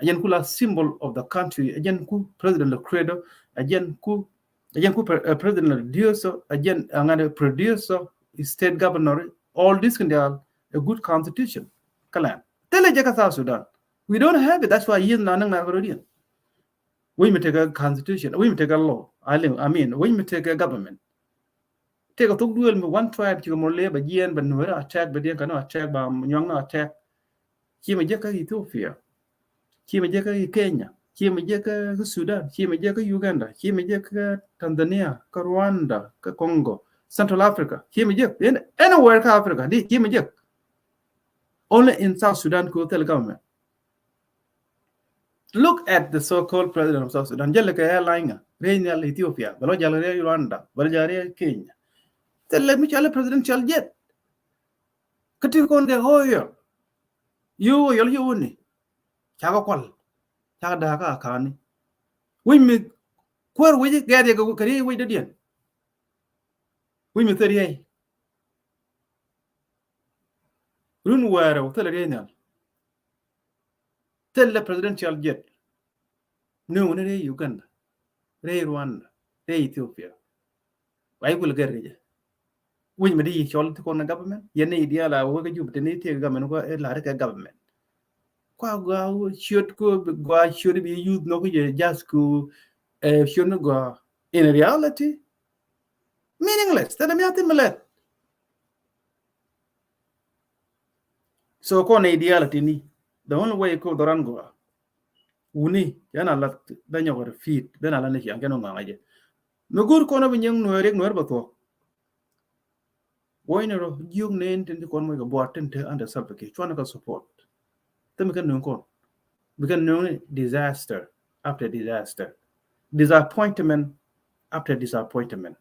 Ɛ jɛn ku la symbol of the country. Ɛ jɛn ku president la creator. Ɛ jɛn ku, ɛ jɛn ku pre-, uh, president la producer. Ɛ jɛn aŋa producer, state governor. All this kin diaal a good constitution kä land. Thilɛ jɛ kä South Sudan. We don't have it. That's why yith na näŋ na kä rodiɛn. Wec mi tekɛ constitution, wec mi tekɛ law, I mean, wec mi tekɛ government. Tekɛ thok duel mi one tribe cikɛ mɔ lɛ bɛ jiɛn bɛ nuɛrɛ attack, bɛ diɛn kɛ nɔ attack, ba nyuaŋ nɔ attack. Ci mi jɛ kä Ethiopia, ci mi jɛ kä Kenya, ci mi jɛ kä Sudan, ci mi jɛ kä Uganda, ci mi jɛ kä Tanzania, kä Rwanda, kä Congo, Central Africa, ci mi jɛ, anywhere kä Africa di ci mi jɛ. Only in South Sudan ku thil government. Look at the so-called president of South Sudan. Jälɛ kɛ airline ŋa, rɛy nhial Ethiopia, bɛ lɔ jal rɛy Rwanda, bɛ lɔ jal rɛy Kenya. Thilɛ mi cɔalɛ presidential jet. Kä ti kɔn kɛ hoyɔ. Yo yɔl yo ni. Cakɛ kual. Cakɛ da̱a̱ kä akani. Wi̱c mi kuäär wi̱c gɛɛt yɛ kɛ riey wi̱c dɔ̱diɛn. Wi̱c mi thil riey. Run wäärä wä thilɛ riey nhial. Thilɛ presidential jet. Nööŋ ni rɛy Uganda, rɛy Rwanda, rɛy Ethiopia. Wa i̱ kulɛ gɛr kɛ jɛ. Wi̱c mi di yi cɔl ti kɔn government. Yɛn ni diaal a wä kä Juba ti ni ti government kua lar kɛ government. Kua gua ciöt ko gua ciöt bi youth nɔ ko jɛ just ko, eh, ciöt ni gua. In reality, meaningless. Tɛn mi a ti mi lɛt. So kɔn ni diaal a ti ni, the only way ko dhɔran gua. Wuni, yɛn a lat, bɛ nyɔk repeat, bɛ na lat ni ciaŋ kɛn ŋaŋa jɛ. Mi go̱o̱r kɔn a bi nyiŋ Nuɛɛr, riɛk Nuɛɛr bɛ thuɔk. Wuɔ̱ny ni rɔ, jiök ni tin ti kɔn moc kɛ buar tin te under Salva Kiir, cuanɛ kɛ support. Thim kɛn nööŋ kɔn. Bi kɛn nööŋ ni disaster after disaster. Disappointment after disappointment.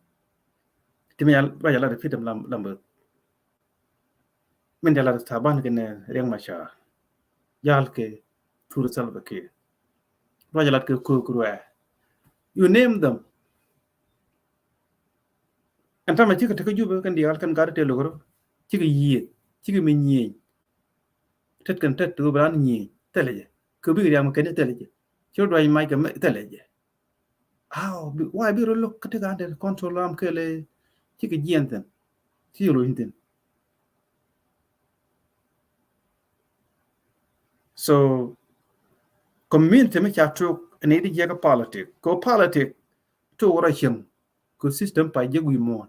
Ti mi yal, ba yal a repeat lam, lam bä. Min jɛ lat Taban kɛnɛ Riek Machar. Jal kɛ thur Salva Kiir. Ruac jɛ lat kɛ Ko̱o̱k Ruɛɛ. You name them. Ɛn tamɛ cikɛ tekɛ Jubɛ kɛn diaal kɛn gat tëë lo̱k rɔ. Cikɛ yiëë, cikɛ mi nyiëëny. Tet kɛn tet ti wä bi raan nyiëëny, thilɛ jɛ. Kɛ bikɛ riam kɛn thilɛ jɛ. Ci rɔ duac mac kɛ mɛ thilɛ jɛ. How? Why bi rɔ lo̱k kä tekɛ under control am kɛlɛ cikɛ jiɛn thin. Ci rɔ in thin. So community mi ca tuk ni di jiɛ kä politic. Kɛ politic tuk rɔ cieŋ kɛ system pa jiɛ wi̱i̱ muɔ̱ɔ̱n.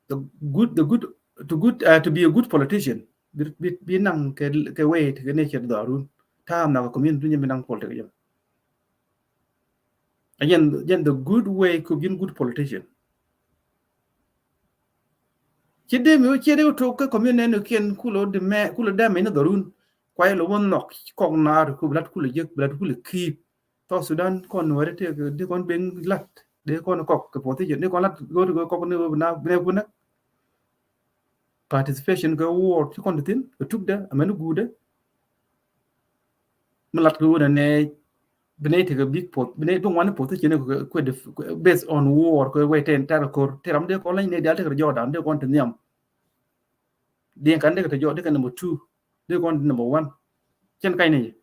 The good, the good, to good, uh, to be a good politician, bi, bi, bi naŋ kɛ, kɛ way ti kɛ nature dhɔrun. Ta̱a̱m na kɛ community dunya bi naŋ politics jɛ. Again, again, the good way could be good politician. Ci dee mi wä ci dee wä tok kä community ni kiɛn kulɛ dee mɛ, kulɛ dee mɛ ni dhɔrun. Kuay lɛ wä nhɔk kɔk naar ku bi lat kulɛ jek, bi lat kulɛ kiip. South Sudan kɔn Nuɛri tëë di kɔn ben lat, di kɔn kɔk kɛ position, di kɔn lat go̱o̱r kɔk ni wä bi na bi na kunä. Participation kɛ war ci kɔn ti thin kɛ tukdɛ amɛn guudɛ. Mi lat kɛ wun anɛ bi nɛ tekɛ big pot, bi nɛ bi ŋuan position kɛ kɛ based on war kɛ wɛ tɛn tɛr kor tɛr am di kɔn lany nɛ dial tekɛ jɔɔdan di kɔn ti nhiam. Di kan di kɛ ti jɔɔ di kɛ number two. Di kɔn number one. Cɛn kany ni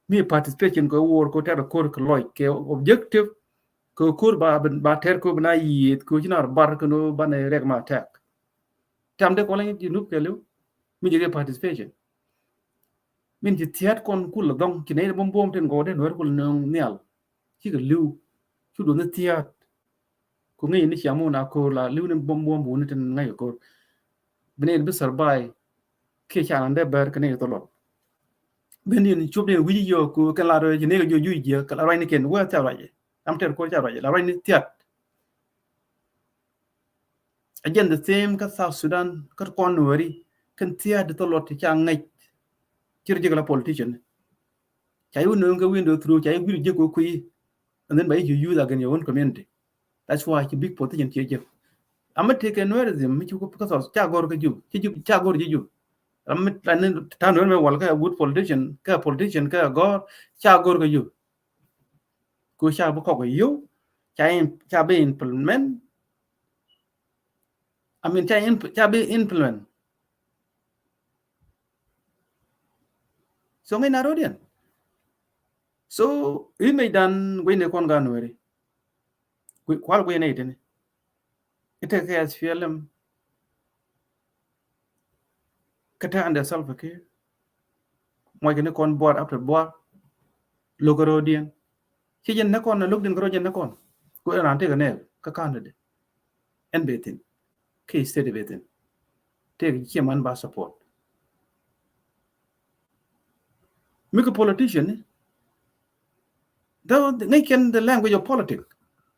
mi participation kɛ war kɛ tɛr kor kɛ lɔc kɛ objective kɛ kor ba ba tɛr kor bi na yieth kɛ ci na bar kɛ no ba na rɛk ma attack. Tam de kɔn la Junub kɛ liw mi jɛ kɛ participation. Min ci thiat kɔn kul dhɔŋ ci nɛy buɔm buɔm tin gɔw den wer kul nöŋ nhial. Cikɛ liw cu duɔth ni thiat. Ku ŋäc ni ciamu na ko̱r la liw ni buɔm buɔm bu ni tin ŋa̱c ko̱r. Bi nɛy bi survive kiɛ ca na dee bɛr kɛ nɛy tholot. Bin ni cup ni wi̱c yɔ ku kɛn la rɔ ci nɛy kɛ juɔc juɔc jiɛ kɛ la ruac ni kɛn wee thiat ruac. Am tɛr ko̱r ca ruac la ruac ni thiat. Again, the same kä South Sudan, kä kɔn Nuɛri, kɛn thia̱a̱ di thɔlɔt ti ca ŋäc. Cir jek la politician. Ca yi wä nööŋ kä window through, ca yi guir jek wä kui̱. And then ba yi use against your own community. That's why ci big politician ci jek. Ama tëë kɛ Nuerism, mi ci kä South, ca gɔr kä Jub, ci Jub, ca gɔr ci Jub. Ama tani ta Nuɛri mɛ wal kä good politician, kä politician, kä gɔr, ca gɔr kä Jub. Ku ca bi kɔk yio̱w, ca in, ca bi implement. I mean, ca in, ca bi implement. So ŋäc na rɔ̱diɛn. So image dan guiy ni kɔn gan weri. Kual guiy ni itini. Ite kɛ S P L M. Kä te under Salva Kiir. Muɔc kɛ ni kɔn buar after buar. Lo̱k kɛ ro̱diɛn. Ci jɛn ni kɔn, lo̱k din kɛ ro̱diɛn ni kɔn. Ku ɛn ran tekɛ nɛɛk kä county di. Ɛn bɛ thin. Kɛ state bɛ thin. Tekɛ ci man ba support. Mikɛ politician ni. Dee ŋäc kɛn the language of politics.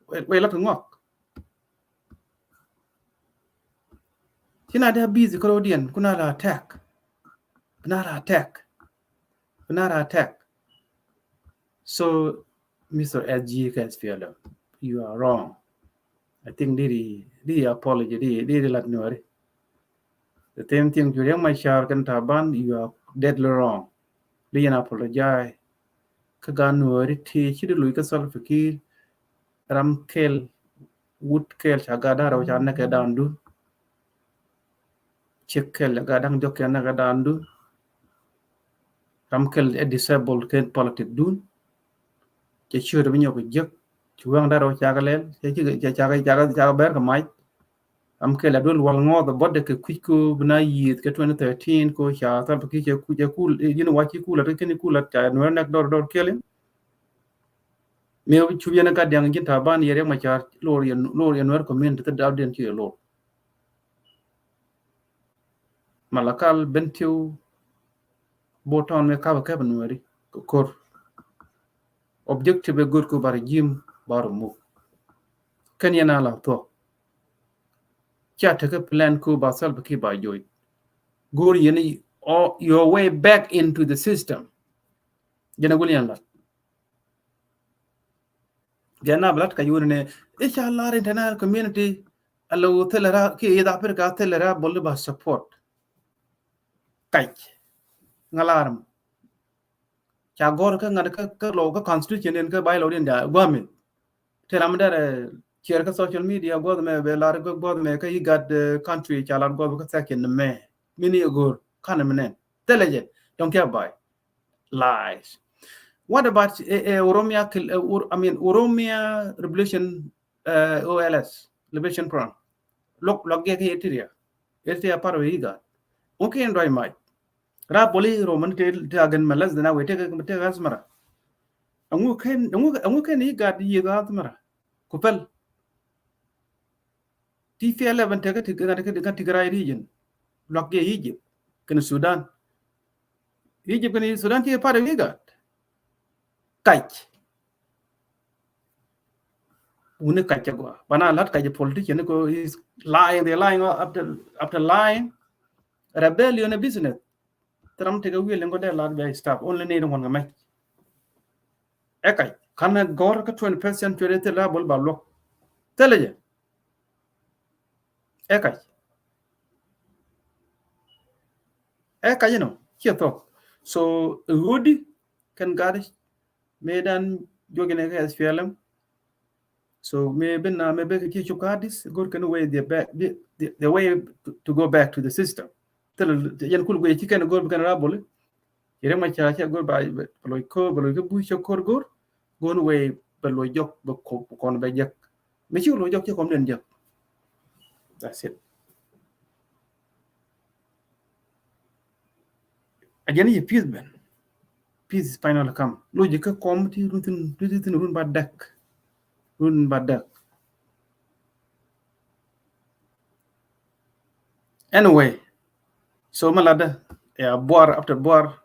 Wee lat kɛ ŋɔak. Ci na dee busy kä ro̱diɛn, ku na la attack. Ku na la attack. Ku na la attack. So, Mister S G kä S P L M, you are wrong. I think di di, di apology, di, di, di lat Nuɛri. The same thing to Riek Machar kɛn Taban, you are deadly wrong. Di yɛn apologize. Kä gan Nuɛri ti ci di luc kä Salva Kiir. Ram kɛl, wut kɛl ca gat da̱ŋ rɛw ca nɛkɛ da̱ŋ dun. Ciek kɛl ca gat da̱ŋ jɔk ca nɛkɛ da̱ŋ dun. Ram kɛl ɛ disable kɛn politic dun. Cɛ ciöt bi nyɔk jiäk. Ci wɛŋ dat rɔ cakɛ lɛl. Cɛ cakɛ cakɛ cakɛ bɛr kɛ mac. Ram kɛl ɛ duel wal ŋɔth ɛ bɔt dɛ kɛ kui̱c ko bi na yiëth kɛ twenty thirteen ko ca Salva Kiir cɛ kui̱c ɛ kul, eh, yin wa ci kul ɛ kɛn kul ɛ ca Nuɛr nɛk dɔr dɔr kɛl in. Mi cup yɛn ɛ gat diaŋ ji̱n Taban yɛ Riek Machar lor yɛ, lor yɛ Nuɛr community thil dap den ci yɛ lor. Malakal, Bentiu, Bor Town mi kap kɛp Nuɛri kɛ kor. Objective ɛ good ku ba regime ba remove. Kɛn yɛn a la thuɔk. Cia tekɛ plan ku ba Salva Kiir ba joc. Go̱o̱r yɛn i, o, your way back into the system. Jɛn a gul yɛn la. Jɛn na bi lat ka yun ni i̱ ca lar international community a lo thilɛ ra ki East Africa thilɛ ra bol ba support. Kac ŋa lar mɔ. Ca gɔr kä ŋa̱t kä, kä lo kä constitution in kä bylaw din da guami. Te ram dɛrɛ share kä social media guɔth mɛ bɛ lar kä guɔth mɛ kä IGAD, eh, country ca lar guɔth kä section mɛ. Mini gor kan mɛ nɛn. Thilɛ jɛ. Don't care by. Lies. What about, eh, eh, Oromia, kil-, eh, Or-, I mean, Oromia Revolution, eh, O L S, Liberation Front? Lok, lok gɛ kɛ Eritrea. Eritrea part of IGAD. Okay, and why might? Ra boli Roman te, te agen malas dena we te, te Asmara. Angu ken, angu, angu ken IGAD yi ga Asmara. Kupel. T P L F tekɛ ti, tekɛ, tekɛ Tigray region. Luak jɛ Egypt kɛnɛ Sudan. Egypt kɛnɛ Sudan ti part of IGAD. Kac. Wuni kac cɛ gɔaa. Bana lat kac politician ko is lying, they lying after, after lying. Rebellion a business. Thil ram tekɛ wi̱i̱ liŋ kɔ dee lat bɛ stop. Only need one kɛ mɛc. Ɛ kac. Kan gɔr kä twenty-first century thil la bol ba luɔk. Thilɛ jɛ. Ɛ kac. Ɛ kac inɔ. Ciɛ thok. So, ɛ ɣöödi kɛn gat mëë dan juɔk inɛ kɛ S P L M. So mëë ben na mëë ben kɛ ci cuk ka dis gor kɛn way the back, the, the, the way to, to go back to the system. Thil yɛn kul guiy ci kɛn gor bi kɛn rabol. Ci Riek Machar ca gor ba, ba loc kor, ba loc kɛ buc ca kor gor. Gon way ba loc jɔk ba kɔn ba jɛk. Mi ci loc jɔk ci kɔn den jɛk. That's it. A jɛn i̱ peace ben. Peace finally come. Lo̱c ji̱ kä kɔm ti run thin, ti run thin run ba däk. Run ba däk. Anyway, so ma ladä ya Buar, after Buar.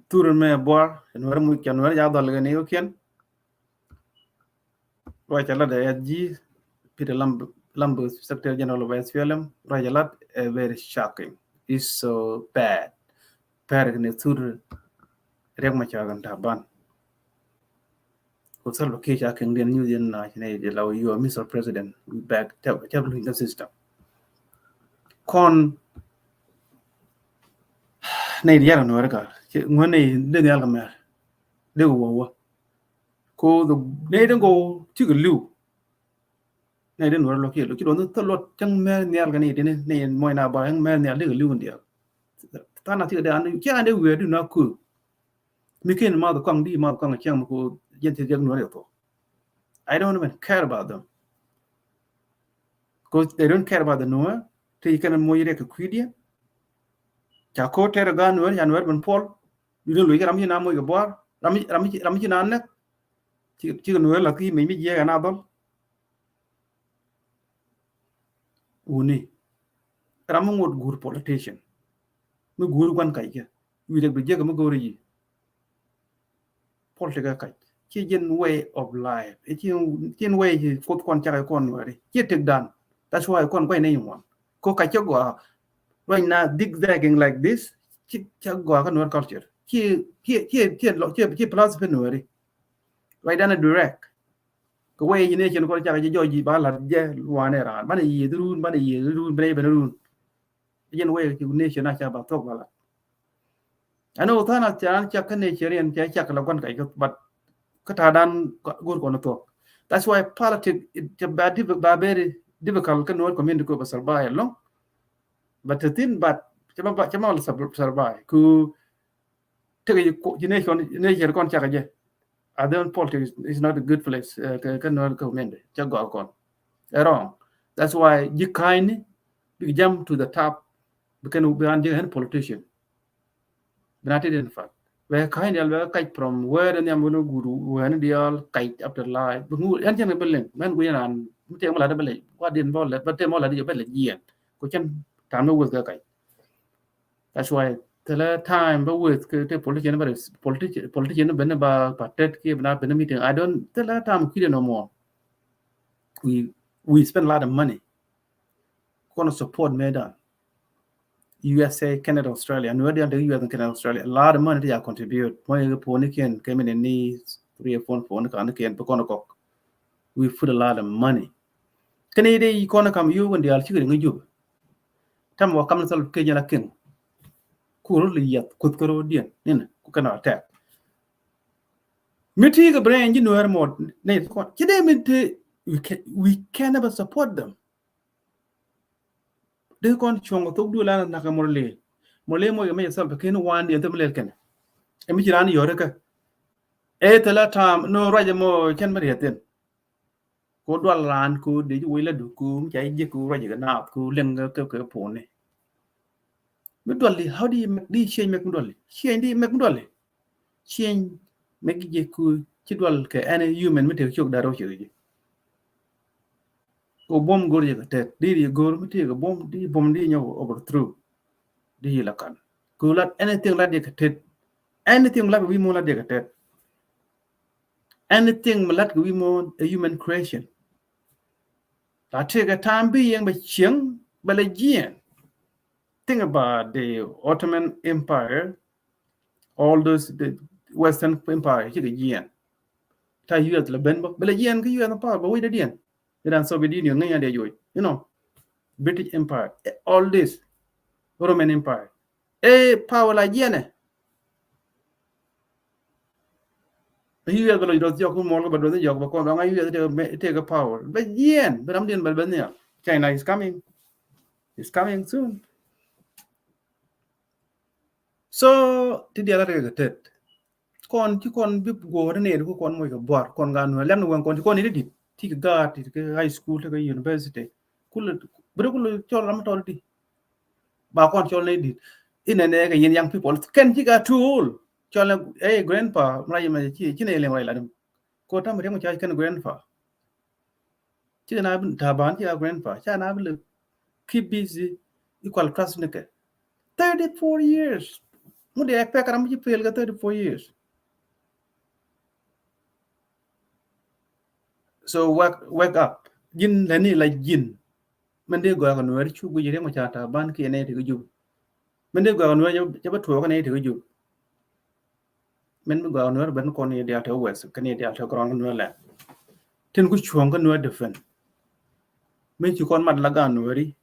Thurɛ mɛ Buar, Nuɛr mu, Nuɛr ya dhɔl kɛ ni yokiɛn. Ruac a lat ɛ S G, Peter Lam-, Lambert, Secretary General of S P L M, ruac a lat ɛ very shocking. It's so bad. Pɛr kɛ ni thur Riek Machar kɛn Taban. Ku Salva Kiir ca kɛn diɛn news yɛn na ci nɛ di la, you are Mister President. We back. Cɛ, cɛ luny the system. Kɔn nɛ di yar Nuɛr ka. Ŋuɛ nɛ di nhial kɛ mɛr. Di wä wä. Ko the nɛ den ko cikɛ liw. Nɛ den wä lɔ kiɛ lɔ ci dɔn thɔ lɔ cäŋ mɛ nhial kɛ nɛ den nɛ mɔy na ba cäŋ mɛ nhial di kɛ liw ndial. Than a cikɛ de an ci an de wä du na ku. Mi ken ma the kɔŋ di ma the kɔŋ cäŋ ko jɛn ti jɛk Nuɛr yɛ thɔ. I don't even care about them. Because they don't care about the Nuer. Ti kɛn mɔy rɛ kɛ kuidiɛ. Ca ko tɛr ga Nuɛr, ca Nuɛr ben puɔl. Yudin lo ram ci na moc kɛ Buar, ram, ram, ram ci na nɛk. Ci, ci Nuɛr la ki mec mi jiɛ na dhɔl. Wuni. Ram mi ŋot gur politician. Mi gur guan kac kɛ. Wi dek bi jiɛ kɛ mi gori yi. Politics ɛ kac. Ci jɛn way of life. Ci, ci way ci Kuoth kɔn cak kɔn Nuɛri. Ci tek dan. That's why kɔn guay nɛ ŋuan. Ko kac cɛ gɔaa. Right now, zigzagging like this. Ci cak gɔaa kä Nuɛr culture. Ci, ci, ci, ci, ci philosophy Nuɛri. Right down and direct. Kɛ way ci nation kɔn cak ci jɔc ji̱ ba lat jɛ wanɛ ran. Banɛ yiëë run, banɛ yiëë run, banɛ yiëë run. Jɛn way ci nation a ca ba thok ba lat. Ɛn ɣöö tha̱a̱ŋ a ca an cak kä nɛ cɛ riɛn cɛ cak la gua̱n kac kä, but kä ta̱a̱ dan go̱o̱r kɔn thuɔ̱k. That's why politics it cɛ ba diff-, ba very difficult kä Nuer community kɔ ba survive ɛlɔ̱ŋ. But the thing, but cɛ ma, cɛ ma survive. Ku Tekɛ ji̱ nation, nation kɔn cakɛ jɛ. I don't, politics is not a good place. Kɛ nɔr kɛ mɛn de cɛ gɔl kɔn. Ɛ wrong. That's why ji̱ ka̱ny ni bik jam to the top. Bi kɛn bi an ji̱ politician. Bi na ti den fat bɛ ka̱ny dial bɛ kac from where ni am wini gudu where ni dial kac up to life. Bi ŋu yan jɛn bɛ lɛŋ mɛn gu yan an mi tɛm la de bɛ lɛ wa din bɔ lɛ bɛ tɛm la de bɛ lɛ jiɛn. Ku cɛn tam mi weth kɛ kac. That's why thilɛ time bä weth kɛ te politician bä politician, politician bä ni ba patet kɛ bä na bä ni meeting. I don't, thilɛ time kide no more. We, we spend a lot of money. Kɔn support me dan. U S A, Canada, Australia. Nu dian te U S and Canada, Australia. A lot of money they are contribute. Mɔ ye poni ken kɛ mi ni three or four poni kan ken bä kɔn kɔk. We put a lot of money. Kɛn ide kɔn kam yu win dial chikri ngi jub. Tam wa kam sal ke jala king. Kuru li yat kut karo dien nina ku kana attack. Mi ti ga brain ji nuer mod ne ko. Ci de mi te, we can, we can never support them. De kɔn chuong tok du la na ka Murle. Murle mo me sal ke ni wan dien te mlel ken. E mi ci ran yore ka. E te la tam no raje mo ken mi riatin. Ko dual ran ko de ji wei la du ko mi ca jiɛ ko ruac kɛ naath ko leŋ kɛ kɛ pone. Mi dual di, how do you make, di change make mi dual di? Change di make mi dual di? Change make jiɛ ko ci dual kɛ any human mi te ciok da ro ci ji. Ko bom gor jiɛ kɛ tet di di gor mi te kɛ bom di bom di nyɔ overthrow. Di la kan. Ko lat anything lat jiɛ kɛ tet. Anything lat wi mo lat jiɛ kɛ tet. Anything mi lat kɛ wi̱i̱ muɔ̱ɔ̱n a human creation. La tekɛ time bi yɛn bɛ cieŋ bɛ lɛ jiɛn. Think about the Ottoman Empire, all those, the Western Empire cikɛ jiɛn. Ta U S la ben bä bɛ lɛ jiɛn kä U S power bɛ wec dadiɛn. Iran Soviet Union ŋäc yan dee joc, you know, British Empire, all this, Roman Empire. E power la jiɛnɛ. U S bɛ lɔ jidɔth jɔk kä muɔl kä bɛ duɔth jɔk bɛ kɔn bɛ ŋa̱c U S tekɛ power bɛ jiɛn bɛ ram diɛn bɛ bɛ nhial. China is coming. Is coming soon. So ti diɛl a tekɛ tet. Kɔn ci kɔn bi guɔ̱ɔ̱r ni nɛy ti ku kɔn moc kɛ buar kɔn gan nuɛ lɛm ni wɛŋ kɔn ci kɔn ni ti dit ti kɛ gaat ti kɛ high school ti kɛ university. Kulɛ bi ti kulɛ cɔl ram tɔl di. Ba kɔn cɔl ni dit inɛ nɛ kɛ yin young people kɛn ci ka too old. Cɔl ni ɛ grandpa mɛ la yɛ mɛ ci ci nɛ yɛ lɛŋ rɔy la dim. Ko tam riɛŋ ca kɛn grandpa. Ci na bi Taban ci a grandpa ca na bi lɛ keep busy. Equal trust ni kɛ thirty four years. Mu dee pek ram ci pel kɛ thirty four years. So wake, wake up. Ji̱n lɛ ni la ji̱n. Mɛn dee gɔaa kɛ nuɛɛri cu guic riɛŋ ca Taban kiɛ nɛy ti kɛ jup. Mɛn dee gɔaa kɛ nuɛɛri ca bä tuɔɔk kɛ nɛy ti kɛ jup. Mɛn bi gɔaa kɛ nuɛɛri ben kɔn ni diaal te west kɛ ni diaal te kɔrɔn kɛ nuɛɛri lɛ. Tin ku cuɔ̱ɔ̱ŋ kɛ nuɛɛri defend. Min ci kɔn mat la gaan nuɛɛri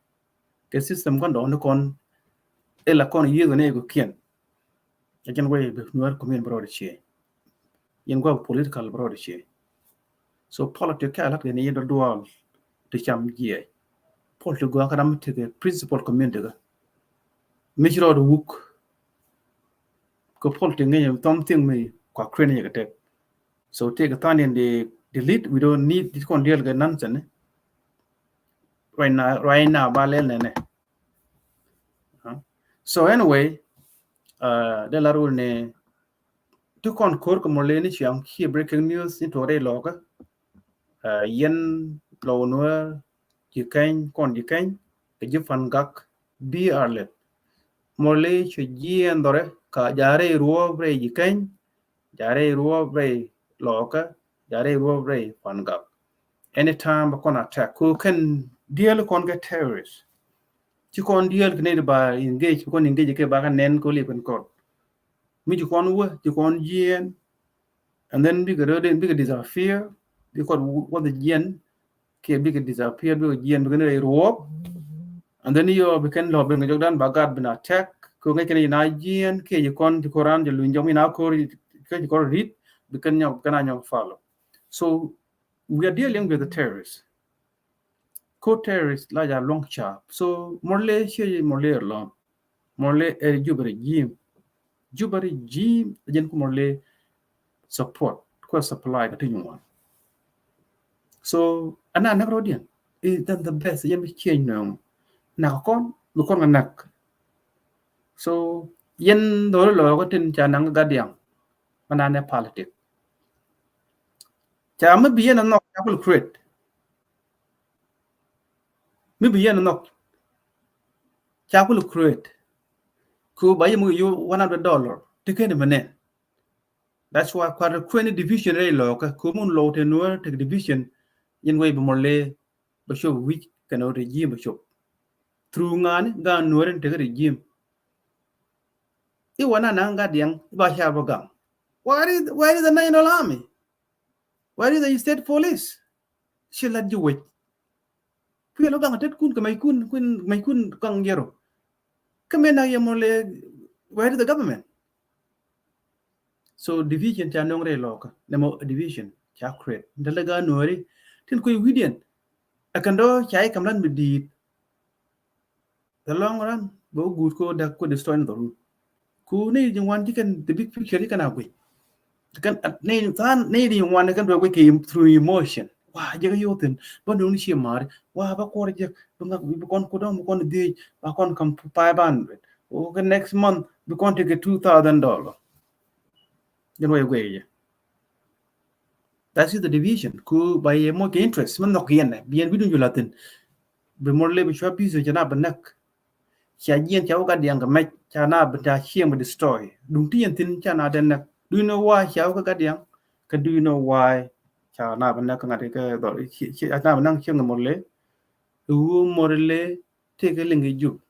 kɛ system kɔn dɔɔni kɔn ila kɔn yiëëth kɛ nɛy kɛ kiɛn. Ɛ jɛn wee bi nuɛɛri community bɛ rɔɔdɛ cie. Yɛn gua̱a̱ political bɛ rɔɔdɛ cie. So politics kɛ a lat kɛ ni yɛn dɔ̱duɔl ti cam jiɛc. Politics gɔaa kä ram mi tekɛ principal community kä mi ci rɔɔdɛ wuk. Kɛ politics ŋäcɛ thɔm thing mi kua kuen yɛ kɛ tek. So tëëkɛ than in the delete, we don't need this kɔn diɛl kɛ nonsense. Right now, right now ba lɛl nɛnɛ. So anyway, dee lar wul ni ti kɔn ko̱r kɛ mɔlɛ ni ciaŋ ci breaking news ni tuɔrɛ lɔkä. Yɛn lɔw nuäär ji̱ kɛny kɔn ji̱ kɛny kɛ ji̱ Pan Gak bi arlɛt. Mɔlɛ ci jiɛn dhɔrɛ ka ja̱rɛ ruɔ̱ɔ̱p rɛy ji̱ kɛny, ja̱rɛ ruɔ̱ɔ̱p rɛy lɔkä, ja̱rɛ ruɔ̱ɔ̱p rɛy Pan Gak. Anytime bä kɔn attack ko kɛn diɛl kɔn kɛ terrorist. Ci kɔn diɛl kɛ nɛy ti ba engage, kɔn engage kɛ ba kɛ nɛn ko liep kɛn kɔn. Mi ci kɔn wä, ci kɔn jiɛn, and then bikɛ rööden bikɛ disappear, bi kɔn wä the jiɛn, kiɛ bikɛ disappear, bikɛ jiɛn, bikɛ ni rɛy ruɔ̱ɔ̱p. And then yɔ bi kɛn lɔ ben kɛ jɔkdan ba gat bin attack ko ŋäc kɛn yina jiɛn kiɛ ji kɔn ji koran ji luny jɔk mi na kor kɛ ji kɔn rit bi kɛn nyɔk bi kɛn a nyɔk follow. So we are dealing with the terrorists. Ko terrorist la ja luɔ̱ŋ cap. So Murle cie Murle alone. Murle ɛ Juba regime. Juba regime jɛn kumɔ le support kua supply ka ti nyuɔn. So ana näk rɔ diɛn is that the best yɛn bi change nɔŋ nak kɔn bi kɔn ka nak. So yɛn dhɔri lɔ ka tin ca naŋ gadiɛŋ mana ne politic. Ca mi bi yɛn a nhɔk ca kul create. Mi bi yɛn a nhɔk ca kul create. Ku ba yɛ mi yu one hundred dollar ti keni mene. That's why kuat kueni division rɛy lɔkä ku mun lɔw te nuɔr te division. Yɛn wei bi mɔ le bɛ cop wi̱c kɛn ɣöö regime bɛ cop. Through ŋa̱a̱ni ga̱a̱n nuɔ̱ɔ̱rin tekɛ regime. I̱ wä na naŋ gat diɛŋ i̱ ba car bä gaŋ. Where is, where is the national army? Where is the state police? Ci lat ji̱ wec. Kuiɛ lɔ gaŋ tet kun kɛ mɛc kun kun mɛc kun gaŋ jɛro. Kä mɛ nak yɛ mɔ le, where is the government? So division ca no̱ŋ rɛy lɔkä nɛ mɔ division ca create ntä lɛ gaa nuɔri. Tin kui̱ wi̱diɛn ɛ kɛn dɔ̱ ca i̱ kam lat mi di̱i̱t. The long run bɛ wä guut ko dak ko destroy ni dhɔrun. Ku ni ji̱ ŋuan ji̱ kɛn the big picture ji̱ kɛn a guic. Kɛn ni than ni ji̱ ŋuan kɛn bɛ guic kɛ through emotion. Wa jɛ kɛ yothin bä nuni ci mari wa bä kuɔr jɛ bä ŋak bä kɔn kudɔŋ bä kɔn dhiec bä kɔn kam five hundred. Okay, next month bä kɔn tekɛ two thousand dollar. Jɛn wa jɛ guic jɛ. That is the division. Ku ba yɛ moc kɛ interest mi nhɔk yɛn bi yɛn bi dun ju lathin. Bi mor le bi cua piece cɛ na bi näk. Ca jiɛn ca wä gat diaŋ kɛ mɛc ca na bi ta cieŋ bi destroy. Duŋ ti yɛn thin ca na den näk. Do you know why ca wä kä gat diaŋ? Kä do you know why ca na bi näk kä ŋa̱t kɛ dhɔr ca na bi näk cieŋ mor le. Wu mor le tëë kɛ liŋ kɛ jup.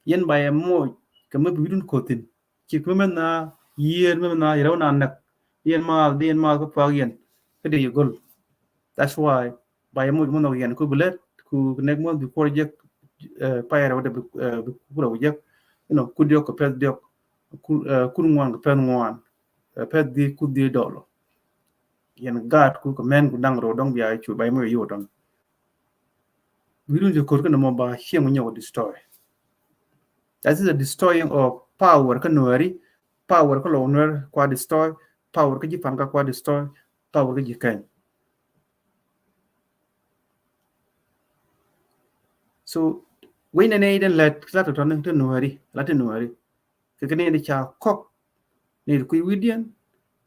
Yɛn ba yɛ moc kɛ mi bi dun kothin. Cik mi mɛn na yiër mi mɛn na yɛrɛ wä na näk. Yɛn maal di yɛn maal kä puak yɛn kä di yɛ go̱l. That's why ba yɛ muc mɔ nhɔk yɛn ku bi lät ku next month bi kuɔr jek payɛrɛ wä dɛ bi kurɛ wä jek. You know, ku diɔk kɛ pɛth diɔk, ku ŋuan kɛ pɛth ŋuan, pɛth di ku di dɔlɔ. Yɛn gaat ku kɛ mɛn ku daŋ rɔ dɔŋ bia cu ba yɛ muc yɛ yot dɔŋ. Wi̱i̱dun ci ko̱r kä nɔmɔ ba cieŋ nyɔk destroy. That is a destroying of power kä nuɛri, power kä lɔw nuɛr kua destroy, power kä ji̱ pan ka kua destroy, power kä ji̱ kɛny. So wec nɛ nɛ iden lät la tɔtɔ ni ti nuɛri la ti nuɛri. Kɛ kɛ ni ca kɔk ni kui̱ wi̱diɛn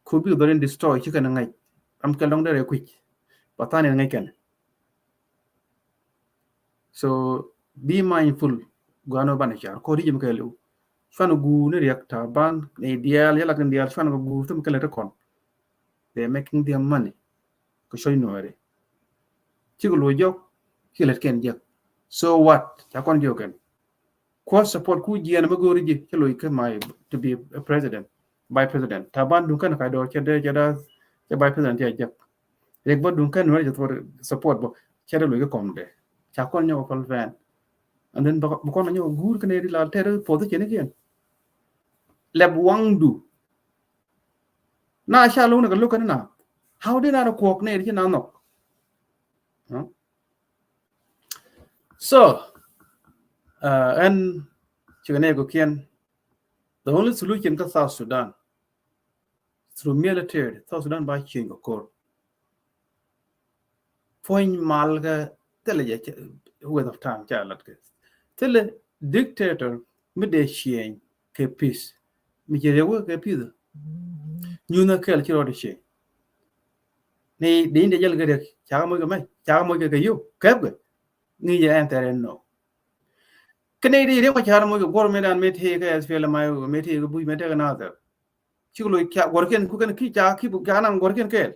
ku bi dhɔr in destroy ci kɛn ŋa̱c. Ram kɛl dɔŋ derɛ kui̱c ba than in ŋa̱c kɛn. So be mindful. Guano banɛ car kɔ rijim kɛ liw. Cuan gu ni riɛk ta ban ni dial yala kin dial cuan gu thum kɛlɛ ti kɔn. They making their money. Kɛ coy nuɛri. Cik lo jɔk ci lɛt kɛn jɛk. So what? Ca kɔn jɔk kɛn. Kuɔth support ku jiɛn mi go̱o̱ri ji̱ cä loc kä my to be a president, vice president. Taban duŋ kɛn kac dɔɔr cɛ dee cɛ daa cɛ vice president cɛ jek. Riɛk bä duŋ kɛn nuɛr cɛ support bä cɛ dee loc kä kɔm dee ca kɔn nyɔk kɔl fɛn. And then bä kɔn nyɔk guur kɛn ri la tɛr puɔth cɛ ni kiɛn. Lɛp waŋdu na ca lo̱ŋ ni kɛ lo̱k kɛn na. How did na rɛ kuɔk ni ri ci na nhɔk. So ɛn cikɛ nɛy kɔkiɛn, the only solution kä South Sudan through military, South Sudan ba change kɛ kor. Puɔ̱ny mal kɛ thilɛ jɛ waste of time ca lat kɛ thilɛ dictator mi dee change kɛ peace. Mi ci riɛk wä kɛ peace. Nyuthä kɛl ci rɔɔd change. Ni dee in dee jäl kɛ riɛk cakɛ moc kɛ mɛ cakɛ moc kɛ kɛ yop kɛp kɛ. Ŋi̱i̱c jɛ ɛn thɛr ɛn nɔ. Kɛ nɛy di riɛk ma car moc kɛ guɔr mi dan mi tëë kɛ S P L M I O mi tëë kɛ buc mi tëë kɛ Nathɛr. Cik loc ca guɔrkiɛn ku kɛn ki ca ki ca naŋ guɔrkiɛn kɛɛl.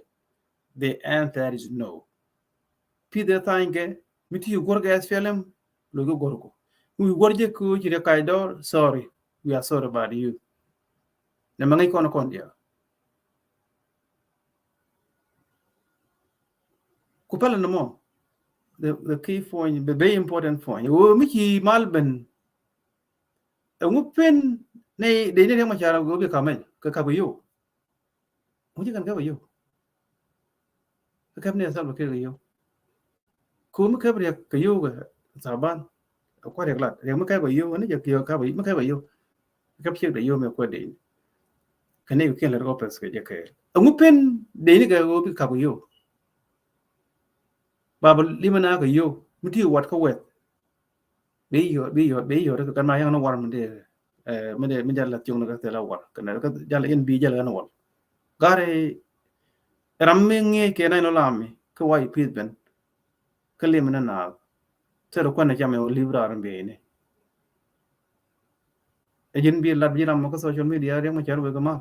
The answer is no. Pi dhɛ thany kɛ mi ti guɔr kɛ S P L M loc kɛ guɔr ku mi guɔr jɛ ku ci riɛk kac dɔr. Sorry, we are sorry about you. Nɛ ma ŋäc kɔn kɔn diaal. Ku pälɛ ni mɔ the, the key point, the very important point. Woo mi ci mal ben. Ɛŋu pen ni dee ni riɛk ma car woo bi kamɛ kɛ kap kɛ yow. Ŋu ci kɛn kap kɛ yow. Kɛ kap ni asal bɛ kɛ kɛ yow. Ku mi kap riɛk kɛ yow kɛ Taban. Kua riɛk lat riɛk mi kap kɛ yow ni jɛ kɛ yow kap mi kap kɛ yow. Kap ciek dee yow mɛ kua dee. Kɛ nɛy kɛ kiɛn lät kɛ office kɛ jɛ kɛɛl. Ɛŋu pen dee ni kɛ ɣöö bi kap kɛ yio̱w? Ba bä limɛ na kɛ yio̱w mi ti wat kä wɛth. Bi yɔt, bi yɔt, bi yɔt kɛ kɛn ma yaŋ ni war mi dee, eh, mi dee, mi jal la thiok ni kɛ thil a war. Kɛn kɛ jal in bi jal kɛn wal. Gari ram mi ŋi̱eec kɛ nɛy ni lam mi kä wa yi pith ben. Kä lim ni naath. Thil kuɛn ni cam yɛ wä lip raar in bi ni. Ɛ ji̱n bi lat bi ram mɔ kä social media riɛk mɔ cär wek kɛ mal.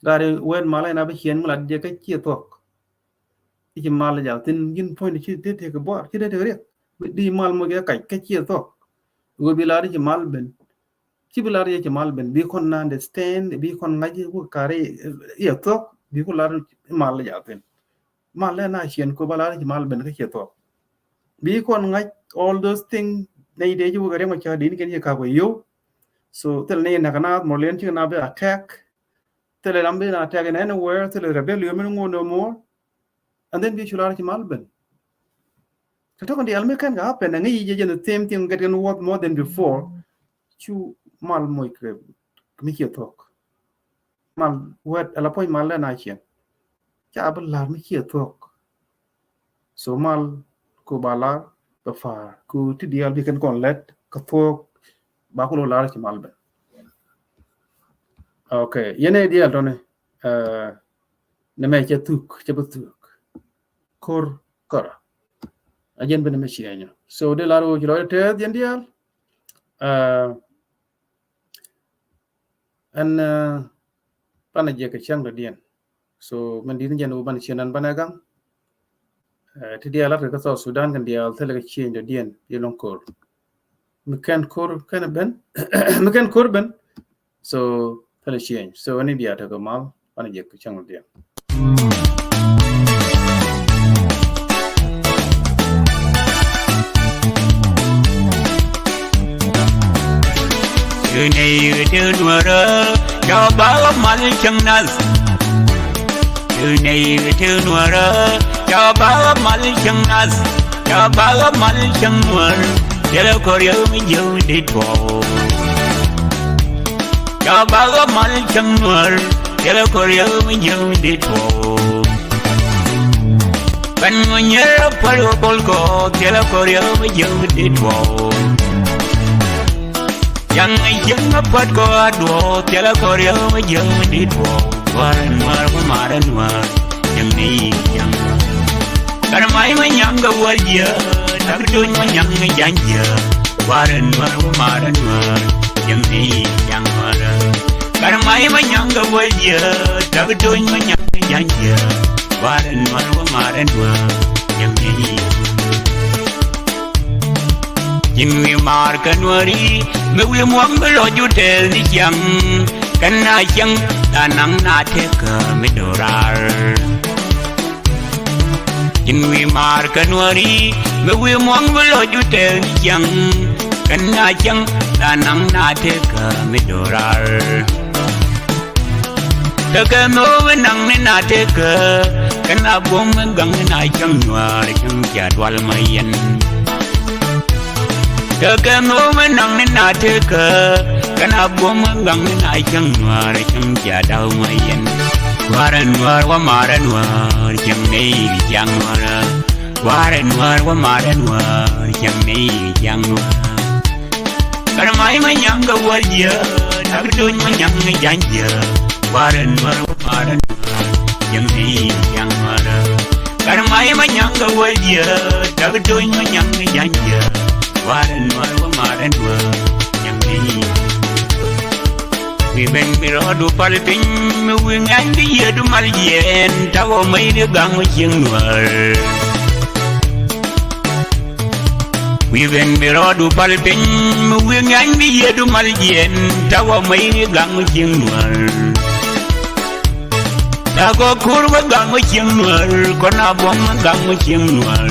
Gari wet mal ɛn a bi ciɛn mi lat jɛ kä ciɛ thuɔk. I̱ ci mal jaathin ji̱n puɔ̱ny di ci dee tek buar ci dee tek riɛk. Di mal moc kɛ kac kä ciɛ thuɔk. Wek bi lar i̱ ci mal ben. Ci bi lar i̱ ci mal ben bi kɔn na understand bi kɔn ŋa̱c i̱ wek kari i̱ thuɔk bi ku lar i̱ mal jaathin. Mal lɛ na ciɛn ko ba lar i̱ ci mal ben kä ciɛ thuɔk. Bi kɔn ŋa̱c all those things nɛy dee ci wek riɛk mɔ cär di ni kɛn ci kap kɛ yio̱w. So thil ni nak na mɔ len ci na bi attack. Thilɛ ram bi na attack in anywhere, thilɛ rebellion mi ŋuɔ̱n no more. And then bi cu lar ci mal ben. Kɛ tɔkɛn diaal mi kɛn kɛ happen, ɛŋi yi jɛ jɛn the same thing get kɛn worth more than before. Cu mal moc kɛ mi ciɛ thuɔk. Mal wet ala puɔ̱ny mal lɛ na ciɛn. Ca bi lar mi ciɛ thuɔk. So mal ku ba lar bɛ far ku ti diaal bi kɛn kɔn lɛt kɛ thuɔk ba ku lo lar ci mal ben. Okay, yɛn ɛ diaal tɔni, eh, ni mɛ cɛ thuk, cɛ bi thuk. Kor kɔra. A jɛn ben mɛ ciɛ nyɔ. So di lar wä ci lɔ tɛth yɛn diaal. Eh, Ɛn, eh, banɛ jɛ kɛ cäŋ dɔ̱diɛn. So mɛn di̱t ni jɛn wä banɛ ciɛ nan banɛ gaŋ. Eh, ti diaal lat kɛ kä South Sudan kɛn diaal thilɛ kɛ ciɛ dɔ̱diɛn yɛ lɔŋ kor. Mi kɛn kor kɛn ben, mi kɛn kor ben. So thilɛ ciɛ. So ɛn i̱ bia tekɛ mal banɛ jɛ kɛ cäŋ dɔ̱diɛn. Tëë nɛy tëë nuɔrä, ca bä mal cäŋ nath. Tëë nɛy tëë nuɔrä, ca bä mal cäŋ nath. Ca bä mal cäŋ nuɔr, thilɛ kɔr yɛ mi jiäk di tuɔɔk. Ca bä mal cäŋ nuɔr, thilɛ kɔr yɛ mi jiäk di tuɔɔk. Bän ŋɔ nyɛr pal wä bol kɔ, thilɛ kɔr yɛ mi jiäk di tuɔɔk. Yaŋ jiäk mi puɔt kɔ a duɔɔk, thilɛ kɔr yɛ mi jiäk di tuɔɔk. Warɛ nuɔr wä marɛ nuɔr, jiäk ni jiäk. Kar may ma nyaŋ kɛ wäl jiä, tak tuny ma nyaŋ kɛ ja̱ny jiä. Warɛ nuɔr wä marɛ nuɔr, jiäk ni ja̱ŋ nuɔr. Kar may ma nyaŋ kɛ wäl jiä, tak tuny ma nyaŋ kɛ ja̱ny jiä. Warɛ nuɔr wä marɛ nuɔr, jiäk ni. Ji̱n wi̱i̱ maar kɛ nuɔri, mi wi̱i̱ muɔ̱ŋ bi lɔc ju tɛth ni ciaŋ. Kɛn na ciaŋ, la naŋ na tekä mi do̱raar. Ji̱n wi̱i̱ maar kɛ nuɔri, mi wi̱i̱ muɔ̱ŋ bi lɔc ju tɛth ni ciaŋ. Kɛn na ciaŋ, la naŋ na tekä mi do̱raar. Tekɛ nhöö mi naŋ ni na tekä, kɛn a buɔ̱m mi gaŋ ni na cäŋ nuäär cäŋ cia dual ma yɛn. Tekɛ nhöö mi naŋ ni na tekä, kɛn a buɔ̱m mi gaŋ ni na cäŋ nuäär cäŋ cia daw ma yɛn. Warɛ nuäär wä marɛ nuäär cäŋ ni cäŋ nuäär. Warɛ nuäär wä marɛ nuäär cäŋ ni cäŋ nuäär. Kar may ma nyaŋ kɛ wäl jiä, tak tuny ma nyaŋ kɛ ja̱ny jiä. Warɛ nuɔr wä marɛ nuɔr, jiäŋ ni jiäŋ nuɔr. Kar may ma nyaŋ kɛ wäl jiä, tak tuny ma nyaŋ kɛ ja̱ny jiä. Warɛ nuɔr wä marɛ nuɔr, jiäŋ ni. Wi̱i̱ ben bi rɔɔdu pal piny, mi wi̱i̱ ŋa̱ny bi yiëëdu mal jiɛɛn, tak ɔ mäy ni gaŋ wä cieŋ nuɔr. Wi̱i̱ ben bi rɔɔdu pal piny, mi wi̱i̱ ŋa̱ny bi yiëëdu mal jiɛɛn, tak ɔ mäy ni gaŋ wä cieŋ nuɔr. Tak ɔ kur wä gaŋ wä cieŋ nuɔr, kɔn a buɔ̱m wä gaŋ wä cieŋ nuɔr.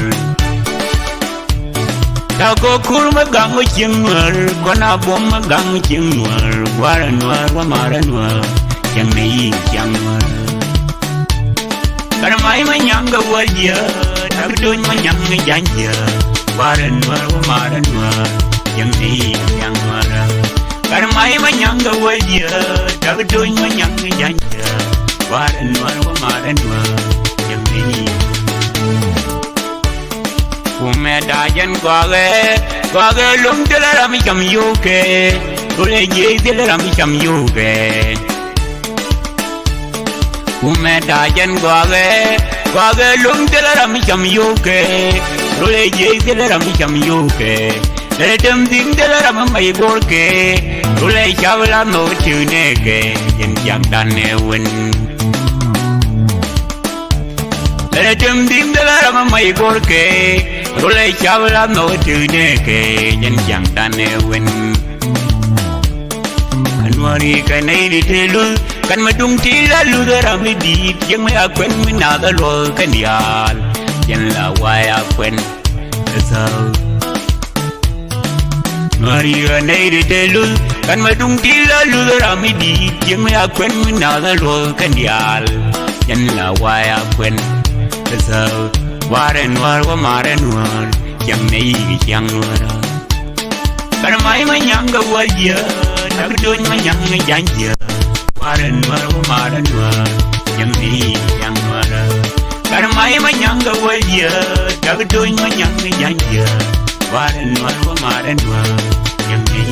Tak ɔ kur wä gaŋ wä cieŋ nuɔr, kɔn a buɔ̱m wä gaŋ wä cieŋ nuɔr, warɛ nuɔr wä marɛ nuɔr, cieŋ ni yi̱i̱ cieŋ nuɔr. Kar may ma nyaŋ kɛ wäl jiä, tak tuny ma nyaŋ kɛ ja̱ny jiä. Warɛ nuɔr wä marɛ nuɔr, cieŋ ni yi̱i̱ cieŋ nuɔr. Kar may ma nyaŋ kɛ wä jiɛ, tak do̱ny ma nyaŋ kɛ ja̱ny jiɛ. Warɛ nuɔr wä marɛ nuɔr, yɛ mi. Kumɛ da̱a̱ jɛn gɔakɛ, gɔakɛ lo̱ŋ thilɛ ram mi cam yokɛ. Rulɛ jiɛ thilɛ ram mi cam yokɛ. Kumɛ da̱a̱ jɛn gɔakɛ, gɔakɛ lo̱ŋ thilɛ ram mi cam yokɛ. Rulɛ jiɛ thilɛ ram mi cam yokɛ. Lɛlɛ tem thi̱n thilɛ ram mi mac go̱rkɛ. Rulɛ cap la nhok ti̱w nɛɛkɛ, yɛn ciaŋdan ɛ wen. Lɛlɛ tem thi̱n thilɛ ram mi mac go̱rkɛ. Rulɛ cap la nhok ti̱w nɛɛkɛ, yɛn ciaŋdan ɛ wen. Anuɔri kɛ nɛy di te luth, kan ma duŋ ti la luth ram mi di̱i̱t, yɛŋ mi a kuɛn mi nath a luɔth kɛn diaal. Yɛn la way a kuɛn ɛ thäk. Anuɔri kɛ nɛy di te luth, kan ma duŋ ti la luth ram mi di̱i̱t, yɛŋ mi a kuɛn mi nath a luɔth kɛn diaal. Yɛn la way a kuɛn ɛ thäk. Warɛ nuɔr wä marɛ nuɔr, ciaŋ nɛy kɛ ciaŋ nuɔrä. Kar may ma nyaŋ kɛ wä jiɛ, tak do̱ny ma nyaŋ kɛ ja̱ny jiɛ. Warɛ nuɔr wä marɛ nuɔr, yɛn ni ja̱ny nuɔrä. Kar may ma nyaŋ kɛ wä jiɛ, tak do̱ny ma nyaŋ kɛ ja̱ny jiɛ. Warɛ nuɔr wä marɛ nuɔr, yɛn ni